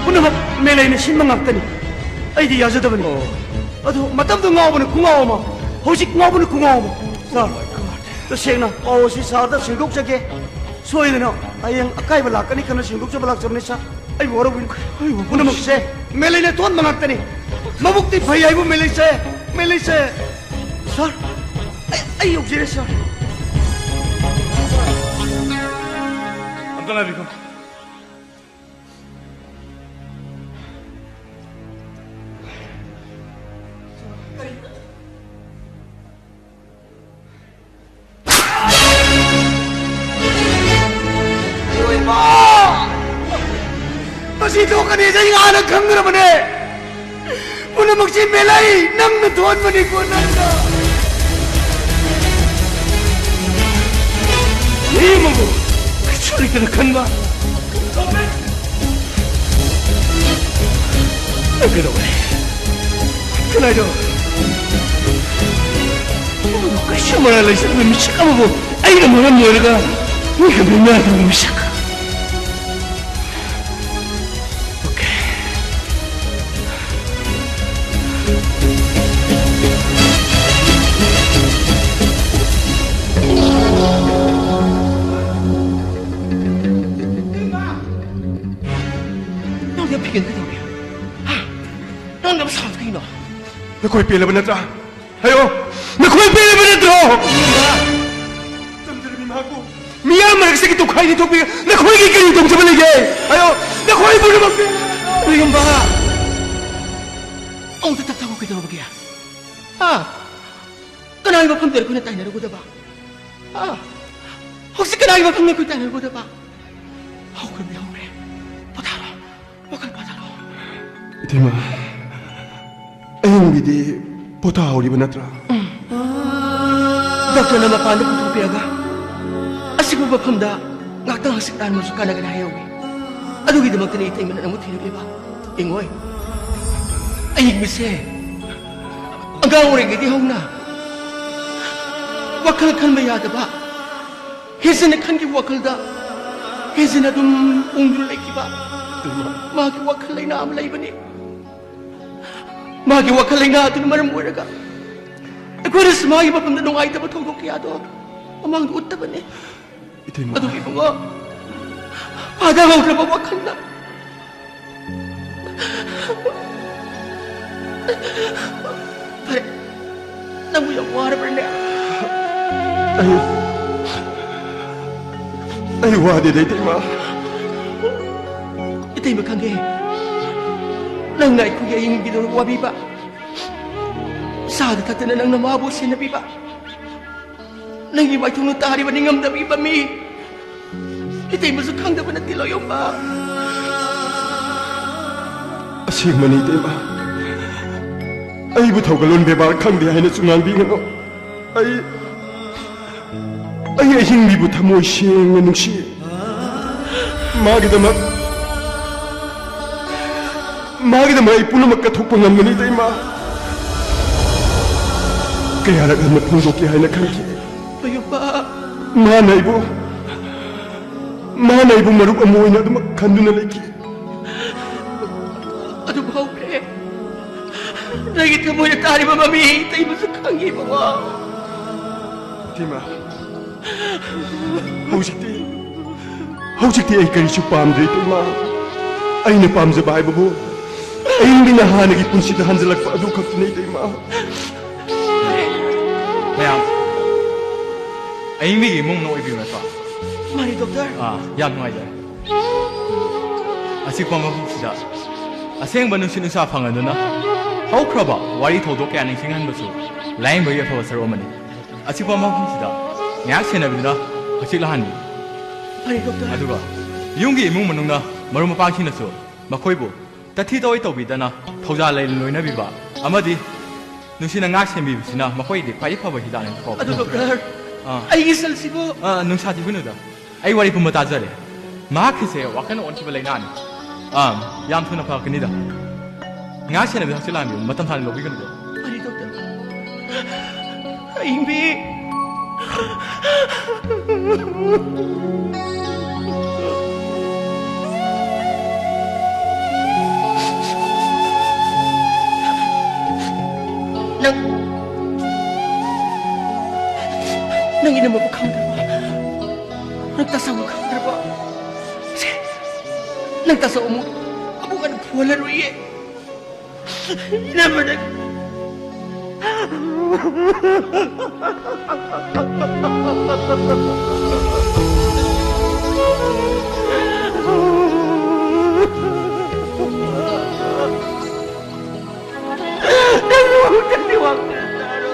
ꯄꯨꯝꯅꯃꯛ ꯃꯦꯂꯩꯅ ꯁꯤꯟꯕ ꯉꯥꯛꯇꯅꯤ꯫ ꯑꯩꯗꯤ ꯌꯥꯖꯗꯕꯅꯤ꯫ ꯑꯣ꯫ ꯑꯗꯨ ꯃꯇꯝꯗꯨ ꯉꯥꯎꯕꯅ ꯈꯨꯉꯥꯎ ꯑꯃ, ꯍꯧꯖꯤꯛ ꯉꯥꯎꯕꯅ ꯈꯨꯉꯥꯎ ꯑꯃ꯫ ꯁꯥꯔ, ꯇꯁꯦꯡꯅ ꯄꯥꯎ ꯑꯁꯤ ꯁꯥꯔꯗ ꯁꯦꯡꯗꯣꯛꯆꯒꯦ꯫ ꯁꯣꯏꯗꯅ ꯍꯌꯦꯡ ꯑꯀꯥꯏꯕ ꯂꯥꯛꯀꯅꯤ ꯈꯟꯅ ꯁꯦꯡꯗꯣꯛꯆꯕ ꯂꯥꯛꯆꯕꯅꯤ, ꯁꯥꯔ꯫ ꯑꯩꯕꯨ ꯋꯥꯔꯧꯕꯤꯅꯨ꯫ ꯑꯩꯕꯨ ꯄꯨꯝꯅꯃꯛꯁꯦ ꯃꯦꯂꯩꯅ ꯊꯣꯛꯍꯟꯕ ꯉꯥꯛꯇꯅꯤ꯫ ꯃꯕꯨꯛꯇꯤ ꯐꯩ ꯍꯥꯏꯕꯨ ꯃꯦꯂꯩꯁꯦ, ꯃꯦꯂꯩꯁꯦ꯫ ꯁꯥꯔ, ꯑꯩ, ꯑꯩ ꯌꯧꯖꯔꯦ, ꯁꯥꯔ꯫ ꯑꯝꯇ ꯉꯥꯏꯕꯤꯈꯣ꯫ ꯁꯤ ꯊꯣꯛꯀꯅꯤꯁꯦ ꯑꯩ ꯍꯥꯟꯅ ꯈꯪꯈ꯭ꯔꯕꯅꯦ꯫ ꯄꯨꯝꯅꯃꯛꯁꯤ ꯃꯦꯂꯩ ꯅꯪꯅ ꯊꯣꯛꯍꯟꯕꯅꯤꯀꯣ, ꯅꯪꯅ꯫ ꯃꯤ ꯑꯃꯕꯨ ꯀꯩꯁꯨ ꯂꯩꯇꯅ ꯈꯟꯕ꯫ ꯅꯪ ꯀꯩꯗꯧꯔꯦ? ꯀꯅꯥꯏꯗꯣ? ꯀꯩꯁꯨ ꯃꯔꯥꯜ ꯂꯩꯖꯗꯕ ꯃꯤꯁꯛ ꯑꯃꯕꯨ ꯑꯩꯅ ꯃꯔꯝ ꯑꯣꯏꯔꯒ ꯃꯤ ꯈꯪꯗꯕ ꯃꯤꯁꯛ꯫ ꯅꯪꯗꯤ ꯌꯥꯝ ꯐꯤꯒꯟ ꯀꯩꯗꯧꯔꯦ? ꯍꯥ? ꯅꯪ ꯌꯥꯝ ꯁꯥꯎꯕ ꯀꯩꯅꯣ? ꯅꯈꯣꯏ ꯄꯦꯜꯂꯕ ꯅꯠꯇ꯭ꯔꯥ? ꯍꯥꯏꯌꯣ, ꯅꯈꯣꯏ ꯄꯦꯜꯂꯕ ꯅꯠꯇ꯭ꯔꯣ? ꯇꯝꯖꯔꯕꯤ ꯃꯍꯥꯛꯄꯨ ꯃꯤꯌꯥꯝ ꯃꯔꯛꯁꯤꯒꯤ ꯇꯣꯈꯥꯏ ꯅꯤꯊꯣꯛꯄꯤꯒ ꯅꯈꯣꯏꯒꯤ ꯀꯔꯤ ꯇꯧꯖꯕ ꯂꯩꯒꯦ? ꯍꯥꯏꯌꯣ, ꯅꯈꯣꯏ ꯄꯨꯝꯅꯃꯛ ꯄꯦꯜꯂꯕ ꯅꯠꯇ꯭ꯔꯣ? ꯏꯌꯥꯝꯕ! ꯑꯃꯨꯛꯇ ꯇꯞꯊꯈꯣ, ꯀꯩꯗꯧꯔꯕꯒꯦ? ꯍꯥ? ꯀꯅꯥꯒꯤ ꯃꯐꯝꯗ ꯑꯩꯈꯣꯏꯅ ꯇꯥꯏꯅꯔꯨꯒꯗꯕ? ꯍꯥ? ꯍꯧꯖꯤꯛ ꯀꯅꯥꯒꯤ ꯃꯐꯝꯗ ꯑꯩꯈꯣꯏ ꯇꯥꯏꯅꯔꯨꯒꯗꯕ? ꯍꯧꯈ꯭ꯔꯕꯗꯤ ꯍꯧꯈ꯭ꯔꯦ꯫ ꯄꯣꯊꯥꯔꯣ꯫ ꯋꯥꯈꯜ ꯄꯣꯊꯥꯔꯣ꯫ ꯏꯇꯩꯃ, ꯑꯍꯤꯡꯒꯤꯗꯤ ꯄꯣꯊꯥꯍꯧꯔꯤꯕ ꯅꯠꯇ꯭ꯔꯥ? ꯗꯣꯛꯇꯔꯅ ꯃꯄꯥꯟꯗ ꯄꯨꯊꯣꯛꯄꯤꯔꯒ ꯑꯁꯤꯒꯨꯝꯕ ꯃꯐꯝꯗ ꯉꯥꯛꯇꯪ ꯍꯛꯆꯤꯠ ꯂꯥꯡꯕꯁꯨ ꯀꯥꯟꯅꯒꯅꯤ ꯍꯥꯏꯍꯧꯏ꯫ ꯑꯗꯨꯒꯤꯗꯃꯛꯇꯅꯤ ꯏꯇꯩꯃꯅ ꯅꯪꯕꯨ ꯊꯤꯔꯛꯂꯤꯕ꯫ ꯌꯦꯡꯉꯣꯏ, ꯑꯌꯤꯡꯕꯁꯦ ꯑꯉꯥꯡ ꯑꯣꯏꯔꯤꯉꯩꯗꯒꯤ ꯍꯧꯅ ꯋꯥꯈꯜ ꯈꯟꯕ ꯌꯥꯗꯕ, ꯍꯦꯟꯖꯤꯟꯅ ꯈꯟꯈꯤꯕ ꯋꯥꯈꯜꯗ ꯍꯦꯟꯖꯤꯟꯅ ꯑꯗꯨꯝ ꯎꯪꯗꯨꯅ ꯂꯩꯈꯤꯕ ꯃꯥꯒꯤ ꯋꯥꯈꯜ ꯂꯩꯅꯥ ꯑꯃ ꯂꯩꯕꯅꯤ꯫ ꯃꯥꯒꯤ ꯋꯥꯈꯜ ꯂꯩꯅꯥ ꯑꯗꯨꯅ ꯃꯔꯝ ꯑꯣꯏꯔꯒ ꯑꯩꯈꯣꯏꯅꯁꯨ ꯃꯥꯒꯤ ꯃꯐꯝꯗ ꯅꯨꯡꯉꯥꯏꯇꯕ ꯊꯧꯗꯣꯛ ꯀꯌꯥꯗꯣ ꯃꯃꯥꯡꯗ ꯎꯠꯇꯕꯅꯤ꯫ ꯏꯇꯩꯃ꯫ ꯑꯗꯨꯒ ꯏꯕꯨꯡꯉꯣ, ꯐꯥꯗꯍꯧꯗ꯭ꯔꯕ ꯋꯥꯈꯜꯗ ꯐꯔꯦ, ꯅꯪꯕꯨ ꯌꯥꯝ ꯋꯥꯔꯕ꯭ꯔꯅꯦ? ꯑꯩ, ꯑꯩ ꯋꯥꯗꯦꯗ, ꯏꯇꯩꯃ꯫ ꯏꯇꯩꯃ ꯈꯪꯉꯦ, ꯅꯪꯅ ꯑꯩꯈꯣꯏꯒꯤ ꯑꯌꯤꯡꯕꯤꯗꯣ ꯋꯥꯕꯤꯕ, ꯆꯥꯗ ꯊꯛꯇꯅ ꯅꯪꯅ ꯃꯥꯕꯨ ꯁꯦꯟꯅꯕꯤꯕ, ꯅꯪꯒꯤ ꯃꯥꯏꯊꯣꯡꯗ ꯇꯥꯔꯤꯕ ꯅꯤꯡꯉꯝꯗꯕꯒꯤ ꯃꯃꯤ ꯏꯇꯩꯃꯁꯨ ꯈꯪꯗꯕ ꯅꯠꯇꯦ ꯂꯣꯌꯣꯝꯕ꯫ ꯏꯃꯥ ꯏꯇꯩꯃ, ꯑꯩꯕꯨ ꯊꯧꯒꯜꯂꯣꯟ ꯕꯦꯕꯥꯔ ꯈꯪꯗꯦ ꯍꯥꯏꯅꯁꯨ ꯉꯥꯡꯕꯤꯒꯅꯨ꯫ ꯑꯩ, ꯑꯩ ꯑꯍꯤꯡꯕꯤꯕꯨ ꯊꯃꯣꯏ ꯁꯦꯡꯅ ꯅꯨꯡꯁꯤ꯫ ꯃꯥꯒꯤꯗꯃꯛ, ꯃꯥꯒꯤꯗꯃꯛ ꯑꯩ ꯄꯨꯝꯅꯃꯛ ꯀꯠꯊꯣꯛꯄ ꯉꯝꯒꯅꯤ, ꯏꯇꯩꯃ꯫ ꯀꯌꯥꯔꯛ ꯍꯟꯅ ꯐꯣꯡꯗꯣꯛꯀꯦ ꯍꯥꯏꯅ ꯈꯟꯈꯤ꯫ ꯃꯌꯨꯝꯕ꯫ ꯃꯥꯅ ꯑꯩꯕꯨ, ꯃꯥꯅ ꯑꯩꯕꯨ ꯃꯔꯨꯞ ꯑꯃ ꯑꯣꯏꯅ ꯑꯗꯨꯃꯛ ꯈꯟꯗꯨꯅ ꯂꯩꯈꯤ꯫ ꯑꯗꯨꯕꯨ ꯍꯧꯈ꯭ꯔꯦ꯫ ꯅꯪꯒꯤ ꯊꯃꯣꯏꯗ ꯇꯥꯔꯤꯕ ꯃꯃꯤ ꯏꯇꯩꯃꯁꯨ ꯈꯪꯉꯤ, ꯏꯕꯨꯡꯉꯣ꯫ ꯏꯇꯩꯃ, ꯍꯧꯖꯤꯛꯇꯤ, ꯍꯧꯖꯤꯛꯇꯤ ꯑꯩ ꯀꯔꯤꯁꯨ ꯄꯥꯝꯗ꯭ꯔꯦ, ꯏꯇꯩꯃ꯫ ꯑꯩꯅ ꯄꯥꯝꯖꯕ ꯍꯥꯏꯕꯕꯨ ꯑꯏꯪꯕꯤꯅ ꯍꯥꯟꯅꯒꯤ ꯄꯨꯟꯁꯤꯗ ꯍꯟꯖꯤꯜꯂꯛꯄ ꯑꯗꯨ ꯈꯛꯇꯅꯤ, ꯏꯇꯩꯃ꯫ ꯃꯌꯥꯝ, ꯑꯏꯪꯕꯤꯒꯤ ꯏꯃꯨꯡ ꯃꯅꯨꯡ ꯑꯣꯏꯕꯤꯕ ꯅꯠꯇ꯭ꯔꯣ? ꯃꯥꯅꯤ, ꯗꯣꯛꯇꯔ꯫ ꯑꯥ, ꯌꯥꯝ ꯅꯨꯡꯉꯥꯏꯖꯔꯦ꯫ ꯑꯆꯤꯛꯄ ꯃꯐꯝꯁꯤꯗ ꯑꯁꯦꯡꯕ ꯅꯨꯡꯁꯤꯠ ꯅꯨꯡꯁꯥ ꯐꯪꯍꯟꯗꯨꯅ ꯍꯧꯈ꯭ꯔꯕ ꯋꯥꯔꯤ ꯊꯧꯗꯣꯛ ꯀꯌꯥ ꯅꯤꯡꯁꯤꯡꯍꯟꯕꯁꯨ ꯂꯥꯌꯦꯡꯕꯒꯤ ꯑꯐꯕ ꯁꯔꯨꯛ ꯑꯃꯅꯤ꯫ ꯑꯆꯤꯛꯄ ꯃꯐꯝꯁꯤꯗ ꯉꯥꯏꯍꯥꯛ ꯁꯦꯟꯅꯕꯤꯗꯨꯅ ꯍꯛꯆꯤꯠ ꯂꯥꯛꯍꯟꯕꯤꯌꯨ꯫ ꯐꯔꯦ, ꯗꯣꯛꯇꯔ꯫ ꯑꯗꯨꯒ ꯌꯨꯝꯒꯤ ꯏꯃꯨꯡ ꯃꯅꯨꯡꯅ ꯃꯔꯨꯞ ꯃꯄꯥꯡꯁꯤꯡꯅꯁꯨ ꯃꯈꯣꯏꯕꯨ ꯇꯊꯤ ꯇꯑꯣꯏ ꯇꯧꯕꯤꯗꯅ ꯊꯧꯖꯥꯜ ꯂꯩꯅ ꯂꯣꯏꯅꯕꯤꯕ ꯑꯃꯗꯤ ꯅꯨꯡꯁꯤꯅ ꯉꯥꯛ ꯁꯦꯟꯕꯤꯕꯁꯤꯅ ꯃꯈꯣꯏꯒꯤꯗꯤ ꯈ꯭ꯋꯥꯏꯗꯒꯤ ꯐꯕ ꯍꯤꯗꯥꯛꯅꯤ꯫ ꯀꯣ? ꯑꯗꯨ, ꯗꯣꯛꯇꯔ, ꯑꯥ꯫ ꯑꯩꯒꯤ ꯁꯟꯁꯤꯕꯨ ꯑꯥ, ꯅꯨꯡꯁꯥ ꯊꯤꯕꯤꯅꯨꯗ꯫ ꯑꯩ ꯋꯥꯔꯤ ꯄꯨꯝꯕ ꯇꯥꯖꯔꯦ꯫ ꯃꯍꯥꯛꯀꯤꯁꯦ ꯋꯥꯈꯜꯅ ꯑꯣꯟꯈꯤꯕ ꯂꯥꯏꯅꯥꯅꯤ꯫ ꯑꯥ, ꯌꯥꯝ ꯊꯨꯅ ꯐꯔꯛꯀꯅꯤꯗ꯫ ꯉꯥꯏꯍꯥꯛ ꯁꯦꯟꯅꯕꯤꯌꯨ, ꯍꯛꯆꯤꯜ ꯂꯥꯡꯕꯤꯌꯨ, ꯃꯇꯝ ꯁꯥꯡꯅ ꯂꯧꯕꯤꯒꯅꯨꯀꯣ꯫ ꯐꯔꯦ, ꯗꯣꯛꯇꯔ꯫ ꯑꯏꯪꯕꯤ꯫ ꯅꯪ, ꯅꯪ ꯏꯅꯝꯃꯕꯨ ꯈꯪꯗ꯭ꯔꯕꯣ? ꯅꯪ ꯇꯥꯆꯧꯕꯨ ꯈꯪꯗ꯭ꯔꯕꯣ? ꯁꯦ, ꯅꯪ ꯇꯥꯆꯧ ꯑꯃꯨꯛ, ꯑꯃꯨꯛ ꯍꯟꯅ ꯐꯨꯍꯜꯂꯔꯣꯏꯌꯦ꯫ ꯏꯅꯝꯃ ꯅꯪ꯫ ꯅꯪ ꯑꯃꯨꯛꯇꯪꯗꯤ ꯋꯥꯈꯜ ꯇꯥꯔꯣ꯫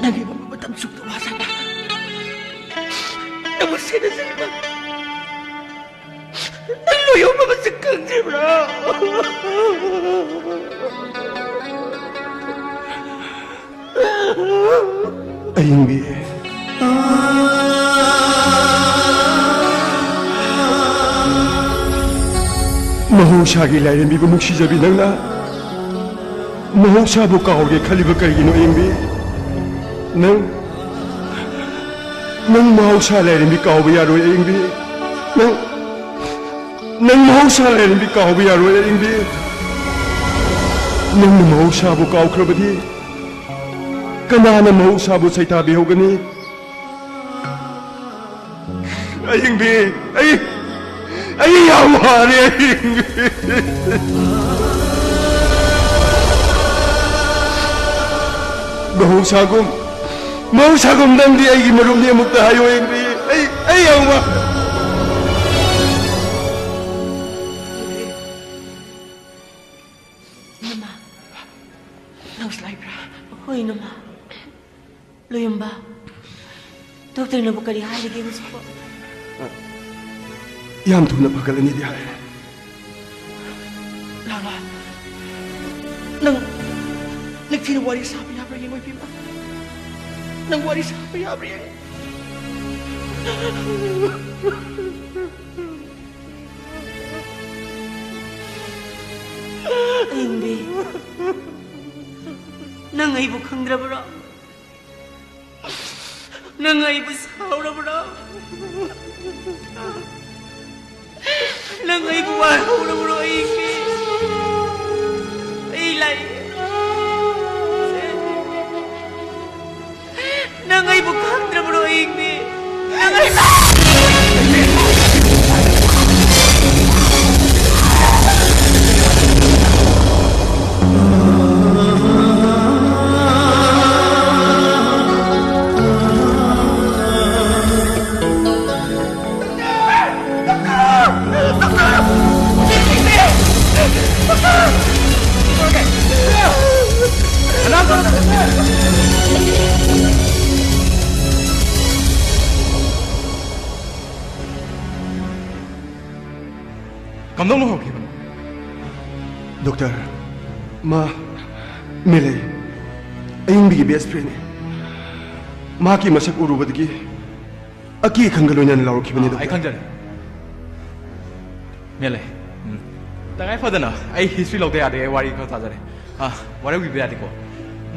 ꯅꯪꯒꯤ ꯃꯇꯝ ꯆꯨꯞꯄ ꯋꯥꯁꯛꯄ, ꯅꯪꯕꯨ ꯁꯦꯟꯅꯖꯔꯤꯕ ꯅꯪ ꯂꯣꯏꯌꯧꯅꯕꯁꯨ ꯈꯪꯗ꯭ꯔꯤꯕ꯭ꯔꯥ? ꯑꯌꯤꯡꯕꯤ꯫ ꯃꯍꯧꯁꯥꯒꯤ ꯂꯥꯏꯔꯦꯝꯕꯤꯕꯨ ꯅꯨꯡꯁꯤꯖꯕꯤ ꯅꯪꯅ ꯃꯍꯧꯁꯥꯕꯨ ꯀꯥꯎꯔꯦ ꯈꯜꯂꯤꯕ ꯀꯔꯤꯒꯤꯅꯣ, ꯑꯌꯤꯡꯕꯤ? ꯅꯪ, ꯅꯪ ꯃꯍꯧꯁꯥ ꯂꯥꯏꯔꯦꯝꯕꯤ ꯀꯥꯎꯕ ꯌꯥꯔꯣꯏ, ꯑꯌꯤꯡꯕꯤ꯫ ꯅꯪ, ꯅꯪ ꯃꯍꯧꯁꯥ ꯂꯥꯏꯔꯦꯝꯕꯤ ꯀꯥꯎꯕ ꯌꯥꯔꯣꯏ, ꯑꯌꯤꯡꯕꯤ꯫ ꯅꯪꯅ ꯃꯍꯧꯁꯥꯕꯨ ꯀꯥꯎꯈ꯭ꯔꯕꯗꯤ ꯀꯅꯥꯅ ꯃꯍꯧꯁꯥꯕꯨ ꯁꯩꯊꯥꯕꯤꯍꯧꯒꯅꯤ? ꯑꯌꯤꯡꯕꯤ, ꯑꯩ, ꯑꯩ ꯌꯥꯝ ꯋꯥꯔꯦ, ꯑꯌꯤꯡꯕꯤ꯫ ꯃꯍꯧꯁꯥꯒꯨꯝ, ꯃꯍꯧꯁꯥꯒꯨꯝ ꯅꯪꯗꯤ ꯑꯩꯒꯤ ꯃꯔꯨꯞꯅꯤ, ꯑꯃꯨꯛꯇ ꯍꯥꯏꯌꯣ, ꯑꯌꯤꯡꯕꯤ꯫ ꯑꯩ, ꯑꯩ ꯌꯥꯝ ꯋꯥ- ꯏꯅꯝꯃ, ꯅꯪꯁꯨ ꯂꯥꯛꯏꯕ꯭ꯔꯥ? ꯍꯣꯏ, ꯏꯅꯝꯃ꯫ ꯂꯣꯌꯝꯕ, ꯗꯣꯛꯇꯔꯅꯕꯨ ꯀꯔꯤ ꯍꯥꯏꯔꯤꯒꯦ ꯍꯧꯖꯤꯛꯄꯣ? ꯌꯥꯝ ꯊꯨꯅ ꯐꯒꯠꯂꯅꯤꯗꯤ ꯍꯥꯏ꯫ ꯂꯥꯛꯂꯣ꯫ ꯅꯪ ꯅꯤꯡꯊꯤꯅ ꯋꯥꯔꯤ ꯁꯥꯕ ꯌꯥꯕ꯭ꯔꯥ ꯌꯦꯡꯉꯣ, ꯏꯕꯦꯝꯃ? ꯅꯪ ꯋꯥꯔꯤ ꯁꯥꯕ ꯌꯥꯕ꯭ꯔꯥ ꯌꯦꯡꯉꯣ꯫ ꯑꯌꯤꯡꯕꯤ, ꯅꯪ ꯑꯩꯕꯨ ꯈꯪꯗ꯭ꯔꯕ꯭ꯔꯣ? ꯅꯪ ꯑꯩꯕꯨ ꯁꯥꯎꯔꯕ꯭ꯔꯣ? ꯅꯪ ꯑꯩꯕꯨ ꯋꯥꯔꯧꯔꯕ꯭ꯔꯣ, ꯑꯌꯤꯡꯕꯤ? ꯑꯩ ꯂꯥꯛꯏ꯫ ꯅꯪ ꯑꯩꯕꯨ ꯈꯪꯗ꯭ꯔꯕ꯭ꯔꯣ, ꯑꯌꯤꯡꯕꯤ? ꯅꯪ ꯑꯩ ꯅꯧꯅ ꯍꯧꯔꯛꯈꯤꯕꯅꯣ? ꯗꯣꯛꯇꯔ, ꯃꯥ ꯃꯦꯂꯩ, ꯑꯌꯤꯡꯕꯤꯒꯤ ꯕꯦꯁ ꯐ꯭ꯔꯦꯟꯅꯤ꯫ ꯃꯍꯥꯛꯀꯤ ꯃꯁꯛ ꯎꯔꯨꯕꯗꯒꯤ ꯑꯀꯤ ꯑꯈꯪꯒ ꯂꯣꯏꯅꯅ ꯂꯥꯎꯔꯛꯈꯤꯕꯅꯤ, ꯑꯥ, ꯑꯩ ꯗꯣꯛꯇꯔ꯫ ꯈꯪꯖꯔꯦ꯫ ꯃꯦꯂꯩ, ꯎꯝ꯫ ꯇꯉꯥꯏ ꯐꯗꯅ ꯑꯩ ꯍꯤꯁꯇ꯭ꯔꯤ ꯂꯧꯗ ꯌꯥꯗꯦ, ꯑꯩ ꯋꯥꯔꯤ ꯈꯔ ꯇꯥꯖꯔꯦ꯫ ꯑꯥ, ꯋꯥꯔꯧꯕꯤꯕ ꯌꯥꯗꯦꯀꯣ꯫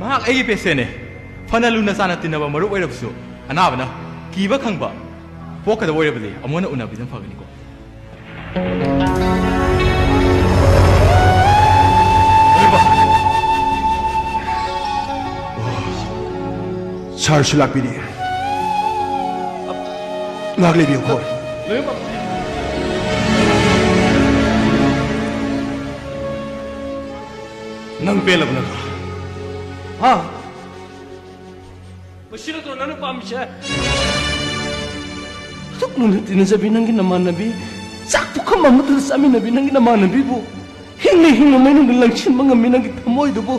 ꯃꯍꯥꯛ ꯑꯩꯒꯤ ꯄꯦꯁꯦꯟꯅꯦ꯫ ꯐꯅ ꯂꯨꯅ ꯆꯥꯟꯅ ꯇꯤꯟꯅꯕ ꯃꯔꯨꯞ ꯑꯣꯏꯔꯕꯁꯨ, ꯑꯅꯥꯕꯅ ꯀꯤꯕ ꯈꯪꯕ ꯄꯣꯛꯀꯗꯕ ꯑꯣꯏꯔꯕꯗꯤ ꯑꯃꯨꯛ ꯍꯟꯅ ꯎꯅꯕꯤꯗꯨꯅ ꯐꯒꯅꯤꯀꯣ꯫ ꯁꯥꯔꯁꯨ ꯂꯥꯛꯄꯤꯔꯤ꯫ ꯉꯥꯏꯍꯥꯛ ꯂꯩꯕꯤꯌꯨꯀꯣ꯫ ꯅꯪ ꯄꯦꯜꯂꯕ ꯅꯠꯇ꯭ꯔꯣ? ꯍꯥ? ꯃꯁꯤ ꯅꯠꯇ꯭ꯔꯣ ꯅꯪꯅ ꯄꯥꯝꯃꯤꯁꯦ? ꯑꯁꯨꯛ ꯂꯨꯅ ꯇꯤꯟꯅꯖꯕꯤ ꯅꯪꯒꯤ ꯅꯃꯥꯟꯅꯕꯤ, ꯆꯥꯛ ꯄꯨꯈꯝ ꯑꯃꯗꯨꯗ ꯆꯥꯃꯤꯟꯅꯕꯤ ꯅꯪꯒꯤ ꯅꯃꯥꯟꯅꯕꯤꯕꯨ ꯍꯤꯡꯅ ꯍꯤꯡꯅ ꯃꯩꯅꯨꯡꯗ ꯂꯪꯁꯤꯟꯕ ꯉꯝꯃꯤ ꯅꯪꯒꯤ ꯊꯃꯣꯏꯗꯨꯕꯨ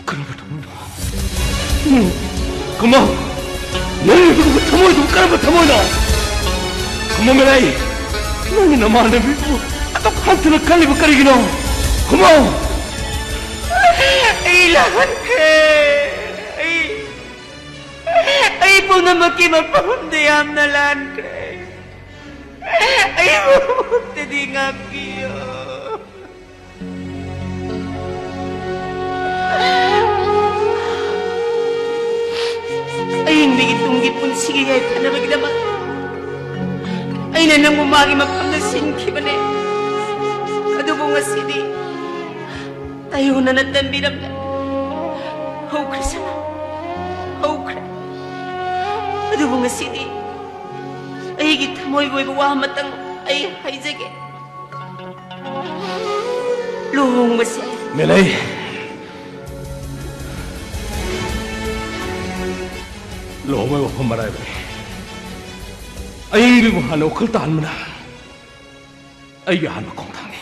ꯀꯔꯝꯕ ꯊꯃꯣꯏꯅꯣ? ꯎꯝ, ꯀꯃꯜ! ꯅꯪꯒꯤ ꯑꯗꯨꯒꯨꯝꯕ ꯊꯃꯣꯏꯗꯨꯕꯨ ꯀꯔꯝꯕ ꯊꯃꯣꯏꯅꯣ? ꯀꯃꯜ ꯃꯦꯂꯩ! ꯅꯪꯒꯤ ꯅꯃꯥꯟꯅꯕꯤꯕꯨ ꯑꯗꯨꯛ ꯍꯟꯊꯅ ꯈꯜꯂꯤꯕ ꯀꯔꯤꯒꯤꯅꯣ? ꯀꯃꯜ! ꯑꯩ ꯂꯥꯟꯈ꯭ꯔꯦ꯫ ꯑꯩ, ꯑꯩ ꯄꯨꯝꯅꯃꯛꯀꯤ ꯃꯐꯝꯗ ꯌꯥꯝꯅ ꯂꯥꯟꯈ꯭ꯔꯦ꯫ ꯑꯩꯕꯨ ꯑꯃꯨꯛꯇꯗꯤ ꯉꯥꯛꯄꯤꯌꯨ꯫ ꯑꯌꯤꯡꯕꯤꯒꯤ ꯇꯨꯡꯒꯤ ꯄꯨꯟꯁꯤꯒꯤ ꯌꯥꯏꯐꯅꯕꯒꯤꯗꯃꯛ ꯑꯩꯅ ꯅꯪꯕꯨ ꯃꯥꯒꯤ ꯃꯐꯝꯗ ꯁꯤꯟꯈꯤꯕꯅꯦ꯫ ꯑꯗꯨꯕꯨ ꯉꯁꯤꯗꯤ ꯇꯥꯏꯌꯣꯟꯅꯅ ꯇꯝꯕꯤꯔꯝꯂꯦ꯫ ꯍꯧꯈ꯭ꯔꯦ ꯁꯅꯥ, ꯍꯧꯈ꯭ꯔꯦ꯫ ꯑꯗꯨꯕꯨ ꯉꯁꯤꯗꯤ ꯑꯩꯒꯤ ꯊꯃꯣꯏꯒꯤ ꯑꯣꯏꯕ ꯋꯥ ꯑꯃꯇꯪ ꯑꯩ ꯍꯥꯏꯖꯒꯦ꯫ ꯂꯨꯍꯣꯡꯕꯁꯦ꯫ ꯃꯦꯂꯩ! ꯂꯨꯍꯣꯡꯕꯒꯤ ꯋꯥꯐꯝ ꯑꯔꯥꯏꯕꯅꯤ꯫ ꯑꯌꯤꯡꯕꯤꯕꯨ ꯍꯥꯟꯅ ꯋꯥꯈꯜ ꯇꯥꯍꯟꯕꯅ ꯑꯩꯒꯤ ꯑꯍꯥꯟꯕ ꯈꯣꯡꯊꯥꯡꯅꯤ꯫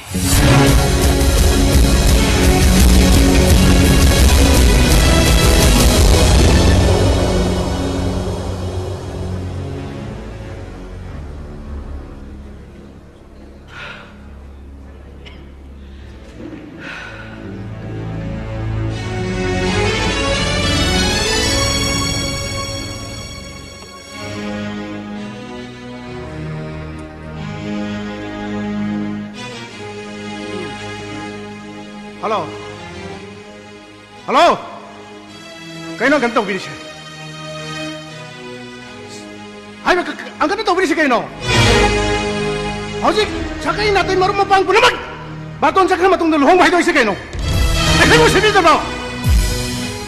ꯍꯜꯂꯣ꯫ ꯀꯩꯅꯣ ꯑꯪꯀꯜ ꯇꯧꯕꯤꯔꯤꯁꯦ? ꯍꯥꯏꯕ ꯀ-, ꯀ-, ꯑꯪꯀꯜꯅ ꯇꯧꯕꯤꯔꯤꯁꯦ ꯀꯩꯅꯣ? ꯍꯧꯖꯤꯛ ꯁꯥꯒꯩ ꯅꯥꯇꯩ ꯃꯔꯨꯞ ꯃꯄꯥꯡ ꯄꯨꯝꯅꯃꯛ ꯕꯥꯇꯣꯟ ꯆꯠꯈ꯭ꯔ ꯃꯇꯨꯡꯗ ꯂꯨꯍꯣꯡꯕ ꯍꯥꯏꯗꯣꯛꯏꯁꯦ ꯀꯩꯅꯣ? ꯑꯩꯈꯣꯏꯕꯨ ꯎꯁꯤꯠꯄꯤꯗꯕ꯭ꯔꯣ?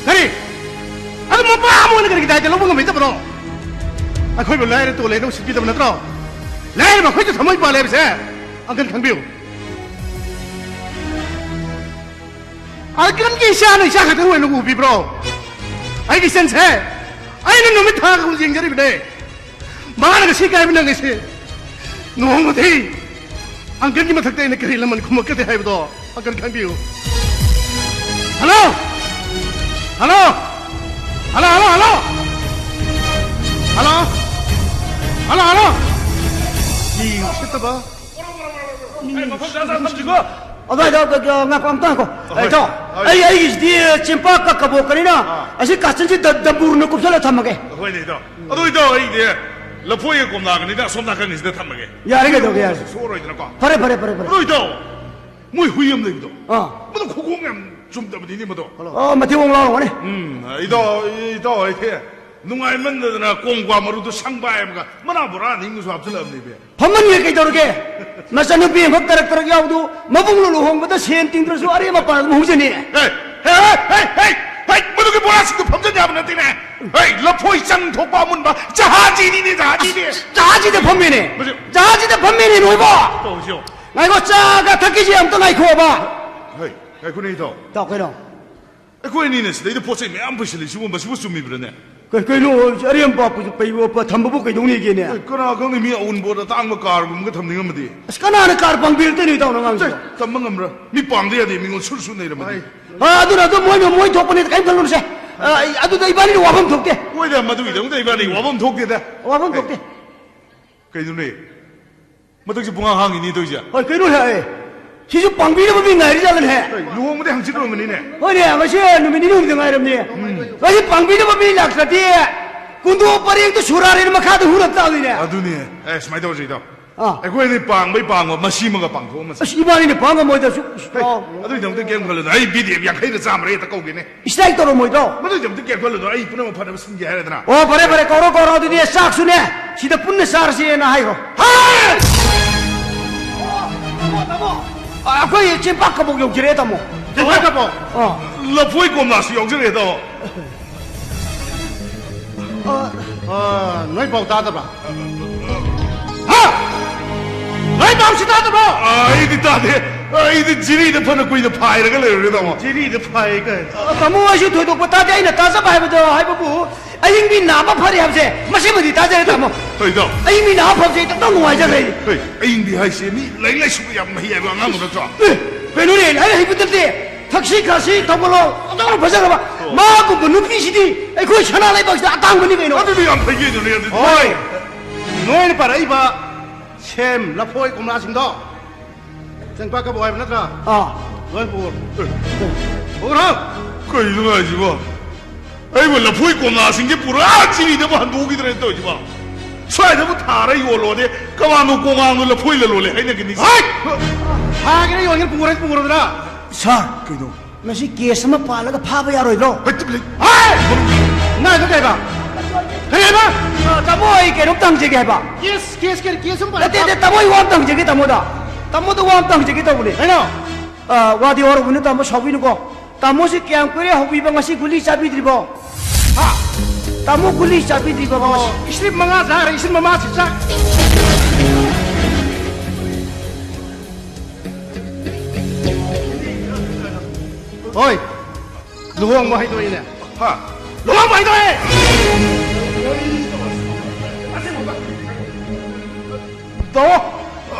ꯀꯔꯤ? ꯑꯗꯨ ꯃꯄꯥ ꯑꯃ ꯑꯣꯏꯅ ꯀꯔꯤꯒꯤ ꯗꯥꯏꯇ ꯂꯧꯕ ꯉꯝꯕꯤꯗꯕꯅꯣ? ꯑꯩꯈꯣꯏꯕꯨ ꯂꯥꯏꯔ ꯇꯣꯜꯂꯦꯅ ꯎꯁꯤꯠꯄꯤꯗꯕ ꯅꯠꯇ꯭ꯔꯣ? ꯂꯥꯏꯔꯕ ꯑꯩꯈꯣꯏꯁꯨ ꯊꯃꯣꯏ ꯄꯥꯜꯂꯦ ꯍꯥꯏꯕꯁꯦ ꯑꯪꯀꯜ ꯈꯪꯕꯤꯌꯨ꯫ ꯑꯪꯀꯜꯒꯤ ꯏꯆꯥꯅ ꯏꯆꯥ ꯈꯛꯇꯪ ꯑꯣꯏꯅ ꯎꯕꯤꯕ꯭ꯔꯣ? ꯑꯩꯒꯤ ꯏꯆꯟꯁꯦ ꯑꯩꯅ ꯅꯨꯃꯤꯠ ꯊꯥꯒ ꯌꯦꯡꯖꯔꯤꯕꯅꯦ꯫ ꯃꯥꯅ ꯉꯁꯤ ꯀꯥꯏꯕ ꯅꯪꯉꯤꯁꯦ ꯅꯣꯡꯃꯗꯤ ꯑꯪꯀꯜꯒꯤ ꯃꯊꯛꯇ ꯑꯩꯅ ꯀꯔꯤ ꯂꯃꯟ ꯈꯨꯝꯃꯛꯀꯗꯦ ꯍꯥꯏꯕꯗꯣ ꯑꯪꯀꯜ ꯈꯪꯕꯤꯌꯨ꯫ Hello! Hello! Hello, hello, hello! Hello! Hello, hello! ꯃꯤ ꯎꯁꯤꯠꯇꯕ꯫ ꯑꯩ ꯃꯐꯝ ꯆꯥ ꯆꯥ ꯊꯝꯁꯤꯀꯣ꯫ ꯑꯗꯨꯋꯥꯏꯗ, ꯑ, ꯑ, ꯉꯥꯏꯈꯣ, ꯑꯝꯇ ꯉꯥꯏꯈꯣ꯫ ꯍꯣꯏ꯫ ꯑꯩ ꯏꯇꯥꯎ, ꯍꯣꯏ꯫ ꯑꯩ, ꯑꯩꯒꯤꯁꯤꯗꯤ ꯆꯦꯝꯄꯥꯛꯀ ꯀꯕꯣꯛꯀꯅꯤꯅ, ꯑꯥ꯫ ꯑꯁꯤ ꯀꯥꯆꯤꯟꯁꯤ ꯗ-, ꯗꯝꯕꯨꯔꯅ ꯀꯨꯞꯁꯜꯂ ꯊꯝꯃꯒꯦ꯫ ꯍꯣꯏꯅꯦ, ꯏꯇꯥꯎ꯫ ꯑꯗꯨ, ꯏꯇꯥꯎ, ꯑꯩꯗꯤ ꯂꯐꯣꯏꯒ ꯀꯣꯝꯂꯥꯒꯅꯤꯗ ꯑꯁꯣꯝ ꯅꯥꯀꯟꯒꯤꯁꯤꯗ ꯊꯝꯃꯒꯦ꯫ ꯌꯥꯔꯦ, ꯀꯩꯗꯧꯒꯦ, ꯌꯥꯔꯦ꯫ ꯁꯣꯛꯑꯔꯣꯏꯗꯅꯀꯣ꯫ ꯐꯔꯦ, ꯐꯔꯦ, ꯐꯔꯦ, ꯐꯔꯦ꯫ ꯑꯗꯨ, ꯏꯇꯥꯎ, ꯃꯣꯏ ꯍꯨꯏ ꯑꯃ ꯂꯩꯕꯗꯣ꯫ ꯑꯥ꯫ ꯃꯗꯨ ꯈꯨꯈꯣꯡ ꯌꯥꯝ ꯆꯨꯝꯗꯕꯅꯤꯅꯦ, ꯃꯗꯣ꯫ ꯑꯣ, ꯃꯊꯤ ꯕꯣꯡ ꯂꯥꯎꯔꯝꯒꯅꯤ꯫ ꯎꯝ, ꯏꯇꯥꯎ, ꯏꯇꯥꯎ, ꯑꯩꯗꯤ ꯅꯨꯡꯉꯥꯏꯃꯟꯗꯗꯅ ꯀꯣꯡ ꯀ꯭ꯋꯥ ꯃꯔꯨꯗꯣ ꯁꯪꯕꯥꯏ ꯑꯃꯒ ꯃꯅꯥ ꯕꯣꯔꯥ ꯑꯅꯤ ꯑꯃꯒꯁꯨ ꯍꯥꯞꯆꯤꯜꯂꯛꯑꯕꯅꯦꯃꯤ꯫ ꯐꯝꯃꯟꯒꯦ ꯀꯩꯗꯧꯔꯒꯦ? ꯅꯆꯟꯅꯨꯄꯤ ꯑꯃꯈꯛ ꯇꯔꯛ ꯇꯔꯛ ꯌꯥꯎꯕꯗꯨ ꯃꯕꯨꯡꯅ ꯂꯨꯍꯣꯡꯕꯗ ꯁꯦꯟ ꯇꯤꯡꯗ꯭ꯔꯁꯨ ꯑꯔꯦꯝ ꯑꯄꯥ ꯑꯗꯨꯝ ꯍꯧꯖꯅꯤ꯫ ꯍꯦ, ꯍꯦ, ꯍꯦ, ꯍꯦ, ꯍꯦ, ꯍꯦ, ꯃꯗꯨꯒꯤ ꯕꯣꯔꯥꯁꯤꯡꯗꯨ ꯐꯝꯖꯟ ꯌꯥꯕ ꯅꯠꯇꯦꯅꯦ꯫ ꯍꯦ, ꯂꯐꯣꯏ ꯆꯪ ꯊꯣꯛꯄ ꯑꯃꯨꯟꯕ ꯖꯍꯥꯖꯤꯅꯤꯅꯦ, ꯖꯍꯥꯖꯤꯅꯦ꯫ ꯖꯍꯥꯖꯤꯗ ꯐꯝꯃꯤꯅꯦ꯫ ꯃꯁꯤ ꯖꯍꯥꯖꯤꯗ ꯐꯝꯃꯤꯅꯦ, ꯅꯣꯏꯕꯣ꯫ ꯇꯧꯔꯤꯁꯤ ꯌꯦꯡꯉꯣ꯫ ꯉꯥꯏꯈꯣ, ꯆꯥꯒ ꯊꯛꯈꯤꯁꯤ ꯑꯝꯇ ꯉꯥꯏꯈꯣꯕ꯫ ꯍꯦ, ꯉꯥꯏꯈꯣꯅꯦ, ꯏꯇꯥꯎ꯫ ꯏꯇꯥꯎ, ꯀꯩꯅꯣ? ꯑꯩꯈꯣꯏ ꯑꯅꯤꯅ ꯁꯤꯗꯩꯗ ꯄꯣꯠ ꯆꯩ ꯃꯌꯥꯝ ꯄꯨꯁꯤꯜꯂꯤꯁꯤꯕꯨ ꯃꯁꯤꯕꯨ ꯆꯨꯝꯃꯤꯕ꯭ꯔꯅꯦ? ꯀꯩ-, ꯀꯩꯅꯣ, ꯑꯔꯦꯝꯕ ꯄ-, ꯄ-, ꯊꯝꯕꯕꯨ ꯀꯩꯗꯧꯅꯤꯒꯦꯅꯦ? ꯑꯦ, ꯀꯅꯥ ꯈꯪꯅꯤ, ꯃꯤ ꯑꯎꯟꯄꯣꯠ ꯑꯇꯥꯡꯕ ꯀꯥꯔꯒꯨꯝꯕꯒ ꯊꯝꯅꯤꯡꯉꯝꯃꯗꯤ? ꯑꯁ, ꯀꯅꯥꯅ ꯀꯥꯔ ꯄꯥꯡꯕꯤꯔꯛꯇꯣꯏꯅꯣ, ꯏꯇꯥꯎ, ꯅꯉꯥꯡꯁꯤꯕꯣ? ꯆꯦ, ꯇꯝꯕ ꯉꯝꯕ꯭ꯔꯥ? ꯃꯤ ꯄꯥꯡꯗ ꯌꯥꯗꯦ, ꯃꯤꯉꯣꯟ ꯁꯨꯔ ꯁꯨꯔ ꯅꯩꯔꯝꯃꯗꯤ꯫ ꯑ, ꯑꯗꯨꯅ ꯑꯗꯨꯝ ꯃꯣꯏꯅ ꯃꯣꯏ ꯊꯣꯛꯄꯅꯤ, ꯀꯔꯤꯝ ꯈꯜꯂꯨꯅꯨꯁꯦ꯫ ꯑ, ꯑꯗꯨꯗ ꯏꯕꯥꯅꯤꯅ ꯋꯥꯐꯝ ꯊꯣꯛꯇꯦ꯫ ꯍꯣꯏꯗ, ꯃꯗꯨꯒꯤꯗꯃꯛꯇ ꯏꯕꯥꯅꯤ ꯋꯥꯐꯝ ꯊꯣꯛꯇꯦꯗ꯫ ꯋꯥꯐꯝ ꯊꯣꯛꯇꯦ꯫ ꯀꯩꯅꯣꯅꯦ? ꯃꯊꯛꯁꯤ ꯄꯨꯡꯍꯥꯡ ꯍꯥꯡꯉꯤꯅꯦ ꯇꯧꯔꯤꯁꯦ꯫ ꯍꯣꯏ, ꯀꯩꯅꯣ ꯍꯥꯏ꯫ ꯁꯤꯁꯨ ꯄꯥꯡꯕꯤꯅꯕ ꯃꯤ ꯉꯥꯏꯔꯤ ꯖꯥꯠꯂꯅꯦ? ꯍꯣꯏ, ꯂꯨꯍꯣꯡꯕꯗꯤ ꯍꯪꯆꯤꯠ ꯑꯣꯏꯔꯝꯒꯅꯤꯅꯦ꯫ ꯍꯣꯏꯅꯦ, ꯉꯁꯤ ꯅꯨꯃꯤꯠ ꯅꯤꯅꯤ ꯍꯨꯝꯅꯤ ꯉꯥꯏꯔꯕꯅꯤ꯫ ꯎꯝ꯫ ꯉꯁꯤ ꯄꯥꯡꯕꯤꯅꯕ ꯃꯤ ꯂꯥꯛꯇ꯭ꯔꯗꯤ ꯀꯨꯟꯗꯣ ꯄꯔꯦꯡꯗꯨ ꯁꯨꯔꯥꯔꯦꯅ ꯃꯈꯥꯗ ꯍꯨꯔ ꯇꯥꯗꯣꯏꯅꯦ꯫ ꯑꯗꯨꯅꯦ꯫ ꯑꯦ, ꯁꯨꯃꯥꯏꯅ ꯇꯧꯔꯁꯤ, ꯏꯇꯥꯎ꯫ ꯑꯥ꯫ ꯑꯩꯈꯣꯏ ꯑꯅꯤ ꯄꯥꯡꯕꯩ ꯄꯥꯡꯕ ꯃꯁꯤꯃꯒ ꯄꯥꯡꯊꯣꯛꯑꯝꯃꯁꯤ꯫ ꯑꯁ, ꯏꯕꯥꯅꯤꯅ ꯄꯥꯡ ꯉꯝꯃꯣꯏꯗ, ꯁꯨ-, ꯁꯨ-, ꯍꯦ, ꯑꯥ꯫ ꯑꯗꯨꯒꯤꯗꯃꯛꯇ ꯀꯩꯝ ꯈꯜꯂꯨꯅꯨ꯫ ꯑꯩ ꯕꯤꯗꯦꯕ ꯌꯥꯡꯈꯩꯗ ꯆꯥꯝꯃꯔ ꯍꯦꯛꯇ ꯀꯧꯒꯦꯅꯦ꯫ ꯏꯁꯇ꯭ꯔꯥꯏꯛ ꯇꯧꯔꯝꯃꯣꯏꯗ꯭ꯔꯣ? ꯃꯗꯨꯒꯤꯗꯃꯛꯇ ꯀꯩꯝ ꯈꯜꯂꯨꯅꯨ꯫ ꯑꯩ ꯄꯨꯝꯅꯃꯛ ꯐꯅꯕ ꯁꯤꯟꯒꯦ ꯍꯥꯏꯔꯦꯗꯅ꯫ ꯑꯣ, ꯐꯔꯦ, ꯐꯔꯦ, ꯀꯧꯔꯣ, ꯀꯧꯔꯣ꯫ ꯑꯗꯨꯗꯤ ꯆꯥꯛꯁꯨꯅꯦ, ꯁꯤꯗ ꯄꯨꯟꯅ ꯆꯥꯔꯁꯦꯅ ꯍꯥꯏꯈ꯭ꯔꯣ꯫ ꯍꯦ! ꯑꯣ, ꯇꯥꯃꯣ, ꯇꯥꯃꯣ꯫ ꯑ, ꯑꯩꯈꯣꯏ ꯆꯦꯡꯄꯥꯛ ꯀꯕꯣꯛ ꯌꯧꯖꯔꯛꯑꯦ, ꯇꯥꯃꯣ꯫ ꯆꯦꯡꯄꯥꯛ ꯀꯕꯣꯛ? ꯑꯥ꯫ ꯂꯐꯣꯏ ꯀꯣꯝꯂꯥꯁꯨ ꯌꯥꯎꯖꯔꯛꯑꯦ, ꯇꯥꯃꯣ꯫ ꯑ, ꯑ, ꯅꯣꯏ ꯄꯥꯎ ꯇꯥꯗꯕ꯭ꯔꯥ? ꯍꯥ? ꯅꯣꯏ ꯄꯥꯎꯁꯤ ꯇꯥꯗꯕ꯭ꯔꯣ? ꯑ, ꯑꯩꯗꯤ ꯇꯥꯗꯦ꯫ ꯑꯩꯗꯤ ꯖꯤꯔꯤꯗ ꯐꯅ ꯀꯨꯏꯅ ꯐꯥꯏꯔꯒ ꯂꯩꯔꯨꯔꯦ, ꯇꯥꯃꯣ꯫ ꯖꯤꯔꯤꯗ ꯐꯥꯏ ꯀꯥꯏꯅ꯫ ꯑ, ꯇꯥꯃꯣ, ꯑꯩꯁꯨ ꯊꯣꯏꯗꯣꯛꯄ ꯇꯥꯗꯦ꯫ ꯑꯩꯅ ꯇꯥꯖꯕ ꯍꯥꯏꯕꯗꯣ, ꯍꯥꯏꯕꯕꯨ, ꯑꯏꯪ ꯃꯤ ꯅꯥꯕ ꯐꯔꯦ ꯍꯥꯏꯕꯁꯦ, ꯃꯁꯤꯃꯗꯤ ꯇꯥꯖꯔꯦ, ꯇꯥꯃꯣ꯫ ꯍꯣꯏ, ꯏꯇꯥꯎ꯫ ꯑꯏꯪ ꯃꯤ ꯅꯥꯕ ꯐꯕꯁꯦ ꯑꯩ ꯇꯞ ꯇꯞ ꯅꯨꯡꯉꯥꯏꯖꯈ꯭ꯔꯦ꯫ ꯍꯣꯏ, ꯑꯏꯪꯕꯤ ꯍꯥꯏꯁꯦ ꯃꯤ ꯂꯥꯏꯔꯤꯛ ꯂꯥꯏꯁꯨꯒ ꯌꯥꯝ ꯃꯍꯩ ꯍꯥꯏꯕ ꯑꯉꯥꯡꯗꯨ ꯅꯠꯇ꯭ꯔꯣ? ꯑꯦ, ꯀꯩꯅꯣꯅꯦ, ꯂꯥꯏꯔꯤꯛ ꯍꯩꯕ ꯅꯠꯇꯦ꯫ ꯊꯛꯁꯤ ꯈꯥꯁꯤ ꯊꯧꯒꯜꯂꯣꯟ ꯑꯣꯟꯊꯣꯛꯅ ꯐꯖꯈ꯭ꯔꯕ꯫ ꯃꯥꯒꯨꯝꯕ ꯅꯨꯄꯤꯁꯤꯗꯤ ꯑꯩꯈꯣꯏ ꯁꯅꯥ ꯂꯩꯕꯥꯛꯁꯤꯗ ꯑꯇꯥꯡꯕꯅꯤ ꯀꯩꯅꯣ꯫ ꯑꯗꯨꯗꯤ ꯌꯥꯝ ꯐꯩ ꯀꯩꯅꯣꯅꯦ, ꯑꯗꯨꯗꯤ꯫ ꯍꯣꯏ꯫ ꯅꯣꯏꯅ ꯄꯥꯔꯛꯏꯕ ꯁꯦꯝ, ꯂꯐꯣꯏ, ꯀꯣꯝꯂꯥꯁꯤꯡꯗꯣ ꯆꯦꯡꯄꯥꯛ ꯀꯕꯣꯛ ꯍꯥꯏꯕ ꯅꯠꯇ꯭ꯔꯥ? ꯑꯥ꯫ ꯂꯣꯏ ꯄꯨꯔꯣ꯫ ꯄꯨꯔꯣ꯫ ꯀꯩꯅꯣ ꯍꯥꯏꯁꯤꯕꯣ? ꯑꯩꯕꯨ ꯂꯐꯣꯏ ꯀꯣꯝꯂꯥꯁꯤꯡꯁꯦ ꯄꯨꯔꯥ ꯖꯤꯔꯤꯗꯕꯨ ꯍꯟꯗꯣꯛꯈꯤꯗ꯭ꯔꯦꯅ ꯇꯧꯔꯤꯁꯤꯕꯣ? ꯁ꯭ꯋꯥꯏꯗꯕꯨ ꯊꯥꯔ ꯌꯣꯜꯂꯣꯗꯤ ꯀꯃꯥꯟꯗꯣ ꯀꯣꯉꯥꯡꯗꯣ ꯂꯐꯣꯏ ꯂꯂꯣꯜꯂꯦ ꯍꯥꯏꯅꯒꯅꯤ꯫ ꯍꯣꯏ! ꯊꯥꯒꯦꯔꯥ ꯌꯣꯟꯒꯦꯔꯥ ꯄꯨꯔ ꯄꯨꯔꯣꯗꯅ꯫ ꯁꯥꯔ, ꯀꯩꯅꯣ? ꯃꯁꯤ ꯀꯦꯁ ꯑꯃ ꯄꯥꯜꯂꯒ ꯐꯥꯕ ꯌꯥꯔꯣꯏꯗ꯭ꯔꯣ? ꯍꯩ, ꯇꯨꯃꯤꯟ ꯂꯩ꯫ ꯍꯥꯏ! ꯅꯪ ꯑꯗꯨ ꯀꯩ ꯍꯥꯏꯕ? ꯀꯩ ꯍꯥꯏꯕ? ꯑ, ꯇꯥꯃꯣ, ꯑꯩ ꯀꯩꯅꯣꯝꯇ ꯍꯪꯖꯒꯦ ꯍꯥꯏꯕ꯫ ꯀꯦꯁ, ꯀꯦꯁ, ꯀꯦꯁ, ꯀꯦꯁ ꯑꯃ ꯄꯥꯜꯂꯦ꯫ ꯅꯠꯇꯦ, ꯅꯠꯇꯦ, ꯇꯥꯃꯣ, ꯑꯩ ꯋꯥ ꯑꯝꯇ ꯍꯪꯖꯒꯦ ꯇꯥꯃꯣꯗ꯫ ꯇꯥꯃꯣꯗ ꯋꯥ ꯑꯝꯇ ꯍꯪꯖꯒꯦ ꯇꯧꯕꯅꯦ꯫ ꯀꯩꯅꯣ? ꯑ, ꯋꯥꯗꯤ ꯋꯥꯔꯧꯕꯅꯨ ꯇꯥꯃꯣ, ꯁꯥꯎꯕꯤꯅꯨꯀꯣ꯫ ꯇꯥꯃꯣꯁꯤ ꯀꯌꯥꯝ ꯀꯨꯏꯔꯦ ꯍꯧꯕꯤꯕ, ꯉꯁꯤ ꯒꯨꯂꯤ ꯆꯥꯕꯤꯗ꯭ꯔꯤꯕꯣ? ꯍꯥ? ꯇꯥꯃꯣ ꯒꯨꯂꯤ ꯆꯥꯕꯤꯗ꯭ꯔꯤꯕꯣ ꯉꯁꯤ? ꯑꯣ, ꯏꯁꯂꯤꯞ ꯃꯉꯥ ꯆꯥꯈ꯭ꯔꯦ, ꯏꯁꯂꯤꯞ ꯃꯉꯥ ꯆꯥ-, ꯍꯣꯏ, ꯂꯨꯍꯣꯡꯕ ꯍꯥꯏꯗꯣꯛꯏꯅꯦ꯫ ꯍꯥ? ꯂꯨꯍꯣꯡꯕ ꯍꯥꯏꯗꯣꯛꯑꯦ! ꯇꯥꯃꯣ,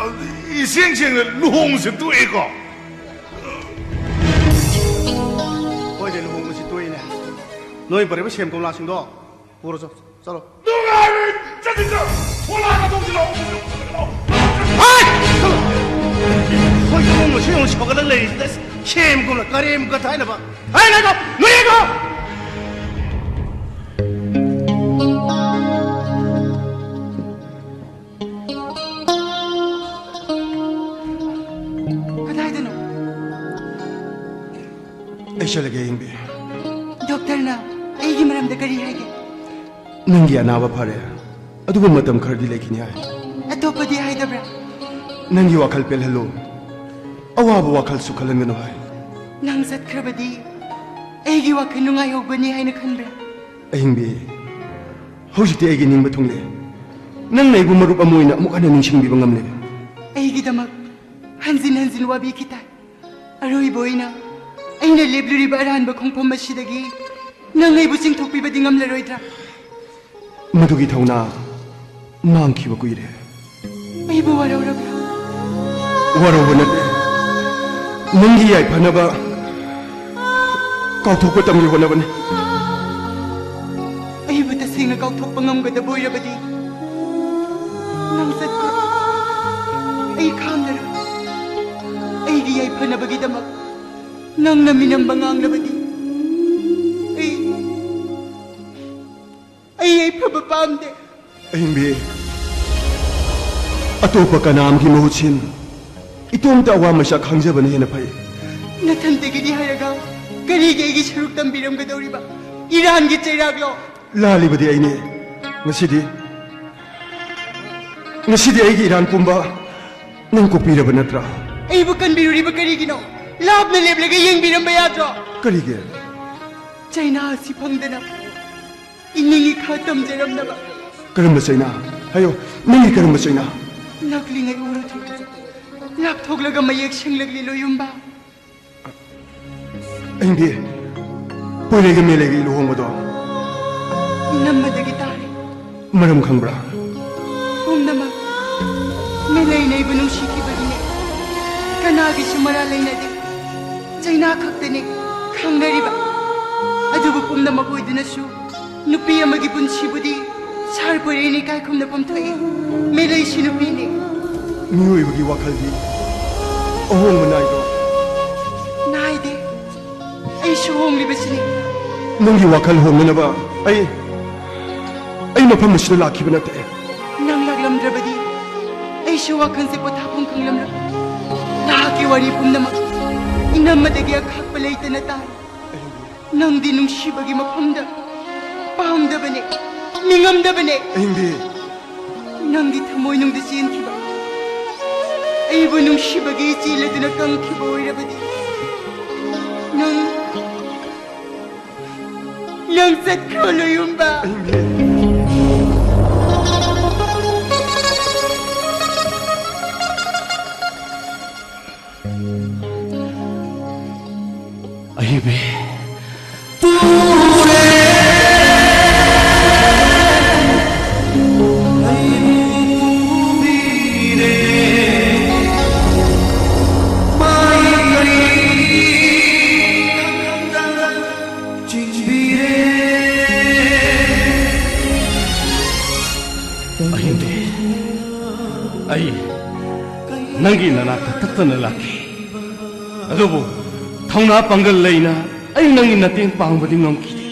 ꯏꯁꯦꯡ ꯁꯦꯡꯅ ꯂꯨꯍꯣꯡꯕꯁꯦ ꯇꯣꯛꯑꯦꯀꯣ? ꯍꯣꯏꯅꯦ, ꯂꯨꯍꯣꯡꯕꯁꯤ ꯇꯣꯛꯏꯅꯦ꯫ ꯅꯣꯏ ꯄꯨꯔꯛꯏꯕ ꯁꯦꯝ ꯀꯣꯝꯂꯥꯁꯤꯡꯗꯣ ꯄꯨꯔꯣ ꯆꯠ-, ꯆꯠꯂꯣ꯫ ꯅꯨꯡꯉꯥꯏꯔꯣꯏ! ꯆꯠꯈꯤꯁꯤ! ꯊꯣꯂꯥꯒ ꯊꯣꯛꯁꯤꯜꯂꯣ! ꯍꯥꯏ! ꯆꯠꯂꯣ! ꯑꯩꯈꯣꯏ ꯏꯃꯨꯡ ꯃꯁꯤ ꯑꯃꯨꯛ ꯁꯧꯒꯠꯂꯒ ꯂꯩꯔꯤꯁꯤꯗ ꯁꯦꯝ ꯀꯣꯝꯂꯥ ꯀꯔꯦꯝ ꯀꯊꯥꯏꯅꯕ꯫ ꯍꯥꯏ, ꯉꯥꯏꯈꯣ! ꯅꯣꯏ ꯉꯥꯏꯈꯣ! ꯆꯠꯂꯒꯦ, ꯑꯌꯤꯡꯕꯤ꯫ ꯗꯣꯛꯇꯔꯅ ꯑꯩꯒꯤ ꯃꯔꯝꯗ ꯀꯔꯤ ꯍꯥꯏꯒꯦ? ꯅꯪꯒꯤ ꯑꯅꯥꯕ ꯐꯔꯦ, ꯑꯗꯨꯕꯨ ꯃꯇꯝ ꯈꯔꯗꯤ ꯂꯩꯈꯤꯅꯤ ꯍꯥꯏ꯫ ꯑꯇꯣꯞꯄꯗꯤ ꯍꯥꯏꯗꯕ꯭ꯔꯥ? ꯅꯪꯒꯤ ꯋꯥꯈꯜ ꯄꯦꯜꯍꯜꯂꯨ, ꯑꯋꯥꯕ ꯋꯥꯈꯜꯁꯨ ꯈꯜꯍꯟꯒꯅꯨ ꯍꯥꯏ꯫ ꯅꯪ ꯆꯠꯈ꯭ꯔꯕꯗꯤ ꯑꯩꯒꯤ ꯋꯥꯈꯜ ꯅꯨꯡꯉꯥꯏꯍꯧꯒꯅꯤ ꯍꯥꯏꯅ ꯈꯟꯕ꯭ꯔꯥ? ꯑꯍꯤꯡꯕꯤ, ꯍꯧꯖꯤꯛꯇꯤ ꯑꯩꯒꯤ ꯅꯤꯡꯕ ꯊꯨꯡꯂꯦ꯫ ꯅꯪꯅ ꯑꯩꯕꯨ ꯃꯔꯨꯞ ꯑꯃ ꯑꯣꯏꯅ ꯑꯃꯨꯛ ꯍꯟꯅ ꯅꯤꯡꯁꯤꯡꯕꯤꯕ ꯉꯝꯂꯦ꯫ ꯑꯩꯒꯤꯗꯃꯛ ꯍꯟꯖꯤꯟ ꯍꯟꯖꯤꯟ ꯋꯥꯕꯤꯈꯤ ꯇꯥꯏ꯫ ꯑꯔꯣꯏꯕ ꯑꯣꯏꯅ ꯑꯩꯅ ꯂꯦꯞꯂꯨꯔꯤꯕ ꯑꯔꯥꯟꯕ ꯈꯣꯡꯐꯝ ꯑꯁꯤꯗꯒꯤ ꯅꯪ ꯑꯩꯕꯨ ꯆꯤꯡꯊꯣꯛꯄꯤꯕꯗꯤ ꯉꯝꯂꯔꯣꯏꯗ꯭ꯔꯥ? ꯃꯗꯨꯒꯤ ꯊꯧꯅꯥ ꯃꯥꯡꯈꯤꯕ ꯀꯨꯏꯔꯦ꯫ ꯑꯩꯕꯨ ꯋꯥꯔꯧꯔꯕ꯭ꯔꯥ? ꯋꯥꯔꯧꯕ ꯅꯠꯇꯦ, ꯅꯪꯒꯤ ꯌꯥꯏꯐꯅꯕ ꯀꯥꯎꯊꯣꯛꯄ ꯇꯝꯒꯦ ꯍꯣꯠꯅꯕꯅꯤ꯫ ꯑꯩꯕꯨ ꯇꯁꯦꯡꯅ ꯀꯥꯎꯊꯣꯛꯄ ꯉꯝꯒꯗꯕ ꯑꯣꯏꯔꯕꯗꯤ ꯅꯪ ꯆꯠꯈ꯭ꯔꯣ꯫ ꯑꯩ ꯈꯥꯝꯂꯔꯣꯏ꯫ ꯑꯩꯒꯤ ꯌꯥꯏꯐꯅꯕꯒꯤꯗꯃꯛ ꯅꯪꯅ ꯃꯤꯅꯝꯕ ꯉꯥꯡꯂꯕꯗꯤ ꯑꯩ, ꯑꯩ ꯌꯥꯏꯐꯕ ꯄꯥꯝꯗꯦ꯫ ꯑꯍꯤꯡꯕꯤ, ꯑꯇꯣꯞꯄ ꯀꯅꯥ ꯑꯃꯒꯤ ꯃꯍꯨꯠ ꯁꯤꯟ, ꯏꯇꯣꯝꯇ ꯑꯋꯥ ꯃꯩꯁꯥ ꯈꯥꯡꯖꯕꯅ ꯍꯦꯟꯅ ꯐꯩ꯫ ꯅꯊꯟꯇꯒꯤꯗꯤ ꯍꯥꯏꯔꯒ ꯀꯔꯤꯒꯤ ꯑꯩꯒꯤ ꯁꯔꯨꯛ ꯇꯝꯕꯤꯔꯝꯒꯗꯧꯔꯤꯕ? ꯏꯔꯥꯟꯒꯤ ꯆꯩꯔꯥꯛꯂꯣ? ꯂꯥꯜꯂꯤꯕꯗꯤ ꯑꯩꯅꯦ꯫ ꯉꯁꯤꯗꯤ, ꯉꯁꯤꯗꯤ ꯑꯩꯒꯤ ꯏꯔꯥꯟ ꯄꯨꯝꯕ ꯅꯪ ꯀꯣꯛꯄꯤꯔꯕ ꯅꯠꯇ꯭ꯔꯥ? ꯑꯩꯕꯨ ꯀꯟꯕꯤꯔꯨꯔꯤꯕ ꯀꯔꯤꯒꯤꯅꯣ? ꯂꯥꯞꯅ ꯂꯦꯞꯂꯒ ꯌꯦꯡꯕꯤꯔꯝꯕ ꯌꯥꯗ꯭ꯔꯣ? ꯀꯔꯤꯒꯤ? ꯆꯩꯅꯥ ꯑꯁꯤ ꯐꯪꯗꯅ ꯏꯅꯤꯡ ꯏꯈꯥ ꯇꯝꯖꯔꯝꯅꯕ꯫ ꯀꯔꯝꯕ ꯆꯩꯅꯥ? ꯍꯥꯏꯌꯣ, ꯅꯪꯒꯤ ꯀꯔꯝꯕ ꯆꯩꯅꯥ? ꯅꯛꯂꯤꯉꯩ ꯎꯔꯨꯗ꯭ꯔꯤ, ꯂꯥꯞꯊꯣꯛꯂꯒ ꯃꯌꯦꯛ ꯁꯦꯡꯂꯛꯂꯤ ꯂꯣꯌꯨꯝꯕ꯫ ꯑꯍꯤꯡꯕꯤ, ꯄꯣꯏꯔꯩꯒ ꯃꯦꯂꯩꯒꯤ ꯂꯨꯍꯣꯡꯕꯗꯣ ꯏꯅꯝꯃꯗꯒꯤ ꯇꯥꯔꯦ꯫ ꯃꯔꯝ ꯈꯪꯕ꯭ꯔꯥ? ꯄꯨꯝꯅꯃꯛ ꯃꯦꯂꯩꯅ ꯑꯩꯕꯨ ꯅꯨꯡꯁꯤꯈꯤꯕꯒꯤꯅꯦ꯫ ꯀꯅꯥꯒꯤꯁꯨ ꯃꯔꯥꯜ ꯂꯩꯅꯗꯦ꯫ ꯆꯩꯅꯥ ꯈꯛꯇꯅꯦ ꯈꯪꯅꯔꯤꯕ꯫ ꯑꯗꯨꯕꯨ ꯄꯨꯝꯅꯃꯛ ꯑꯣꯏꯗꯨꯅꯁꯨ ꯅꯨꯄꯤ ꯑꯃꯒꯤ ꯄꯨꯟꯁꯤꯕꯨꯗꯤ ꯁꯥꯔ ꯄꯣꯏꯔꯩꯅ ꯏꯀꯥꯏ ꯈꯨꯝꯅꯐꯝ ꯊꯣꯛꯏ꯫ ꯃꯦꯂꯩꯁꯤ ꯅꯨꯄꯤꯅꯤ꯫ ꯃꯤꯑꯣꯏꯕꯒꯤ ꯋꯥꯈꯜꯗꯤ ꯑꯍꯣꯡꯕ ꯅꯥꯏꯗ꯭ꯔꯣ? ꯅꯥꯏꯗꯦ꯫ ꯑꯩꯁꯨ ꯍꯣꯡꯂꯤꯕꯁꯤꯅꯤ꯫ ꯅꯪꯒꯤ ꯋꯥꯈꯜ ꯍꯣꯡꯅꯅꯕ ꯑꯩ, ꯑꯩ ꯃꯐꯝ ꯑꯁꯤꯗ ꯂꯥꯛꯈꯤꯕ ꯅꯠꯇꯦ꯫ ꯅꯪ ꯂꯥꯛꯂꯝꯗ꯭ꯔꯕꯗꯤ ꯑꯩꯁꯨ ꯋꯥꯈꯜꯁꯦ ꯄꯣꯊꯥꯐꯝ ꯈꯪꯂꯝꯂꯣꯏ꯫ ꯅꯍꯥꯛꯀꯤ ꯋꯥꯔꯤ ꯄꯨꯝꯅꯃꯛ ꯏꯅꯝꯃꯗꯒꯤ ꯑꯈꯥꯛꯄ ꯂꯩꯇꯅ ꯇꯥꯔꯦ꯫ ꯅꯪꯗꯤ ꯅꯨꯡꯁꯤꯕꯒꯤ ꯃꯐꯝꯗ ꯄꯥꯝꯗꯕꯅꯦ, ꯅꯤꯡꯉꯝꯗꯕꯅꯦ꯫ ꯑꯍꯤꯡꯕꯤ꯫ ꯅꯪꯒꯤ ꯊꯃꯣꯏꯅꯨꯡꯗ ꯆꯦꯟꯈꯤꯕ, ꯑꯩꯕꯨ ꯅꯨꯡꯁꯤꯕꯒꯤ ꯏꯆꯦꯜ ꯑꯗꯨꯅ ꯀꯪꯈꯤꯕ ꯑꯣꯏꯔꯕꯗꯤ, ꯅꯪ, ꯅꯪ ꯆꯠꯈ꯭ꯔꯣ, ꯂꯣꯌꯨꯝꯕ꯫ ꯑꯍꯤꯡꯕꯤ꯫ ꯑꯍꯤꯡꯕꯤ꯫ ꯑꯍꯤꯡꯕꯤ, ꯑꯩ ꯅꯪꯒꯤ ꯅꯅꯥꯛꯇ ꯇꯠꯇꯅ ꯂꯥꯛꯈꯤ꯫ ꯑꯗꯨꯕꯨ ꯊꯧꯅꯥ ꯄꯥꯡꯒꯜ ꯂꯩꯅ ꯑꯩ ꯅꯪꯒꯤ ꯃꯇꯦꯡ ꯄꯥꯡꯕꯗꯤ ꯉꯝꯈꯤꯗꯦ꯫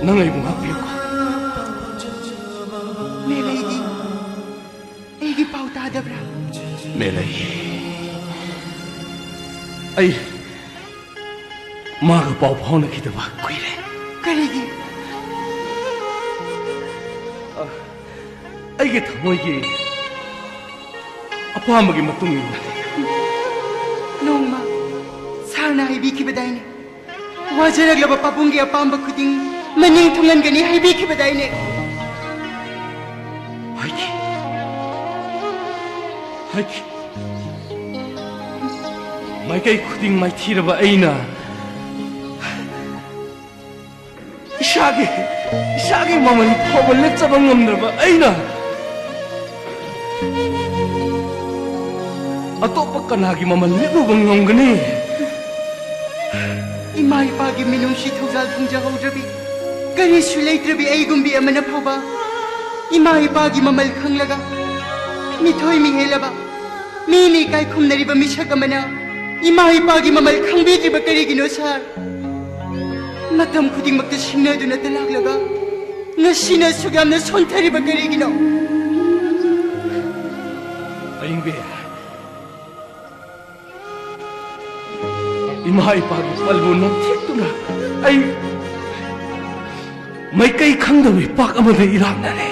ꯅꯪ ꯑꯩꯕꯨ ꯉꯥꯛꯄꯤꯌꯨꯀꯣ꯫ ꯃꯦꯂꯩꯗꯤ ꯑꯩꯒꯤ ꯄꯥꯎ ꯇꯥꯗꯕ꯭ꯔꯥ? ꯃꯦꯂꯩ, ꯑꯩ ꯃꯥꯒ ꯄꯥꯎ ꯐꯥꯎꯅꯈꯤꯗꯕ ꯀꯨꯏꯔꯦ꯫ ꯀꯔꯤꯒꯤ? ꯑ, ꯑꯩꯒꯤ ꯊꯃꯣꯏꯒꯤ ꯑꯄꯥꯝꯕꯒꯤ ꯃꯇꯨꯡ ꯏꯟꯅ꯫ ꯅꯣꯡꯃ ꯁꯥꯔꯅ ꯍꯥꯏꯕꯤꯈꯤꯕꯗꯥꯏꯅꯦ, ꯋꯥꯖꯔꯛꯂꯕ ꯄꯥꯕꯨꯡꯒꯤ ꯑꯄꯥꯝꯕ ꯈꯨꯗꯤꯡ ꯃꯅꯤꯡ ꯊꯨꯡꯍꯟꯒꯅꯤ ꯍꯥꯏꯕꯤꯈꯤꯕꯗꯥꯏꯅꯦ? ꯍꯥꯏꯈꯤ꯫ ꯍꯥꯏꯈꯤ꯫ ꯃꯥꯏꯀꯩ ꯈꯨꯗꯤꯡ ꯃꯥꯏꯊꯤꯔꯕ ꯑꯩꯅ, ꯏꯁꯥꯒꯤ, ꯏꯁꯥꯒꯤ ꯃꯃꯜ ꯐꯥꯎꯕ ꯂꯦꯞꯆꯕ ꯉꯝꯗ꯭ꯔꯕ ꯑꯩꯅ ꯑꯇꯣꯞꯄ ꯀꯅꯥꯒꯤ ꯃꯃꯜ ꯂꯦꯞꯂꯨꯕ ꯉꯝꯒꯅꯤ? ꯏꯃꯥ ꯏꯄꯥꯒꯤ ꯃꯤꯅꯨꯡꯁꯤ ꯊꯧꯖꯥꯜ ꯐꯪꯖꯍꯧꯗ꯭ꯔꯕꯤ, ꯀꯔꯤꯁꯨ ꯂꯩꯇ꯭ꯔꯕꯤ ꯑꯩꯒꯨꯝꯕꯤ ꯑꯃꯅ ꯐꯥꯎꯕ ꯏꯃꯥ ꯏꯄꯥꯒꯤ ꯃꯃꯜ ꯈꯪꯂꯒ, ꯃꯤꯊꯣꯏ ꯃꯤꯍꯦꯜꯂꯕ, ꯃꯤꯅ ꯏꯀꯥꯏ ꯈꯨꯝꯅꯔꯤꯕ ꯃꯤꯁꯛ ꯑꯃꯅ ꯏꯃꯥ ꯏꯄꯥꯒꯤ ꯃꯃꯜ ꯈꯪꯕꯤꯗ꯭ꯔꯤꯕ ꯀꯔꯤꯒꯤꯅꯣ, ꯁꯥꯔ? ꯃꯇꯝ ꯈꯨꯗꯤꯡꯃꯛꯇ ꯁꯤꯡꯅꯗꯨꯅꯇ ꯂꯥꯛꯂꯒ, ꯉꯁꯤꯅ ꯑꯁꯨꯛ ꯌꯥꯝꯅ ꯁꯣꯟꯊꯔꯤꯕ ꯀꯔꯤꯒꯤꯅꯣ? ꯑꯌꯤꯡꯕꯤ, ꯏꯃꯥ ꯏꯄꯥꯒꯤ ꯄꯜꯕꯨ ꯅꯝꯊꯦꯛꯇꯨꯅ ꯑꯩ ꯃꯥꯏꯀꯩ ꯈꯪꯗꯕ ꯏꯄꯥꯛ ꯑꯃꯗ ꯏꯔꯥꯛꯅꯔꯦ꯫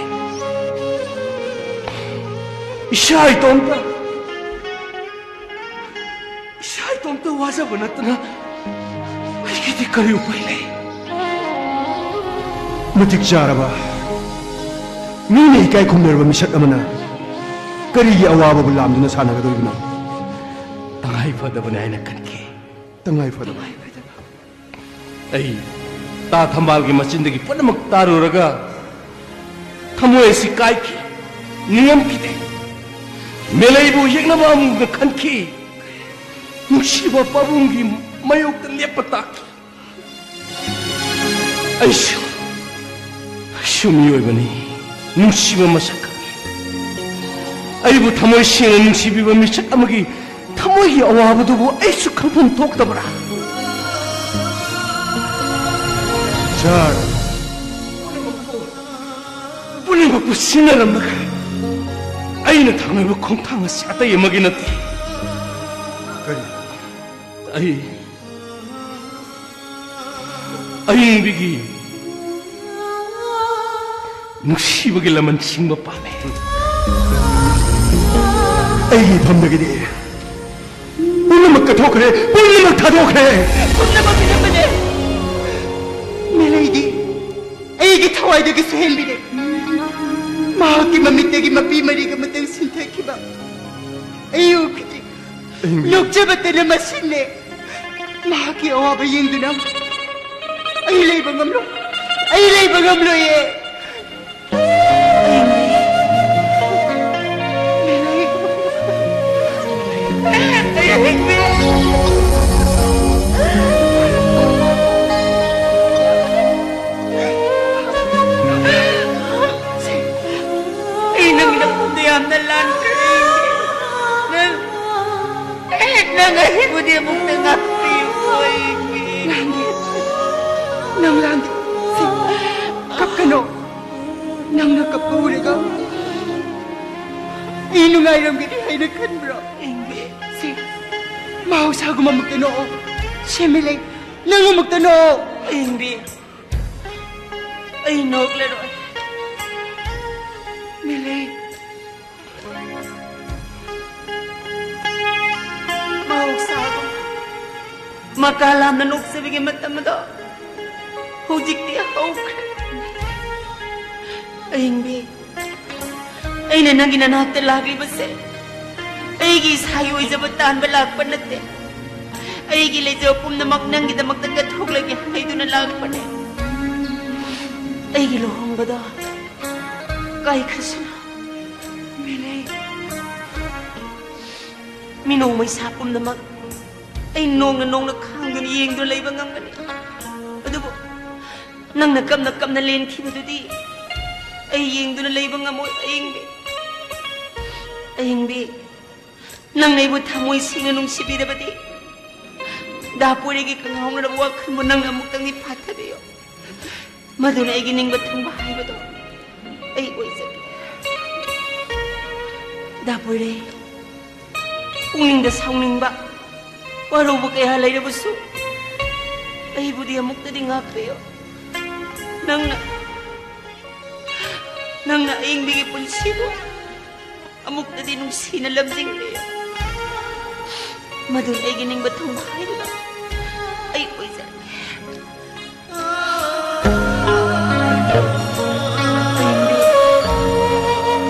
ꯏꯁꯥ ꯏꯇꯣꯝꯇ, ꯏꯁꯥ ꯏꯇꯣꯝꯇ ꯋꯥꯖꯕ ꯅꯠꯇꯅ ꯑꯩꯒꯤꯗꯤ ꯀꯔꯤ ꯎꯄꯥꯏ ꯂꯩ? ꯃꯇꯤꯛ ꯆꯥꯔꯕ, ꯃꯤꯅ ꯏꯀꯥꯏ ꯈꯨꯝꯅꯔꯕ ꯃꯤꯁꯛ ꯑꯃꯅ ꯀꯔꯤꯒꯤ ꯑꯋꯥꯕꯕꯨ ꯂꯥꯝꯗꯨꯅ ꯁꯥꯟꯅꯒꯗꯧꯔꯤꯕꯅꯣ? ꯇꯉꯥꯏ ꯐꯗꯕꯅꯤ ꯍꯥꯏꯅ ꯈꯟꯈꯤ꯫ ꯇꯉꯥꯏ ꯐꯗꯕ꯫ ꯑꯩ ꯇꯥ ꯊꯝꯕꯥꯜꯒꯤ ꯃꯆꯤꯟꯗꯒꯤ ꯄꯨꯝꯅꯃꯛ ꯇꯥꯔꯨꯔꯒ ꯊꯃꯣꯏ ꯑꯁꯤ ꯀꯥꯏꯈꯤ, ꯅꯤꯡꯉꯝꯈꯤꯗꯦ꯫ ꯃꯦꯂꯩꯕꯨ ꯌꯦꯛꯅꯕ ꯑꯃꯨꯛꯅ ꯈꯟꯈꯤ꯫ ꯅꯨꯡꯁꯤꯕ ꯄꯥꯕꯨꯡꯒꯤ ꯃꯥꯌꯣꯛꯇ ꯂꯦꯞꯄ ꯇꯥꯈꯤ꯫ ꯑꯩꯁꯨ, ꯑꯩꯁꯨ ꯃꯤꯑꯣꯏꯕꯅꯤ, ꯅꯨꯡꯁꯤꯕ ꯃꯁꯛ ꯈꯪꯉꯤ꯫ ꯑꯩꯕꯨ ꯊꯃꯣꯏ ꯁꯦꯡꯅ ꯅꯨꯡꯁꯤꯕꯤꯕ ꯃꯤꯁꯛ ꯑꯃꯒꯤ ꯊꯃꯣꯏꯒꯤ ꯑꯋꯥꯕꯗꯨꯕꯨ ꯑꯩꯁꯨ ꯈꯪꯐꯝ ꯊꯣꯛꯇꯕ꯭ꯔꯥ? ꯁꯥꯔ, ꯄꯨꯝꯅꯃꯛꯄꯨ ꯁꯤꯟꯅꯔꯝꯂꯒ ꯑꯩꯅ ꯊꯥꯡꯂꯤꯕ ꯈꯣꯡꯊꯥꯡ ꯑꯁꯤ ꯑꯇꯩ ꯑꯃꯒꯤ ꯅꯠꯇꯦ꯫ ꯀꯔꯤ? ꯑꯩ ꯑꯏꯪꯕꯤꯒꯤ ꯅꯨꯡꯁꯤꯕꯒꯤ ꯂꯃꯟ ꯁꯤꯡꯕ ꯄꯥꯝꯃꯦ꯫ ꯑꯩꯒꯤ ꯏꯐꯝꯗꯒꯤꯗꯤ ꯄꯨꯝꯅꯃꯛ ꯀꯠꯊꯣꯛꯈ꯭ꯔꯦ, ꯄꯨꯝꯅꯃꯛ ꯊꯥꯗꯣꯛꯈ꯭ꯔꯦ꯫ ꯄꯨꯝꯅꯃꯛ ꯄꯤꯔꯝꯕꯅꯦ꯫ ꯃꯦꯂꯩꯗꯤ ꯑꯩꯒꯤ ꯊꯋꯥꯏꯗꯒꯤ ꯁꯣꯏꯍꯟꯕꯤꯔꯦ꯫ ꯃꯍꯥꯛꯀꯤ ꯃꯃꯤꯠꯇꯒꯤ ꯃꯄꯤ ꯃꯔꯤꯒ ꯑꯃꯇꯪ ꯁꯤꯟꯊꯈꯤꯕ ꯑꯩ ꯎꯈꯤꯗ꯭ꯔꯤ꯫ ꯑꯍꯤꯡꯕꯤ꯫ ꯅꯣꯛꯆꯕꯇꯅ ꯃꯁꯤꯜꯂꯦ꯫ ꯃꯍꯥꯛꯀꯤ ꯑꯋꯥꯕ ꯌꯦꯡꯗꯨꯅ ꯑꯩ ꯂꯩꯕ ꯉꯝꯂꯣꯏ꯫ ꯑꯩ ꯂꯩꯕ ꯉꯝꯂꯣꯏꯌꯦ꯫ ꯑꯍꯤꯡꯕꯤ꯫ ꯑꯩ ꯅꯪꯒꯤꯗꯃꯛꯇ ꯌꯥꯝꯅ ꯂꯥꯟꯈ꯭ꯔꯦ꯫ ꯅꯪ, ꯅꯪ ꯑꯩꯕꯨꯗꯤ ꯑꯃꯨꯛꯇ ꯉꯥꯛꯄꯤꯌꯨ, ꯑꯩꯒꯤ꯫ ꯂꯥꯟꯗꯦ꯫ ꯅꯪ ꯂꯥꯟꯗꯦ꯫ ꯁꯤ, ꯀꯞꯀꯅꯣ꯫ ꯅꯪꯅ ꯀꯞꯄ ꯎꯔꯒ ꯑꯩ ꯅꯨꯡꯉꯥꯏꯔꯝꯒꯅꯤ ꯍꯥꯏꯅ ꯈꯟꯕ꯭ꯔꯣ? ꯁꯤ, ꯃꯍꯧꯁꯥꯒꯨꯝꯕ ꯑꯃꯨꯛꯇ ꯅꯣꯛꯑꯣ꯫ ꯁꯦ ꯃꯤꯂꯩ, ꯅꯪ ꯑꯃꯨꯛꯇ ꯅꯣꯛꯑꯣ꯫ ꯑꯌꯤꯡꯕꯤ, ꯑꯩ ꯅꯣꯛꯂꯔꯣꯏ꯫ ꯃꯤꯂꯩ꯫ ꯃꯍꯧꯁꯥꯒꯨꯝ ꯃꯀꯥ ꯂꯥꯝꯅ ꯅꯣꯛꯆꯕꯒꯤ ꯃꯇꯝ ꯑꯗꯣ ꯍꯧꯖꯤꯛꯇꯤ ꯍꯧꯈ꯭ꯔꯦ꯫ ꯑꯌꯤꯡꯕꯤ, ꯑꯩꯅ ꯅꯪꯒꯤ ꯅꯅꯥꯛꯇ ꯂꯥꯛꯂꯤꯕꯁꯦ ꯑꯩꯒꯤ ꯏꯁꯥꯒꯤ ꯑꯣꯏꯖꯕ ꯇꯥꯟꯕ ꯂꯥꯛꯄ ꯅꯠꯇꯦ꯫ ꯑꯩꯒꯤ ꯂꯩꯖꯕ ꯄꯨꯝꯅꯃꯛ ꯅꯪꯒꯤꯗꯃꯛꯇ ꯀꯠꯊꯣꯛꯂꯒꯦ ꯍꯥꯏꯗꯨꯅ ꯂꯥꯛꯄꯅꯦ꯫ ꯑꯩꯒꯤ ꯂꯨꯍꯣꯡꯕꯗꯣ ꯀꯥꯏꯈ꯭ꯔꯁꯅꯨ꯫ ꯃꯤꯂꯩ꯫ ꯃꯤꯅꯣꯡ ꯃꯩꯁꯥ ꯄꯨꯝꯅꯃꯛ ꯑꯩ ꯅꯣꯡꯅ ꯅꯣꯡꯅ ꯈꯥꯡꯗꯨꯅ ꯌꯦꯡꯗꯨꯅ ꯂꯩꯕ ꯉꯝꯒꯅꯤ꯫ ꯑꯗꯨꯕꯨ ꯅꯪꯅ ꯀꯞꯅ ꯀꯞꯅ ꯂꯦꯟꯈꯤꯕꯗꯨꯗꯤ ꯑꯩ ꯌꯦꯡꯗꯨꯅ ꯂꯩꯕ ꯉꯝꯃꯣꯏ꯫ ꯑꯌꯤꯡꯕꯤ, ꯑꯌꯤꯡꯕꯤ, ꯅꯪꯅ ꯑꯩꯕꯨ ꯊꯃꯣꯏ ꯁꯦꯡꯅ ꯅꯨꯡꯁꯤꯕꯤꯔꯕꯗꯤ ꯗꯥ ꯄꯣꯏꯔꯩꯒꯤ ꯀꯪꯉꯥꯎꯅꯔꯕ ꯋꯥꯈꯜꯕꯨ ꯅꯪꯅ ꯑꯃꯨꯛꯇꯪꯗꯤ ꯐꯥꯊꯕꯤꯌꯨ꯫ ꯃꯗꯨꯅ ꯑꯩꯒꯤ ꯅꯤꯡꯕ ꯊꯨꯡꯕ ꯍꯥꯏꯕꯗꯣ ꯑꯩ ꯑꯣꯏꯖꯒꯦ꯫ ꯗꯥ ꯄꯣꯏꯔꯩ, ꯄꯨꯛꯅꯤꯡꯗ ꯁꯥꯎꯅꯤꯡꯕ, ꯋꯥꯔꯧꯕ ꯀꯌꯥ ꯂꯩꯔꯕꯁꯨ ꯑꯩꯕꯨꯗꯤ ꯑꯃꯨꯛꯇꯗꯤ ꯉꯥꯛꯄꯤꯌꯨ꯫ ꯅꯪꯅ, ꯅꯪꯅ ꯑꯌꯤꯡꯕꯤꯒꯤ ꯄꯨꯟꯁꯤꯕꯨ ꯑꯃꯨꯛꯇꯗꯤ ꯅꯨꯡꯁꯤꯅ ꯂꯝꯖꯤꯡꯕꯤꯌꯨ꯫ ꯃꯗꯨ ꯑꯩꯒꯤ ꯅꯤꯡꯕ ꯊꯨꯡꯕ ꯍꯥꯏꯕꯗꯣ ꯑꯩ ꯑꯣꯏꯖꯔꯒꯦ꯫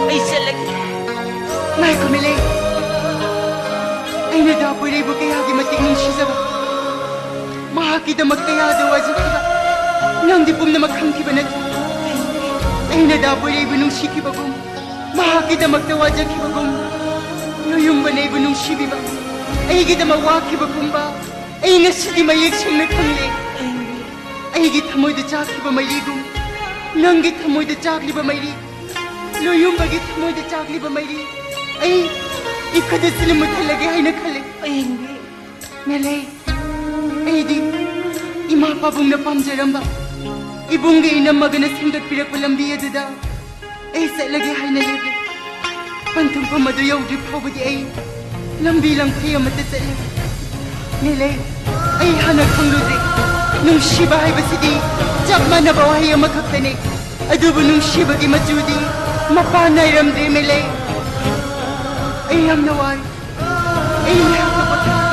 ꯑꯩ ꯆꯠꯂꯒꯦ꯫ ꯉꯥꯏꯈꯣ, ꯃꯤꯂꯩ꯫ ꯑꯩꯅ ꯗꯥ ꯄꯣꯏꯔꯩꯕꯨ ꯀꯌꯥꯒꯤ ꯃꯇꯤꯛ ꯅꯨꯡꯁꯤꯖꯕ, ꯃꯍꯥꯛꯀꯤꯗꯃꯛ ꯀꯌꯥꯗ ꯋꯥꯖꯈꯤꯕ, ꯅꯪꯗꯤ ꯄꯨꯝꯅꯃꯛ ꯈꯪꯈꯤꯕ ꯅꯠꯇ꯭ꯔꯥ? ꯑꯩꯅ ꯗꯥ ꯄꯣꯏꯔꯩꯕꯨ ꯅꯨꯡꯁꯤꯈꯤꯕꯒꯨꯝ, ꯃꯍꯥꯛꯀꯤꯗꯃꯛꯇ ꯋꯥꯖꯈꯤꯕꯒꯨꯝ, ꯂꯣꯌꯨꯝꯕꯅ ꯑꯩꯕꯨ ꯅꯨꯡꯁꯤꯕꯤꯕ, ꯑꯩꯒꯤꯗꯃꯛ ꯋꯥꯈꯤꯕꯒꯨꯝꯕ, ꯑꯩ ꯉꯁꯤꯗꯤ ꯃꯌꯦꯛ ꯁꯦꯡꯅ ꯈꯪꯂꯦ꯫ ꯑꯩꯒꯤ ꯊꯃꯣꯏꯗ ꯆꯥꯛꯈꯤꯕ ꯃꯩꯔꯤꯒꯨꯝ, ꯅꯪꯒꯤ ꯊꯃꯣꯏꯗ ꯆꯥꯛꯂꯤꯕ ꯃꯩꯔꯤ, ꯂꯣꯌꯨꯝꯕꯒꯤ ꯊꯃꯣꯏꯗ ꯆꯥꯛꯂꯤꯕ ꯃꯩꯔꯤ, ꯑꯩ ꯏꯈꯗ ꯁꯤꯜꯂ ꯃꯨꯠꯊꯠꯂꯒꯦ ꯍꯥꯏꯅ ꯈꯜꯂꯦ꯫ ꯑꯌꯤꯡꯕꯤ꯫ ꯃꯤꯂꯩ, ꯑꯩꯗꯤ ꯏꯃꯥ ꯄꯥꯕꯨꯡꯅ ꯄꯥꯝꯖꯔꯝꯕ, ꯏꯕꯨꯡꯒ ꯏꯅꯝꯃꯒꯅ ꯁꯦꯝꯒꯠꯄꯤꯔꯛꯄ ꯂꯝꯕꯤ ꯑꯗꯨꯗ ꯑꯩ ꯆꯠꯂꯒꯦ ꯍꯥꯏꯅ ꯂꯦꯞꯂꯦ꯫ ꯄꯟꯊꯨꯡꯐꯝ ꯑꯗꯨ ꯌꯧꯗ꯭ꯔꯤ ꯐꯥꯎꯕꯗꯤ ꯑꯩ ꯂꯝꯕꯤ ꯂꯝꯈꯩ ꯑꯃꯠꯇ ꯆꯠꯂꯦ꯫ ꯃꯤꯂꯩ, ꯑꯩ ꯍꯥꯟꯅ ꯈꯪꯂꯨꯗ꯭ꯔꯤ꯫ ꯅꯨꯡꯁꯤꯕ ꯍꯥꯏꯕꯁꯤꯗꯤ ꯆꯞ ꯃꯥꯟꯅꯕ ꯋꯥꯍꯩ ꯑꯃꯈꯛꯇꯅꯤ꯫ ꯑꯗꯨꯕꯨ ꯅꯨꯡꯁꯤꯕꯒꯤ ꯃꯆꯨꯗꯤ ꯃꯄꯥꯟ ꯅꯥꯏꯔꯝꯗ꯭ꯔꯦ ꯃꯦꯂꯩ꯫ ꯑꯩ ꯌꯥꯝꯅ ꯋꯥꯔꯦ꯫ ꯑꯩ ꯉꯥꯏꯍꯥꯛꯇ ꯄꯣꯊꯥꯒꯦ꯫